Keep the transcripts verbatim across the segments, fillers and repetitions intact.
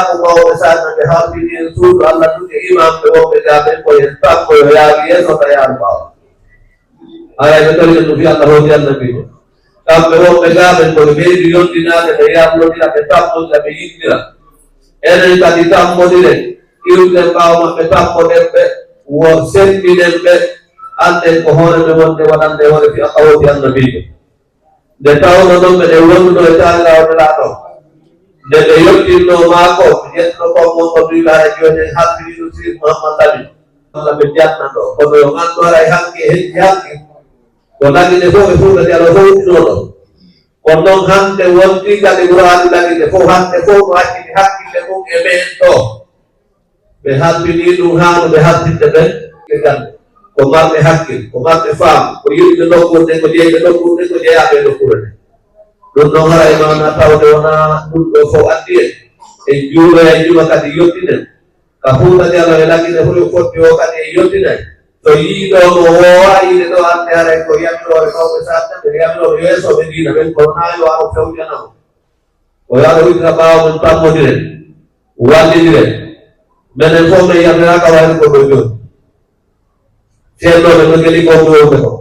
Ko mawɓe saɗa ɓe halfini en suudu Alla tun e imaamɓe wonɓe ga ɓen ko en tammo yo yaaru yeeso ka yaaru ɓaawo. Aray ɓe tori en ɗum fii Alla hooti Annabiijo. Kamɓe wonɓe ga ɓen ko ɓe ɓeydi yondinaade, ɓe yarlondira, ɓe tammondira, ɓe yiɗndira. Enen kadi tammodiren, iwden ɓaawo maɓɓe, tammoɗen ɓe, wo semmbinen ɓe, annden ko hoore men wonde waɗande hoore fii Alla hooti Annabiijo. Nde tawno non meɗen wonduno e taaniraawo Nelaaɗo, nde ɓe yottinnoo maako, ɓe ƴettuno kon won ko duwiɓe hara jooni en halfini ɗum Seydi Muhammad Lamin. Alla ɓe janna ɗo, kono yo anndu haray hanki e heƴi hanki, ko Lagine fof e Fuuta Jaloo fof uddinoo ɗo. Kono non hannde wonti kadi Ɓuraadu Lagine fof, hannde fof no acciti hakkille mum e men ɗo. Ɓe halfinii ɗum haa no ɓe halfinde ɓen ɓe gannde. Ko marɓe hakkil, ko marɓe faam, ko yiɗɓe nokkuure nden, ko jeyɓe nokkuure nden, ko jeyaaɓe e nokkuure nden. Ɗum non haray maanaa tawde wonaa ɗum ɗoo fof addi en. En juuloyay juma kadi yottinen. Ka Fuuta Jaloo e Lagine fof yo fotti o kadi en yottinay. So yiidoo mo woowa yiide ɗoo, annde haray ko yamirooɓe mawɓe saɗa ɓe, yamirooɓe yeesooɓe diina ɓen, kono naa yo aro fewjana mo. O yo Allah uddita ɓaawo men, tammondiren, wallindiren. Menen fof men yamiraaka wayde ko ɗo jooni. Ceerno men no geli ko ɗo wonde ko.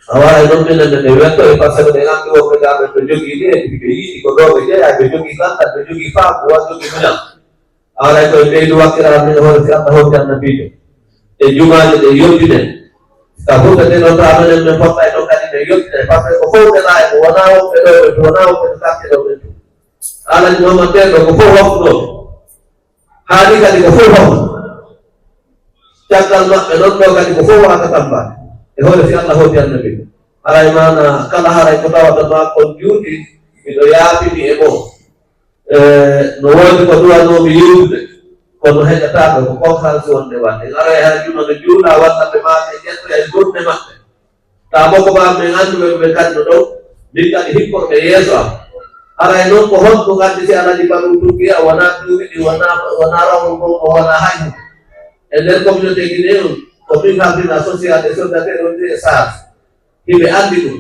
A waray non minen men e wetto e parce que ɓe anndi wonɓe ga ɓen no jogii ɗi, e ɓe yiɗi ko ɗo ɓe jeyaa, ɓe jogii gandal, ɓe jogii faamu, wa jogii muñal. Aray ko e ɓeydu wakkilal men hoore si Allah hooti annabiijo. E jumaaji ɗe yottinen. Ka huɓɓete ɗon to amenen men fotta e ɗon kadi ɓe yottinen. Parce que ko fow nena e ko wonaa wonɓe ɗo ɓen, wonaa wonɓe to quartier ɗo ɓen. Alhaji Muhammad Bello ko fow hawtuɗo. Haali kadi ko fow hawtu. Caggal maɓɓe ɗon ɗo kadi ko fow wata tambaade. E hoore si Allah hooti annabiijo. Aray maana kala haray ko tawata ma kon juuti, miɗo yaafini e mo. E, no woodi ko duwanoomi yewtude, kono heƴataako ko conférence wonde waɗde. En aroya hay juma no juula, walla ɓe maa ɓe ƴettoya e gurɗe maɓɓe. Taa mo ko maa men anndu ɓe, ɓe kanno ɗon, min kadi hikkorɓe yeeso am. Aray non ko honɗum addi si Alhaji Badru Turkiya wonaa duuɓi ɗi, wonaa, wonaa rawol ngol, o wonaa hay huunde. E nder communauté Guinée on, ko min hardina social et solidarité et religieux et sage. Hiɓe anndi ɗum.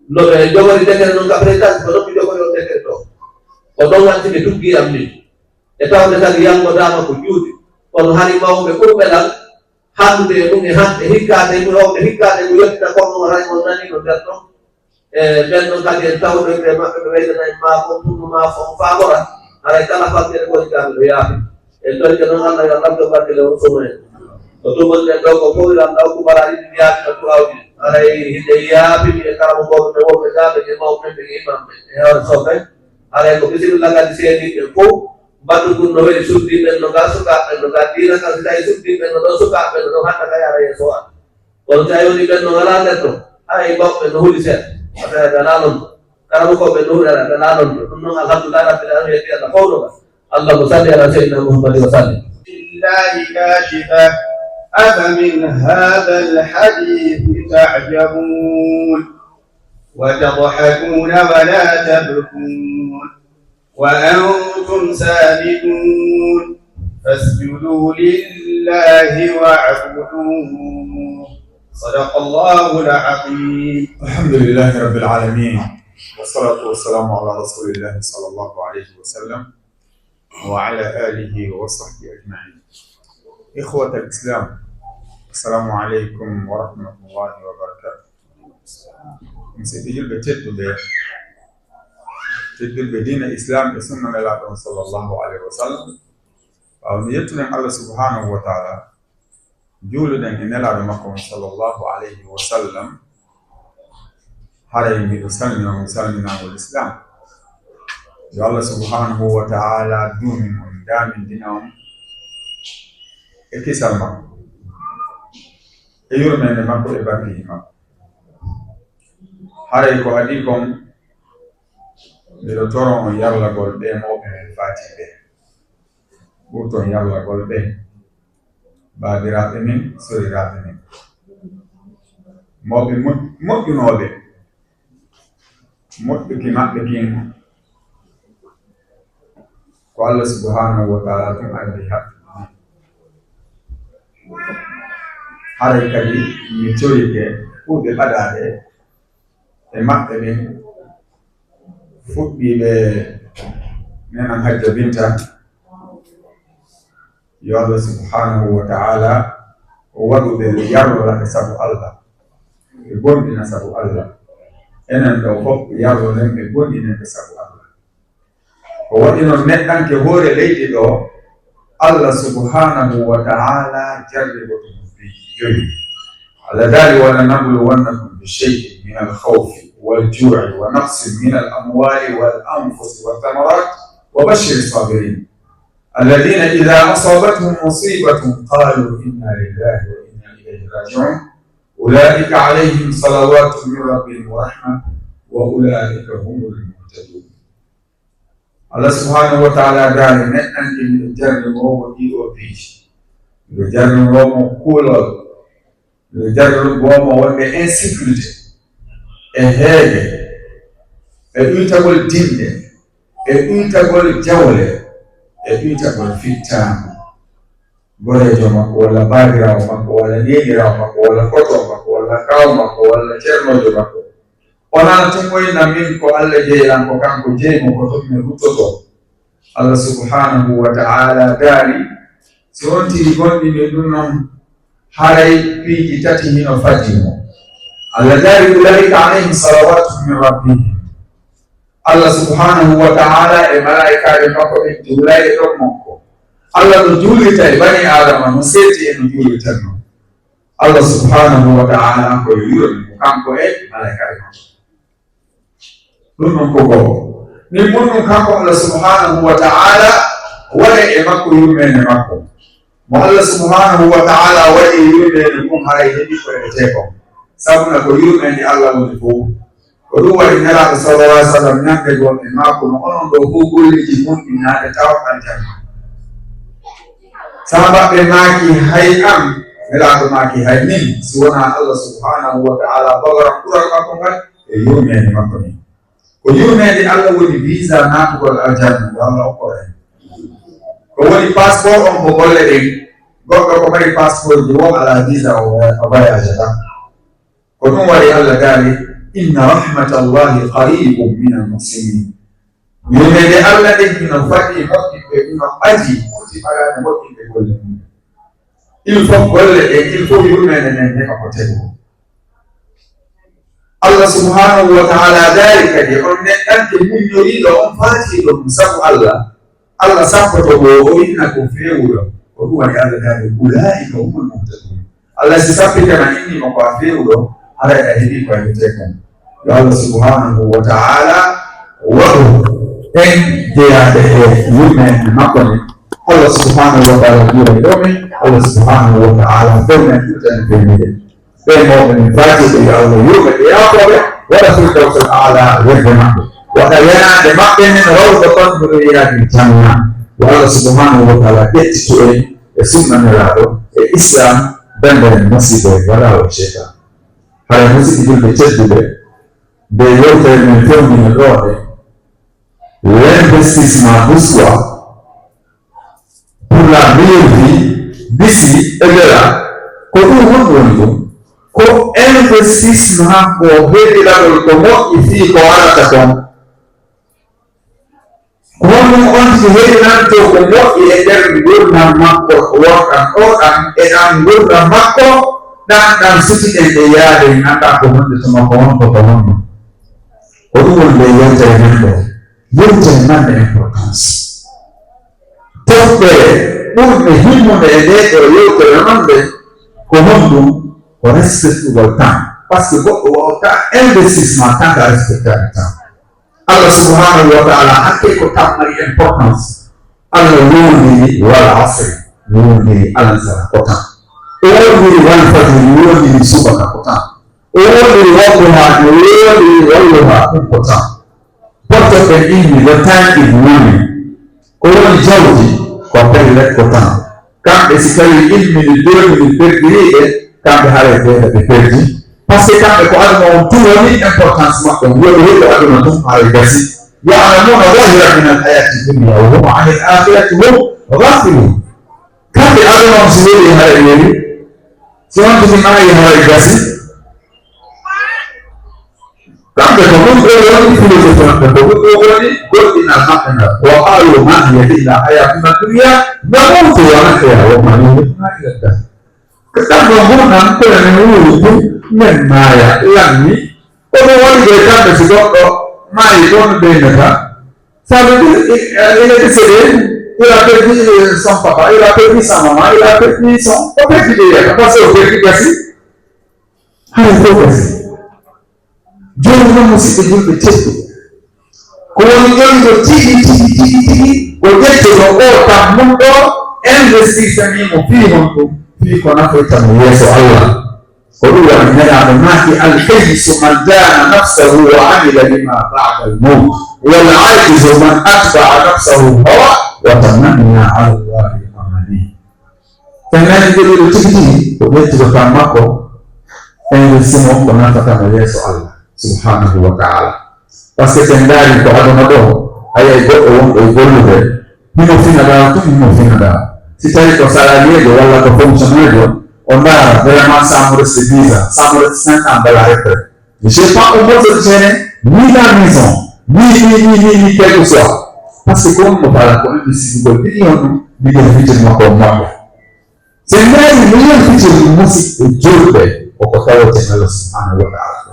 No ɓe jogori décret non ka présidence, ko non mi jogori on décret ɗo. Ko ɗon watti ɓe tuggi am min. E tawde kadi yanngodaama ko juuti. Kono hari mawɓe ɓurɓe lan, hanndude e mum e hannde, hikkaade e mum, hawde hikkaade e mum, yettina kon on, hay on nanii no nder ɗon. E ɓen ɗon kadi en tawdoyde e maɓɓe, ɓe ɓeydana en maa kon, pour no maa fo on faabora. Haray kala faggere woni gaa miɗo yaafi. En torike non Allah yo Allah lamɗo barke lewru suma en. Ko tumunɗen ɗo ko fow yo Allah hokku baraaji ɗin yaafi no du'awji. Haray hiɗen yaafini e karamokooɓe men wonɓe gaa ɓen e mawɓe ɓen e imam ɓen e hoore sooɓe. Haray ko bisimilla kadi seediiɓe ɓen fow. Batu ngun no weli suddiiɓe ɓen no gaa, sukaaɓe ɓen no gaa, diina kan si tawi suddiiɓe ɓen no ɗon, sukaaɓe ɓen no ɗon, hannde ka yaara yeeso waɗa. Kono si a yoni ɓen no alaa nder ɗon, hay mawɓe no huli seeɗa. A tawi ɓe alaa non. Karamokooɓe no huli alaa, ɓe alaa non. Ɗum non, alhamdulillahi rabbil alamin, yetti Allah fawno ka. اللهم صل على سيدنا محمد وسلم. لله كاشفة، أفمن هذا الحديث تعجبون، وتضحكون ولا تبكون، وأنتم سامدون، فاسجدوا لله واعبدوا. صدق الله العظيم. الحمد لله رب العالمين، والصلاة والسلام على رسول الله صلى الله عليه وسلم، وعلى آله وصحبه أجمعين. إخوة الإسلام، السلام عليكم ورحمة الله وبركاته. Musidɓe julɓe tedduɓe, tedduɓe diina Islam e sunna Nelaaɗo on sallallahu alayhi wa sallam, ɓaawo nde yettuɗen Allah subhanahu wa ta'ala, juuluɗen e Nelaaɗo makko on sallallahu alayhi wa sallam, haray miɗo salmina on salminaango Islam. Yo Allah subhanahu wa ta'ala duumin on, daamindina on e kisal makko, e yurmeende makko, e barkiiji makko. Haray ko adii kon, miɗo toro on yarlagol ɓee mawɓe men faati ɓee. Ɓurton yarlagol ɓe, baabiraaɓe men, soriraaɓe men. Mawɓe mo-, moƴƴunooɓe, moƴƴuki maɓɓe kin, ko Allah subhanahu wa ta'ala tun addi haɓɓi. Haray kadi mi torike ɓurɓe ɓadaade e maɓɓe ɓen, fuɗɗiiɓe nenan Hajja Binta, Yo Allah subhanahu wa ta'ala o waɗu ɓe yarlora ɓe sabu Allah, ɓe gomɗina sabu Allah. Enen ɗoo fof yarloren ɓe gomɗinen ɓe sabu Allah. Ko waɗi non neɗɗanke hoore leydi ɗoo, Allah subhanahu wa ta'ala jarriboto mo piiji joyi. Allah daali, "ولنبلونكم بشيء من الخوف والجوع ونقص من الأموال والأنفس والثمرات وبشر الصابرين." الذين إذا أصابتهم مصيبة قالوا إنا لله وإنا إليه راجعون. أولئك عليهم صلوات من ربهم ورحمة وأولئك هم المهتدون. Allah subhanahu wa ta'ala daali, neɗɗanke miɗo jarriboo mo ɗii ɗoo piiji. Miɗo jarriboo mo kulol. Miɗo jarriboo mo wonde insécurité, e heege, e ɗuytagol dinde, e ɗuytagol jawle, e ɗuytagol fittaandu. Goreejo makko, walla baabiraawo makko, walla neeniraawo makko, walla koto makko, walla kaaw makko, walla ceernoojo makko. O nana tun o inna min ko Alla jeyi lan, ko kanko jeyi mo, ko tun mi ruttotoo. Alla subhanahu wa ta'ala daali, si on tigi gomɗini ɗun non, haray piiji tati hino fadii mo. Alla daali, "Ulaa'ika alayhim salawatun min rabbihim." Alla subhanahu wa ta'ala e malaa'ikaaɓe makko ɓen juulay e ɗon makko. Alla no juulita e bani Aadama no seeti e no juulita non. Alla subhanahu wa ta'ala ko yo yurme mo kanko e malaa'ikaaɓe makko. Ɗun non ko go'o. Min mun ɗun kanko Alla subhanahu wa ta'ala waɗa e makko yurmeende makko. Mo Alla subhanahu wa ta'ala waɗi yurmeende mun haray heɓi ko e tee kon. Sabuna ko yurmeende Alla woni fow. Ko ɗun waɗi Nelaaɗo sallallahu alaihi wasallam ñande goo e maako no onon ɗoo fow golleeji mun ɗin naade tawa aljanna. Sahaabaaɓe maaki hay an, Nelaaɗo maaki hay min, si wonaa Alla subhanahu wa ta'ala bagaran ɓural makko ngal e yurmeende makko nden. Ko yurmeende Alla woni visa naatugol aljanna, yo Alla okkor en. Ko woni passeport on ko golle ɗen, goɗɗo ko mari passeport ji woo alaa visa o, o voyage tan. Ko ɗun waɗi Alla daali, "Inna rahmatallahi qaribun minal muhsinin." Yurmeende Alla nden hino faɗi moƴƴinɓe, hino ɓadii ɓurti ɓadaade moƴƴinɓe golle mum. Il faut golle ɗen, il faut yurmeende nden heɓa ko teɓoo. Alla subhanahu wa ta'ala daali kadi, on neɗɗanke muññoriiɗo, on faatiiɗo ɗum sabu Alla, Alla sappoto mo, o inna ko feewuɗo. Ko ɗum waɗi Alla daali, "Ulaa'ika humul muhtadun." Alla si sappike ma inni mo ko a feewuɗo, haray a heɓii ko a yetee kon. Yo Alla subhanahu wa ta'ala waɗu en jeyaaɓe e yurmeende makko nden. Alla subhanahu wa ta'ala juura e ɗoo men. Alla subhanahu wa ta'ala fewnen ɗuɗɗen fewnude. Ɓen mawɓe men faatiiɓe, yo Alla yurme ɓe, yaafoo ɓe, waɗa Firdawsal A'la werde maɓɓe, waɗa yanaande maɓɓe nden rawda kon no ɗum yaadi janna. Yo Alla subhanahu wa ta'ala ƴettito en e sunna Nelaaɗo, e Islam, dannda en masiibo e balaawo e seytaan. Haray musidɓe julɓe tedduɓe, nde yewtere men fewndino ɗoo nde, l'investissement de soi, pour la meilleure vie, d'ici et de là, ko ɗum honɗum woni ɗum? Ko investissement ko heɓiragol ko moƴƴi fii ko arata kon. Ko honɗum on tigi heɓirantoo ko moƴƴi e nder ngurndan makko wonɗan ɗoo ɗan, e ɗan ngurndan makko ɗan, ɗan suti ɗen e yaade, en anndaa ko honde tuma, ko honto, ko honno. Ko ɗum woni nde yewtere men ɗoo. Yewtere mande importance. Toɓɓere ɓurɗe himmude e ndee ɗoo yewtere non nde, ko honɗum? Ko respectugol temps. Parce que goɗɗo waawata investissement tant que a respectaani temps. Allah subhanahu wa ta'ala hakke ko temps mari importance. Allah wowliri wal asri, wowliri alansara ko temps. O wowliri wal fajri, wowliri subaka ko temps. O wowliri wadduha, o wowliri walluha ɗum ko temps. Porte ɓe inni, the time is money. Ko woni jawdi, ko pellet ko temps. Kamɓe si tawi une minute, deux minutes perdiriiɓe, kamɓe haray ɓe ɓe perdi. Parce que kamɓe ko aduna on tun woni importance maɓɓe. Woni woni ko aduna tun haray gasi. يعلمون ظاهرا من الحياة الدنيا وهم عن الآخرة هم غافلون. Kamɓe aduna on si weli haray weli. Si on tigi maayi haray gasi. Kamɓe ko Ɗum ɗoo woni filosofi maɓɓe, ko ɗum ɗoo woni goɗɗinal maɓɓe ngal. Wa qaalu maa hiya illaa hayaatuna dunya namuutu wa nahya wa maa yuhlikunaa illad dahr. Ko ɗan ɗoo ngurndan ko enen wuuri tun, men maaya, lanni. Ko ɗum waɗi ɓe kamɓe, si goɗɗo maayi, ko on ɓeynata. Ça veut dire, il, il est décédé, il a perdu, euh, son papa, il a perdu sa maman, il a perdu son, o perdi ɓe yiyata, parce que o perdi gasi. Haray fof gasi. Jooni non, musidɓe julɓe tedduɓe, ko woni ƴoyɗo tigi, tigi, tigi, tigi, ko ƴettuɗo oo tammunɗo, investisanii mo fii honɗum? Fii ko nafoyta mo yeeso Allah. Ko ɗum waɗi Nelaaɗo maaki, "Al-kayyisu man daana nafsahu wa amila lima ba'da al-mawt, wal-aajizu man atba'a nafsahu hawa wa tamanna ala Allahi al-amani." Sen nani jogiiɗo tigi tigi ko ƴettuɗo kan makko, investir mo ko nafata mo yeeso Allah subhanahu wa ta'ala. Parce que sen ndaari ko aduna ɗoo, a yi'ay goɗɗo wonɗo e gollude, himo fina ɗaa tun, himo fina ɗaa. Si tawi ko salariéjo walla ko fonctionnaire, o ndaara vraiment ça me reste dix ans, ça me reste cinq ans de la retraite. J'ai pas un morceau de terrain, ni la maison, ni, ni, ni, ni, ni quelque soit. Parce que ko on mo fala ko investir ko million ɗum, million fitir makko on maɓɓe. Sen ndaari million fitir ɗum, musidɓe julɓe, ko ko tawaten Allah subhanahu wa ta'ala.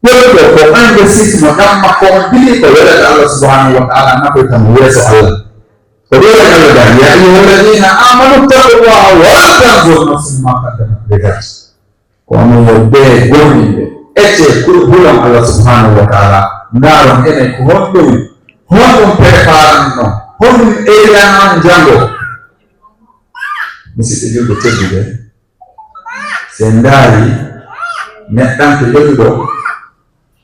Ƴeewɗo ko investissement ɗam makko on, bili ko welata Allah subhanahu wa ta'ala, nafoyta mo yeeso Allah. Ko ɗum waɗi Allah daali, "يا أيها الذين آمنوا اتقوا الله ولتنظر نفس ما قدمت لغد." Ko onon yo ɓe gomɗinɓe, eccee kul-, hulon Allah subhanahu wa ta'ala, ndaaron enen ko honɗum, honɗum préparanno, honɗum ewiranno janngo. Musidɓe julɓe tedduɓe, si en ndaari neɗɗanke jogiɗo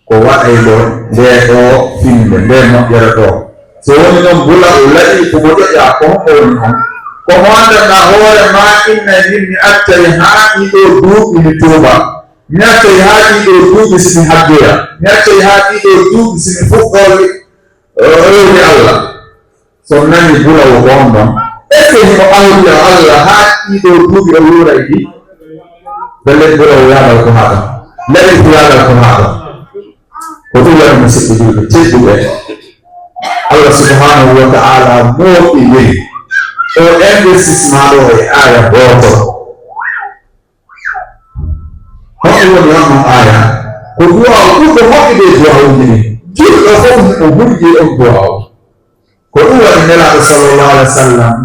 ko waɗayɗo ndee ɗoo finnde, ndee moƴƴere ɗoo, so woni non bula o laɓi ko mo ƴoƴaa, ko honɗo woni on? Ko mo anndanɗaa hoore maa, inna min mi accay haa ɗii ɗoo duuɓi mi tuuba, mi accay haa ɗii ɗoo duuɓi si mi hajjoya, mi accay haa ɗii ɗoo duuɓi si mi fuɗɗoo rewde Allah. So nani bula o on ɗon, est-ce que himo ahdi Allah haa ɗii ɗoo duuɓi o yuuray ɗi? Bellet bula o yaagal ko haa ɗon. Laɓi ko yaagal ko haa ɗon. Ko ɗum waɗi musidɓe julɓe tedduɓe, Allah subhanahu wa ta'ala mooɓiniri o investissement ɗoo e aaya gooto. Honɗum woni on ɗon aaya? Ko duwaawu ɓurɗo moƴƴude e duwaawuuji ɗin. Julɗo fof himo hulɓi on duwaawu. Ko ɗum waɗi Nelaaɗo sallallahu alaihi wa sallam,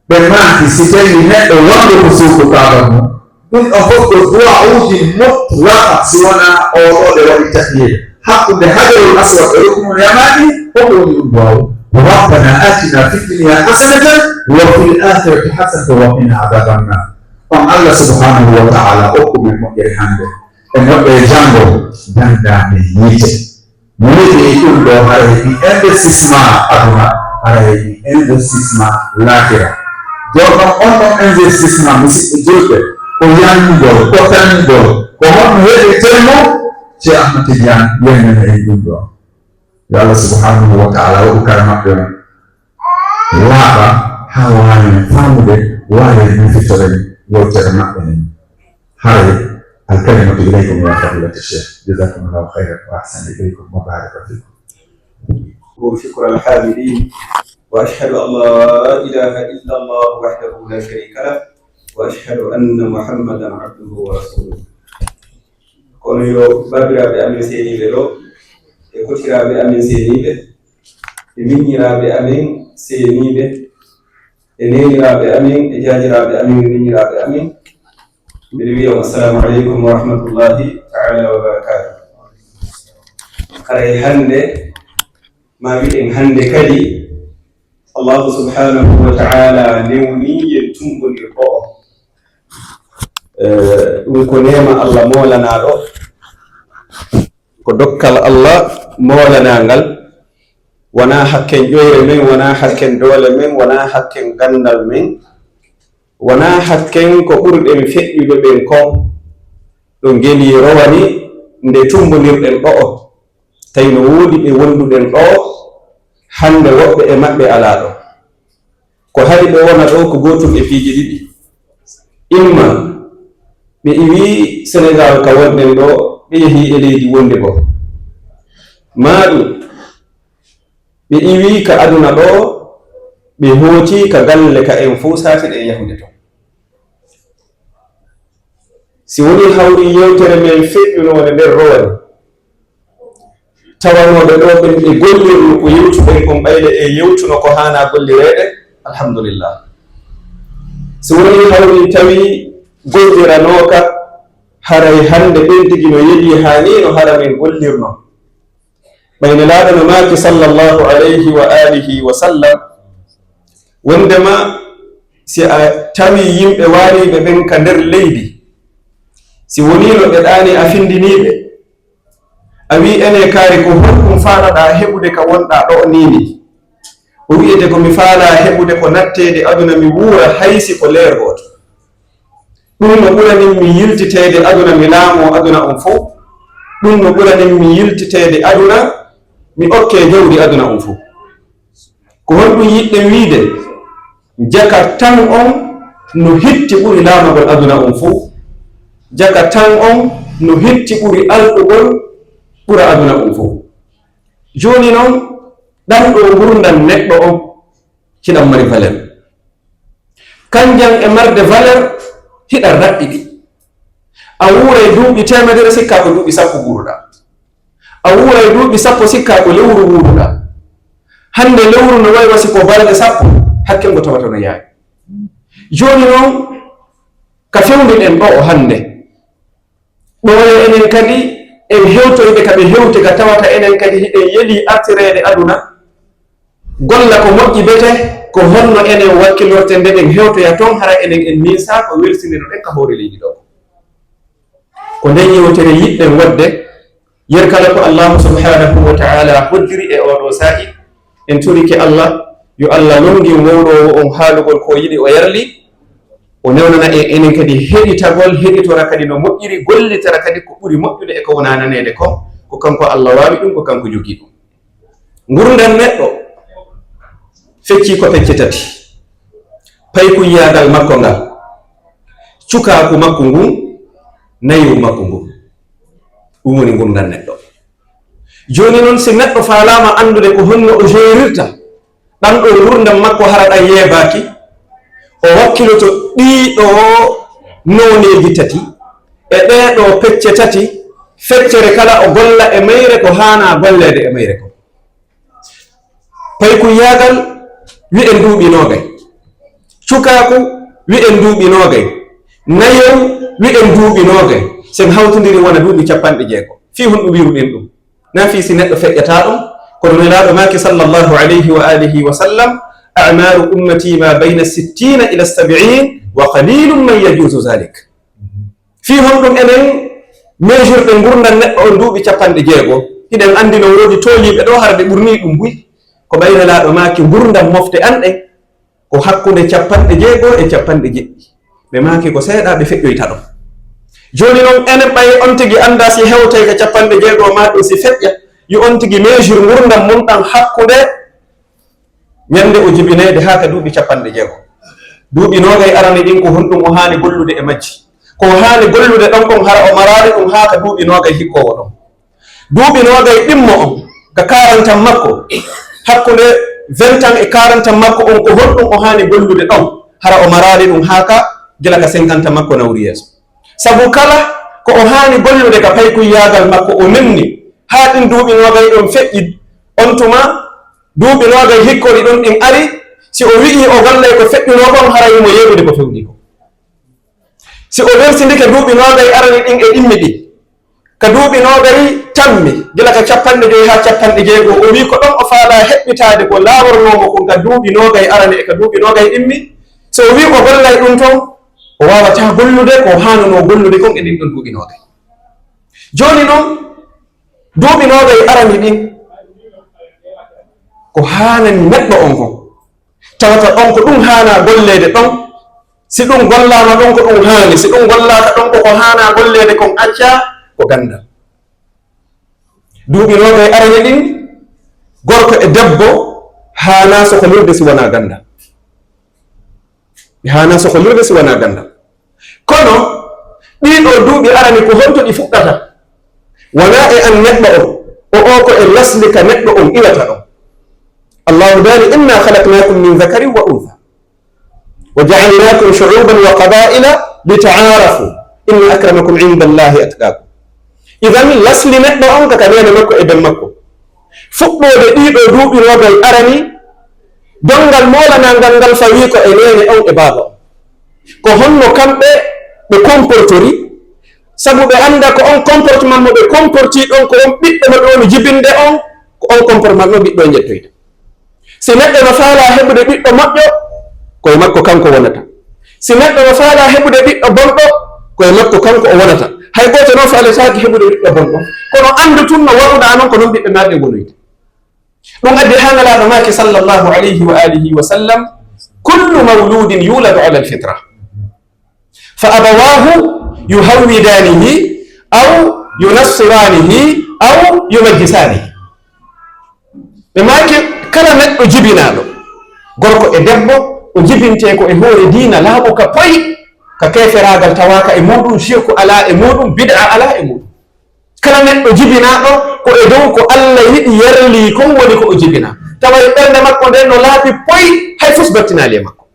ɓe maaki, si tawii neɗɗo wondude ko suudu Kaaba mum, ɗum ɗon fof ko du'aa'uuji mutlaqa, si wonaa oo ɗoo ɓe waɗi tahiya. Hakkunde Hajarul Aswad e Ruknul Yamani, ko ko woni ɗum du'aa'u? Rabbana atina fid dunya hasanatan wa fil akhirati hasanatan wa qina adhaban nar. On Allah subhanahu wa ta'ala okku men moƴƴere hannde e moƴƴere janngo, danndaa men yiite. Mi wi'i ɗum ɗoo, haray mi investissement aduna, haray mi investissement laakira. Jooni non, on ɗon investissement, musidɓe julɓe, ko yanngol, ko tanngol, ko honno heɓirten mo? Cheikh Ahmad Tidiane yennana en ɗum ɗoo. Yo Allah subhanahu wa ta'ala waɗu kala maɓɓe on laaɓa haa waawen faamude, waawen nafitoren yewtere maɓɓe nden. Haray, الكلمة إليكم يا فضيلة الشيخ. جزاكم الله خيرا وأحسن إليكم وبارك فيكم. شكر الحامدين، وأشهد أن لا إله إلا الله وحده لا شريك له، وأشهد أن محمدا عبده ورسوله. Kono yo baabiraaɓe amen seeniiɓe ɗoo, e kotiraaɓe amen seeniiɓe, e miñiraaɓe amen seeniiɓe, e neeniraaɓe amen, e jaajiraaɓe amen, e miñiraaɓe amen, mbiɗa wiya on, Assalamu aleykum wa rahmatullahi ta'ala wa barakaatuh. Haray hannde, maa wi'en hannde kadi, Allahu subhanahu wa ta'ala newnii en tummbondirɗo o. Eh, ɗum ko neema Allah moolanaaɗo, ko dokkal Allah moolanaangal, wonaa hakken ƴoyre men, wonaa hakken doole men, wonaa hakken ganndal men, wonaa hakken ko ɓurɗen feƴƴude ɓen kon, ɗo ngeli rowani nde tummbondirɗen ɗo'o. Tawi no woodi ɓe wonduɗen ɗoo, hannde woɓɓe e maɓɓe alaa ɗoo. Ko haɗi ɓe wona ɗoo ko gootum e piiji ɗiɗi. Imma ɓe iwii Senegaal ka wonɗen ɗoo, ɓe yehii e leydi wonndi goo. Maa ɗun, ɓe iwii ka aduna ɗoo, ɓe hootii ka galle ka en fow saati ɗen yahude ton. Si wonii hawri yewtere men feƴƴunoonde nder rowani, tawanooɓe ɗoo ɓen e gollirno ko yewtuɗen kon, ɓay le e yewtuno ko haanaa gollireede, alhamdulillah. Si wonii hawri tawi golliranooka, haray hannde ɓen tigi no yeɗii haa nii no hara men gollirno. Ɓay Nelaaɗo no maaki, sallallahu alayhi wa alihi wa sallam, wondema si a tawi yimɓe waaliiɓe ɓen ka nder leydi, si wonii no ɓe ɗaani a findinii ɓe, a wi'i, "Enee kaari, ko honɗun faalaɗaa heɓude ka wonɗaa ɗoo nii nii?" O wi'ete, "Ko mi faalaa heɓude ko natteede aduna mi wuura hay si ko leer gooto." Ɗun no ɓuranin mi yiltiteede aduna mi laamoo aduna on fow. Ɗun no ɓuranin mi yiltiteede aduna, mi okkee jawdi aduna on fow. Ko honɗun yiɗɗen wi'ude? Jaka tan on no hitti ɓuri laamagol aduna on fow. Jaka tan on no hitti ɓuri alɗugol ɓura aduna on fow. Jooni non, ɗan ɗoo ngurndan neɗɗo on, hiɗan mari valeur. Kanjan e marde valeur, hiɗan raɓɓiɗi. A wuuray duuɓi teemedere, sikkaa ko duuɓi sappo nguuruɗaa. A wuuray duuɓi sappo, sikkaa ko lewru nguuruɗaa. Hannde lewru no waywa si ko balɗe sappo, hakke ngo tawata no yaawi. Jooni non, ka fewnduɗen ɗoo o hannde, ɓooya enen kadi en hewtoyde ka ɓe hewti, ka tawata enen kadi hiɗen yelii artireede aduna, golla ko moƴƴi bete, ko honno enen wakkilorten nde ɗen hewtoya ton, hara enen en ninsaa ko welsindirnoɗen ka hoore leydi ɗoo. Ko nden yewtere yiɗɗen waɗde, yer kala ko Allaahu subhaanahu wa ta'aalaa hoddiri e oo ɗoo saa'i, en torike Allah, yo Allah longin wowloowo on haalugol ko yiɗi o yarli, o newnana en enen kadi heɗitagol, heɗitora kadi no moƴƴiri, gollitara kadi ko ɓuri moƴƴude e ko wonaa naneede kon, ko kanko Allah waawi ɗun, ko kanko jogii ɗun. Ngurndan neɗɗo feccii ko pecce tati, paykunyaagal makko ngal, cukaaku makko ngun, nayewu makko ngun. Ɗun woni ngurndan neɗɗo. Jooni non, si neɗɗo faalaama anndude ko honno o jeerirta ɗan ɗoo ngurndan makko, hara ɗan yeebaaki, o wakkiloto ɗii ɗoo nooneeji tati, e ɗee ɗoo pecce tati, feccere kala o golla e mayre ko haanaa golleede e mayre kon. Paykunyaagal, wi'en duuɓi noogay. Cukaaku, wi'en duuɓi noogay. Nayewu, wi'en duuɓi noogay. Si en hawtindiri wona duuɓi cappanɗe jeego. Fii honɗun wi'uɗen ɗun? Naa fii si neɗɗo feƴƴataa ɗun? Kono Nelaaɗo maaki, sallallahu alayhi wa alihi wa sallam, "A'maaru ummati ma bayna sittiina ila sab'iin, wa qaliilun man yajuuzu zaalik." Fii honɗun enen meesurɗen ngurndan neɗɗo on duuɓi cappanɗe jeego? Hiɗen anndi no woodi tooliiɓe ɗoo, hara ɓe ɓurnii ɗun buy. Ko ɓay Nelaaɗo maaki, ngurndan mofte an ɗen ko hakkunde cappanɗe jeego e cappanɗe jeɗɗi. Ɓe maaki ko seeɗa ɓe feƴƴoyta ɗon. Jooni non, enen ɓay on tigi anndaa si hewtay ka cappanɗe jeego maa ɗun si feƴƴa, yo on tigi mesure ngurndan mun ɗan hakkunde ñande o jibinayde haa ka duuɓi cappanɗe jeego. Duuɓi noogay arani ɗin, ko honɗun o haani gollude e majji? Ko o haani gollude ɗon kon, hara o maraali ɗun haa ka duuɓi noogay hikkoowo ɗon. Duuɓi noogay ɗimmo on, ka quarante ans makko, hakkunde vingt ans e quarante ans makko on, ko honɗun o haani gollude ɗon, hara o maraali ɗun haa ka, gila ka cinquante ans makko nawri yeeso? Sabu kala ko o haani gollude ka paykunyaagal makko, o nenni haa ɗin duuɓi noogay ɗon feƴƴi, on tuma duuɓi noogay hikkori ɗon ɗin ari, si o wi'ii o gollay ko feƴƴunoo kon, haray himo yeeɓude ko fewndi kon. Si o wersindike duuɓi noogay arani ɗin e ɗimmi ɗin, ka duuɓi noogay tammi, gila ka cappanɗe jowi haa cappanɗe jeego, o wi'i ko ɗon o faalaa heɓɓitaade ko laawornoo mo kon ka duuɓi noogay arani e ka duuɓi noogay ɗimmi, si o wi'i o gollay ɗun ton, o waawataa gollude ko haanunoo gollude kon e ɗin ɗon duuɓi noogay. Jooni non, duuɓi noogay arani ɗin, ko haanani neɗɗo on kon. Tawata ɗon ko ɗun haanaa golleede ɗon, si ɗun gollaama ɗon ko ɗun haani, si ɗun gollaaka ɗon ko ko haanaa golleede kon accaa, ko ganndal. Duuɓi noogay arani ɗin, gorko e debbo haanaa sokolirde si wanaa ganndal. Ɓe haanaa sokolirde si wanaa ganndal. Kono ɗii ɗoo duuɓi arani ko honto ɗi fuɗɗata? Wanaa e an neɗɗo on, O, o ko e lasli ka neɗɗo on iwata ɗon. Allahu daali, "Inna khalaqnakum min dhakarin wa untha, wa ja'alnakum shu'uban wa qaba'ila lita'arafu, inna akramakum indallahi atqakum." Idan, lasli neɗɗo on ka, ka neene makko e ben makko. Fuɗɗoode ɗii ɗoo duuɓi noogay arani, donngal moolanangal ngal fawii ko e neene on e baaba on. Ko honno kamɓe ɓe comportori? Sabu ɓe annda ko on comportement mo ɓe comporti ɗon, ko on ɓiɗɗo mo ɓe woni jibinde on, ko on comportement mo ɓiɗɗo on ƴettoyta. Si neɗɗo no faalaa heɓude ɓiɗɗo moƴƴo, ko e makko kanko wonata. Si neɗɗo no faalaa heɓude ɓiɗɗo bonɗo, ko e makko kanko o wonata. Hay gooto non faaletaake heɓude ɓiɗɗo bonɗo. Kono anndu tun no waɗuɗaa non, ko non ɓiɓɓe maaɗa wonoyta. Ɗum addi haa Nelaaɗo maaki, sallallahu alayhi wa alihi wa sallam, "Kullu mawludin yuladu ala al-fitra, fa abawahu yuhawwidanihi aw yunassiranihi aw yumajjisanihi." Ɓe maaki, kala neɗɗo jibinaaɗo, gorko e debbo, o jibintee ko e hoore diina laaɓuka poy, ka keeferaagal tawaaka e muuɗum, shirku alaa e muuɗum, bid'a alaa e muuɗum. Kala neɗɗo jibinaaɗo ko e dow ko Alla yiɗi, yerlii kon woni ko o jibinaa. Tawa e ɓernde makko nden no laaɓi poy, hay fus battinaali e makko.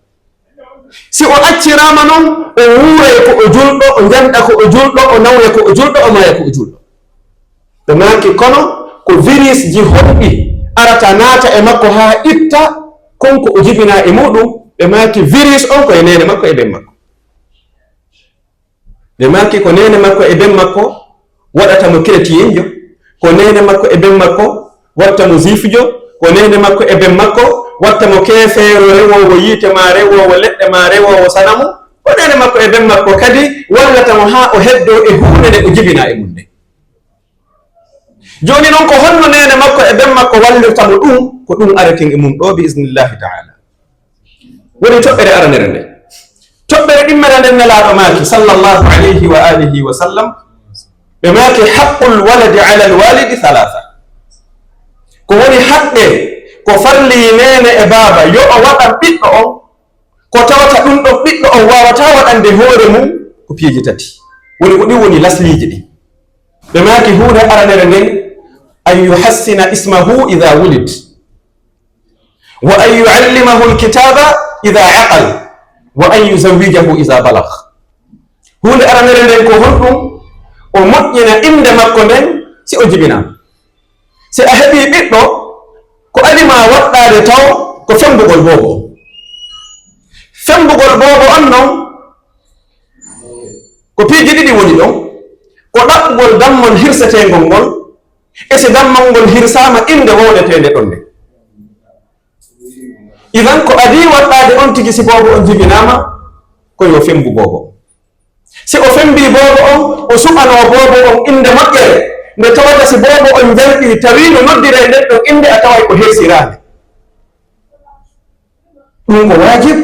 Si o acciraama non, o wuuray ko o julɗo, o janɗa ko o julɗo, o nawya ko o julɗo, o maaya ko o julɗo. Ɓe maaki, kono ko virus ji honɗi arata naata e makko haa itta kon ko o jibinaa e muuɗum? Ɓe maaki, virus on ko e neene makko e ben makko. Ɓe maaki ko neene makko e ben makko waɗata mo kretiyinjo, ko neene makko e ben makko watta mo jiifujo, ko neene makko e ben makko watta mo keefeero rewoowo yiite maa rewoowo leɗɗe maa rewoowo sanamu, ko neene makko e ben makko kadi wallata mo haa o heddoo e huunde nde o jibinaa e mum nden. Jooni non, ko honno neene makko e ben makko wallirta mo ɗum? Ko ɗum areten e mum ɗoo, bi iznillahi ta'ala. Woni toɓɓere aranere nden. Toɓɓere ɗimmere nden, Nelaaɗo maaki, sallallahu alayhi wa alihi wa sallam, ɓe maaki, "Haqqul waladi ala al walidi thalatha." Ko woni haqqe, ko farli neene e baaba, yo o waɗan ɓiɗɗo on, ko tawata ɗum ɗon ɓiɗɗo on waawataa waɗande hoore mum, ko piiji tati. Woni ko ɗin woni lasliiji ɗin. Ɓe maaki, huunde aranere nden, "An yuhassina ismahu idha wulid, wa an yuallimahu alkitaba idha aqal, wa an yuzawwijahu idha balagh." Huunde aranere nden ko honɗum? O moƴƴina innde makko nden si o jibinaama. Si a heɓii ɓiɗɗo, ko adii maa waɗɗaade taw ko femmbugol boobo on. Femmbugol boobo on non, ko piiji ɗiɗi woni ɗon. Ko ɗaɓɓugol dammol hirseteengol ngol, e si dammol ngol hirsaama, innde wowleteende ɗon nden. Idan, ko adii waɗɗaade on tigi, si boobo on jibinaama, ko yo femmbu boobo on. Si o femmbii boobo on, o suɓanoo boobo on innde moƴƴere, nde tawata si boobo on janɗii, tawi no noddiree nden ɗon innde, a taway ko hersiraande. Ɗum ko waajib,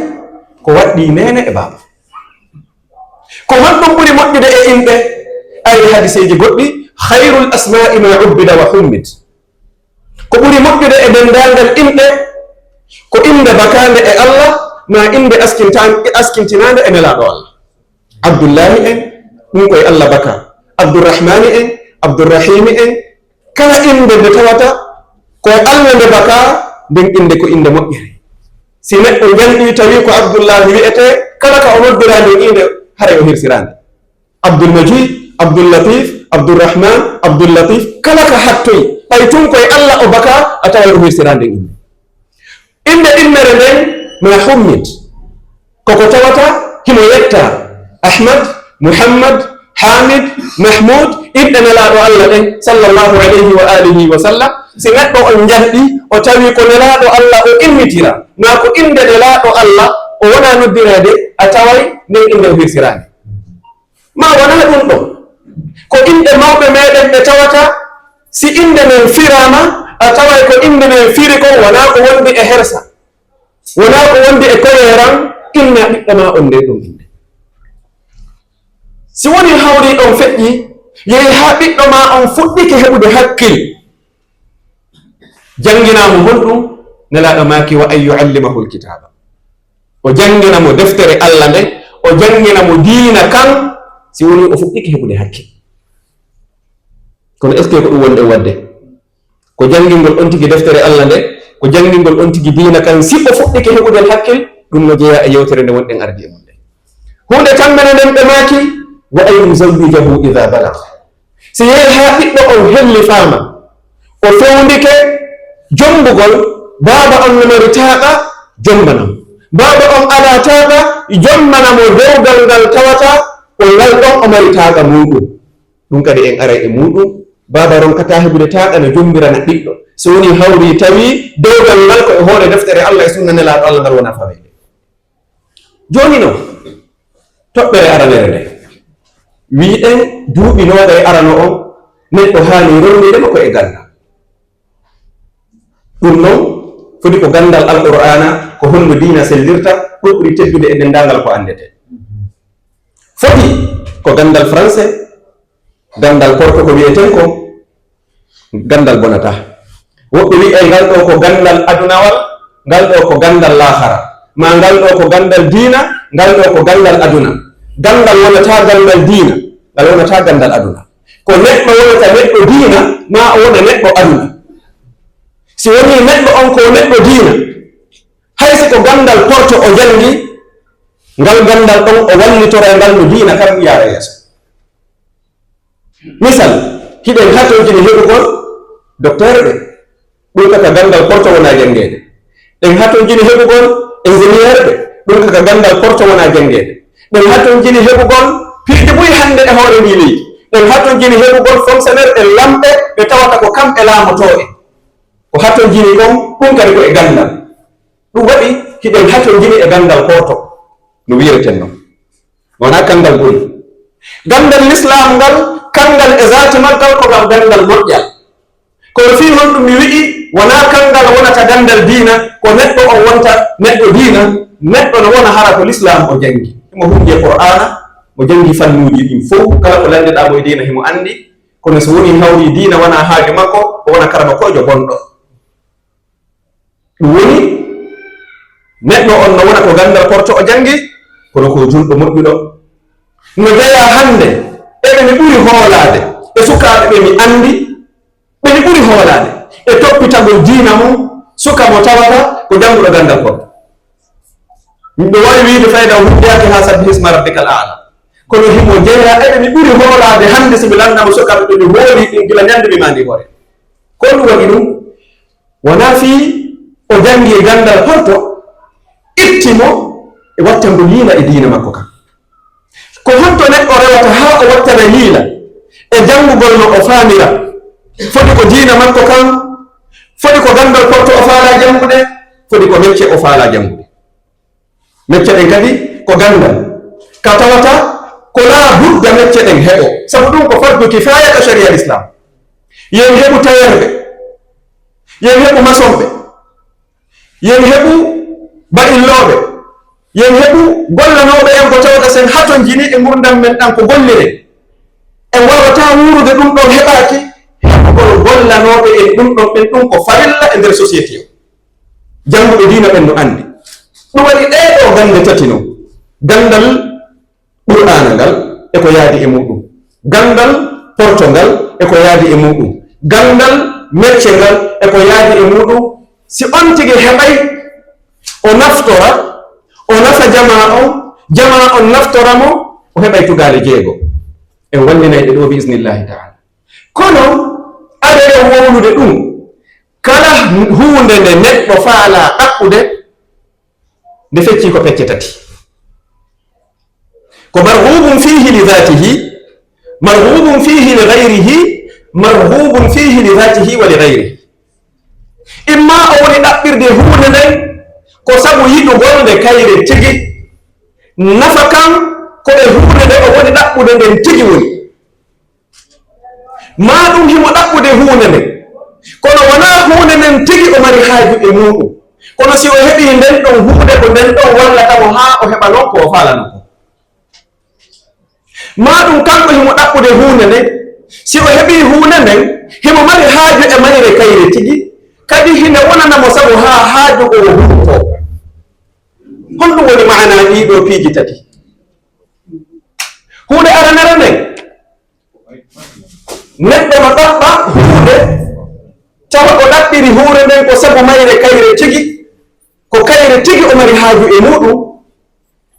ko waɗɗii neene e baaba. Ko honɗum ɓuri moƴƴude e inɗe? Ari hadiseeji goɗɗi, "Khayrul asma'i ma ubbida wa hummid." Ko ɓuri moƴƴude e denndaangal inɗe, ko innde bakaande e Allah, maa innde askintaan-, askintinaande e Nelaaɗo Allah. Abdullaahi en, ɗum ko e Allah bakaa. Abdurrahmaani en, Abdurrahiimi en, kala innde nde tawata ko e Allah nde bakaa, nden innde ko innde moƴƴere. Si neɗɗo janɗii tawi ko Abdullaahi wi'etee, kala ka o noddiraa nden innde, haray o hirsiraande. Abdul Majid, Abdul Latif, Abdurrahman, Abdul Latif, kala ka hattoyi, ɓay tun ko e Allah o bakaa, a taway o hirsiraande innde. Innde ɗimmere nden, ma hummid, ko ko tawata himo yetta Ahmad, Muhammad, Hamid, Mahmud, inɗe Nelaaɗo Allah ɗen, sallallahu alayhi wa alihi wa sallam. Si neɗɗo on janɗi, o tawi ko Nelaaɗo Allah o innitira, maa ko innde Nelaaɗo Allah o wona noddireede, a taway nden innde o hirsiraande. Maa wonaa ɗum ɗon. Ko inɗe mawɓe meɗen ɓe tawata, si innde men firaama, a taway ko innde men firi kon wonaa ko wondi e hersa, wonaa ko wondi e koyeeran, inna ɓiɗɗo maa on nden ɗum innde. Si wonii hawri ɗon feƴƴi, yehi haa ɓiɗɗo maa on fuɗɗike heɓude hakkil, jannginaa mo honɗum? Nelaaɗo maaki, "Wa an yu'allimahu alkitaba." O janngina mo deftere Allah nden, o janngina mo diina kan, si wonii o fuɗɗike heɓude hakkil. Kono est-ce que ko ɗum woni ɗon waɗde? Ko janngingol on tigi deftere Alla nde, ko janngingol on tigi diina kan, si o fuɗɗike heɓugol hakkil, ɗum no jeyaa e yewtere nde wonɗen ardi e mum nde. Huunde tammere nden ɓe maaki, "Wa an yuzawwijahu idha balagha." Si yehi haa ɓiɗɗo on hellifaama, o fewndike jombugol, baaba on no mari taaqa, jombana mo. Baaba on alaa taaqa, jombana mo dewgal ngal tawata ko ngal ɗon o mari taaqa muuɗum. Ɗum kadi en aray e muuɗum. Baaba ronkataa heɓude taaqa no jombirana ɓiɗɗo. So woni hawri tawi dewgal ngal ko e hoore deftere Alla e sunna Nelaaɗo Alla ngal wonaa faweede. Jooni non, toɓɓere aranere nde, wi'en duuɓi noogay arano on, neɗɗo haani ronnirde mo ko e ganndal. Ɗum non, foti ko ganndal Alqur'aana, ko honno diina sellirta, ɗum ɓuri teddude e denndaangal ko anndetee. Foti ko ganndal français, ganndal porto ko wi'eten ko ganndal bonataa. Woɓɓe wi'ay ngal ɗoo ko ganndal adunawal, ngal ɗoo ko ganndal laahara, maa ngal ɗoo ko ganndal diina, ngal ɗoo ko ganndal aduna. Ganndal wonataa ganndal diina, ngal wonataa ganndal aduna. Ko neɗɗo wonata neɗɗo diina, maa o wona neɗɗo aduna. Si wonii neɗɗo on ko neɗɗo diina, hay si ko ganndal porto o janngi, ngal ganndal ɗon o wallitoray ngal no diina kan yaara yeeso. Misal, hiɗen hatonjini heɓugol dokteerɓe, ɗum ka ka ganndal porto wonaa janngeede. Ɗen hatonjini heɓugol ingénieur ɓe, ɗum ka ka ganndal porto wonaa janngeede. Ɗen hatonjini heɓugol piiji buy hannde e hoore ndii leydi. Ɗen hatonjini heɓugol fonctionnaire e lamɓe ɓe tawata ko kamɓe laamotoo en. Ko hatonjini kon, ɗum kadi ko e ganndal. Ɗum waɗi hiɗen hatonjini e ganndal porto, no wi'ireten non. Wonaa kanndal ɓuri. Ganndal Lislaam ngal, kanngal e zaati maggal ko ngal ganndal moƴƴal. Kono fii honɗum mi wi'i wonaa kanngal wonata ganndal diina, ko neɗɗo on wonta neɗɗo diina, neɗɗo no wona hara ko Lislaam o janngi. Himo hunnji e Qur'aana, o janngi fannuuji ɗin fow, kala ko lanndiɗaa mo e diina himo anndi, kono so wonii hawri diina wonaa haaju makko, o wona karamokoojo bonɗo. Ɗum woni, neɗɗo on no wona ko ganndal porto o janngi, kono ko julɗo moƴƴuɗo. No jeyaa hannde e ɓe mi ɓuri hoolaade, e sukaaɓe ɓe mi anndi, ɓe mi ɓuri hoolaade e toppitagol diina mum, suka mo tawata ko jannguɗo ganndal porto. Miɗo waawi wiide fayda o hunndiyaaki haa sabbihisma rabbikal aala. Kono himo jeyaa e ɓe mi ɓuri hoolaade hannde, si mi lanndamo sukaaɓe ɓe mi hooli ɗin gila ñannde mi maandi hoore. Ko ɗum waɗi ɗum? Wonaa fii o janngi e ganndal porto, itti mo e wattangol yiila e diina makko kan. Ko honto neɗɗo rewata haa o wattana yiila e janngugol no o faamira? Foti ko diina makko kan, foti ko ganndal porto o faalaa janngude, foti ko mecce o faalaa janngude. Mecce ɗen kadi ko ganndal ka tawata ko laa budda mecce ɗen heɓo, sabu ɗum ko fardu kifaaya ka sharia Islam. Yen heɓu tayerɓe, yen heɓu masonɓe, yen heɓu ba'illooɓe, yen heɓu gollanooɓe en ko tawata sen hatonjini e ngurndan men ɗan ko golliren. En waawataa wuurude ɗum ɗon heɓaaki heɓugol gollanooɓe en ɗum ɗon ɓen, ɗum ko farilla e nder société o. Jannguɓe diina ɓen no anndi. Ɗum waɗi ɗee ɗoo gannde tati non, ganndal Qur'aana ngal e ko yaadi e muuɗum, ganndal porto ngal e ko yaadi e muuɗum, ganndal mecce ngal e ko yaadi e muuɗum. Si on tigi heɓay, o naftora, o nafa jamaa on, jamaa on naftora mo, o heɓay tugaale jeego. En wallinay ɗe ɗoo bi isnillahi ta'ala. Kono, aɗa e wowlude ɗum, kala huunde nde neɗɗo faalaa ɗaɓɓude, nde feccii ko pecce tati. Ko marghubun fihi li dhatihi, marghubun fihi li ghayrihi, marghubun fihi li dhatihi wa li ghayrihi. Imma o woni ɗaɓɓirde huunde nden ko sabu yiɗugol nde kayre tigi, nafa kan ko e huunde nde o woni ɗaɓɓude nden tigi woni. Maa ɗum himo ɗaɓɓude huunde nden, kono wonaa huunde nden tigi o mari haaju e muuɗum. Kono si o heɓii nden ɗon huunde, ko nden ɗon wallata mo haa o heɓa non ko o faalano kon. Maa ɗum kanko himo ɗaɓɓude huunde nden, si o heɓii huunde nden, himo mari haaju e mayre kayre tigi, kadi hinde wonana mo sabu haa haaju goo huuto. Honɗum woni maanaa ɗii ɗoo piiji tati? Huunde aranere nden, neɗɗo no ɗaɓɓa huunde, tawa o ɗaɓɓiri huunde nden ko sabu mayre kayre tigi, ko kayre tigi o mari haaju e muuɗum,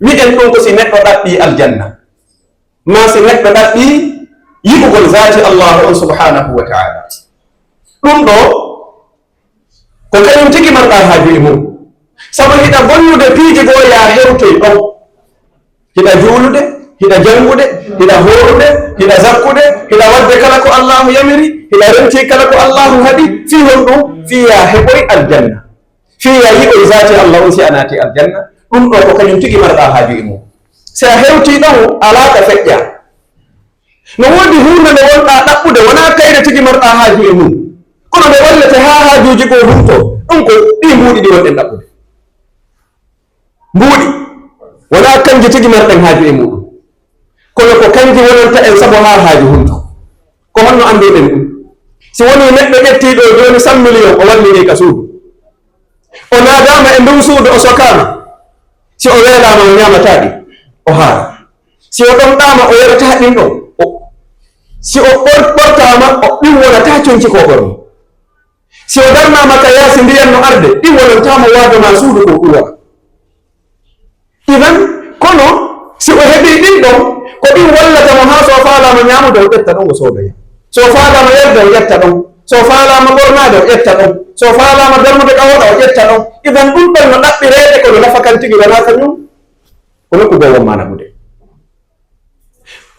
wi'en ɗum ko si neɗɗo ɗaɓɓii aljanna, maa si neɗɗo ɗaɓɓii yi'ugol zaati Allaahu on subhaanahu wa ta'aalaa. Ɗum ɗoo, ko kañum tigi marɗaa haaju e mum. Sabu hiɗa bonnude piiji goo, yaa hewtoy ɗon. Hiɗa juulude, hiɗa janngude, hiɗa hoorude, hiɗa zakkude, hiɗa waɗde kala ko Allaahu yamiri, hiɗa rentii kala ko Allaahu haɗi, fii honɗum? Fii yaa heɓoy aljanna. Fii yaa yi'oy zaati Alla on si a naatii aljanna. Ɗum ɗoo ko kañum tigi marɗaa haaju e mum. Si a hewtii ɗon, alaa ka feƴƴaa. No woodi huunde nde wonɗaa ɗaɓɓude, wonaa kayre tigi marɗaa haaju e mum, kono nde wallete haa haajuuji goo huntoo. Ɗum ko ɗii mbuuɗi ɗi wonɗen ɗaɓɓude. Mbuuɗi, wonaa kanji tigi marɗen haaju e muuɗum, kono ko kanji wonanta en sabu haa haaju huntoo. Ko honno anndirɗen ɗum? Si wonii neɗɗo ƴettii ɗoo jooni cent millions, o wallini ka suudu, o naadaama e ndun suudu, o sokaama, si o weelaama, o ñaamataa ɗi, o haara. Si o ɗonɗaama, o yarataa ɗin ɗon. O, si o ɓor-, ɓortaama, o, ɗin wonataa conci ko o ɓorni. Si o darnaama ka yaasi, ndiyan no arde, ɗin wonantaa mo waado maa suudu ko o uwa. Idan, kono si o heɓii ɗin ɗon, ko ɗin wallata mo haa so o faalaama ñaamude, o ƴetta ɗon, o soodoya. So o faalaama yarde, o ƴetta ɗon. So o faalaama ɓornaade, o ƴetta ɗon. So o faalaama darnude ka hoɗa, o ƴetta ɗon. Idan, ɗum ɗon no ɗaɓɓireede, kono nafa kan tigi wonaa kañum. Ko nokku goo won maa naɓude.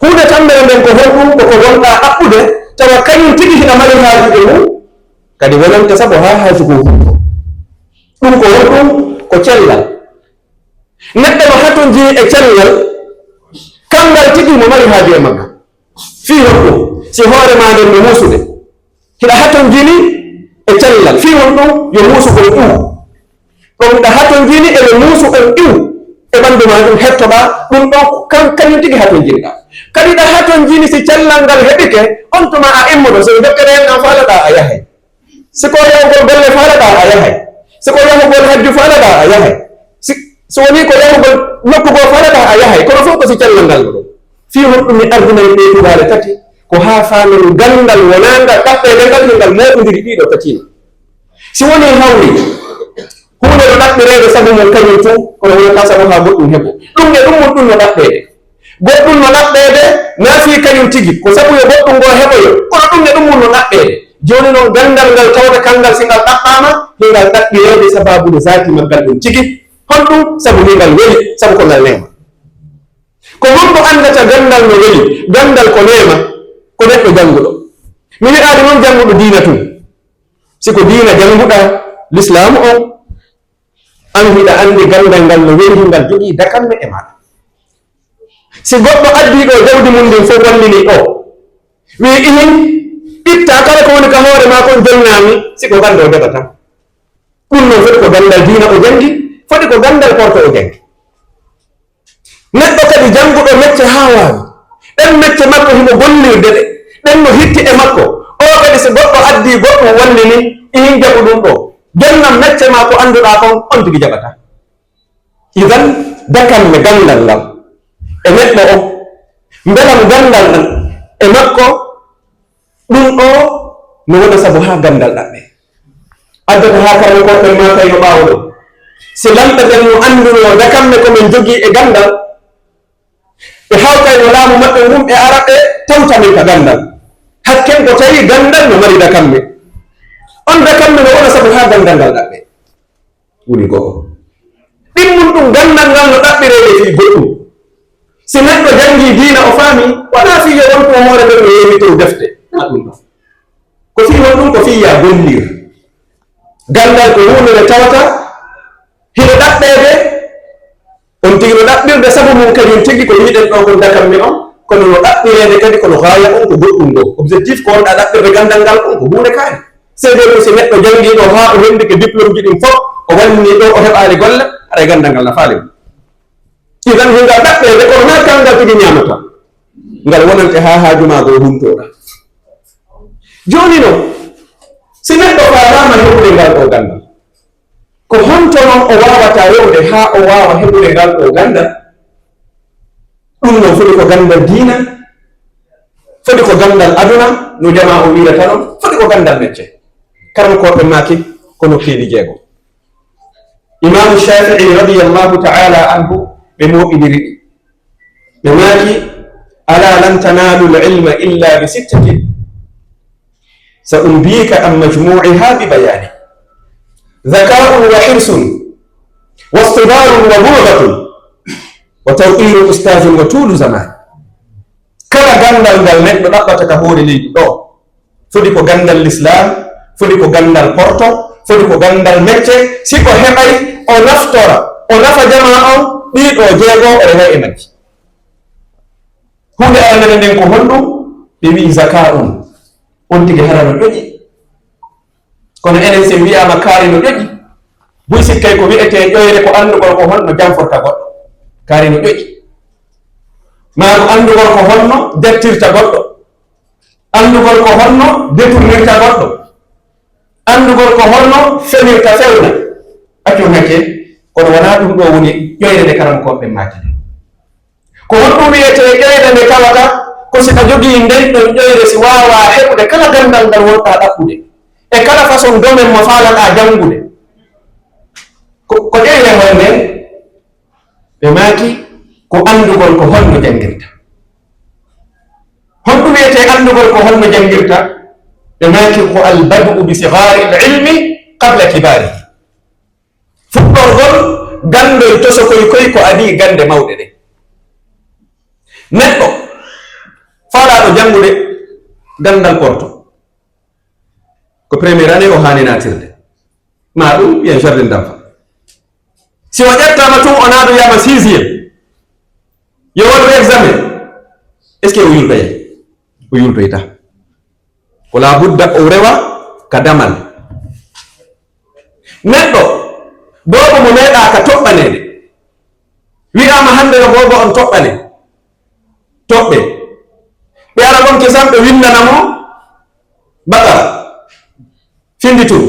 Huunde tammbere nden ko honɗum? Ko ko wonɗaa ɗaɓɓude, tawa kañum tigi hina mari haaju e mum, kadi wonante sabu haa haaju goo huntoo. Ɗum ko honɗum? Ko cellal. Neɗɗo no hatonjini e cellal, kanngal tigi mo mari haaju e maggal. Fii honɗum? Si hoore maa nden no muusude, hiɗa hatonjini e cellal, fii honɗum? Yo muusugol iwu. Ɗum hiɗa hatonjini e muusu on iwu e ɓanndu maa, ɗum hettoɗaa, ɗum ɗon ko kan-, kañum tigi hatonjinɗaa. Kadi hiɗa hatonjini si cellal ngal heɓike, on tuma a immoto, so jokkere en an faalaɗaa, a yahay. Si ko yahugol golle faalaɗaa, a yahay. Si ko yahugol hajju faalaɗaa, a yahay. Si, si wonii ko yahugol nokku goo faalaɗaa, a yahay. Kono fof ko si cellal ngal ɗoo. Fii honɗum mi ardinani ɗee tugaale tati? Ko haa faamen ganndal wonaangal ɗaɓɓeede ngal, no ngal mooɓondiri ɗii ɗoo tati non. Si wonii hawri, huunde no ɗaɓɓireede sabu mum kañum tun, kono wonata sabu haa goɗɗum heɓo. Ɗum e ɗum mun ɗum no ɗaɓɓeede. Goɗɗum no ɗaɓɓeede, naa fii kañum tigi, ko sabu yo goɗɗum goo heɓoyo, kono ɗum e ɗum mun no ɗaɓɓeede. Jooni non, ganndal ngal tawata kanngal, si ngal ɗaɓɓaama, hingal ɗaɓɓireede sabaabu no zaati maggal ɗum tigi. Honɗum? Sabu hingal weli, sabu ko ngal neema. Ko honɗum anndata ganndal no weli? Ganndal ko neema, ko neɗɗo jannguɗo. Mi wi'aali non jannguɗo diina tun. Si ko diina jannguɗaa, lislaamu on, an hiɗa anndi ganndal ngal no weli, ngal jogii dakamme e maaɗa. Si goɗɗo addii ɗoo jawdi mun ndin fof wallini ɗoo, wi'i, ihin, ittaa kala ko woni ka hoore maa kon, jonnaa mi, si ko ganndal o jaɓata. Ɗum non foti ko ganndal diina o janngi, foti ko ganndal porte o janngi. Neɗɗo kadi jannguɗo mecce haa waawi, ɗen mecce makko himo gollirde ɗe, ɗen no hitti e makko. Oo kadi, si goɗɗo addii goɗɗum wallini, ihin jaɓu ɗum ɗoo. Jonnan mecce maa ko annduɗaa kon, on tigi jaɓata. Idan, dakamme ganndal ngal e neɗɗo on, mbelam ganndal ngal e makko, ɗum ɗoo no wona sabu haa ganndal ɗaɓɓee. Addata haa karnokooɓe ɓen maakayno ɓaawo ɗoo. Si lamɓe ɓen no anndunoo dakamme ko men jogii e ganndal, ɓe hawtayno laamu maɓɓe ngun, ɓe ara ɓe tawta men ka ganndal. Hakken ko tawi ganndal no mari dakamme. On dakamme no wona sabu haa ganndal ngal ɗaɓɓee. Woni go'o. Ɗimmun ɗum ganndal ngal no ɗaɓɓireede fii goɗɗum. Si neɗɗo janngii diina, o faamii, wonaa fii yo wontu hoore nden no yeewitoo defte. Naa ɗum ɗon. Ko fii honɗum? Ko fii yaa gollir. Ganndal ko huunde nde tawata hino ɗaɓɓeede, on tigi no ɗaɓɓirde sabu mum kañum tigi ko wi'uɗen ɗoo kon dakamme on, kono no ɗaɓɓireede kadi kono gaaya on ko goɗɗum ɗoo. Objectif ko wonɗaa ɗaɓɓirde ganndal ngal on ko huunde kaari. Seedee ɗum si neɗɗo janngii ɗoo haa o henndike diplôme ji ɗin fof, o wannii ɗoo o heɓaali golle, haray ganndal ngal nafaali mo. Idan hingal ɗaɓɓeede kono naa kanngal tigi ñaamata. Ngal wonante haa haaju maa goo huntoo. Jooni non, si neɗɗo faalaama heɓude ngal ɗoo ganndal, ko honto non o waawata rewde haa o waawa heɓude ngal ɗoo ganndal? Ɗum non foti ko ganndal diina, foti ko ganndal aduna, no jamaa o wi'ata non, foti ko ganndal mecce. Karankooɓe maaki ko nokkeeli jeego. Imaamu Shaafi'i radiyallahu ta'ala anhu, ɓe mooɓindiri ɗi. Ɓe maaki, "Alaa lan tanaalul ilma illaa bi sittatin, sa unbiika an majmuu'ihaa bi bayaani. Dhakaa'un wa hirsun, wa istibaarun wa bulghatun, wa tawqiiru ustaazin wa tuulu zamaani." Kala ganndal ngal neɗɗo ɗaɓɓata ka hoore leydi ɗoo, foti ko ganndal Lislaam, foti ko ganndal porto, foti ko ganndal mecce. Si o heɓay, o naftora, o nafa jamaa on, ɗii ɗoo jeego o reway e majji. Huunde aranere nden ko honɗum? Ɓe wi'i, "Zakaa'un." On tigi hara no ƴoƴi. Kono enen, si en wi'aama kaari no ƴoƴi, buy sikkay ko wi'etee ƴoyre ko anndugol ko honno janforta goɗɗo. Kaari no ƴoƴi. Maa ko anndugol ko honno jattirta goɗɗo. Anndugol ko honno detournirta goɗɗo. Anndugol ko honno fenirta fewna. Accon hakke, kono wonaa ɗum ɗoo woni ƴoyre nde karamokooɓe ɓen maaki. Ko honɗum wi'etee ƴoyre nde tawata ko si a jogii nden ɗon ƴoyre, si waawaa heɓude kala ganndal ngal wonɗaa ɗaɓɓude, e kala façon domaine mo faalaɗaa janngude? Ko, ko ƴoyre honde? Ɓe maaki, ko anndugol ko honno janngirta. Honɗum wi'etee anndugol ko honno janngirta? Ɓe maaki, ko al-bad'u bi sighaaril ilmi qabla kibaarihi. Fuɗɗorgol ganndoy tosokoy koy ko adii gannde mawɗe ɗen. Neɗɗo faalaaɗo janngude ganndal porto, ko première année o haani naatirde, maa ɗum wi'en jardin d'enfant. Si o ƴettaama tun, o naadoyaama sixième, yo waɗu examen, est-ce que o yultoyay? O yultoyta. Ko laa budda o rewa ka damal. Neɗɗo, boobo mo meeɗaa ka toɓɓaneede, wi'aama hannde no boobo on toɓɓane, toɓɓe. Ɓe ara ɗon kisan, ɓe winndana mo Baqara, findi tun.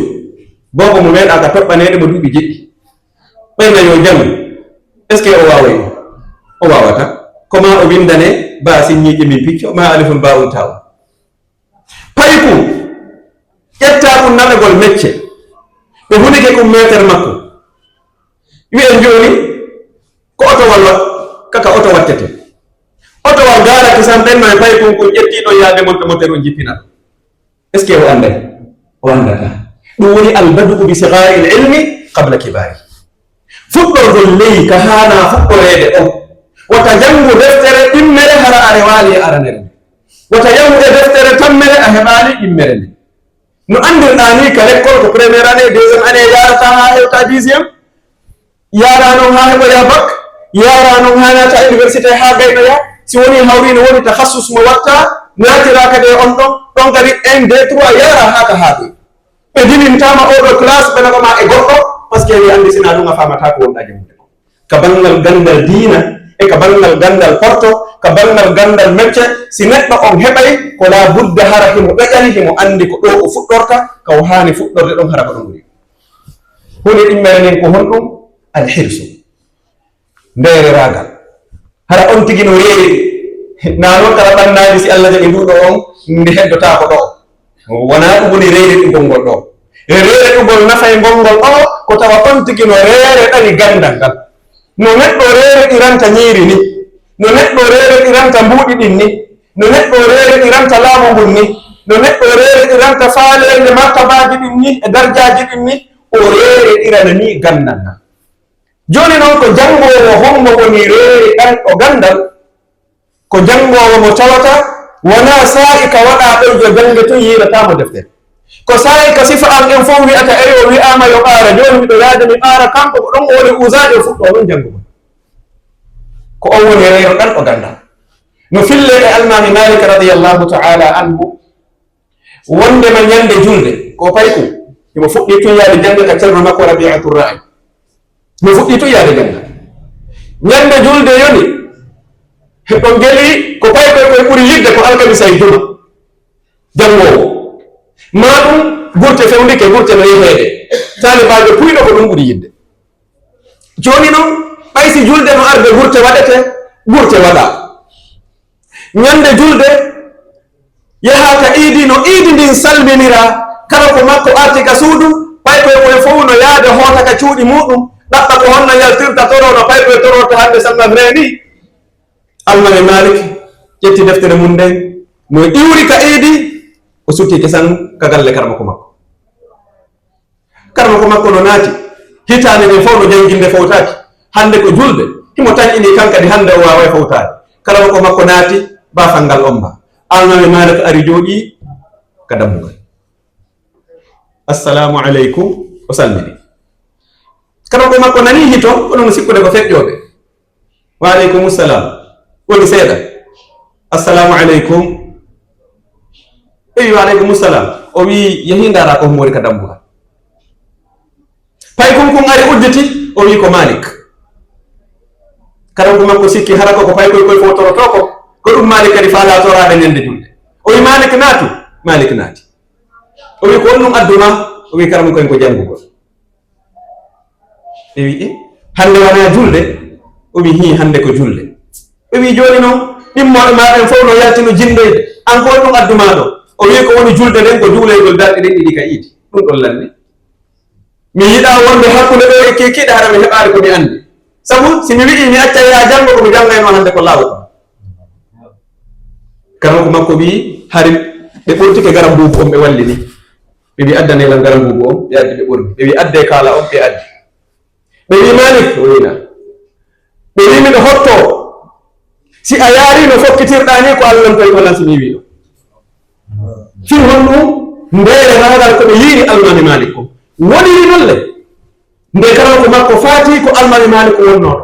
Boobo mo meeɗaa ka toɓɓaneede mo duuɓi jeɗɗi. Ɓeyna yo jam. Est-ce que o waaway? O waawata. Ko maa o winndane baa sinñiiƴe min picco, maa alifun baa un taa un. Payku, ƴettaa kun naɗagol mecce, ɓe hunike kun meeter makko. Wi'en jooni, ko otowal wa-, kaka oto wattete. Otowal gaara kisan ɓen no e paykun kun ƴettii ɗon yaade mon to moter on jippina. Est-ce que o annday? O anndataa. Ɗum woni al-bad'u bi sighaaril ilmi qabla kibaari. Fuɗɗorgol ley ka haanaa fuɗɗoreede on. Wata janngu deftere ɗimmere hara a rewaali e aranere nden. Wata yahu e deftere tammere a heɓaali ɗimmere nden. No anndirɗaa nii ka lekkol ko première année, deuxième année, yaarata haa hewta dixième. Yaaraa non haa heɓoyaa bac, yaaraa non haa naata université haa gaynoyaa. Si wonii hawri no woni takhassus mo wattaa, naatiraa kadi e on ɗon, ɗon kadi un, deux, trois, yaaraa haa ka haaɗoyi. Ɓe dinintaama oo ɗoo classe, ɓe naɓa maa e goɗɗo, parce que mi anndi si naa ɗum a faamataa ko wonɗaa janngude kon. Ka banngal ganndal diina, e ka banngal ganndal porto, ka banngal ganndal mecce, si neɗɗo on heɓay, ko laa budda hara himo ɗoƴani, himo anndi ko ɗoo o fuɗɗorta, ka o haani fuɗɗorde ɗon, hara ko ɗon ɓuri. Huunde ɗimmere nden ko honɗum? Alhirsu. Ndeereraagal. Hara on tigi no reeri. Naa non kala ɓannaali si Alla jaɓi nduuɗo on, nde heddotaako ɗoo. Wonaa ɗum woni reereɗugol ngol ɗoo. Reereɗugol nafay ngol ngol ɗoo, ko tawa on tigi no reereɗani ganndal ngal. No neɗɗo reereɗiranta ñiiri ni. No neɗɗo reereɗiranta mbuuɗi ɗin ni. No neɗɗo reereɗiranta laamu ngun ni. No neɗɗo reereɗiranta faaleende martabaaji ɗin ni, e darjaaji ɗin ni, o reereɗirana ni ganndal ngal. Jooni non, ko janngoowo hombo woni reereɗanɗo ganndal? Ko janngoowo mo tawata wonaa saa'i ka waɗaa ɗon yo jannge tun yiilataa mo deftere. Ko saa'i ka sifa an en fow wi'ata, "Eyo, wi'aama yo ɓaara, jooni miɗo yaade mi ɓaara," kanko ko ɗon o woni usaajo fuɗɗoo non janngugol. Ko on woni reeroɗanɗo ganndal. No fillee e Almaami Maalik radiyallahu ta'ala anhu, wondema ñande julde, ko payku, himo fuɗɗi tun yaade jannga ka ceerno makko Rabi'atu Ra'ayi. Himo fuɗɗi tun yaade jannga. Ñande julde yoni, ɗon geli ko paykoy koy ɓuri yidde ko alkamisa e juma. Janngoowo. Maa ɗum gurte fewndike, gurte no yeheede. Taalibaajo puyɗo ko ɗum ɓuri yidde. Jooni non, ɓay si julde no arde gurte waɗete, gurte waɗaa. Ñande julde, yahaa ka iidi, no iidi ndin salminiraa, Kala ko makko arti ka suudu, paykoy koy fow no yaade hoota ka cuuɗi muuɗum, ɗaɓɓa ko honno yaltirta toro no paykoy tororta hande sanna reeni. Almaami Maalik ƴetti deftere mum nden, no iwri ka iidi, o sutti kesan ka galle karamoko makko. Karamoko makko no naati, hitaande nden fow no jannginde fowtaaki. Hande ko julde, himo tanƴini kan kadi hande o waaway fowtaade. Karamoko makko naati, baafal ngal ommbaa. Almaami Maalik ari jooɗii ka dammugal. "Assalaamu aleykum," o salmini. Karamoko makko nanii hito, kono no sikkude ko feƴƴooɓe. "Wa aleykumu salaam." Woni seeɗa. "Assalaamu aleykum." Ɓe wi'i, "Wa aleykumu salaam." O wi'i, "Yehi ndaara ko homo woni ka dambugal." Paykun kun ari udditi, o wi'i, "Ko Maalik." Karamoko makko sikki hara ko, ko paykoy koy fow torotoo ko, ko ɗum Maalik kadi faalaa toraade ñande julde. O wi'i, "Maalik naatu." Maalik naati. O wi'i, "Ko honɗum addu maa?" O wi'i, "Karamoko, ko janngugol." Ɓe wi'i, "Hande wanaa julde?" O wi'i, "Hii, hande ko julde." Ɓe wi'i, "Jooni non, ɗimmooɓe maa ɓen fow no yalti no jinndoyde. An ko honɗum addu maa ɗoo?" O wi'i, "Ko woni julde nden, ko juuloygol darɗe ɗen ɗiɗi ka iidi. Ɗum ɗon lanni. Mi yiɗaa wonde hakkunde ɗoo e kiikiiɗe, hara mi heɓaali ko mi anndi. Sabu si mi wi'ii mi accay yaa janngo, ko mi janngayno hande ko laawol." Karamoko makko wi'i, "Hari ɓe ɓortike garambuubu on, ɓe wallini." Ɓe wi'i, "Addanee lan garambuubu on," ɓe addi, ɓe ɓorni. Ɓe wi'i, "Addee kaala on," ɓe addi. Ɓe wi'i, "Maalik?" O wi'i, "Naa." Ɓe wi'i, "Miɗo hottoo si a yaarii no fokkitirɗaa nii, ko Alla lantoytoo lan si mi wi'i ɗoo." Fii honɗum? Ndeere ragal ko ɓe yi'iri Almaami Maalik kon. Woniri non le, nde karamoko makko faati ko Almaami Maalik wonnoo ɗon.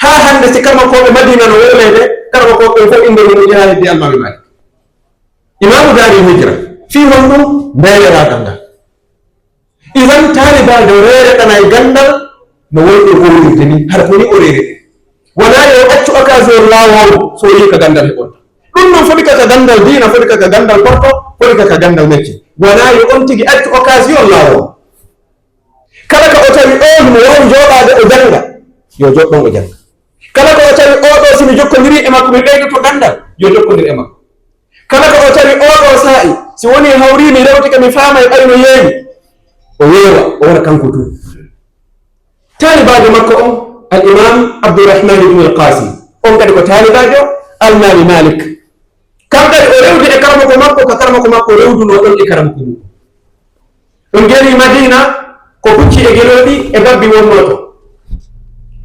Haa hande si karamokooɓe Madiina no wowleede, karamokooɓe ɓen fow innde mum yaha heddi Almaami Maalik. Imaamu Daaril Hijra, fii honɗum? Ndeere ragal ngal. Idan, taalibaajo reereɗanay ganndal no wonɗo wowlirde ni, hara ko ni o reeriri. Wanaa yo accu occasion laawol so o yi'i ka ganndal heɓonta. Ɗum non foti ka ka ganndal diina, foti ka ka ganndal korko, foti ka ka ganndal mecce. Wanaa yo on tigi accu occasion laawol. Kala ka o tawi ɗoo himo waawi jooɗaade o jannga, yo jooɗ ɗon o jannga. Kala ko o tawi oo ɗoo, si mi jokkondirii e makko, mi ɓeydoto ganndal, yo jokkondir e makko. Kala ko o tawi oo ɗoo saa'i, si wonii hawrii mi rewtike, mi faamay ɓay no yeewi, o yeewa, o wona kanko tun. Taalibaajo makko on, Al Imaam Abdurrahmaan ibn Al Qaasim, on kadi ko taalibaajo Almaami Maalik. Kan kadi o rewdi e karamoko makko, ka karamoko makko rewdunoo ɗon e karamoko mum. Ɗum jeeri Madiina, ko pucci e gelooɗi e babbi wonnoo ton.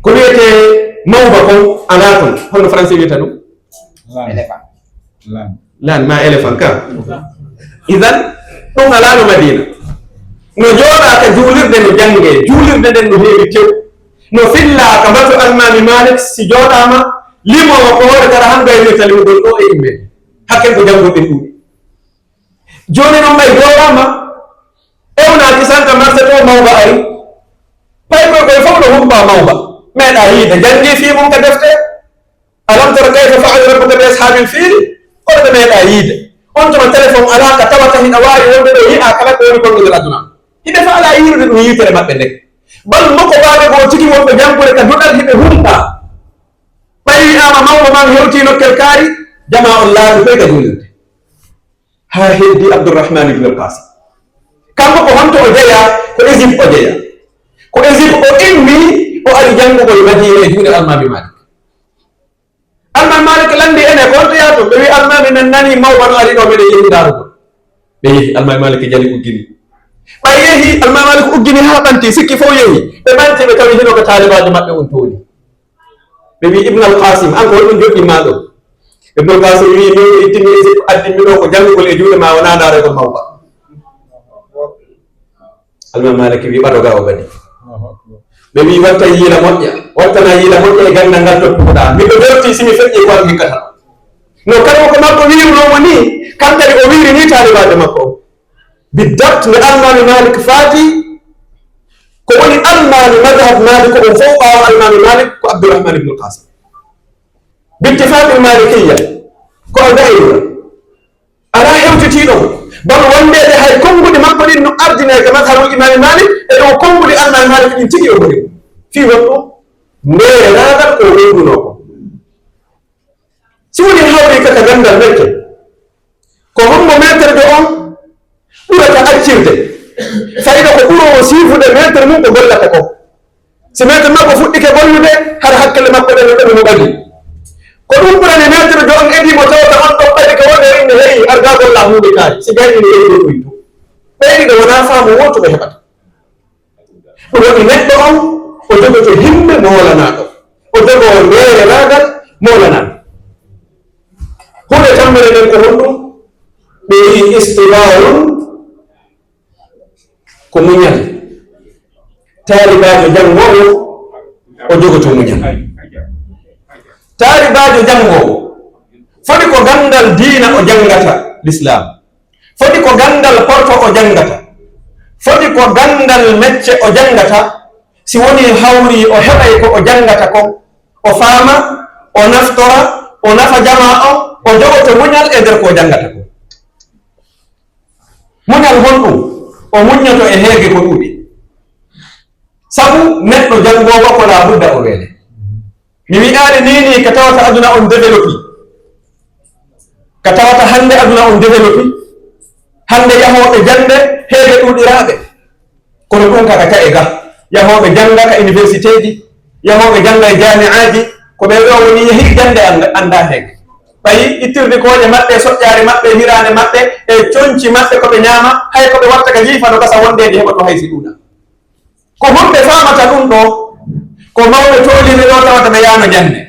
Ko wi'etee mawba kon alaa ton, honno français wi'ata ɗum? Lan. Lan. Lan, maa éléphant ka. Idan, ɗum alaano Madiina. No jooɗaa ka juulirde no janngee, juulirde nden no heewi tew. No fillaa ka mbatu Almaami Maalik, si jooɗaama, limoowo ko hoore kala han gaynirta limugol ɗoo e immee. Hakken ko janngooɓe ɗuuɗi. Jooni non ɓay jooɗaama, ewnaa kisan ka marse to mawba ari. Paykoy koy fow no humpaa mawba. Meeɗaa yiide, janngii fii mun ka defte. Alam tara kayfa fa'ala rabbuka bi ashaabil fiil? Kono ɓe meeɗaa yiide. On tuma telefon alaa ka tawata hina waawi wonde ɗo yi'aa kala ko woni konngol aduna. Hiɓe faalaa yiirude ɗum yiitere maɓɓe nden. Bal mokobaaɓe goo tigi wonɓe jangude ka duɗal hiɓe humpa. Ɓay wi'aama mawɗo man hewtii nokkel kaari, jamaa on laaɓi koy ka juulirde. Haa heddi Abdurrahman ibn al-Qasim. Kanko ko honto o jeyaa? Ko Égypte o jeyaa. Ko Égypte o immii, o ari jangugol Madiina e juuɗe Almaami Maalik. Almaami Maalik lanndii en e ko honto yahaton? Ɓe wi'i, Almaami, men nanii mawɓe no ari ɗoo, meɗen yehi ndaarugol. Ɓe yehi, Almaami Maalik jali uggini. Ɓay yehi, Almaami Maalik uggini haa ɓanti, sikki fow yehi. Ɓe ɓanti, ɓe tawi hino ko taalibaajo maɓɓe on tooni. Ɓe wi'i, Ibn al-Qasim, an ko honɗum joɗɗin maa ɗoo? Ibn al-Qasim wi'i, min ko ittimi Égypte, addin mi ɗoo ko janngugol e juuɗe maa, wonaa ndaarugol mawɓe. Almaami Maalik wi'i, ɓado gaa o ɓadi. Ɓe wi'i, wattan yiila moƴƴa, wattanaa yiila moƴƴa e ganndal ngal toppuɗaa. Miɗo weltii si mi feƴƴii ko an hikkata. No karamoko makko wi'irunoo mo nii, kan kadi o wi'iri nii taalibaajo makko on. Biddabt nde Almaami Maalik faati, ko woni Almaami madhab Maalik on fow ɓaawo Almaami Maalik ko Abdurrahman ibn al-Qasim. Bittifaqil Maalikiyya, ko al da'ira. Alaa hewtitiiɗo mo. Bal wondeede hay konnguɗi makko ɗin no ardinay ka madhabul Imaami Maalik, e dow konnguɗi Almaami Maalik ɗin tigi o woni. Fii honɗum? Ndeere raagal ko o wowlunoo ko. Si woni hawri ka ka ganndal mecce, ko hombo meeterjo on ɓura Wota accirde. Fayda ko ɓuroo o siifude maître mum ko gollata ko. Si maître makko fuɗɗike gollude, hara hakkille makko ɗen no ɗaɓi mo ɓadi. Ko ɗum ɓurani maître jo on edi mo tawata on ɗon ɓadi ka wonde o inne heyi, arga golla huunde kaari. Si gayni no yehi ɗo ɗoyto. Ɓeydi ɗo wonaa faamu wootu ɓe heɓata. Ɗum waɗi neɗɗo on, o jogoto himɓe moolanaaɗo. O jogoo reereraagal moolanaaɗo. Huunde tammere nden ko honɗum? Ɓe wi'i istibaarun ko muñal. Taalibaajo janngoowo, o jogoto muñal. Taalibaajo janngoowo, foti ko ganndal diina o janngata, Lislaam. Foti ko ganndal porto o janngata. Foti ko ganndal mecce o janngata. Si wonii hawrii o heɓay ko o janngata kon, o faama, o naftora, o nafa jamaa on, o jogoto muñal e nder ko o janngata kon. Muñal honɗum? O muññoto e heege ko ɗuuɗi. Sabu neɗɗo janngoowo ko laa budda o weele. Mi wi'aali nii nii ka tawata aduna on développé. Ka tawata hannde aduna on développé. Hannde yahooɓe jannde heege ɗuuɗiraaɓe. Kono ɗum ka ka ta'e ga. Yahooɓe jannga ka universitéeji, yahooɓe jannga e jaami'aaji, ko ɓe ɗoo woni yehi jannde annda-, anndaa heege. Ɓayi ittirde kooƴe maɓɓe, soƴƴaare maɓɓe, hiraande maɓɓe, e conci maɓɓe ko ɓe ñaama, hay ko ɓe watta ka jiifa no gasa wondeede heɓoto hay si ɗuuɗa. Ko honɓe faamata ɗum ɗoo? Ko mawɓe tooliiɓe ɗoo tawata ɓe yaano jannde.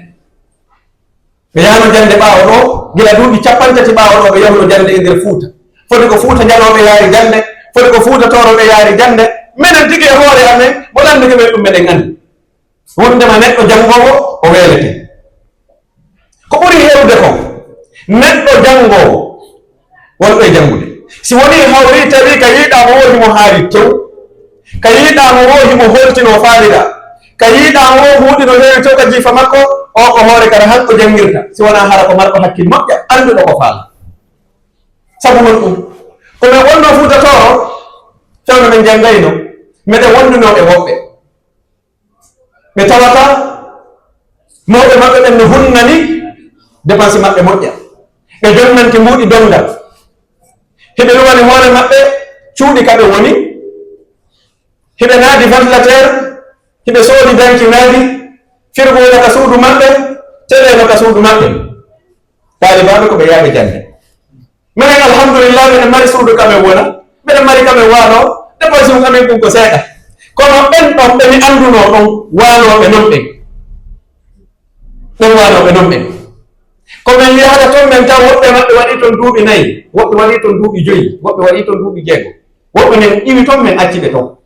Ɓe yaano jannde ɓaawo ɗoo, gila duuɓi cappanɗe tati ɓaawo ɗoo ɓe yahuno jannde e nder Fuuta. Foti ko Fuuta Jalooɓe yaari jannde, foti ko Fuuta Tooroɓe yaari jannde. Menen tigi e hoore amen, mo lanndike men ɗum meɗen anndi. Wondema neɗɗo janngoowo, o weelete. Ko ɓuri heewde kon, neɗɗo janngoowo, wonɗo e janngude. Si wonii hawrii tawi ka yiɗaa mo woo himo haari tew, ka yiɗaa mo woo himo holtinoo faalidaa, ka yiɗaa mo woo huunde no heewi tew ka jiifa makko, oo ko hoore kara han o janngirta, si wonaa hara ko marɗo hakkil moƴƴa, annduɗo ko faala. Sabu honɗum? Ko men wonnoo Fuuta Tooro, fewndo men janngayno, meɗen wondunoo e woɓɓe. Ɓe tawata mawɓe maɓɓe ɓen no hunnani dépense maɓɓe moƴƴa. Ɓe jonnanke mbuuɗi donngal. Hiɓe luwani hoore maɓɓe cuuɗi ka ɓe woni. Hiɓe naadi ventilateur, hiɓe soodi danki naadi, firgo no ka suudu maɓɓe, télé no ka suudu maɓɓe. Taalibaaɓe ko ɓe yaaɓe jannde. Minen, alhamdulillah, miɗen mari suudu ka men wona, miɗen mari ka men waanoo, dépense mun amen ɗum ko seeɗa. Kono ɓen ɗon ɓe mi anndunoo ɗon, waanooɓe non ɓen. Ɓen waanooɓe non ɓen. Ko men yahata ton, men tawa woɓɓe maɓɓe waɗii ton duuɓi nayi, woɓɓe waɗii ton duuɓi joyi, woɓɓe waɗii ton duuɓi jeego. Woɓɓe men iwi ton, men acci ɓe ton.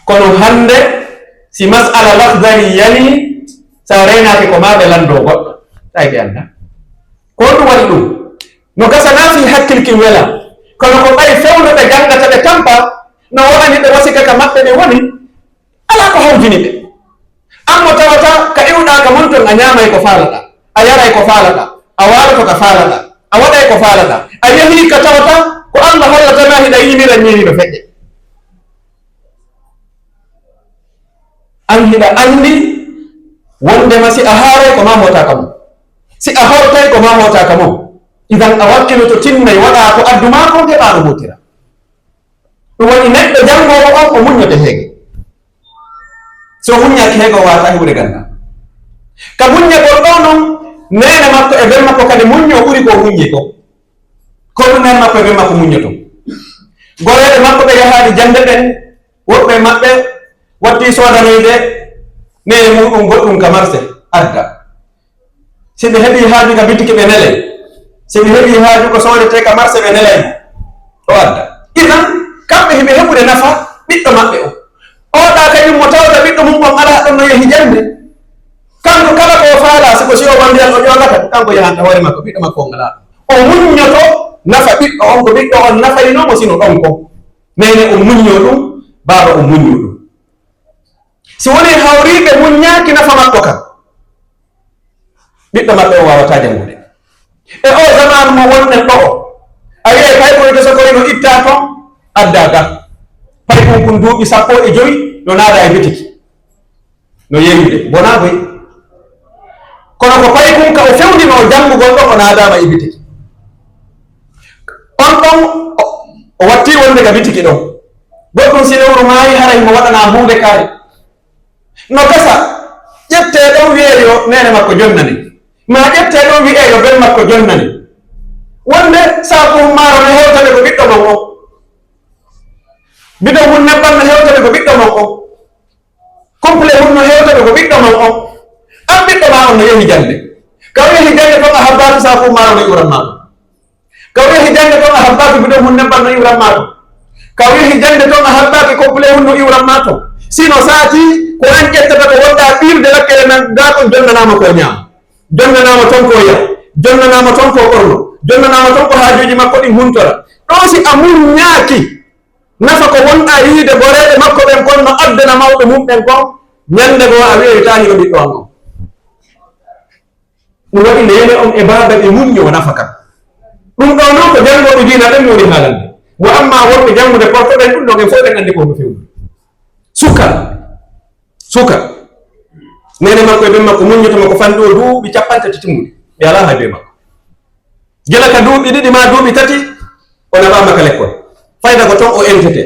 Kono hannde, si mas'ala Lahdari yanii, si a reenaaki ko maa ɓe lanndoo goɗɗo, tawi ɓe anndaa. Ko honɗum waɗi ɗum? No gasa naa fii hakkil kin wela, kono ko ɓay fewndo ɓe janngata ɓe tampa, no wa'ani ɓe wasika ka maɓɓe ɓe woni, alaa ko hawjini ɓe. An mo tawata ka iwɗaa ka mon ton, a ñaamay ko faalaɗaa, a yaray ko faalaɗaa, a waaloto ka faalaɗaa, a waɗay ko faalaɗaa. A yehii ka tawata ko Alla hollata ma hiɗa yimira nii no feƴƴe. An hiɗa anndi wondema si a haaray ko maa hoota ka mun, si a hortay ko maa hoota ka mun. Idan a wakkilo to timmay waɗaa ko addu maa kon, heɓaa no hootira. Ɗum waɗi neɗɗo janngoowo on, o muññoto heege. Si o muññaaki heege, o waawataa heɓude ganndal. Ka muññagol ɗoo non, neene makko e ben makko kadi muññi, o ɓuri ko o muññi ko. Ko ɗum neene makko e ben makko muññoto. Goreeɓe makko ɓe yahaali jannde ɓen, woɓɓe maɓɓe wattii soodanoyde neene muɗum goɗɗum ka marse, adda. Si ɓe heɓii haaju ka bitiki, ɓe nelay. Si ɓe heɓii haaju ko sooretee ka marse, ɓe nelay mo, o adda. Idan, kamɓe hiɓe heɓude nafa ɓiɗɗo maɓɓe on. Oo ɗaa kañum mo tawata ɓiɗɗo mum on alaa ɗon no yehi jannde. Kanko kala ko o faalaa, si ko si o wondiyal o ƴoogata, ko kanko yahanta hoore makko, ɓiɗɗo makko on alaa ɗon. O muññoto nafa ɓiɗɗo on, ko ɓiɗɗo on nafaynoo mo sino ɗon kon. Neene on muññoo ɗum, baaba on muññoo ɗum. Si wonii hawriiɓe muññaaki nafa maɓɓe kan, ɓiɗɗo maɓɓe on waawataa janngude. E oo zamaanu mo wonɗen ɗoo, a yi'ay paykun e Joso Koy no ittaa ton, addaa ga. Paykun kun duuɓi sappo e jowi no naadaa e bitiki, no yeeyude, bonaa boy. Kono ko paykun ka o fewndinoo janngugol ɗon, o naadaama e bitiki. On ɗon, o, O watti wonde ka bitiki ɗon. Goɗɗum si lewru maayi, haray mo waɗanaa huunde kaari. No gasa, ƴettee ɗon wi'ee yo neene makko jonnane. Maa ƴettee ɗon wi'ee yo ben makko jonnane. Wonde saaku maaro no hewtane ko ɓiɗɗo mon on. Bidon hun nebban no hewtane ko ɓiɗɗo mon on. Complet hun no hewtata ko ɓiɗɗo maa on. An ɓiɗɗo maa on no yehi jannde. Ka o yehi jannde ton a habbaaki saaku maaro no iwran maa ton. Ka o yehi jannde ton a habbaaki bidon hun nebban no iwran maa ton. Ka o yehi jannde ton a habbaaki complet hun no iwran maa ton. Si no saati ko an ƴettata ko wonɗaa ɓiirde lakkere nan gaa ton jonnanaama ko ñaama. Jonnanaama ton ko yara. Jonnanaama ton ko ɓorno. Jonnanaama ton ko haajuuji makko ɗin huntora. Ɗoo si a muññaaki, nafa ko wonɗaa yiide goreeɓe makko ɓen kon no addana mawɓe mun ɓen kon, ñande goo a wi'oytaani yo ɓiɗɗo an on. Ɗum waɗi neene on e baaba ɓe muññoo nafa kan. Ɗum ɗoo non ko janngooɓe diina ɓen woni haalande. Wa ammaa wonɓe janngude porto ɓen, ɗum ɗon en fow ɗen anndi ko no fewndi. Suka, suka. Neene makko e ben makko muññoto mo ko fanɗi o duuɓi cappanɗe tati timmuɗi. Ɓe alaa hay bee makko. Gila ka duuɓi ɗiɗi maa duuɓi tati, o naɓaama ka lekkol. Fayda ko ton o entete.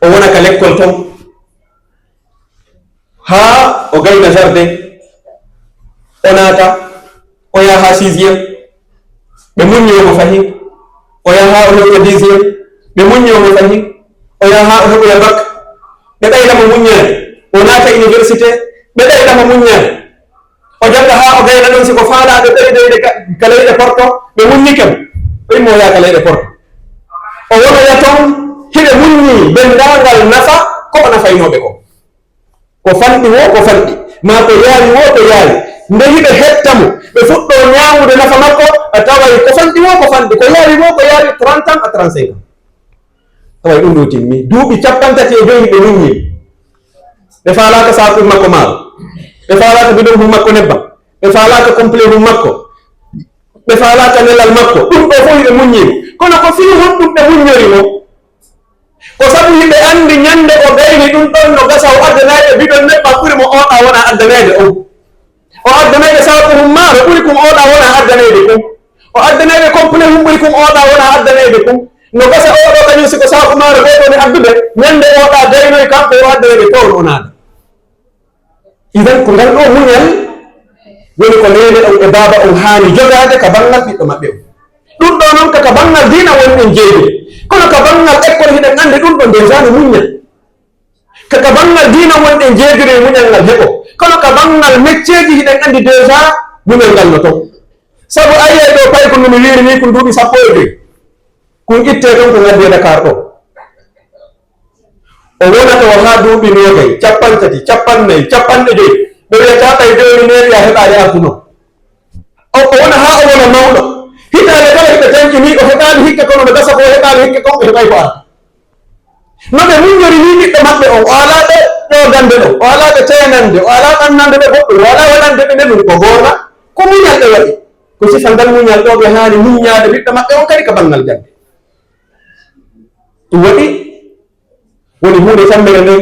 O wona ka lekkol ton. Haa o gayna jardin. O naata, o yaha haa sixième. Ɓe muññoo mo fahin. O yaha haa o heɓoya dixième. Ɓe muññoo mo fahin. O yaha haa o heɓoya bac. Ɓe ɓeyda mo muññaade. O naata université. Ɓe ɓeyda mo muññaade. O jannga haa o gayna ɗon, si ko faalaaɓe ɓeydeyde ka, ka leyɗe Porto, ɓe muññike mo. O immoya ka leyɗe Porto. O wonoya ton, hiɓe muññii denndaangal nafa ko o nafaynooɓe kon. Ko fanɗi woo, ko fanɗi. Maa ko yaawi woo, ko yaawi. Nde hiɓe hetta mo, ɓe fuɗɗoo ñaamude nafa makko, a taway ko fanɗi woo, ko fanɗi. Ko yaawi woo, ko yaawi, trente ans à trente-cinq ans. Tawa ɗum ɗoo timmi. Duuɓi cappanɗe tati e joy ɓe muññi. Ɓe faalaaka saaku makko maaro. Ɓe faalaaka bidon hun makko nebbam. Ɓe faalaaka complet hun makko. Ɓe faalaaka nelal makko. Ɗum ɗoo fof hiɓe muññi mo. Kono ko fii honɗum ɓe muññori mo? Ko sabu hiɓe anndi ñande o gayni ɗum ɗon no gasa o addanayɓe bidon nebbam ɓuri mo oɗa wona addanayɓe on. O addanayɓe saaku hun maaro ɓuri kun oɗa wona addanayɓe kun. O addanayɓe complet hun ɓuri kun oɗa wona addanayɓe kun. No gasa oɗo kañum si ko saaku maaro gooto woni addude, ñande oɗa gaynoy kanko o addanayɓe toon o naada. Idan ko ngal ɗoo muñal woni ko neene on e baaba on haani jogaade ka banngal ɓiɗɗo maɓɓe on. Ɗum ɗoo non ka, ka banngal diina wonɗen jeeyude. Kono ka banngal ekkol hiɗen anndi ɗum ɗon déjà no muññal. Ka, ka banngal diina wonɗen jeeyude e muñal ngal heɓo. Kono ka banngal mecceeji hiɗen anndi déjà muñal ngal no ton. Sabu a yi'ay ɗoo paykun no mi wiiri nii kun duuɓi sappo e joy. Kun ittee ton kun addee Dakar ɗoo. O wona ɗoo haa duuɓi noogay, cappanɗe tati, cappanɗe nayi, cappanɗe joy. Ɓe wi'ata ɓay jooni neeɓi a heɓaali artu non. O, o wona haa o wona mawɗo. Hitaande kala hiɓe tanƴinii o heɓaali hikka kono no gasa ko o heɓaali hikka kon o heɓay ko arta. No ɓe muññori nii ɓiɗɗo maɓɓe on, o alaa ɓe ƴoogande ɗon, o alaa ɓe teenande, o alaa ɓannande ɓe goɗɗum, o alaa waɗande ɓe nenun ko goonga, ko muñal ɓe waɗi. Ko sifa ngal muñal ɗoo ɓe haani muññaade ɓiɗɗo maɓɓe on kadi ka banngal jannde. Ɗum waɗi woni huunde tammere nden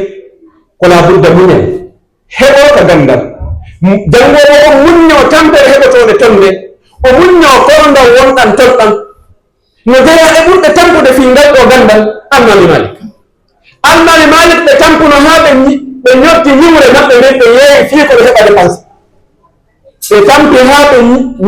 ko laa budda muñal heɓoo ka ganndal. Janngoowo on muññoo tampere heɓotoonde ton nde, o muññoo korondal wonɗan ton ɗan. No jeyaa e ɓurɗe tampude fii ngal ɗoo ganndal, Almaami Maalik. Almaami Maalik ɓe tampuno haa ɓe ñi-, ɓe ñotti ñiwre maɓɓe nden ɓe yeeyi fii ko ɓe heɓa dépense. Ɓe tampi haa ɓe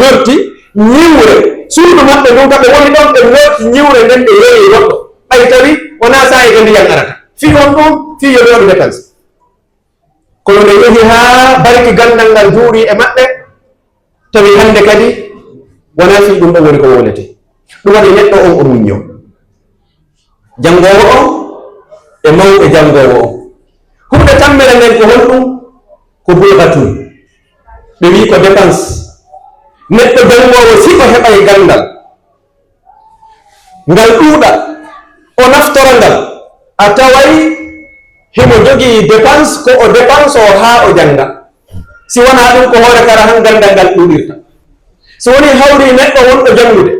ñorti ñiwre suudu maɓɓe ndun ka ɓe woni ɗon, ɓe ñorti ñiwre nden ɓe yeeyi goɗɗo. Ɓay tawi wonaa saa'i ka ndiyan arata. Fii honɗun? Fii yo ɓe waɗu dépense. Kono ɓe yehi haa barki ganndal ngal juuri e maɓɓe, tawi hannde kadi wonaa fii ɗum ɗon woni ko wowletee. Ɗum waɗi neɗɗo on o muññoo. Janngoowo on e mawɓe janngoowo on. Huunde tammere nden ko honɗum? Ko bulgatun. Ɓe wi'i ko dépense. Neɗɗo janngoowo si o heɓay ganndal, ngal ɗuuɗa, o naftora ngal, a taway himo jogii dépense, ko o dépense o haa o jannga. Si wonaa ɗum, ko hoore kara han ganndal ngal ɗuuɗirta. Si wonii hawrii neɗɗo wonɗo janngude,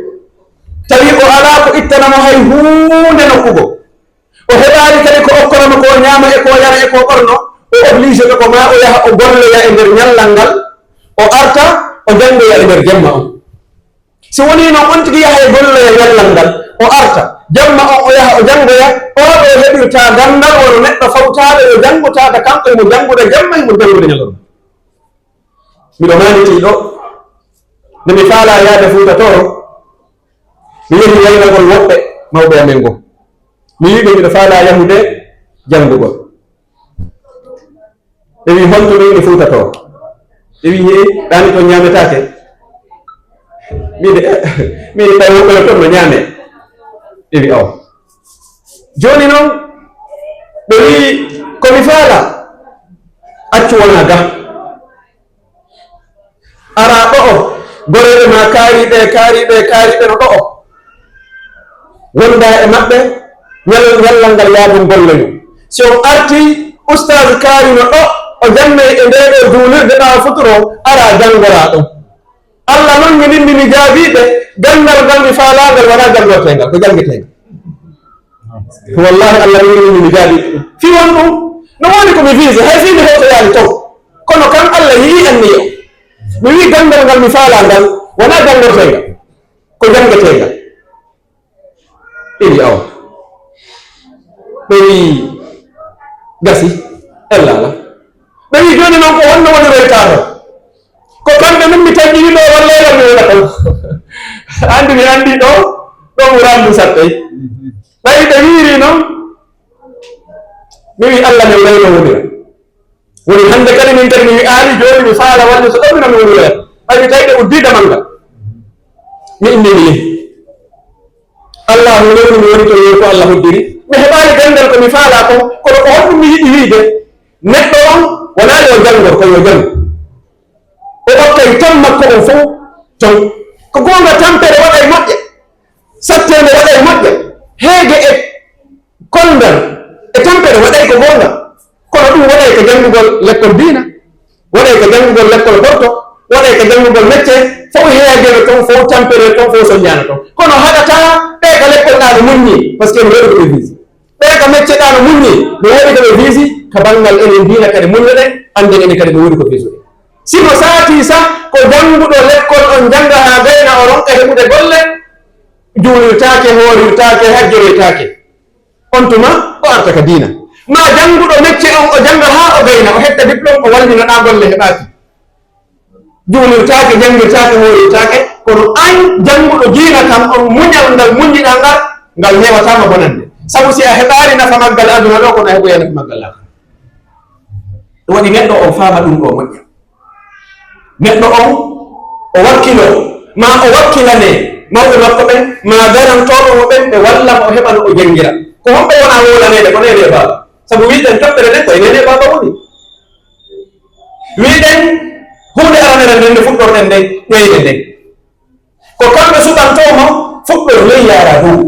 tawi o alaa ko ittana mo hay huunde nokku goo, o heɓaali kadi ko okkora mo ko o ñaama e ko o yara e ko o ɓorno, o obligé ɓe ko maa o yaha o golloya e nder ñallal ngal, o arta o janngoya e nder jemma on. Si wonii non on tigi yaha e golloya ñallal ngal, o arta, jamma on o yaha o janngoya, oo ɗoo heɓirta ganndal wano neɗɗo fawtaaɗo yo janngo tata, kanko himo janngude jamma, himo janngude ñalorma. Miɗo maanitii ɗoo, nde mi faalaa yaade Fuuta Tooro, mi yehi waynagol woɓɓe mawɓe amen goo. Mi wi'i ɓe miɗo faalaa yahude janngugol. Ɓe wi'i, "Honto ɗun e Fuuta Tooro?" Ɓe wi'i, "Ɗaani ton ñaametaake." Mi wi'i, "Mi wi'i, ɓay woɓɓe no ton no ñaamee." Ɓe wi'i, "Awa." Jooni non, ɓe wi'i, "Ko mi faalaa, accu wonaa ga." Araa ɗo'o, goreeɓe maa kaariiɓe, kaariiɓe, kaariiɓe no ɗo'o. Wondaa e maɓɓe, ñalal, ñallal ngal yaadun golle mun. Si on artii, ustaazu kaarino ɗo, o jannay e ndee ɗoo juulirde ɓaawo futuro, araa janngoraa ɗon. Alla non mi nimmi mi jaabii ɓe, ganndal ngal mi faalaa ngal wanaa janngorteengal, ko janngeteengal. Wallahi, Alla no wi'i mi jaali. Fii won ɗum, no woni ko mi vise, hay fii mi hewtoyaali ton. Kono kan Alla yi'i anniya. Mi wi'i ganndal ngal mi faalaa ngal, wonaa janngorteengal, ko janngeteengal. Ɓe wi'i, "Awa." Ɓe wi'i, "Gasi, ella ala." Ɓe wi'i, "Jooni non ko honno woni roytaano?" Ko kamɓe min mi taƴƴini ɗo, walla e mi wona ɗo. Anndi mi anndi ɗo, ɗo ɓurandu sattay. Ɓay ɓe wi'iri non, mi wi'i, "Alla men ɓay no wonira." Woni hannde kadi min kadi mi wi'aali, jooni mi faala walde so ɗon mi wonira. Ɓay mi tawi ɓe uddii damal ngal. Mi inni mi yehi. Allahu newni mi woni to yeeso Alla hoddiri. Mi heɓaali ganndal ko mi faalaa kon, kono ko honɗum mi yiɗi wi'ude? Neɗɗo on wonaa yo janngor, ko yo janngu. O okkay tan makko on fow ton. Ko goonga, tampere waɗay moƴƴa, satteende waɗay moƴƴa, heege e kolndal e tampere waɗay ko goonga. Kono ɗum waɗay ko janngugol lekkol diina, waɗay ko janngugol lekkol horto, waɗay ko janngugol mecce, fow heegeeno ton, fow tampere ton, fow soññaano ton. Kono haɗataa ɓe ka lekkol ɗaa no muññi, parce que no waɗi ko ɓe vise. Ɓee ka mecce ɗaa no muññi, no woodi ko ɓe visi, ka banngal enen diina kadi muññuɗen, annden enen kadi no woodi ko visuɗen. Si no saatii sah, ko jannguɗo lekkol on jannga haa gayna o ronka heɓude golle, juulirtaake, hoorirtaake, hajjoroytaake. On tuma, o arta ka diina. Maa jannguɗo mecce on, o jannga haa o gayna, o hetta diplôme, o wallina ɗaa golle heɓaaki. Juulirtaake, janngirtaake, hoorirtaake, kono an jannguɗo diina kan on, muñal ngal muññiɗaa ngal, ngal newataa ma bonande. Sabu si a heɓaali nafa maggal aduna ɗoo, kono a heɓoyay nafa maggal laakhira. Ɗum waɗi neɗɗo on faama ɗum ɗoo moƴƴa. Neɗɗo on, o wakkiloo, maa o wakkilanee mawɓe makko ɓen, maa garantooɓe mo ɓen, ɓe walla mo, o heɓa no o janngira. Ko honɓe wonaa wowlaneede? Ko neene e baaba. Sabu wi'ɗen toɓɓere nden, ko e neene e baaba woni. Wi'ɗen, huunde aranere nden nde fuɗɗorɗen nden, ƴoyre nden. Ko kamɓe suɓantoo mo fuɗɗorley yaara dow.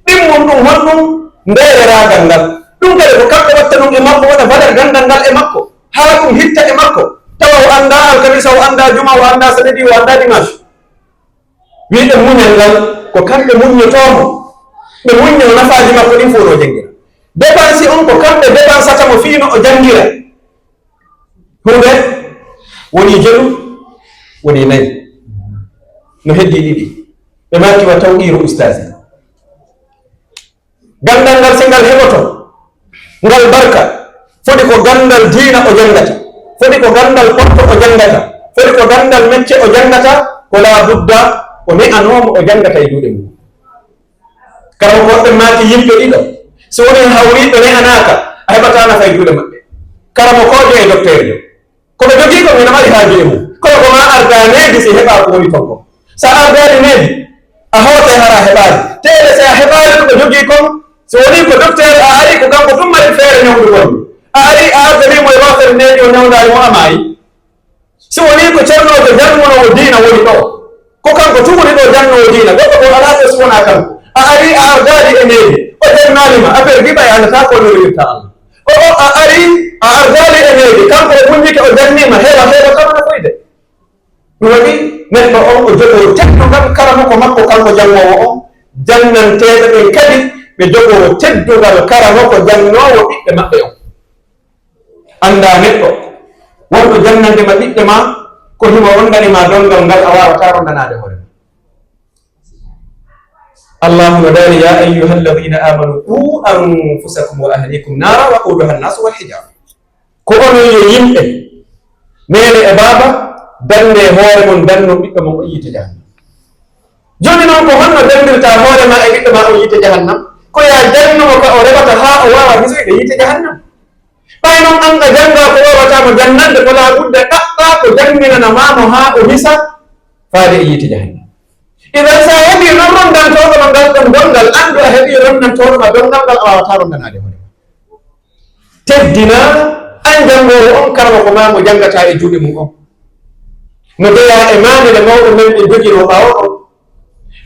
Ɗimmum ɗum honɗum? Ndeereraagal ngal. Ɗum kadi ko kamɓe watta ɗum e makko, waɗa valeur ganndal ngal e makko, haa ɗum hitta e makko. Tawa o anndaa alkamisa, o anndaa juma, o anndaa samedi, o anndaa dimanche. Wi'ɗen muñal ngal, ko kamɓe muññotoo mo. Ɓe muññoo nafaaji makko ɗin fow no o janngira. Dépense on ko kamɓe dépensata mo fii no o janngira. Huunde woni jelu, woni nayi. No heddii ɗiɗi. Ɓe maaki wa tawqiiru ustaasi. Ganndal ngal, si ngal heɓoto ngal barka, foti ko ganndal diina o janngata, foti ko ganndal porto o janngata, foti ko ganndal mecce o janngata, ko laa budda o ne'anoo mo o janngata e juuɗe mum. Karamokooɓe maaki yimɓe ɗiɗo, so wonii hawriiɓe ne'anaaka, a heɓataa nafa e juuɗe maɓɓe. Karamokoojo e dokteerjo. Ko ɓe jogii kon ina mari haaju e mum. Kono ko maa ardaa needi si heɓaa ko woni ton kon. So a ardaali needi, a hootay hara a heɓaali. Teele si a heɓaali ko ɓe jogii kon, so wonii ko dokteer a ari, ko kanko tun mari feere ñawndugol mi. A ari a ardanii mo e waasere needi o ñawndaali mo a maayi. Si wonii ko cernoojo janngunoowo diina woni ɗoo, ko kanko tun woni ɗoo jannoowo diina, goɗɗo goo alaa ɗoo si wonaa kanko. A arii a ardaali e needi, o jannaali ma, affaire bi ɓay anndataa ko no rewirta Allah. O, o, a arii a ardaali e needi, kanko o muññike o jannii ma, heewa, heewa kam nafoyde. Ɗum waɗi neɗɗo on o jogoo teddungal karamoko makko kanko janngoowo on, jannanteeɓe ɓen kadi ɓe jogoo teddungal karamoko jannoowo ɓiɓɓe maɓɓe on. Anndaa neɗɗo wonɗo jannande ma ɓiɓɓe maa, ko himo ronndani ma donngal ngal a waawataa ronndanaade hoore ma. Allahu no daali, "يا أيها الذين آمنوا قوا أنفسكم وأهليكم نارا وقودها الناس والحجارة." Ko onon yo yimɓe, neene e baaba, danndee hoore mon, danndon ɓiɗɗo mon on yiite jahannam. Jooni non, ko honno danndirtaa hoore maa e ɓiɗɗo maa on yiite jahannam? Ko yaa jannu mo ka o reɓata haa o waawa hisoyde yiite jahannam. Ɓay non an a janngaa ko waawataa mo jannande, ko laa budda ɗaɓɓaa ko jannginana maa mo haa o hisa faade e yiite jahannam. Idan, si a heɓii non rondantooɗo ma ngal ɗon gonngal, anndu a heɓii rondantooɗo ma gonngal ngal a waawataa rondanaade hoore ma. Teddinaa an janngoowo on, karamoko maa mo janngataa e juuɗe mun on. No jeyaa e maanile mawɗo men ɓe joginoo ɓaawo ɗon.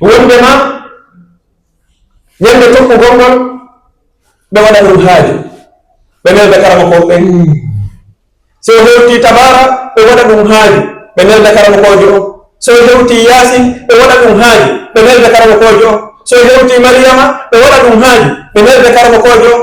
Wonndema, Ñande tokkugol ngol, ɓe waɗa ɗum haaju, ɓe nelda karamokooɓe ɓen. So o hewtii Tabaara, ɓe waɗa ɗum haaju, ɓe nelda karamokoojo on. So o hewtii Yaasin, ɓe waɗa ɗum haaju, ɓe nelda karamokoojo on. So o hewtii Mariyama, ɓe waɗa ɗum haaju, ɓe nelda karamokoojo on.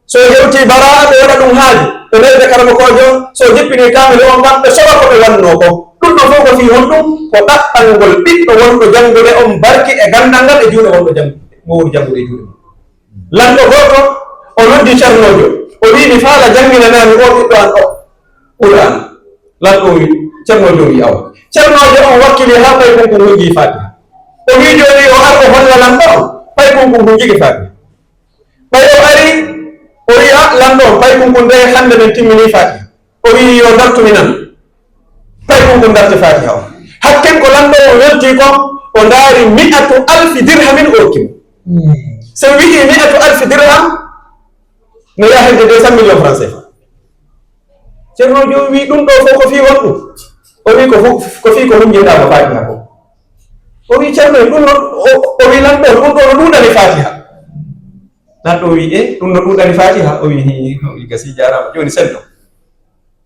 So o hewtii Baraa, ɓe waɗa ɗum haaju, ɓe nelda karamokoojo on. So o jippinii kaamilu on kan, ɓe soɓa ko ɓe wannoo kon. Ɗum ɗon fow ko fii honɗum? Ko ɗaɓɓangol ɓiɗɗo wonɗo janngude on barki e ganndal ngal e juuɗe wonɗo janngude, mo woni janngude e juuɗe mum. Lanɗo gooto, o noddi cernoojo, o wi'i, "Mi faala jannginanaa mi oo ɓiɗɗo an oo Qur'aana." Lanɗo on wi'i, cernoojo on wi'i, "Awa." Cernoojo on wakkili haa paykun kun hunjii Faatiha. O wi'i, "Jooni o ar o holla lanɗo on, paykun kun hunjike Faatiha." Ɓay o ari, o wi'i, "Ah, lanɗo on, paykun kun de hannde men timminii Faatiha." O wi'i, "Yo ndartu mi nana." Paykun kun ndarti Faatiha on. Hakken ko lanɗo on weltii kon, o ndaari mi'atu alfi dirhamin o okki mo. So wi'i mi'atu alfi dirham, no yaha hedde deux cent millions francs C F A. Ceerno Joomi wi'i, "Ɗum ɗoo fow ko fii honɗum?" O wi'i, "Ko fu-, ko fii ko hunjinɗaa mo Faatiha ko." O wi'i, "Ceerno, ɗum ɗon," o, o wi'i, "Lanɗo, ɗum ɗoo no ɗuuɗani Faatiha." Lanɗo wi'i, "E, ɗum no ɗuuɗani Faatiha?" O wi'i, "Hii," o wi'i, "Gasii, jaaraama. Jooni senndo."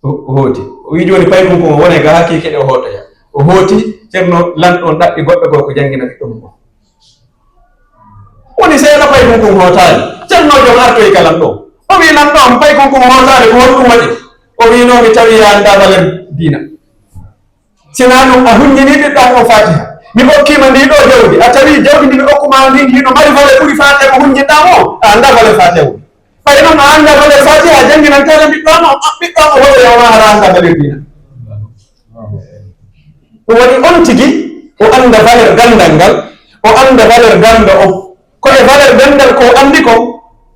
O, o hooti. O wi'i, "Jooni paykun kun o wona e gaa haa kiikiiɗe o hootoya." O hooti, Ceerno Lanɗo on ɗaɓɓi goɗɗo goo ko janngina ɓiɗɗo mum on. Woni seeɗa paykun kun hootaali. Ceerno Joomi artoyi ka Lanɗo on. O wi'i, "Lanɗo on, paykun kun hootaali, ko honɗum waɗi?" O wi'i, "No mi tawi a anndaa valeur diina. Si naa ɗum, a hunjinii ɓiɗɗo an on Faatiha. Mi okkii ma ndii ɗoo jawdi. A tawi jawdi ndi mi okku maa ndin hino mari valeur ɓuri Faatiha mo hunjinɗaa mo. A anndaa valeur Faatiha woni. Ɓay non a anndaa valeur Faatiha, a jannginantaake ɓiɗɗo an on, ɓiɗɗo an on hoto yaw maa hara anndaa valeur diina." Ɗum waɗi on tigi o annda valeur ganndal ngal, o annda valeur ganndo on. Ko e valeur ganndal ko o anndi kon,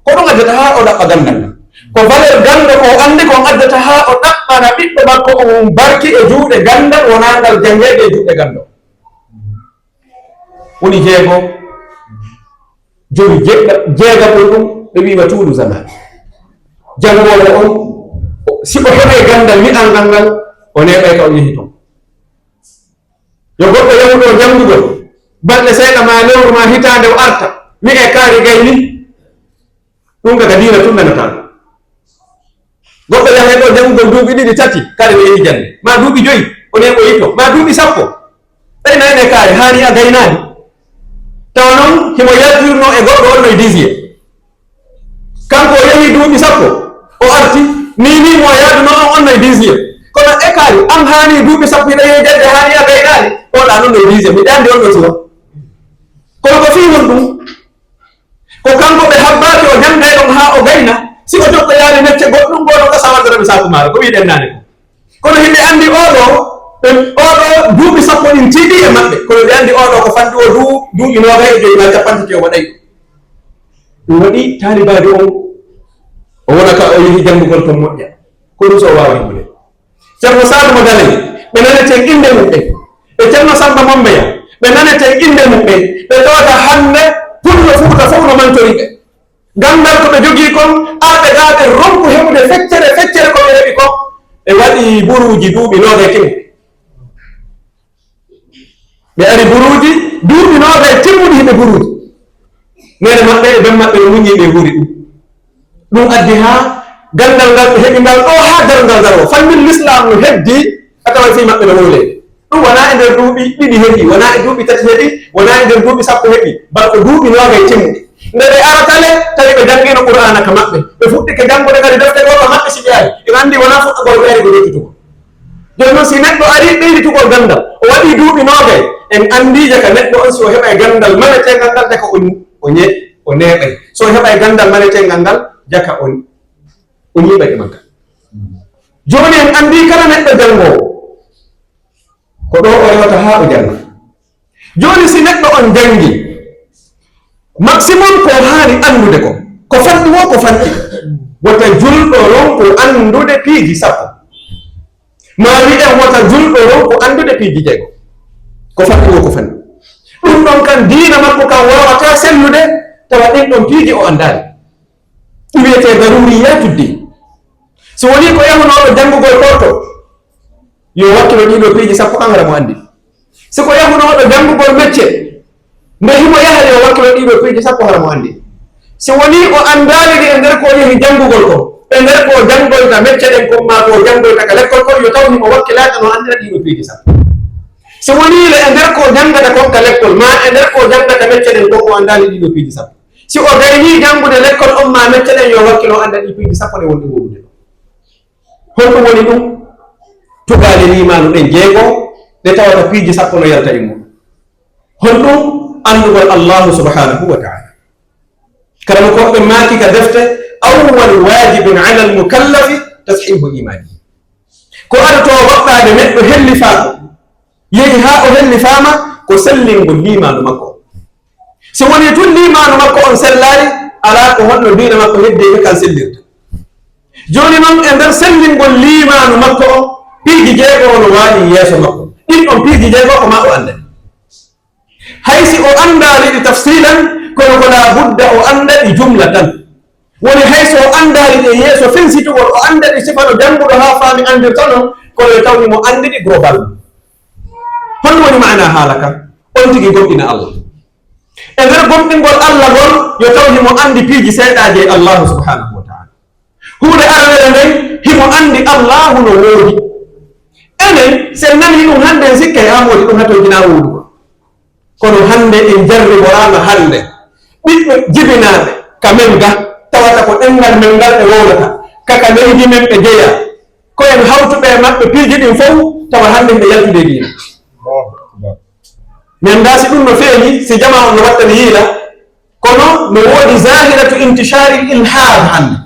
ko ɗum addata haa o ɗaɓɓa ganndal ngal. Ko valeur ganndo ko o anndi kon addata haa o ɗaɓɓana ɓiɗɗo makko on barki e juuɗe ganndal wonaa ngal janngeede e juuɗe ganndo. Woni jeego, jowi jeeɗa-, jeegaɓol ɗum ɓe wi'i wa tuulu zaman. Janngoowo on, o, si o heɓay ganndal wi'angal ngal, o neeɓay ka o yehi ton. Yo goɗɗo yahu ɗo janngugol, balɗe seeɗa maa lewru maa hitaande o arta, wi'ee kaari gay ni, ɗum ka diina tun nanataa. Goɗɗo yahay ɗo janngugol duuɓi ɗiɗi, tati, kadi o yehi jannde. Maa duuɓi joyi, o neeɓoyi ton. Maa duuɓi sappo. Ɓay nayne kaari, haani a gaynaali. Tawa non, himo yaltirnoo e goɗɗo on no e dixième. Kanko o yehi duuɓi sappo, o arti, nii nii mo o yaadunoo on, on no e dixième. Kono e kaari, an haani duuɓi sappo hiɗa yehi jannde, haani a gaynaali. O ɗa non no e dixième, miɗa anndi on no suwa. Kono ko fii honɗum? Ko kanko ɓe habbaaki o janngay ɗon haa o gayna, si o jokkoyaali mecce goɗɗum, gooto ka sawata rami saaku maaro, ko wi'ɗen naane ko. Kono hiɓe anndi oo ɗoo, ɓe, oo ɗoo duuɓi sappo ɗin tiiɗii e maɓɓe, kono ɓe anndi oo ɗoo ko fanɗi o duu-, duuɓi noogay e joy maa cappanɗe tati o waɗay ɗum. Ɗum waɗi taalibaajo on, o wona ka o yehi janngugol ton moƴƴa, ko ɗum so o waawa heɓude. Ceerno Saadu mo Dalaye, ɓe naneten innde mum ɓen. E Ceerno Samba Mombeya, ɓe naneten innde mum ɓen. Ɓe ɗooga hannde, pullo Fuuta fow no mantori ɓe. Ganndal ko ɓe jogii kon, arɓe gaa ɓe ronku heɓude feccere, feccere ko ɓe heɓi kon. Ɓe waɗi buruuji duuɓi noogay timmuɗi. Ɓe ari buruuji, duuɓi noogay timmuɗi hiɓe buruuji. Neene maɓɓe e ben maɓɓe no muññi ɓe huuri ɗum. Ɗum addi haa ganndal ngal ɓe heɓi ngal ɗoo haa darngal ngal o. Fannin Lislaam no heddi a taway fii maɓɓe no wowlee. Ɗum wonaa e nder duuɓi ɗiɗi heɓi, wonaa e duuɓi tati heɓi, wonaa e nder duuɓi sappo heɓi. Bal ko duuɓi noogay timmuɗi. Nde ɓe arata le, tawi ɓe janngiino Qur'aana ka maɓɓe. Ɓe fuɗɗike janngude kadi defte goo ka maɓɓe si ɓe ari. Ɓe anndi wonaa fuɗɗagol ɓe ari ko jottitugol. Jooni non, si neɗɗo arii ɓeyditugol ganndal, o waɗi Duuɓi noogay, en anndii jaka neɗɗo on, si o heɓay ganndal maneteengal ngal, jaka o, o ñe-, o neeɓay. Si o heɓay ganndal maneteengal ngal, jaka o, o ñiiɓay e maggal. Jooni en anndii kala neɗɗo janngoowo, ko ɗoo o rewata haa o jannga. Jooni si neɗɗo on janngi, maximum ko haani anndude ko, ko fanɗi woo ko fanɗi, wota julɗo ronku anndude piiji sappo. Maa wi'en wota julɗo ronku anndude piiji jeego. Ko fanɗi woo ko fanɗi. Ɗun ɗon kan diina makko kan waawataa sellude, tawa ɗin ɗon piiji o anndaali. Ɗi wi'etee daruriyaatu diin. Si wonii ko yahunooɗo janngugol porto, yo wakkilo ɗii ɗoo piiji sappo kan hara mo anndi. Si ko yahunooɗo janngugol mecce, nde himo yaha yo wakkilo ɗii ɗoo piiji sappo hara mo anndi. Si wonii o anndaali ɗi e nder ko o yehi janngugol kon, e nder ko o janngoyta mecce ɗen kon maa ko o janngoyta ka lekkol kon, yo taw himo wakkilaaka no anndira ɗii ɗoo piiji sappo. Si wonii le e nder ko o janngata kon ka lekkol maa e nder ko o janngata mecce ɗen kon o anndaali ɗii ɗoo piiji sappo. Si o gaynii janngude lekkol on maa mecce ɗen, yo wakkilo annda ɗii piiji sappo ɗe wonɗe wowlude ɗon. Honɗun woni ɗun? Tugaale liimaanu ɗen jeego ɗe tawata piiji sappo no yalta e muɗum. Honɗun? Anndugol Allaahu subhaanahu wa ta'aalaa. Karamokooɓe maaki ka defte, "Awwalu waajibin alal mukallafi tashiihu iimaanihi." Ko adotoo waɗɗaade neɗɗo hellifaaɗo, yehi haa o hellifaama, ko sellingol liimaanu makko on. Si wonii tun liimaanu makko on sellaali, alaa ko honno diina makko heddii ka kan sellirta. Jooni non, e nder sellingol liimaanu makko on, piiji jeego no waali yeeso makko. Ɗin ɗon piiji jeego ko maa o annda ɗi. Hay si o anndaali ɗi tafsilan, kono ko laa budda o annda ɗi jumlatan. Woni hay so o anndaali ɗi e yeeso fensitugol, o annda ɗi sifa no jannguɗo haa faami anndirta non, kono yo taw himo anndi ɗi global. Honɗun woni maanaa haala kan? On tigi gomɗina Allah. E nder gomɗingol Allah ngol, yo taw himo anndi piiji seeɗaaji e Allaahu subhaanahu wa ta'aalaa. Huunde aranere nden, himo anndi Allaahu no woodi. Enen, si en nanii ɗun hande, en sikkay haa moodi ɗun hatonjinaa woodugol. Kono hande en jarriboraama hande. Ɓiɓɓe jibinaaɓe ka men ga, tawata ko ɗemngal men ngal ɓe wowlata, ka ka leydi men ɓe jeyaa. Ko en hawtuɓe e maɓɓe piiji ɗin fow, tawa hande hiɓe yaltude e diina. Allahu akbar. Mi anndaa si ɗun no feeñi, si jamaa on no wattani yiila, kono no woodi zaahiratu intishaari ilhaad hande.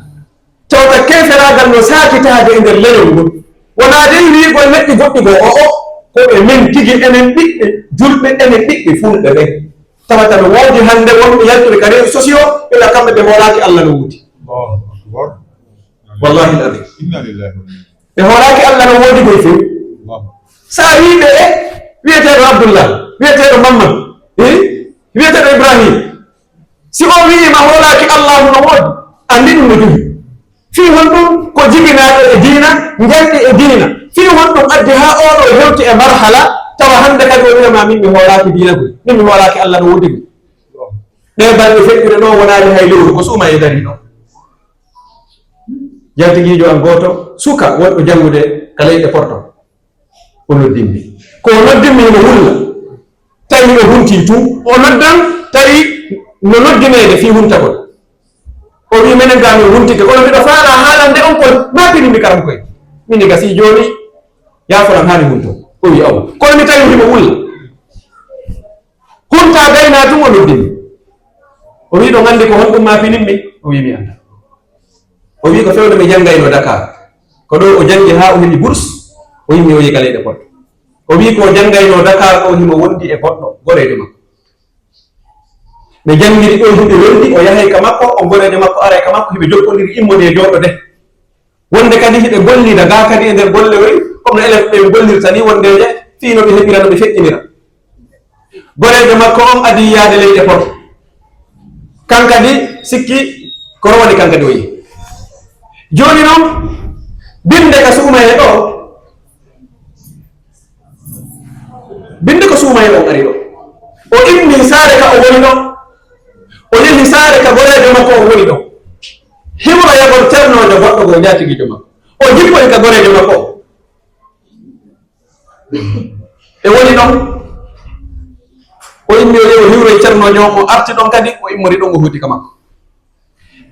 Tawata keeferaagal no saakitaade e nder leñol ngol. Wonaa dey wi'ugol neɗɗi goɗɗi goo, o'o, ko e men tigi enen ɓiɓɓe julɓe, enen ɓiɓɓe fulɓe ɓen. Tawata no woodi hande wonɓe yaltuɓe ka réseaux sociaux, ɓe wi'a kamɓe ɓe hoolaaki Alla no woodi. Allahu akbar. Wallahi al-azim. Inna lillahi wa inna ilaihi. Ɓe hoolaaki Alla no woodi koy few. Allahu. Sa wi'i ɓe, e, wi'eteeɗo Abdullah, wi'eteeɗo Mammadu, e, wi'eteeɗo Ibrahim. Si o wi'i ma hoolaaki Allaahu no woodi, anndi ɗun no juhi. Fii honɗun? Ko jibinaaɗo e diina, njanɗi e diina. Fii honɗun addi haa oo ɗoo hewti e marhala, tawa hande kadi o wi'a ma, min mi hoolaaki diina koy, min mi hoolaaki Alla no woodi koy. Ɗee balɗe feƴƴuɗe ɗoo wonaali hay lewru, ko suumayee darii ɗoo. Jatigiijo an gooto, suka wonɗo janngude ka leyɗe Porto, o noddimmi. Ko o noddimmi himo wulla. Tawi o huntii tun, o noddan, tawi no noddineede fii huntagol. O wi'i, "Menen gaa min huntike, kono miɗo faalaa haalande on ko maakinimmi karamkoy." Min ni gasii jooni, yaafo lan haa mi hunto. O wi'i, "Awa." Kono mi tawi himo wulla. Huntaa gaynaa tun o noddimmi. O wi'i, "Ɗon anndi ko honɗun maakinimmi?" O wi'i, "Mi anndaa." O wi'i, "Ko fewndo mi janngaynoo Dakar. Ko ɗoo o janngi haa o heɓi bourse, o yimmi o yehi ka leyɗe Porto." O wi'i, "Ko o janngaynoo Dakar ko himo wondi e goɗɗo, goreejo makko. Ɓe janngiri ɗoo, hiɓe wondi, o yahay ka makko, on goreejo makko aray ka makko, hiɓe jokkondiri immode e jooɗode." Wonde kadi hiɓe gollida gaa kadi e nder golle woy, comme no élève ɓe gollirta ni, wonde je fii no ɓe heɓira, no ɓe feƴƴinira. Goreejo makko on adii yaade leyɗe Porto. Kan kadi sikki ko rowani kan kadi o yehi. Jooni non, binde ka suumayee ɗoo, Binde ko suumayee on ari ɗoo. O immii saare ka o woni ɗon. O yehi saare ka goreejo makko on woni ɗon. Hiwroyagol cernoojo goɗɗo goo, njaatigiijo makko. O jippoyi ka goreejo makko on. Ɓe woni ɗon. O immii o yehi o hiwroyi cernoojo on, o arti ɗon kadi, o immori ɗon, o hooti ka makko.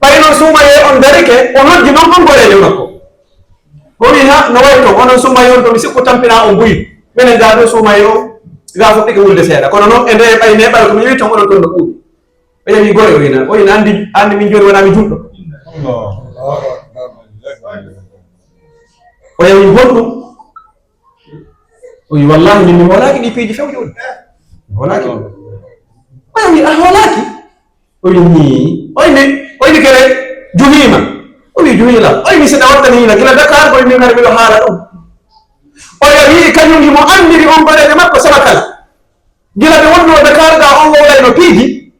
Ɓay non suumayee on darike, o noddi non on goreejo makko. O wi'i, "Ha, no wayi ton, onon suumayee on to mi sikku tampinaa on buy. Menen gaa ɗoo suumayee on, Si a fuɗɗike wulde seeɗa. Kono non, e nde ɓay neeɓal ko mi wi'i ton, onon ton no ɓuuɓi. O yewi gore, o ina, o ina anndi, anndi min jooni wonaa mi julɗo. O yewi honɗum? O wi'i, "Wallaahi, min mi hoolaaki ɗii piiji few jooni. Mi hoolaaki ɗum." O wi'i, "A hoolaaki?" O wi'i, "Nii." O wi'i, "O wi'i, kere, juhiima." O wi'i, "Juhiila." O wi'i, "Si ɗa wattani hino gila Dakar, ko min kadi miɗo haala ɗum." O wi'i, kañum himo anndiri on goreejo makko Samakala. Gila ɓe wonnoo Dakar ga, on wowlayno piiji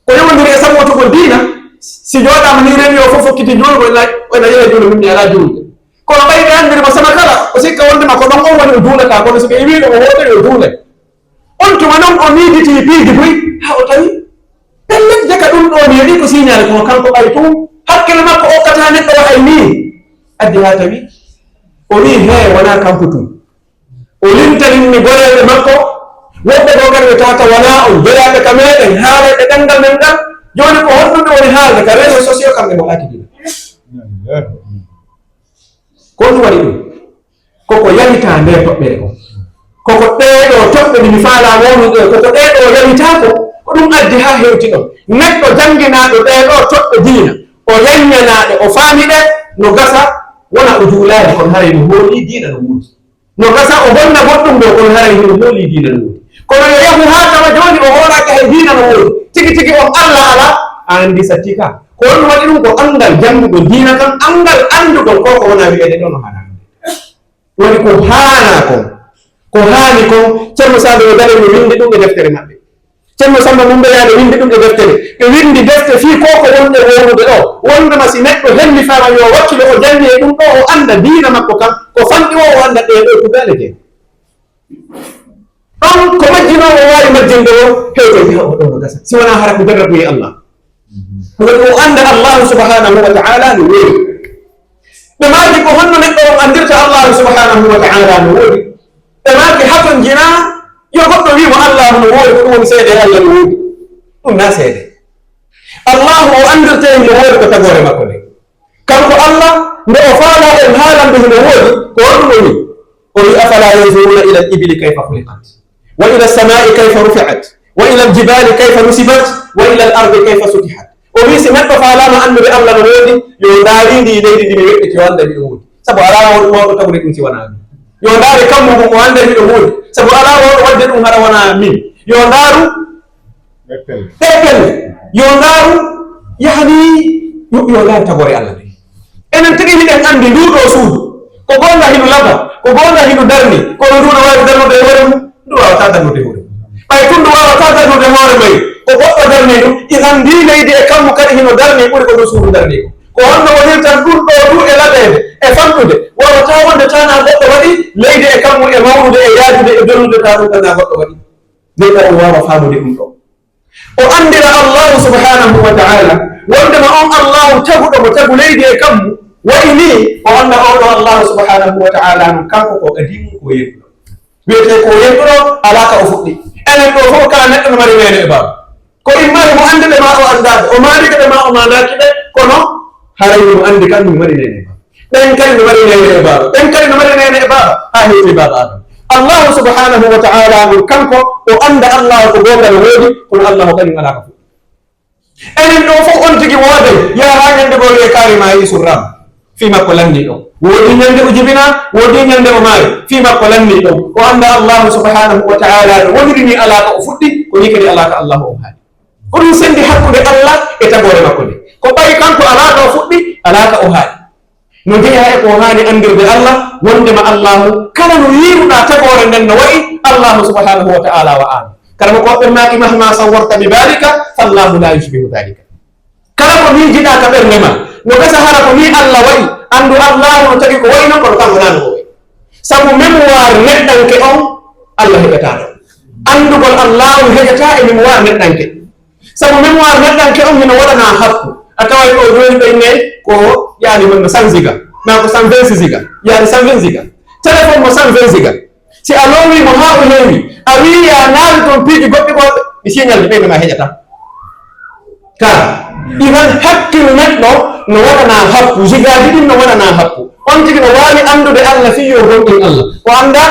ko yowondiri e sabootugol diina. Si jooɗaama ni, rewii o fof fokkiti juulgol, ina, ina yehe juulde mum, mi alaa juulde. Kono ɓay ɓe anndiri mo Samakala, o sikka wonndema ko ɗon on woni o juulata, kono si ɓe iwii ɗum o wootay o juulay. On tuma non o miijitii piiji buy, haa o tawi pellet, jaka ɗum ɗoo mi heɓii ko siiñaali, kono kanko ɓay tun hakkille makko okkataa neɗɗo waɗay nii. Addi haa tawi o wi'i, "Hee, wonaa kanko tun." O lintaninmi goreeɓe makko, woɓɓe goo kadi ɓe tawata wonaa on, jeyaaɓe ka meeɗen, haalayɓe ɗemngal men ngal. Jooni ko honɗun ɓe woni haalde ka réseaux sociaux, kamɓe mo akidina? Ko honɗun waɗi ɗun? Ko ko yamitaa ndee toɓɓere kon. Ko ko ɗee ɗoo toɓɓe ɗe mi faalaa wowlude ɗee, ko ko ɗee ɗoo yamitaa ko, ko ɗun addi haa hewti ɗon. Neɗɗo jannginaaɗo ɗee ɗoo toɓɓe diina, o yaññanaa ɗe, o faami ɗe, no gasa wona o juulaali, kono haray no hoolii diina no woodi. No gasa o bonna goɗɗun goo, kono haray hino hoolii diina no woodi. Kono yo yahu haa tawa jooni o hoolaaka hay diina no woodi. Tigi tigi on Alla alaa, a anndi sattii ka. Ko honɗun waɗi ɗun? Ko anngal janngugol diina kan, anngal anndugol ko ko wona wi'eede ɗoo no haanaa anndeede. Waɗi ko haanaa kon, ko haani kon, Ceerno Saadu e Dale no winndi ɗun e deftere maɓɓe. Ceerno Samba Mumbeyaa no winndi ɗun e deftere. Ɓe winndi defte fii ko ko wonɗen wowlude ɗoo. Wonndema si neɗɗo hellifaama yo wakkilo o janngi e ɗun ɗoo, o annda diina makko kan, ko fanɗi o, o annda ɗee ɗoo tugaale ɗen. Ɗon ko majjinoowo waawi majjinde o, hewtoyde haa o ɗoo no gasa. Si wonaa hara ko jarrabuye Allah. Ko waɗi o annda Allahu subhanahu wa ta'ala no woodi. Ɓe maaki ko honno neɗɗo on anndirta Allahu subhanahu wa ta'ala no woodi? Ɓe maaki haton jinaa yo goɗɗo wi'u mo Allahu no woodi, ko ɗum woni seede Allah no woodi. Ɗum na seede. Allahu o anndirtee hino woodi ko tagoore makko nde. Kanko Allah, nde o faalaa en haalande hino woodi, ko honɗum o wi'i? O wi'i, "Afala yanzuruna ila al-ibili kayfa khuliqat, wa ila as-samai kayfa rufi'at, wa ila al-jibali kayfa nusibat, wa ila al-ardi kayfa sutihat." O wi'i, si neɗɗo faalaama anndude Allah no woodi, yo ndaari ndii leydi ndi mi weɗɗiti, yo annda miɗo woodi. Sabu alaa wonɗo waawɗo tagude ɗum si wanaa min. Yo ndaare kammu ngun, o annda miɗo woodi. Sabu alaa wonɗo waɗde ɗum hara wanaa min. Yo ndaaru Ɗee pelle. Yo ndaaru, yani, yo, yo ndaaru tagoore Allah nde. Enen tigi hiɗen anndi nduu ɗoo suudu. Ko goonga hino laɓa, ko goonga hino darni, kono nduu no waawi darnude e hoore mum? Nduu waawataa darnude e hoore mum. Ɓay tun ndu waawataa darnude hoore may, ko goɗɗo darni ndu, idan ndii leydi e kammu kadi hino darni ɓuri ko nduu suudu darni ko. Ko honno wonirta ɗun ɗoo nduu e laɓeede, e fanɗude? Waawataa wonde tanaa goɗɗo waɗi leydi e kammu e mawnude e yaajude e dolnude, taa ɗun tanaa goɗɗo waɗi. Neɗɗo on waawa faamude ɗun ɗoo. O anndira Allahu subhanahu wa ta'ala, wondema on Allahu taguɗo mo tagu leydi e kammu, wa'i nii, o annda oo ɗoo Allahu subhanahu wa ta'ala non, kanko ko qadiimun, ko yentuɗo. Wi'etee ko yentuɗo, alaa ka o fuɗɗi. Enen ɗoo fof kala neɗɗo no mari neene e baaba. Ko immare mo annduɓe maa o anndaaka, o maandike ɓe maa o maandaaki ɓe, kono haray mo anndi kan mo mari neene e baaba. Ɓen kadi no mari neene e baaba, ɓen kadi no mari neene e baaba, haa hewti baaba Adama. Allahu subhanahu wa ta'ala on kanko, o annda Allahu ko goonga no woodi, kono Allahu kañum alaa ka fuɗɗi. Enen ɗoo fof on tigi wooday, yaha haa ñande goo wi'ee kaari maa Yuusuf Ram. Fii makko lannii ɗon. Woodii ñande o jibinaa, woodii ñande o maayi. Fii makko lannii ɗon. O annda Allahu subhanahu wa ta'ala no woniri nii alaa ka o fuɗɗi, ko nii kadi alaa ka Allahu on haali. Ko ɗum senndi hakkunde Allah e tagoore makko nde. Ko ɓay kanko alaa ka o fuɗɗi, alaa ka o haali. No jeyaa e ko o haani anndirde Allah, wondema Allahu, kala no yiiruɗaa tagoore nden no wa'i, Allahu subhanahu wa ta'ala wa'aano. Karamokooɓe maaki, "Mahma sawwarta bi balika, fallahu la yushbihu dhalika." Kala ko miijiɗaa ka ɓernde maa, no gasa hara ko nii Allah wa'i, anndu Allahu no tagi ko wa'i non, kono kanko naa no o wa'i. Sabu mémoire neɗɗanke on, Allah heɓataa ɗon. Anndugol Allahu heƴataa e mémoire neɗɗanke. Sabu mémoire neɗɗanke on hino waɗanaa happu. A taway ɗoo jooni ɓe innay ko, yaani, honno cent giga, maa ko cent vingt giga, yaani cent vingt giga. Téléphone mo cent vingt giga. Si a loowii mo haa o heewi, a wi'i a naali ton piiji goɗɗi goɗɗi, ɗi signal ɗi ɓeydo ma heƴata. Ka, idan hakkil neɗɗo no waɗanaa happu, jigaaji ɗin no waɗanaa happu. On tigi no waawi anndude Allah fii yo gomɗin Allah. O anndaa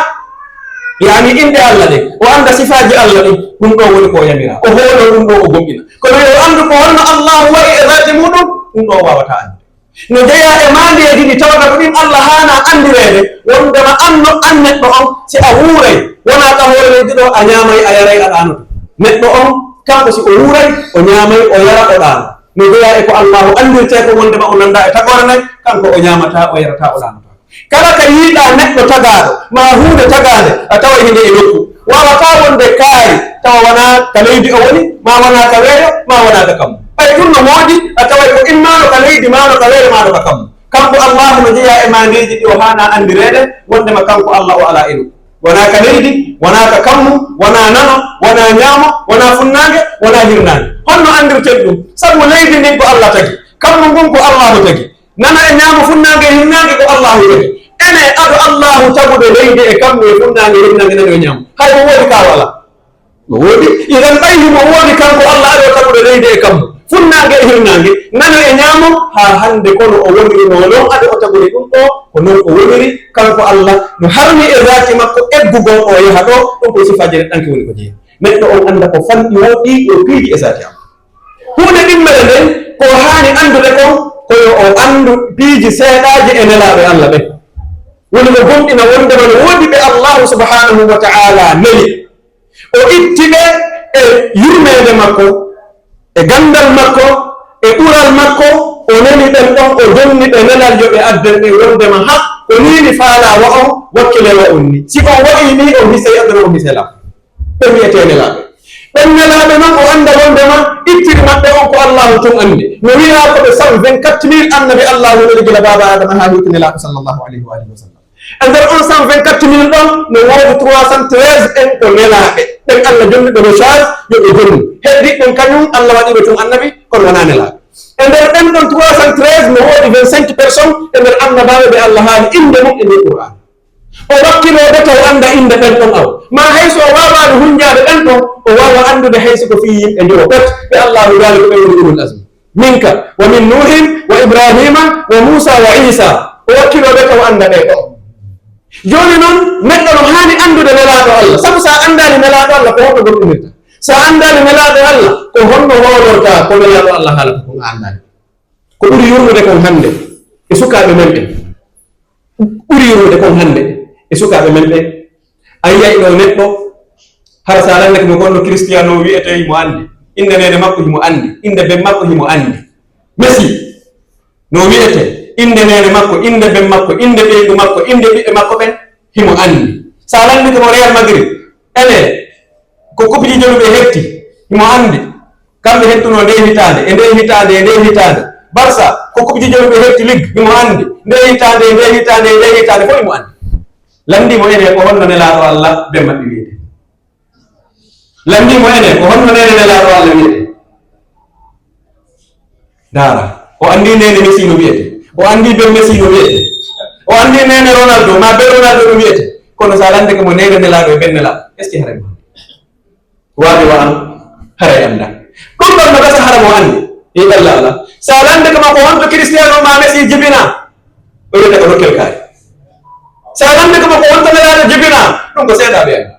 Yaani innde Alla ɗen, o annda sifaaji Alla ɗin, ɗum ɗoo woni ko o yamiraa. O hooloo ɗum ɗoo, o gomɗina. Kono yo o anndu ko honno Allaahu wa'i e zaati muuɗum, ɗum ɗoo o waawataa anndude. No jeyaa e maandeeji ɗi tawata ko ɗin Alla haanaa anndireede, wondema an no, an neɗɗo on, si a wuuray, wonaa ka hoore leydi ɗoo, a ñaamay, a yaray, a ɗaanoto. Neɗɗo on, kanko si o wuuray, o ñaamay, o yara, o ɗaano. No jeyaa e ko Allaahu anndirtee ko wondema o nanndaa e tagoore nden, kanko o ñaamataa, o yarataa, o ɗaanotaako. Kala ka yiiɗaa neɗɗo tagaaɗo, maa huunde tagaande, a taway hinde e nokku. Waawataa wonde kaari, tawa wanaa ka leydi o woni, maa wanaa ka weeyo, maa wanaa ka kammu. Ɓay ɗun no moodi, a taway ko immaano ka leydi, maano ka weeyo, maano ka kammu. Kanko Allaahu no jeyaa e maandeeji ɗi o haanaa anndireede, wondema kanko Alla o alaa e nokku. Wanaa ka leydi, wanaa ka kammu, wanaa nano, wanaa ñaamo, wanaa funnaange, wanaa hirnaange. Honno anndirten ɗum? Sabu leydi ndin ko Alla tagi, kammu ngun ko Allaahu tagi. Nano e ñaamo, funnaange e hirnaange ko Allaahu tagi. Enee, ado Allaahu tagude leydi e kammu e funnaange e hirnaange, nano e ñaamo, hay ko woodi ka wala? No woodi. Idan ɓay himo woodi kanko Alla ado tagude leydi e kammu, funnaange e hirnaange, nano e ñaamo, haa hande kono o woniri no non ado o tagude ɗum ɗoo, ko non o woniri kanko Alla, no harmi e zaati makko eggugol o yaha ɗoo, ɗum ko sifaaji neɗɗanke woni ko jeyi. Neɗɗo on annda ko fanɗi woo ɗii ɗoo piiji e zaati am. Huunde ɗimmere nden, ko o haani anndude kon, ko yo o anndu piiji seeɗaaji e nelaaɓe Alla ɓen. Woni mo gomɗina wondema no woodi ɓe Allaahu subhaanahu wa ta'aalaa neli. O itti ɓe e yurmeende makko, e ganndal makko, e ɓural makko, o neli ɓen ɗon, o jonni ɓe nelal yo ɓe adden ɓe wondema ha ko nii mi faalaa wa'on, wakkilee wa'on nii. Si on wa'ii nii, on hisay aduna, on hisay laakhara. Ɓen wi'etee nelaaɓe. Ɓen nelaaɓe non, o annda wondema ittiri maɓɓe on ko Allaahu tun anndi. No wi'aa ko ɓe cent vingt-quatre mille annabi Allaahu neli gila baaba Aadama haa hiiti nelaaɗo sallallahu alayhi wa alihi wa sallam. E nder on cent vingt-quatre mille ɗon, no woodi trois cent treize en ko nelaaɓe. Ɓen Alla jonni ɓe no charge, yo ɓe jonnu. Heddiiɓe ɓen kañum, Alla waɗii ɓe tun annabi, kono wonaa nelaaɓe. E nder ɓen ɗon trois cent treize, no woodi vingt-cinq personnes e nder annabaaɓe ɓe Alla haali innde mum e nder Qur'aan. O wakkiloo de taw annda innde ɓen ɗon aw. Maa hay so o waawaano hunjaade ɓen ɗon, o waawa anndude hay si ko fii yimɓe njowo pet, ɓe Allaahu daali ko ɓen woni ulul azmi. Minka, wa min Nuuhin, wa Ibraahiima, wa Muusaa, wa Iisaa. O wakkiloo ɓe taw annda ɓe ɗoo. Jooni non, neɗɗo no haani anndude Nelaaɗo Alla. Sabu si a anndaali Nelaaɗo Alla, ko honno gomɗinirtaa? Si a anndaali Nelaaɗo Alla, ko honno hoolortaa ko Nelaaɗo Alla haalata kon a anndaali? Ko ɓuri yurmude kon hannde e sukaaɓe men ɓen. Ɓuri yurmude kon hannde e sukaaɓe men ɓen. A yi'ay ɗoo neɗɗo, hara si a lanndike mo ko honno Cristiano wi'etee, himo anndi. Innde neene makko himo anndi. Innde ben makko himo anndi. Messi, no wi'etee. Innde neene makko, innde ben makko, innde ɓeyngu makko, innde ɓiɓɓe makko ɓen, himo anndi. Si a lanndike mo Real Madrid, enee, ko kupuji jelu ɓe heɓti, himo anndi. Kamɓe heɓtunoo ndee hitaande, e ndee hitaande, e ndee hitaande. Barça, ko kupuji jelu ɓe heɓti, Ligue, himo anndi. Ndee hitaande, e ndee hitaande, e ndee hitaande, fof himo anndi. Lanndii mo enee ko honno Nelaaɗo Alla ben maɓɓe wi'etee. Lanndii mo enee ko honno neene Nelaaɗo Alla wi'etee. Ndaara, o anndii neene Messi no wi'etee. O anndii ben Messi no wi'etee. O anndii neene Ronaldo, maa ben Ronaldo no wi'etee. Kono si a lanndike mo neene Nelaaɗo e ben Nelaaɗo, est-ce que haray mo anndi? Waawi wa an, haray anndaa. Ɗum ɗon no gasa hara mo anndi. Yo Alla Alla. Si a lanndike mo ko honto Cristiano maa Messi jibinaa, o wi'ata ko nokkel kaari. Si a lanndike mo ko honto Nelaaɗo jibinaa, ɗum ko seeɗaaɓe anndi.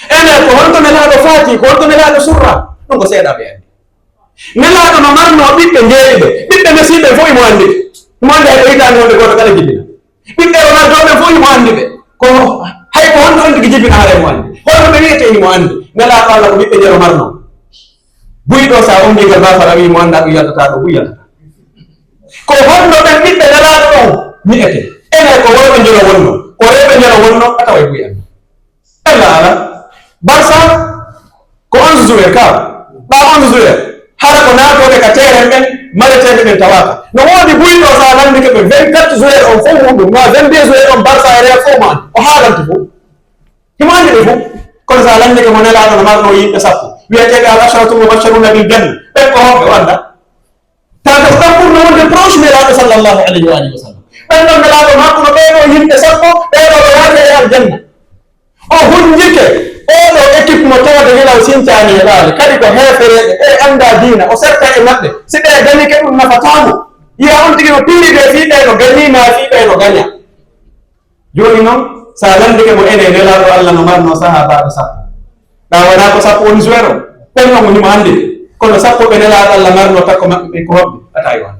Enee, ko honto Nelaaɗo faati, ko honto Nelaaɗo surraa, ɗum ko seeɗaaɓe anndi. Nelaaɗo no marnoo ɓiɓɓe njeeɗiɗo, ɓiɓɓe Messi ɓen fof himo anndi ɓe. Himo anndi hay ko hitaande wonde gooto kala jibinaa. Ɓiɓɓe Ronaldo ɓen fof himo anndi ɓe. Ko hay ko honto on tigi jibinaa haray himo anndi. Honno ɓe wi'etee himo anndi. Nelaaɗo Alla ko ɓiɓɓe jeeɗo marnoo. Buy ɗoo si a ommbii ka gaafara wi'i mo anndaa ɗum yaltataa ɗoo, buy yaltataa. Ko honno ɓen ɓiɓɓe Nelaaɗo on wi'etee? Enee, ko worɓe njelo wonnoo, ko rewɓe njelo wonnoo, a taway buy anndi. Alla Alla. Barça, ko onze joueur ka. Ɓaa onze joueur. Hara ko naatooɓe ka terrain ɓen, mareteeɓe ɓen tawaaka. No woodi buy ɗoo si a lanndike ɓe vingt-quatre joueur on fof muɗum, maa vingt-deux joueur on Barça e Real fof mo anndi. O haalante fof. Himo anndi ɓe fof. Kono si a lanndike mo Nelaaɗo no marnoo yimɓe sappo, wi'eteeɓe al asharatul mubashsharuna bil janna, ɓen ko homɓe o anndaa? Tata ko ɓen ɓurnoo wonde proche Nelaaɗo sallallahu alayhi wa alihi wa sallam. Ɓen ɗon Nelaaɗo maako no ɓee ɗoo yimɓe sappo, ɓee ɗoo ɓe yaake e aljanna. O hunjike oo ɗoo équipe mo tawata gila o sincaani heɓaade, kadi ko heefereeɓe, ɓe anndaa diina, o serta e maɓɓe. Si ɓe gañike ɗum nafataa mo. Yi'a on tigi no piiri ɓe fii ɓee no gañii maa fii ɓee no gaña. Jooni non, Si a landike mo enen Nelaaɗo Alla no marnoo sahaabaaɓe sappo, ɗa wonaa ko sappo woni suwero, ɓen ɗon himo anndi ɓe. Kono sappo ɓe Nelaaɗo Alla marnoo takko maɓɓe ɓen ko honɓe? A tawi on.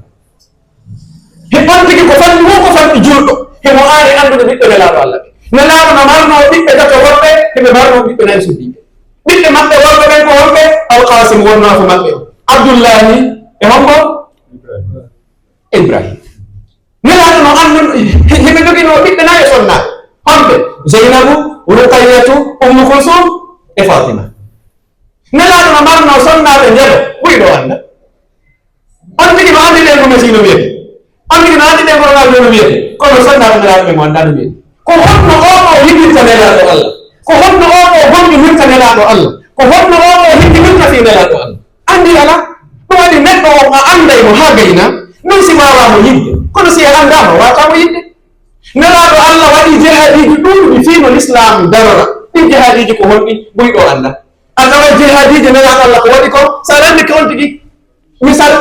He on tigi ko fanɗi woo ko fanɗi julɗo, himo aani anndude ɓiɓɓe Nelaaɗo Alla ɓe. Nelaaɗo no marnoo ɓiɓɓe tato worɓe, hiɓe marnoo ɓiɓɓe nayi suddiiɓe. Ɓiɓɓe maɓɓe worɓe ɓen ko honɓe? Alqaasim wonnoo ko maɓɓe on. Abdullaahi e hombo? Ibrahim. Nelaaɗo no anndu, hiɓe joginoo ɓiɓɓe nayo sonnaaɓe. Honɓe? Zeynabu, Ruqayyatu, Ummu Kulsum e Faatima. Nelaaɗo no marnoo sonnaaɓe njeɗo, ɓuri ɗo annda. On tigi no anndi ɗen ɗume si no wiyete. On tigi no anndi ɗen ko no wiyete. Kono sonnaaɓe Nelaaɗo ɓen o anndaa no wiyete. Ko honno oo ɗoo yiɗirta Nelaaɗo Alla? Ko honno oo ɗoo gomɗinirta Nelaaɗo Alla? Ko honno oo ɗoo hiɗinirta fii Nelaaɗo Alla? Anndi alaa. Ɗum waɗi neɗɗo on a annday mo haa gayna, non si waawaa mo yiɗde. Kono si a anndaa mo, waawataa mo yiɗde. Nelaaɗo Alla waɗii jihaadiiji ɗuuɗuɗi fii no Lislaam darora. Ɗin jihaadiiji ko honɗi? Ɓuri ɗo annda. A taway jihaadiiji Nelaaɗo Alla ko waɗi kon, si a landike on tigi, misal,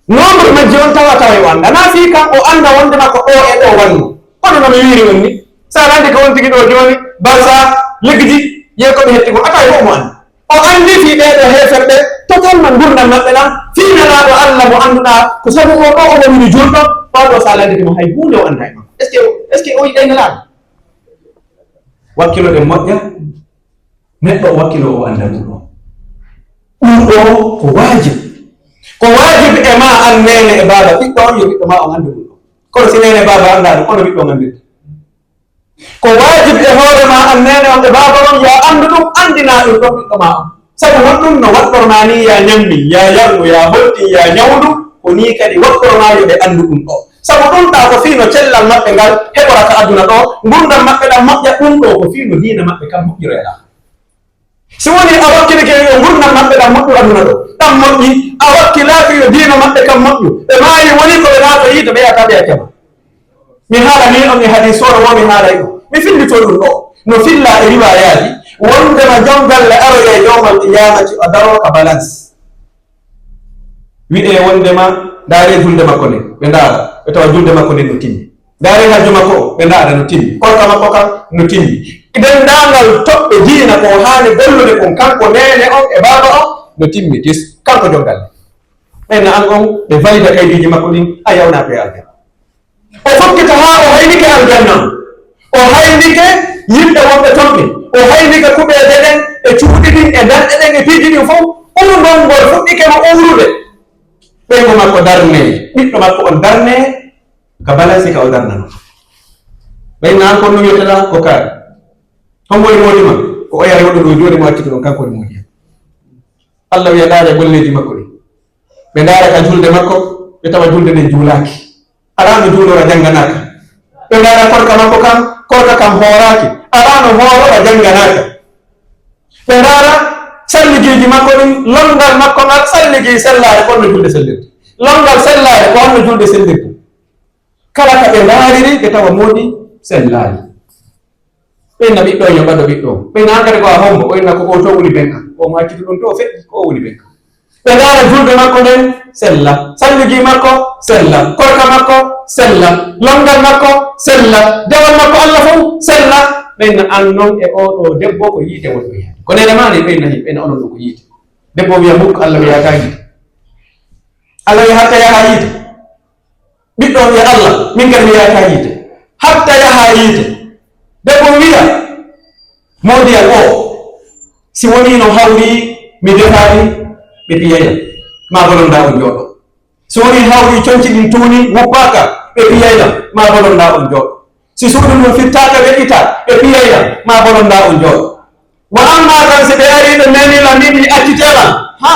nombre majji on tawa, taway o annda. Naa fii kan o annda wonde ma ko ɗoo e ɗoo wanno. Kono no mi wiiri on ni, si a landike on tigi ɗoo jooni, Barsa, Legdi, yee ko ɓe hetti kon, a taway ko mo annda. O anndi fii ɓee ɗoo heeferɓe, totalman ngurndan maɓɓe ɗan, fii Nelaaɗo Alla mo annduɗaa, ko sabu oo ɗoo o woni julɗo, oo ɗoo si a landike mo hay huunde o anndaa e makko. Est-ce que, est-ce que o yiɗay Nelaaɗo? Wakkiloɗen moƴƴa, neɗɗo o wakkiloo o annda ɗum ɗoo. Ɗum ɗoo ko waajib. Ko waajib e maa an neene e baaba ɓiɗɗo on, yo ɓiɗɗo maa on anndu ɗum ɗoo. Kono si neene e baaba anndaa ɗum, kono ɓiɗɗo on anndiri? Ko waajib e hoore maa an neene on e baaba on, yo a anndu ɗum, anndinaa ɗum ɗon ɓiɗɗo maa on. Sabu honɗum? No waɗɗormaa nii yo a ɲammin, yo a yarnu, yo a holtin, yo a ɲawndu, ko nii kadi waɗɗormaa yo ɓe anndu ɗum ɗoo. Sabu ɗum ɗaa ko fii no cellal maɓɓe ngal heɓora ka aduna ɗoo, ngurndan maɓɓe ɗan moƴƴa, ɗum ɗoo ko fii no diina maɓɓe kan moƴƴiroya ɗaa. Si wonii a wakkilike yo ngurndan maɓɓe ɗan moƴƴu aduna ɗoo, ɗan moƴƴi, a wakkilaaki yo diina maɓɓe kan moƴƴu, ɓe maayi wonii ko ɓe naata yiite, ɓe yahataa ɓe accama. Mi haalanii on e hadiis woo, mi haalay ɗum. Mi fillitoo ɗum ɗoo. No fillaa e riwaayaaji, wondema jon galle aroyay yawmal qiyaamati, o daroo ka balance. Wi'ee wondema, ndaaree julde makko nden. Ɓe ndaara, ɓe tawa julde makko nden no timmi. Ndaaree hajju makko o, ɓe ndaara no timmi. Korka makko kan no timmi. Denndaangal toɓɓe diina ko o haani gollude kon, kanko neene on e baaba on, no timmi tis. Kanko jon galle. Ɓen an on, ɓe valida kaydiiji makko ɗin, a yawnaa ko e aljanna. O fokkita haa o haynike aljanna on. O haynike yimɓe wonɓe ton ɓen. O haynike kuɓeeje ɗen e cuuɗi ɗin e danɗe ɗen e piiji ɗin fow. Umrungol ngol fuɗɗike mo umrude. Ɓeyngu makko darnee, ɓiɗɗo makko on darnee ka balansi ka o darnanoo. Ɓay na an kon no wi'etela ko kaari. Hombo woni moodi ma? Ko oya rewɗo ɗoo jooni mo accituɗon, kanko woni moodi an. Alla wi'a, ndaaree golleeji makko ɗin. Ɓe ndaara ka julde makko, ɓe tawa julde nden juulaaki. Alaa no juulora, jannganaaka. Ɓe ndaara korka makko kan, korka kan hooraaki. Alaa no hoorora, jannganaaka. Ɓe ndaara salligiiji makko ɗin, lonngal makko ngal, salligii sellaare, ko honno julde sellirta. Lonngal sellaare, ko honno julde sellirta. Kala ka ɓe ndaariri, ɓe tawa moodi sellaali. Ɓen na ɓiɗɗo on yo ɓado ɓiɗɗo on. Ɓen na hankadi ko a hombo, o inna ko o to woni ben an. O mo accitu ɗon to o feƴƴi, ko o woni ben an. Ɓe ndaara julde makko nden sella, salligi makko sella, korka makko sella, lonngal makko sella, dewal makko Alla fow sella. Ɓen na an non e oo ɗoo debbo ko yiite woni ɓe yaade. Ko neene maa ni ɓen na himɓe, ɓen na onon ɗoo ko yiite. Debbo wi'a mukk Alla mi yaata yiite. Alla wi'a hatta yaha yiite. Ɓiɗɗo on wi'a, "Alla, min kadi mi yahataa yiite." Hatta yaha yiite. Debbo on wi'a, "Moodi an oo, si wonii no hawri mi defaali, ɓe piyay lan, maa bolondaa on jooɗo. Si wonii hawri conci ɗin tuuni wuppaaka, ɓe piyay lan, maa bolondaa on jooɗo. Si suudu ndun fittaaka weƴƴitaa, ɓe piyay lan, maa bolondaa on jooɗo. Wa ammaa kan si ɓe arii ɓe neenii lan min mi accitee lan." Ha!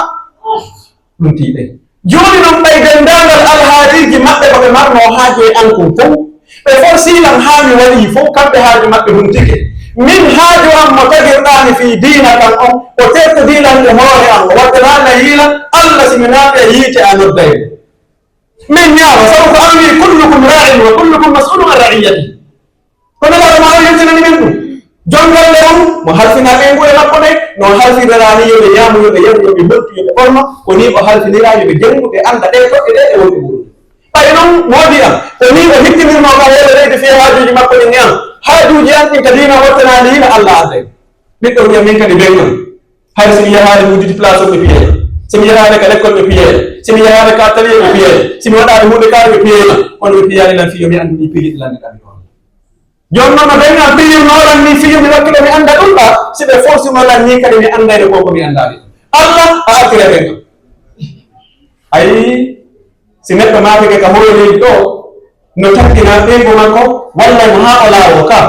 Ɗum tiiɗay. Jooni non, ɓay denndaangal alhaaliiji maɓɓe ko ɓe marnoo haaju e an kon fow, ɓe forsii lan haa mi waɗii fow, kamɓe haaju maɓɓe huntike. Min haaju an mo tagirɗaa mi fii diina kan on, o terkodii lan e hoore an, o waddanaali lan yiila, Alla si mi naata e yiite a nodday mo. Min ñaama, sabu ko an wi'i, "Kullukum raa'in wa kullukum mas'uulun an ra'iyyatihi." Kono Nelaaɗo maa on yewtinani men ɗum. Jom galle on, mo halfinaa ɓeyngu e makko ɓen, no o halfiniraani yo ɓe ñaamu, yo ɓe yaru, yo ɓe holtu, yo ɓe ɓorno, ko nii o halfiniraa yo ɓe janngu, ɓe annda ɗee toɓɓe ɗee e wonɓe wuurude. Ɓay non, moodi an, ko nii o hikkinirnoo ka hoore leydi fii haajuuji makko ɗin e an. Haajuuji an ɗin ka diina wattanaali hino Alla arday. Ɓiɗɗo wi'a min kadi ben non. Hay si mi yahaali wujjude place on ɓe piyee. Si mi yahaali ka lekkol ɓe piyee. Si mi yahaali ka atelier ɓe piyee. Si mi waɗaali huunde kaari ɓe piyee lan. Kono ɓe piyaali lan fii yo mi anndu ɗii piiji ɗi lanndinɗaa mi on. Jooni non no ben an piyirnoo lan nii fii yo mi wakkilo mi annda ɗum ɗaa. Si ɓe forcino lan nii kadi mi anndayno ko ko mi anndaali. Alla a artira ben an. Ayi, si neɗɗo maakike ka hoore leydi ɗoo, no takkina ɓeyngu makko, walla mo haa o laawoo ka,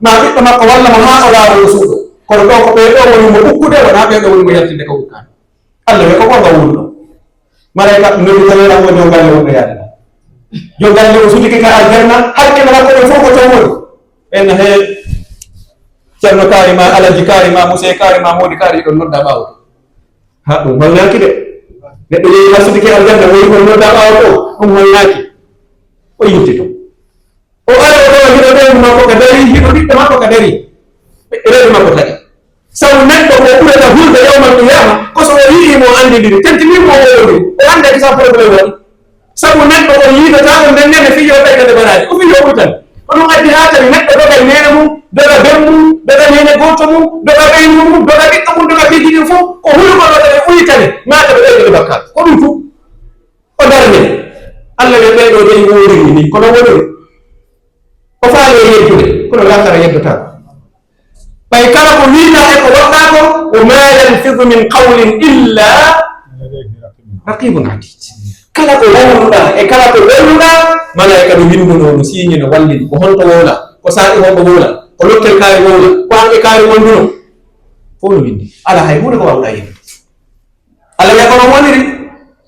maa ɓiɗɗo makko, walla mo haa o laawoo o suuɗoo. Kono ɗoo ko ɓee ɗoo woni mo ukkude, wonaa ɓee ɗoo woni mo yaltinde ka ukkaani. Alla wi'a ko goonga woni ɗoo. Malaa'ika noddi tan wi'a ko jon galle wonɗo yaade ɗaa. Jon galle o sutike ka aljanna, hakkille makko ɗen fof ko ton woni. Ɓen hee Ceerno kaari maa, Alhaji kaari maa, Musee kaari maa, Moodi kaari, hiɗon noddaa ɓaawo ton. Ha, ɗum holnaaki de. Neɗɗo yehi haa sutike aljanna, woni kon noddaa ɓaawo to, ɗum holnaaki. O yilti to. O ari o tawa hiɗo ɓeyngu makko ka darii, hiɗo ɓiɗɗo makko ka darii. Reedu makko tagi. Sabu neɗɗo ko ɓurata hulde yawmal qiyaama, ko so o yi'ii mo o anndindiri, tentinii mo o woowondiri, o annday ko sabu problème waɗi. Sabu neɗɗo on yiidataa on nden nene fii yo ɓeydane baraaji. Ko fii yo ɓuytan. Ko ɗum addi haa tawi neɗɗo doga e neene mum, doga ben mum, doga neene gooto mum, doga ɓeyngu mum, doga ɓiɗɗo mum, doga piiji ɗin fof, ko hulugol wata ɓe ɓuytane, maa ka ɓe ɓeydane bakkaatu. Ko ɗum tun. O darne. Alla wi'a ɓee ɗoo dey woowondiri ni, kono woniri. O faali e yeddude, kono laakara yeddotaako. Ɓay kala ko wi'uɗaa e ko waɗuɗaa kon, wa maa yalfidu min qawlin illa raqibun atid. Kala ko wowluɗaa e kala ko wowluɗaa, malaa'ika no winnduno, no siiñi, no wallini. Ko honto wowlaa? Ko saa'i hombo wowlaa? Ko lokkel kaari wowlaa? Ko anke kaari wondunoo? Fow no winndi. Alaa hay huunde ko waawuɗaa yinde. Alla wi'a ko non woniri.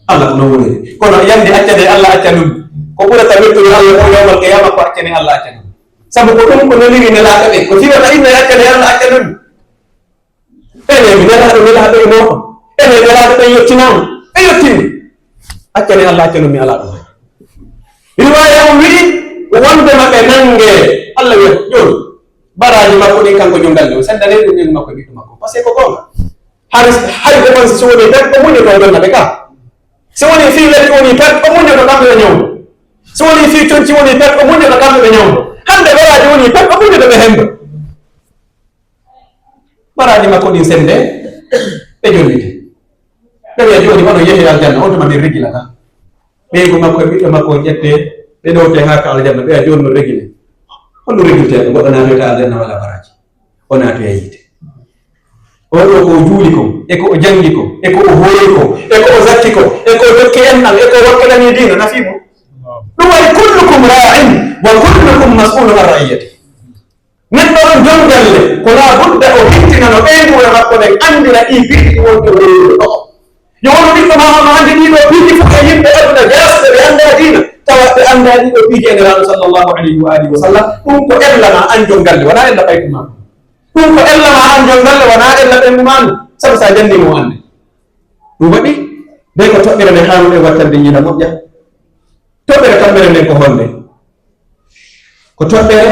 Alla ko non woniri. Kono yande accane Alla accanun. Ko ɓurata wettude Alla ko yawmal qiyaama ko accane Alla accanun. Sabu ko ɗum ko neliri nelaaɓe ɓen. Ko fii wata inna accane Alla accanun. Enen mi nelaaɗo, nelaaɓe e moo. Enen nelaaɓe ɓen yottinaama. Ɓe yottini. Accane Alla accanun mi alaa ɗum. Riwaaya on wi'i wonde maɓɓe nangee. Alla wi'a jooni. Baraaji makko ɗin kanko jon galle on. Senndanee ɗum ɓeyngu makko e ɓiɗɗo makko. Parce que ko goonga. Hari, hari ko on si woni pet, o muñoto o jonna ɓe ka. Si woni fii lekki woni pet, o muñoto kamɓe ɓe ñawndo. Si woni fii conci woni pet, o muñoto kamɓe ɓe ñawndo. Hannde baraaji woni pet, o muñoto ɓe hembo. Baraaji makko ɗin sennde, ɓe jonniti. Ɓe wi'a jooni, onon yehi aljanna, on tuma min rigilata. Ɓeyngu makko e ɓiɗɗo makko on ƴettee, ɓe ɗowtee haa ka aljanna, ɓe wi'a jooni no regile. Honno regiltee ɗo? Goɗɗo naatoyta aljanna wala baraaji. O naatoya yiite. Oo ɗoo ko o juuli kon, e ko o janngi kon, e ko o hoori kon, e ko o zakki kon, e ko o jokki enɗan, e ko o wakkilanii diina, nafii mo? Ɗum waɗi, kullukum raa'in wa kullukum mas'uulun an ra'iyyatihi. Neɗɗo on jon galle, ko laa budda o hittina no ɓeynguure makko nden, anndira ɗii piiji ɗi woni e wowlude ɗoo. Yo wonu ɓiɗɗo maa on no anndi ɗii ɗoo piiji fof e yimɓe aduna jaasuɓe ɓe anndaa diina, tawa ɓe anndaa ɗii ɗoo piiji e Nelaaɗo sallallahu alayhi wa alihi wa sallam. Ɗum ko ella maa an jon galle, wanaa ella ɓeyngu maa. Ɗum ko ella maa an jon galle, wanaa ella ɓeyngu maa ndu, sabu si a jannii mo o annday. Ɗum waɗi, nden ko toɓɓere nde haanuɗen wattande yiila moƴƴa. Toɓɓere kaɓɓere nden ko honde? Ko toɓɓere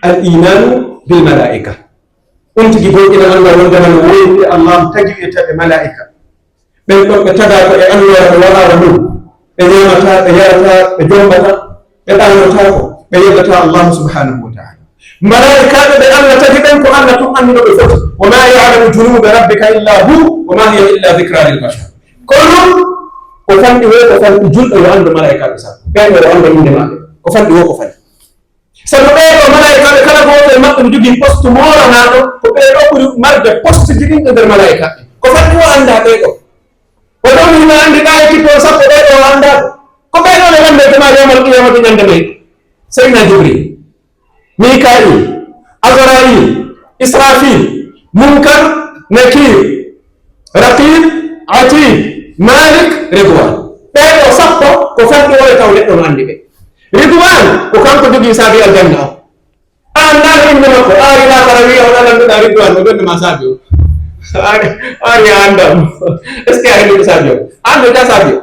al imaanu bil malaa'ika. Ɗum tigi gomɗina Allah wondema no wondi e Allah tagi wi'eteeɓe malaa'ika. Ɓen ɗon ɓe tagaa ko e annoora ɓe waɗaama ɗum. Ɓe ñaamataa, ɓe yarataa, ɓe jombataa, ɓe ɗaanotaako, ɓe yeddataa Allah subhanahu wa ta'ala. Malaa'ikaaɓe ɓe Allah tagi ɓen ko Allah tun anndi no ɓe foti. Wa ma ya'lamu junuuda rabbika illa hu, wa ma hiya illa dhikra lil bashar. Kono non, ko fanɗi woo ko fanɗi, julɗo yo anndu malaa'ikaaɓe sappo. Ɓen yo anndu innde maɓɓe. Ko fanɗi woo ko fanɗi. Sabu ɓee ɗoo malaa'ikaaɓe, kala gooto e maɓɓe no jogii poste moolanaaɗo, ko ɓee ɗoo ɓuri marde posteji ɗin e nder malaa'ikaaɓe. Ko fanɗi woo anndaa ɓee ɗoo. Ko ɗon hino anndi ɗaa e kippol sappo ɓee ɗoo o anndaa. Ko ɓee ɗoo ɓe lanndete ma yawmal qiyamati ñande mayde. Seydina Jibril, Mikail, Azrail, Israfil, Munkar, Nakir, Raqib, Atid, Malik, Ridwan. Ɓee ɗoo sappo ko fanɗi woo e taw neɗɗo no anndi ɓe. Ridwan ko kanko jogii saabi aljanna on. A anndaano innde makko, a ari laakara wi'a on annduɗaa Ridwan, o ɓernde ma saabi o. A ari, a ari a anndaa mo. Est-ce que a anndi ko saabi o? A anndaa saabi o.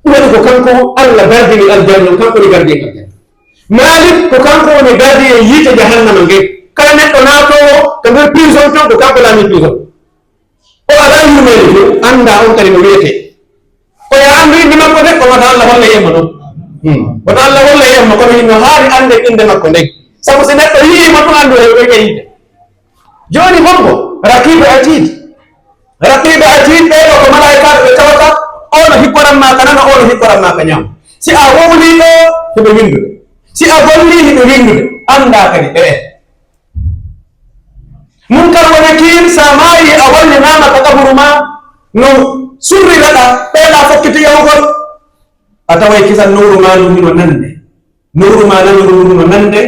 Ɗum waɗi ko kanko Allah gardini aljanna, kanko woni gardien aljanna. Malik ko kanko woni gardien yiite jahannama ngen. Kala neɗɗo naatoowo ka nder prison ton, ko kanko laami prison. O alaa yurmeende fof, anndaa on kadi no wiyetee. Ko yo a anndu innde makko de, ko wata Allah holle yemma non. Hmm. Wata Allah holle yemma, kono hino haani annden innde makko nden. Sabu si neɗɗo yi'ii mo ɗun, anndu e ɓe yiide. Jooni hombo? Raqiibu Atiid. Raqiibu Atiid, ɓee ɗoo ko malaa'ikaaɓe ɓe tawata, oo no hikkoran maa ka nano, oo no hikkoran maa ka ɲaamo. Si a wowlii ɗoo, hiɓe winndude. Si a gollii, hiɓe winndude. Anndaa kadi ɓe. Munkar wa Nakiir, si a maayii, a wallinaama ka qaburu maa, no surriraɗaa, ɓeyɗaa fokkiti yahugol, a taway kisan nowru maa ndun hino nande. Nowru maa nanuru ndun no nande,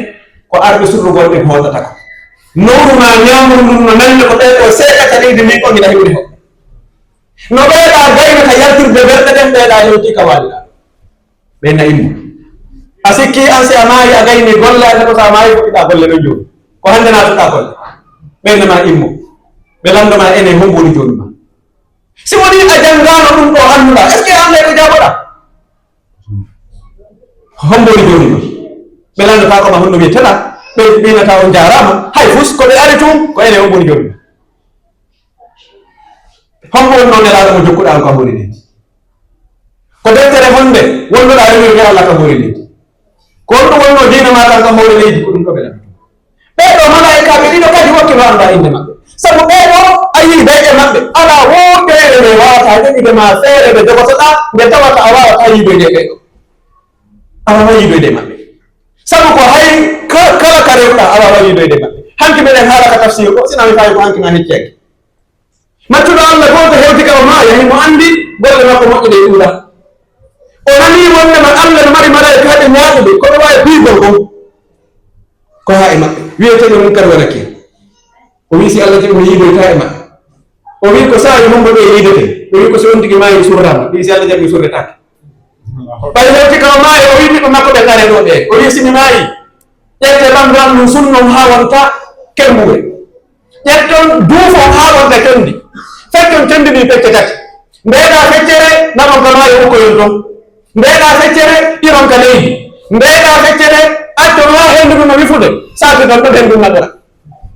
ko arɓe surrugol ɓen hootata ka. Nowru maa ɲaamuru ndun no nande, ko ɓee ɗoo seekata leydi ndin kon hino heɓude hoɓɓe. No ɓeyɗaa gaynata yaltirde ɓerɗe ɗen, ɓeyɗaa hewtii ka waalaa. Ɓen na immo. A sikkii an si a maayii a gaynii golle, a neɗɗo si a maayii fuɗɗiɗaa golle ɗon jooni. Ko hande naatuɗaa golle. Ɓen na maa immo. Ɓe lanndo maa enen hombo woni jooni maa. Si wonii a janngaano ɗun ɗoo annduɗaa, est-ce que a annday ko jaaboɗaa? Hombo woni jooni maa? Ɓe lanndotaako ma honno wi'eteɗaa, ɓe ɓe wi'ata on jaaraama, hay fus ko ɓe ari tun, ko enen hombo woni jooni maa. Hombo wonnoo Nelaaɗo mo jokkuɗaa on ka hoore leydi? Ko deftere honde wonnoɗaa rewirde Alla ka hoore leydi? Ko honɗun wonnoo diina maa kan ka hoore leydi? Ko ɗun ɗoo ɓe lanndotoo. Ɓee ɗoo malaa'ikaaɓe ɗiɗo kadi wakkiloo anndaa innde maɓɓe. Sabu ɓee ɗoo a yiiday e maɓɓe. Alaa woo feere nde waawataa heɓude maa feere nde jogotoɗaa nde tawata a waawataa yiidoyde e ɓee ɗoo. A waawaa yiidoyde e maɓɓe. Sabu ko hay ka-, kala ka rewɗaa a waawaa yiidoyde e maɓɓe. Hanki meɗen haala ka tafsiir ko, si na mi fawi ko hanki na hecceeki. Maccuɗo Alla gooto hewti ka o maaya, himo anndi golle makko moƴƴe ɗe ɗuuɗaa. O nanii wonndema Alla no mari malaa'ikaaɓe ñaaɗuɓe, ko ɓe waawi piygol kon. Ko haa e maɓɓe. Wi'eteeɓe Munkar wa Nakiir. O wi'i, "Si Alla jaɓi, mi yiidoytaa e maɓɓe." O wi'i, "Ko saa'i hombo ɓe yiidete?" Ɓe wi'i, "Ko si on tigi maayii surraama." Wi'i, "Si Alla jaɓi, mi surretaake." Ɓay hewti ka o maaya, o wi'i ɓiɓɓe makko ɓen, "Aree ɗoo ɓee." O wi'i, "Si mi maayii, ƴettee ɓanndu an ndun, sunnon haa wonta kembuure. Ƴetton, duufon haa wonta kendi. Feccon kendi ndin pecce tati. Mbeeɗaa feccere, naɓon ka maayo ukkoyon ton. Mbeeɗaa feccere, iron ka leydi. Mbeeɗaa feccere, accon haa henndu ndun no wifude. Saakiton ɗon henndu ndun naɓora."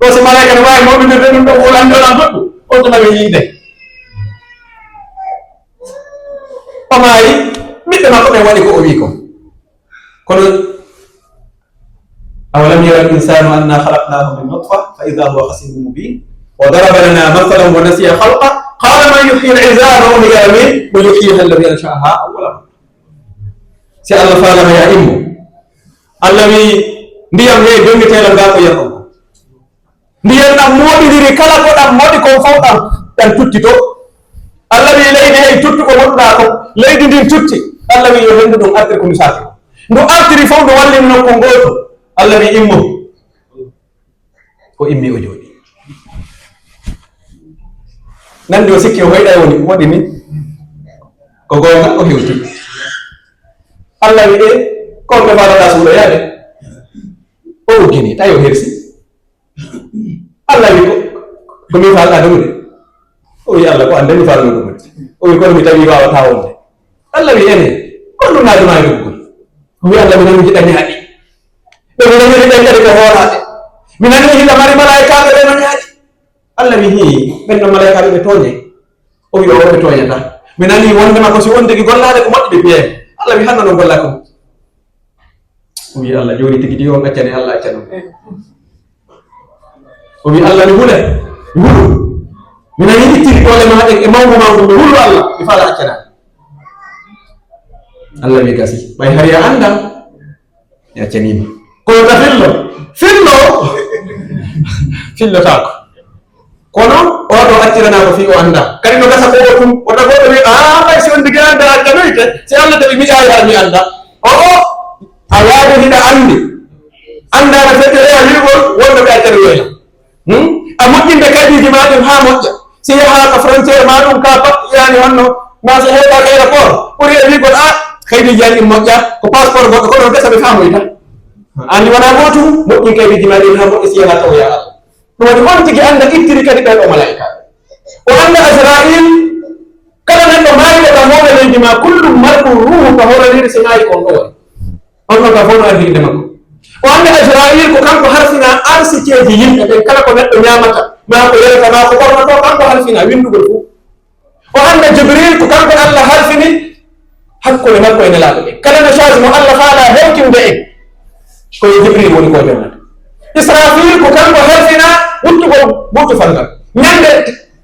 Ɗoo si malaa'ika no waawi mawnindirde ɗun ɗon, o lanndoo lan goɗɗun, on tuma ɓe yiide. O maayi, ɓiɓɓe makko ɓen waɗi ko o wi'i kon. Kono, "أولم ير الإنسان أنا خلقناه من نطفة فإذا هو خصيم مبين وضرب لنا مثلا ونسي خلقه قال من يحيي العظام وهي رميم قل يحييها الذي أنشأها أول مرة." Si Alla faalaama, yo a immo. Alla wi'i, "Ndiyam hee jonngeteeɗam ngaa ko yi'on kon." Ndiyan ɗan moɗindiri kala ko ɗan moɗi kon fow ɗan, ɗan tuttitoo. Alla wi'i leydi, "Hey, tuttu ko moɗuɗaa kon." Leydi ndin tutti. Alla wi'i, "Yo henndu ndun artir ko ndu saaki." Ndu artiri fow, ndu wallini nokku gooto. Alla wi'i, "Immo." O immi, o jooɗi. Nandi o sikki o hoyɗa e woni, waɗi ni. Ko goonga, o hewti. Alla wi'i, "E, ko on ɓe faalaɗaa suuɗo yaade?" O uggini, tawi o hersi. Alla wi ko, "Ko min faalɗaa dogude?" O wi, "Alla, ko an de mi faalnoo dogude." O wi, "Kono mi tawi waawataa wonde." Alla wi, "Ene, ko ɗun naadunaa e dogugol?" O wi, "Alla, mi nani hiɗa ñaaɗi. Ɓe mi naniri ɓen kadi ɓe hoolaade. Mi nani hiɗa mari malaa'ikaaɓe ɓe no ñaaɗi." Alla wi, "Hii, ɓen ɗon malaa'ikaaɓe ɓe tooñay?" O wi, "Oo, ɓe tooñataa. Mi nani wondema ko si on tigi gollaade ko moƴƴi ɓe piyee." Alla wi, "Hanno non gollaa ko moƴƴi." O wi, "Alla, jooni tigi tigi on accani Alla accanon." O wi, "Alla, mi hule, mi hulu. Mi nani ittiri doole maa ɗen e mawngu maa ngun, mi hulu Alla, mi faala accanaa." Alla wi, "Gasi, ɓay hari a anndaa, mi accanii ma." Kono ka fillo, fillo, fillotaako. Kono oo ɗoo acciranaa ko fii o anndaa. Kadi no gasa ko o tun, wota goɗɗo wi'a, "Aa, ɓay si on tigi anndaa accanoyte, si Alla jaɓi mi ƴaawi har mi anndaa." O'o, a yaade hiɗa anndi. Anndaa no feƴƴoreya wi'ugol wonno ɓe accanoyta. Hmm? A moƴƴinde kaydiiji maa ɗin haa moƴƴa. Si yahaa ka frontière maa ɗum ka pat, yaani honno, maa si heɓa ka aéroport, ɓuri e wi'ugol, "Aa, kaydiiji an ɗin moƴƴaa, ko passeport goɗɗo, kono gasa ɓe faamoyta." Anndi wonaa gootum, moƴƴin kaydiiji maa ɗin haa moƴƴa si yahaa tawoyaa Alla. Ɗum waɗi on tigi annda ittiri kadi ɓee ɗoo malaa'ikaaɓe. O annda Asraa'iil, kala neɗɗo maayɗo ka hoore leydi maa, kullum marɗum ruuhu ka hoore leydi, si maayi ko on ɗoo waɗi. On ɗon ka fow no ardii innde makko. O annda Asraa'iil ko kanko halfinaa arsikeeji yimɓe ɓen, kala ko neɗɗo ñaamata, maa ko yarata, maa ko ɓornotoo, kanko halfinaa winndugol fow. O annda Jibriil ko kanko Alla halfini hakkunde makko e Nelaaɓe ɓen. Kala message mo Alla faalaa hewtinde en, ko e Jibriil woni ko jonnata. Israfil ko kanko hersinaa wuttugol wuttufal ngal. Ñande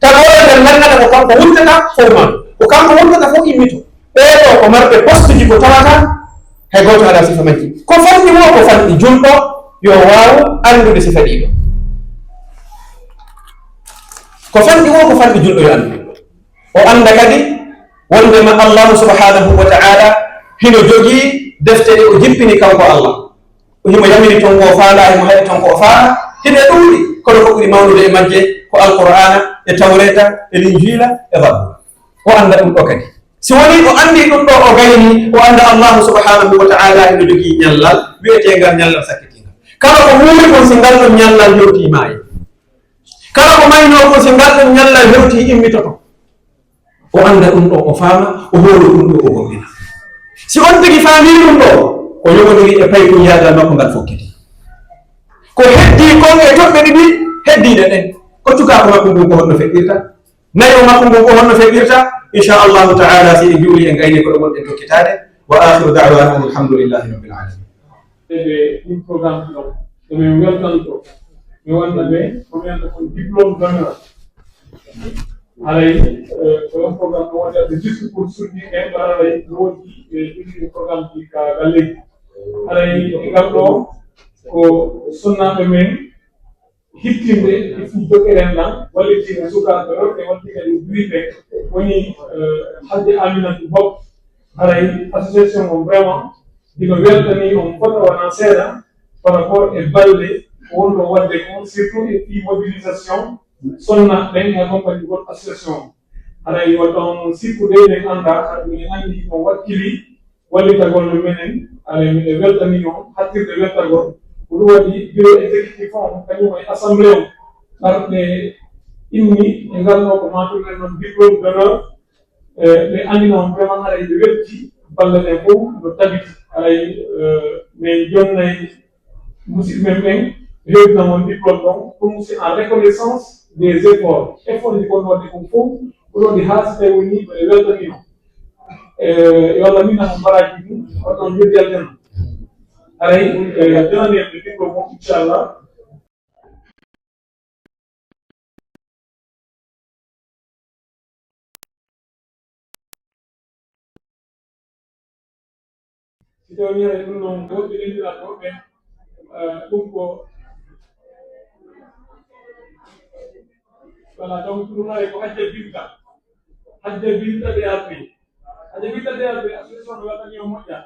tagoore nden nannata ko kanko wuttata fow maa, ko kanko wuttata fow immito. Ɓee ɗoo ko marɓe postuji ko tawata hay gooto alaa sifa majji. Ko fanɗi woo ko fanɗi julɗo yo waawu anndude sifa ɗii ɗoo. Ko fanɗi woo ko fanɗi julɗo yo anndu. O annda kadi wondema Allahu subhanahu wa ta'ala hino jogii defte ɗe o jippini kanko Allah. Himo yamiri ton ko o faalaa, himo haɗi ton ko o faalaa. Hiɗe ɗuuɗi, kono ko ɓuri mawnude e majje ko Alqur'aana, e Tawreeta, e Linjiila, e Zabuura. O annda ɗum ɗoo kadi. Si wonii o anndii ɗum ɗoo, o gaynii, o annda Allahu subhanahu wa ta'ala hino jogii ñallal, wi'eteengal ñallal sakkitingal. Kala ko wuuri kon, si ngal ɗon ñallal hewtii, maayii. Kala ko maynoo kon, si ngal ɗon ñallal hewtii, immitoto. O annda ɗum ɗoo, o faama, o hooloo ɗum ɗoo, o goɗɗina. Si on tigi faamii ɗum ɗoo, ko yogondiri e paykunyaagal makko ngal fokkiti. Ko heddii kon e toɓɓe ɗiɗi heddiiɗe ɗen, ko cukaaku makko ngun ko honno feƴƴirta, nayo makko ngun ko honno feƴƴirta, insha Allahu ta'ala, si en juulii en gaynii ko ɗo wonɗen tokkitaade. Wa akhiru da'wana anil hamdulillahi rabbil alamin. E ɓe ɗum programme ɗon, e ɓe weltanto, ɓe wonda ɓe, ko wiyata kon diplôme d'honneur. Haray, eh, ko on programme ɗo wonde ɓe juste pour soutenir ɓe, haray no woodi, eh, ɗum programme ji ka galleeji. Haray e ngal ɗo, ko sonnaaɓe men, hittinde e fii jokere enɗan, wallitinde sukaaɓe rewɓe, wallitinde kadi duwiiɓe, woni, eh, Hajja Aminata Bob. Haray association on vraiment, hino weltanii on fota wonaa seeɗa par rapport e balle ko wonɗon waɗde kon, surtout e fii mobilisation sonna ɓen e accompagnement association on. Haray wata on sikku de, eɗen annda, haɗa minen anndi hino wakkili wallitagol no menen, aray miɗen weltanii on, hattirde weltagol. Ko ɗum waɗi bureau exécutif on, kañum e assemblée on, arɓe inni e ngal ɗo ko maatuɗen non diplôme d'honneur, eh, ɓe anndina on vraiment aray ɓe welti balle ɗen fof no tabiti. Aray, eh, min jonnay musidɓe men ɓen, ɓe hewtina on diplôme ɗon, ɗum c'est en reconnaissance des efforts. Effort ji kon waɗde kon fof, ko ɗon ɗi haa si tawi woni ɓe weltanii on. Eh, yo Allah min nana baraji mum, waɗa on yoddi aljanna. Haray, eh, janani en ɓe diplôme o, inchallah. Si tawii haray ɗum noon, woɓɓe lenndiraaɓe woɓɓe, eh, ɗum ko, voilà, donc ɗum haray ko Hajja Binta. Hajja Binta D R P. Hajja Binta D R P, association no weltanii on moƴƴa.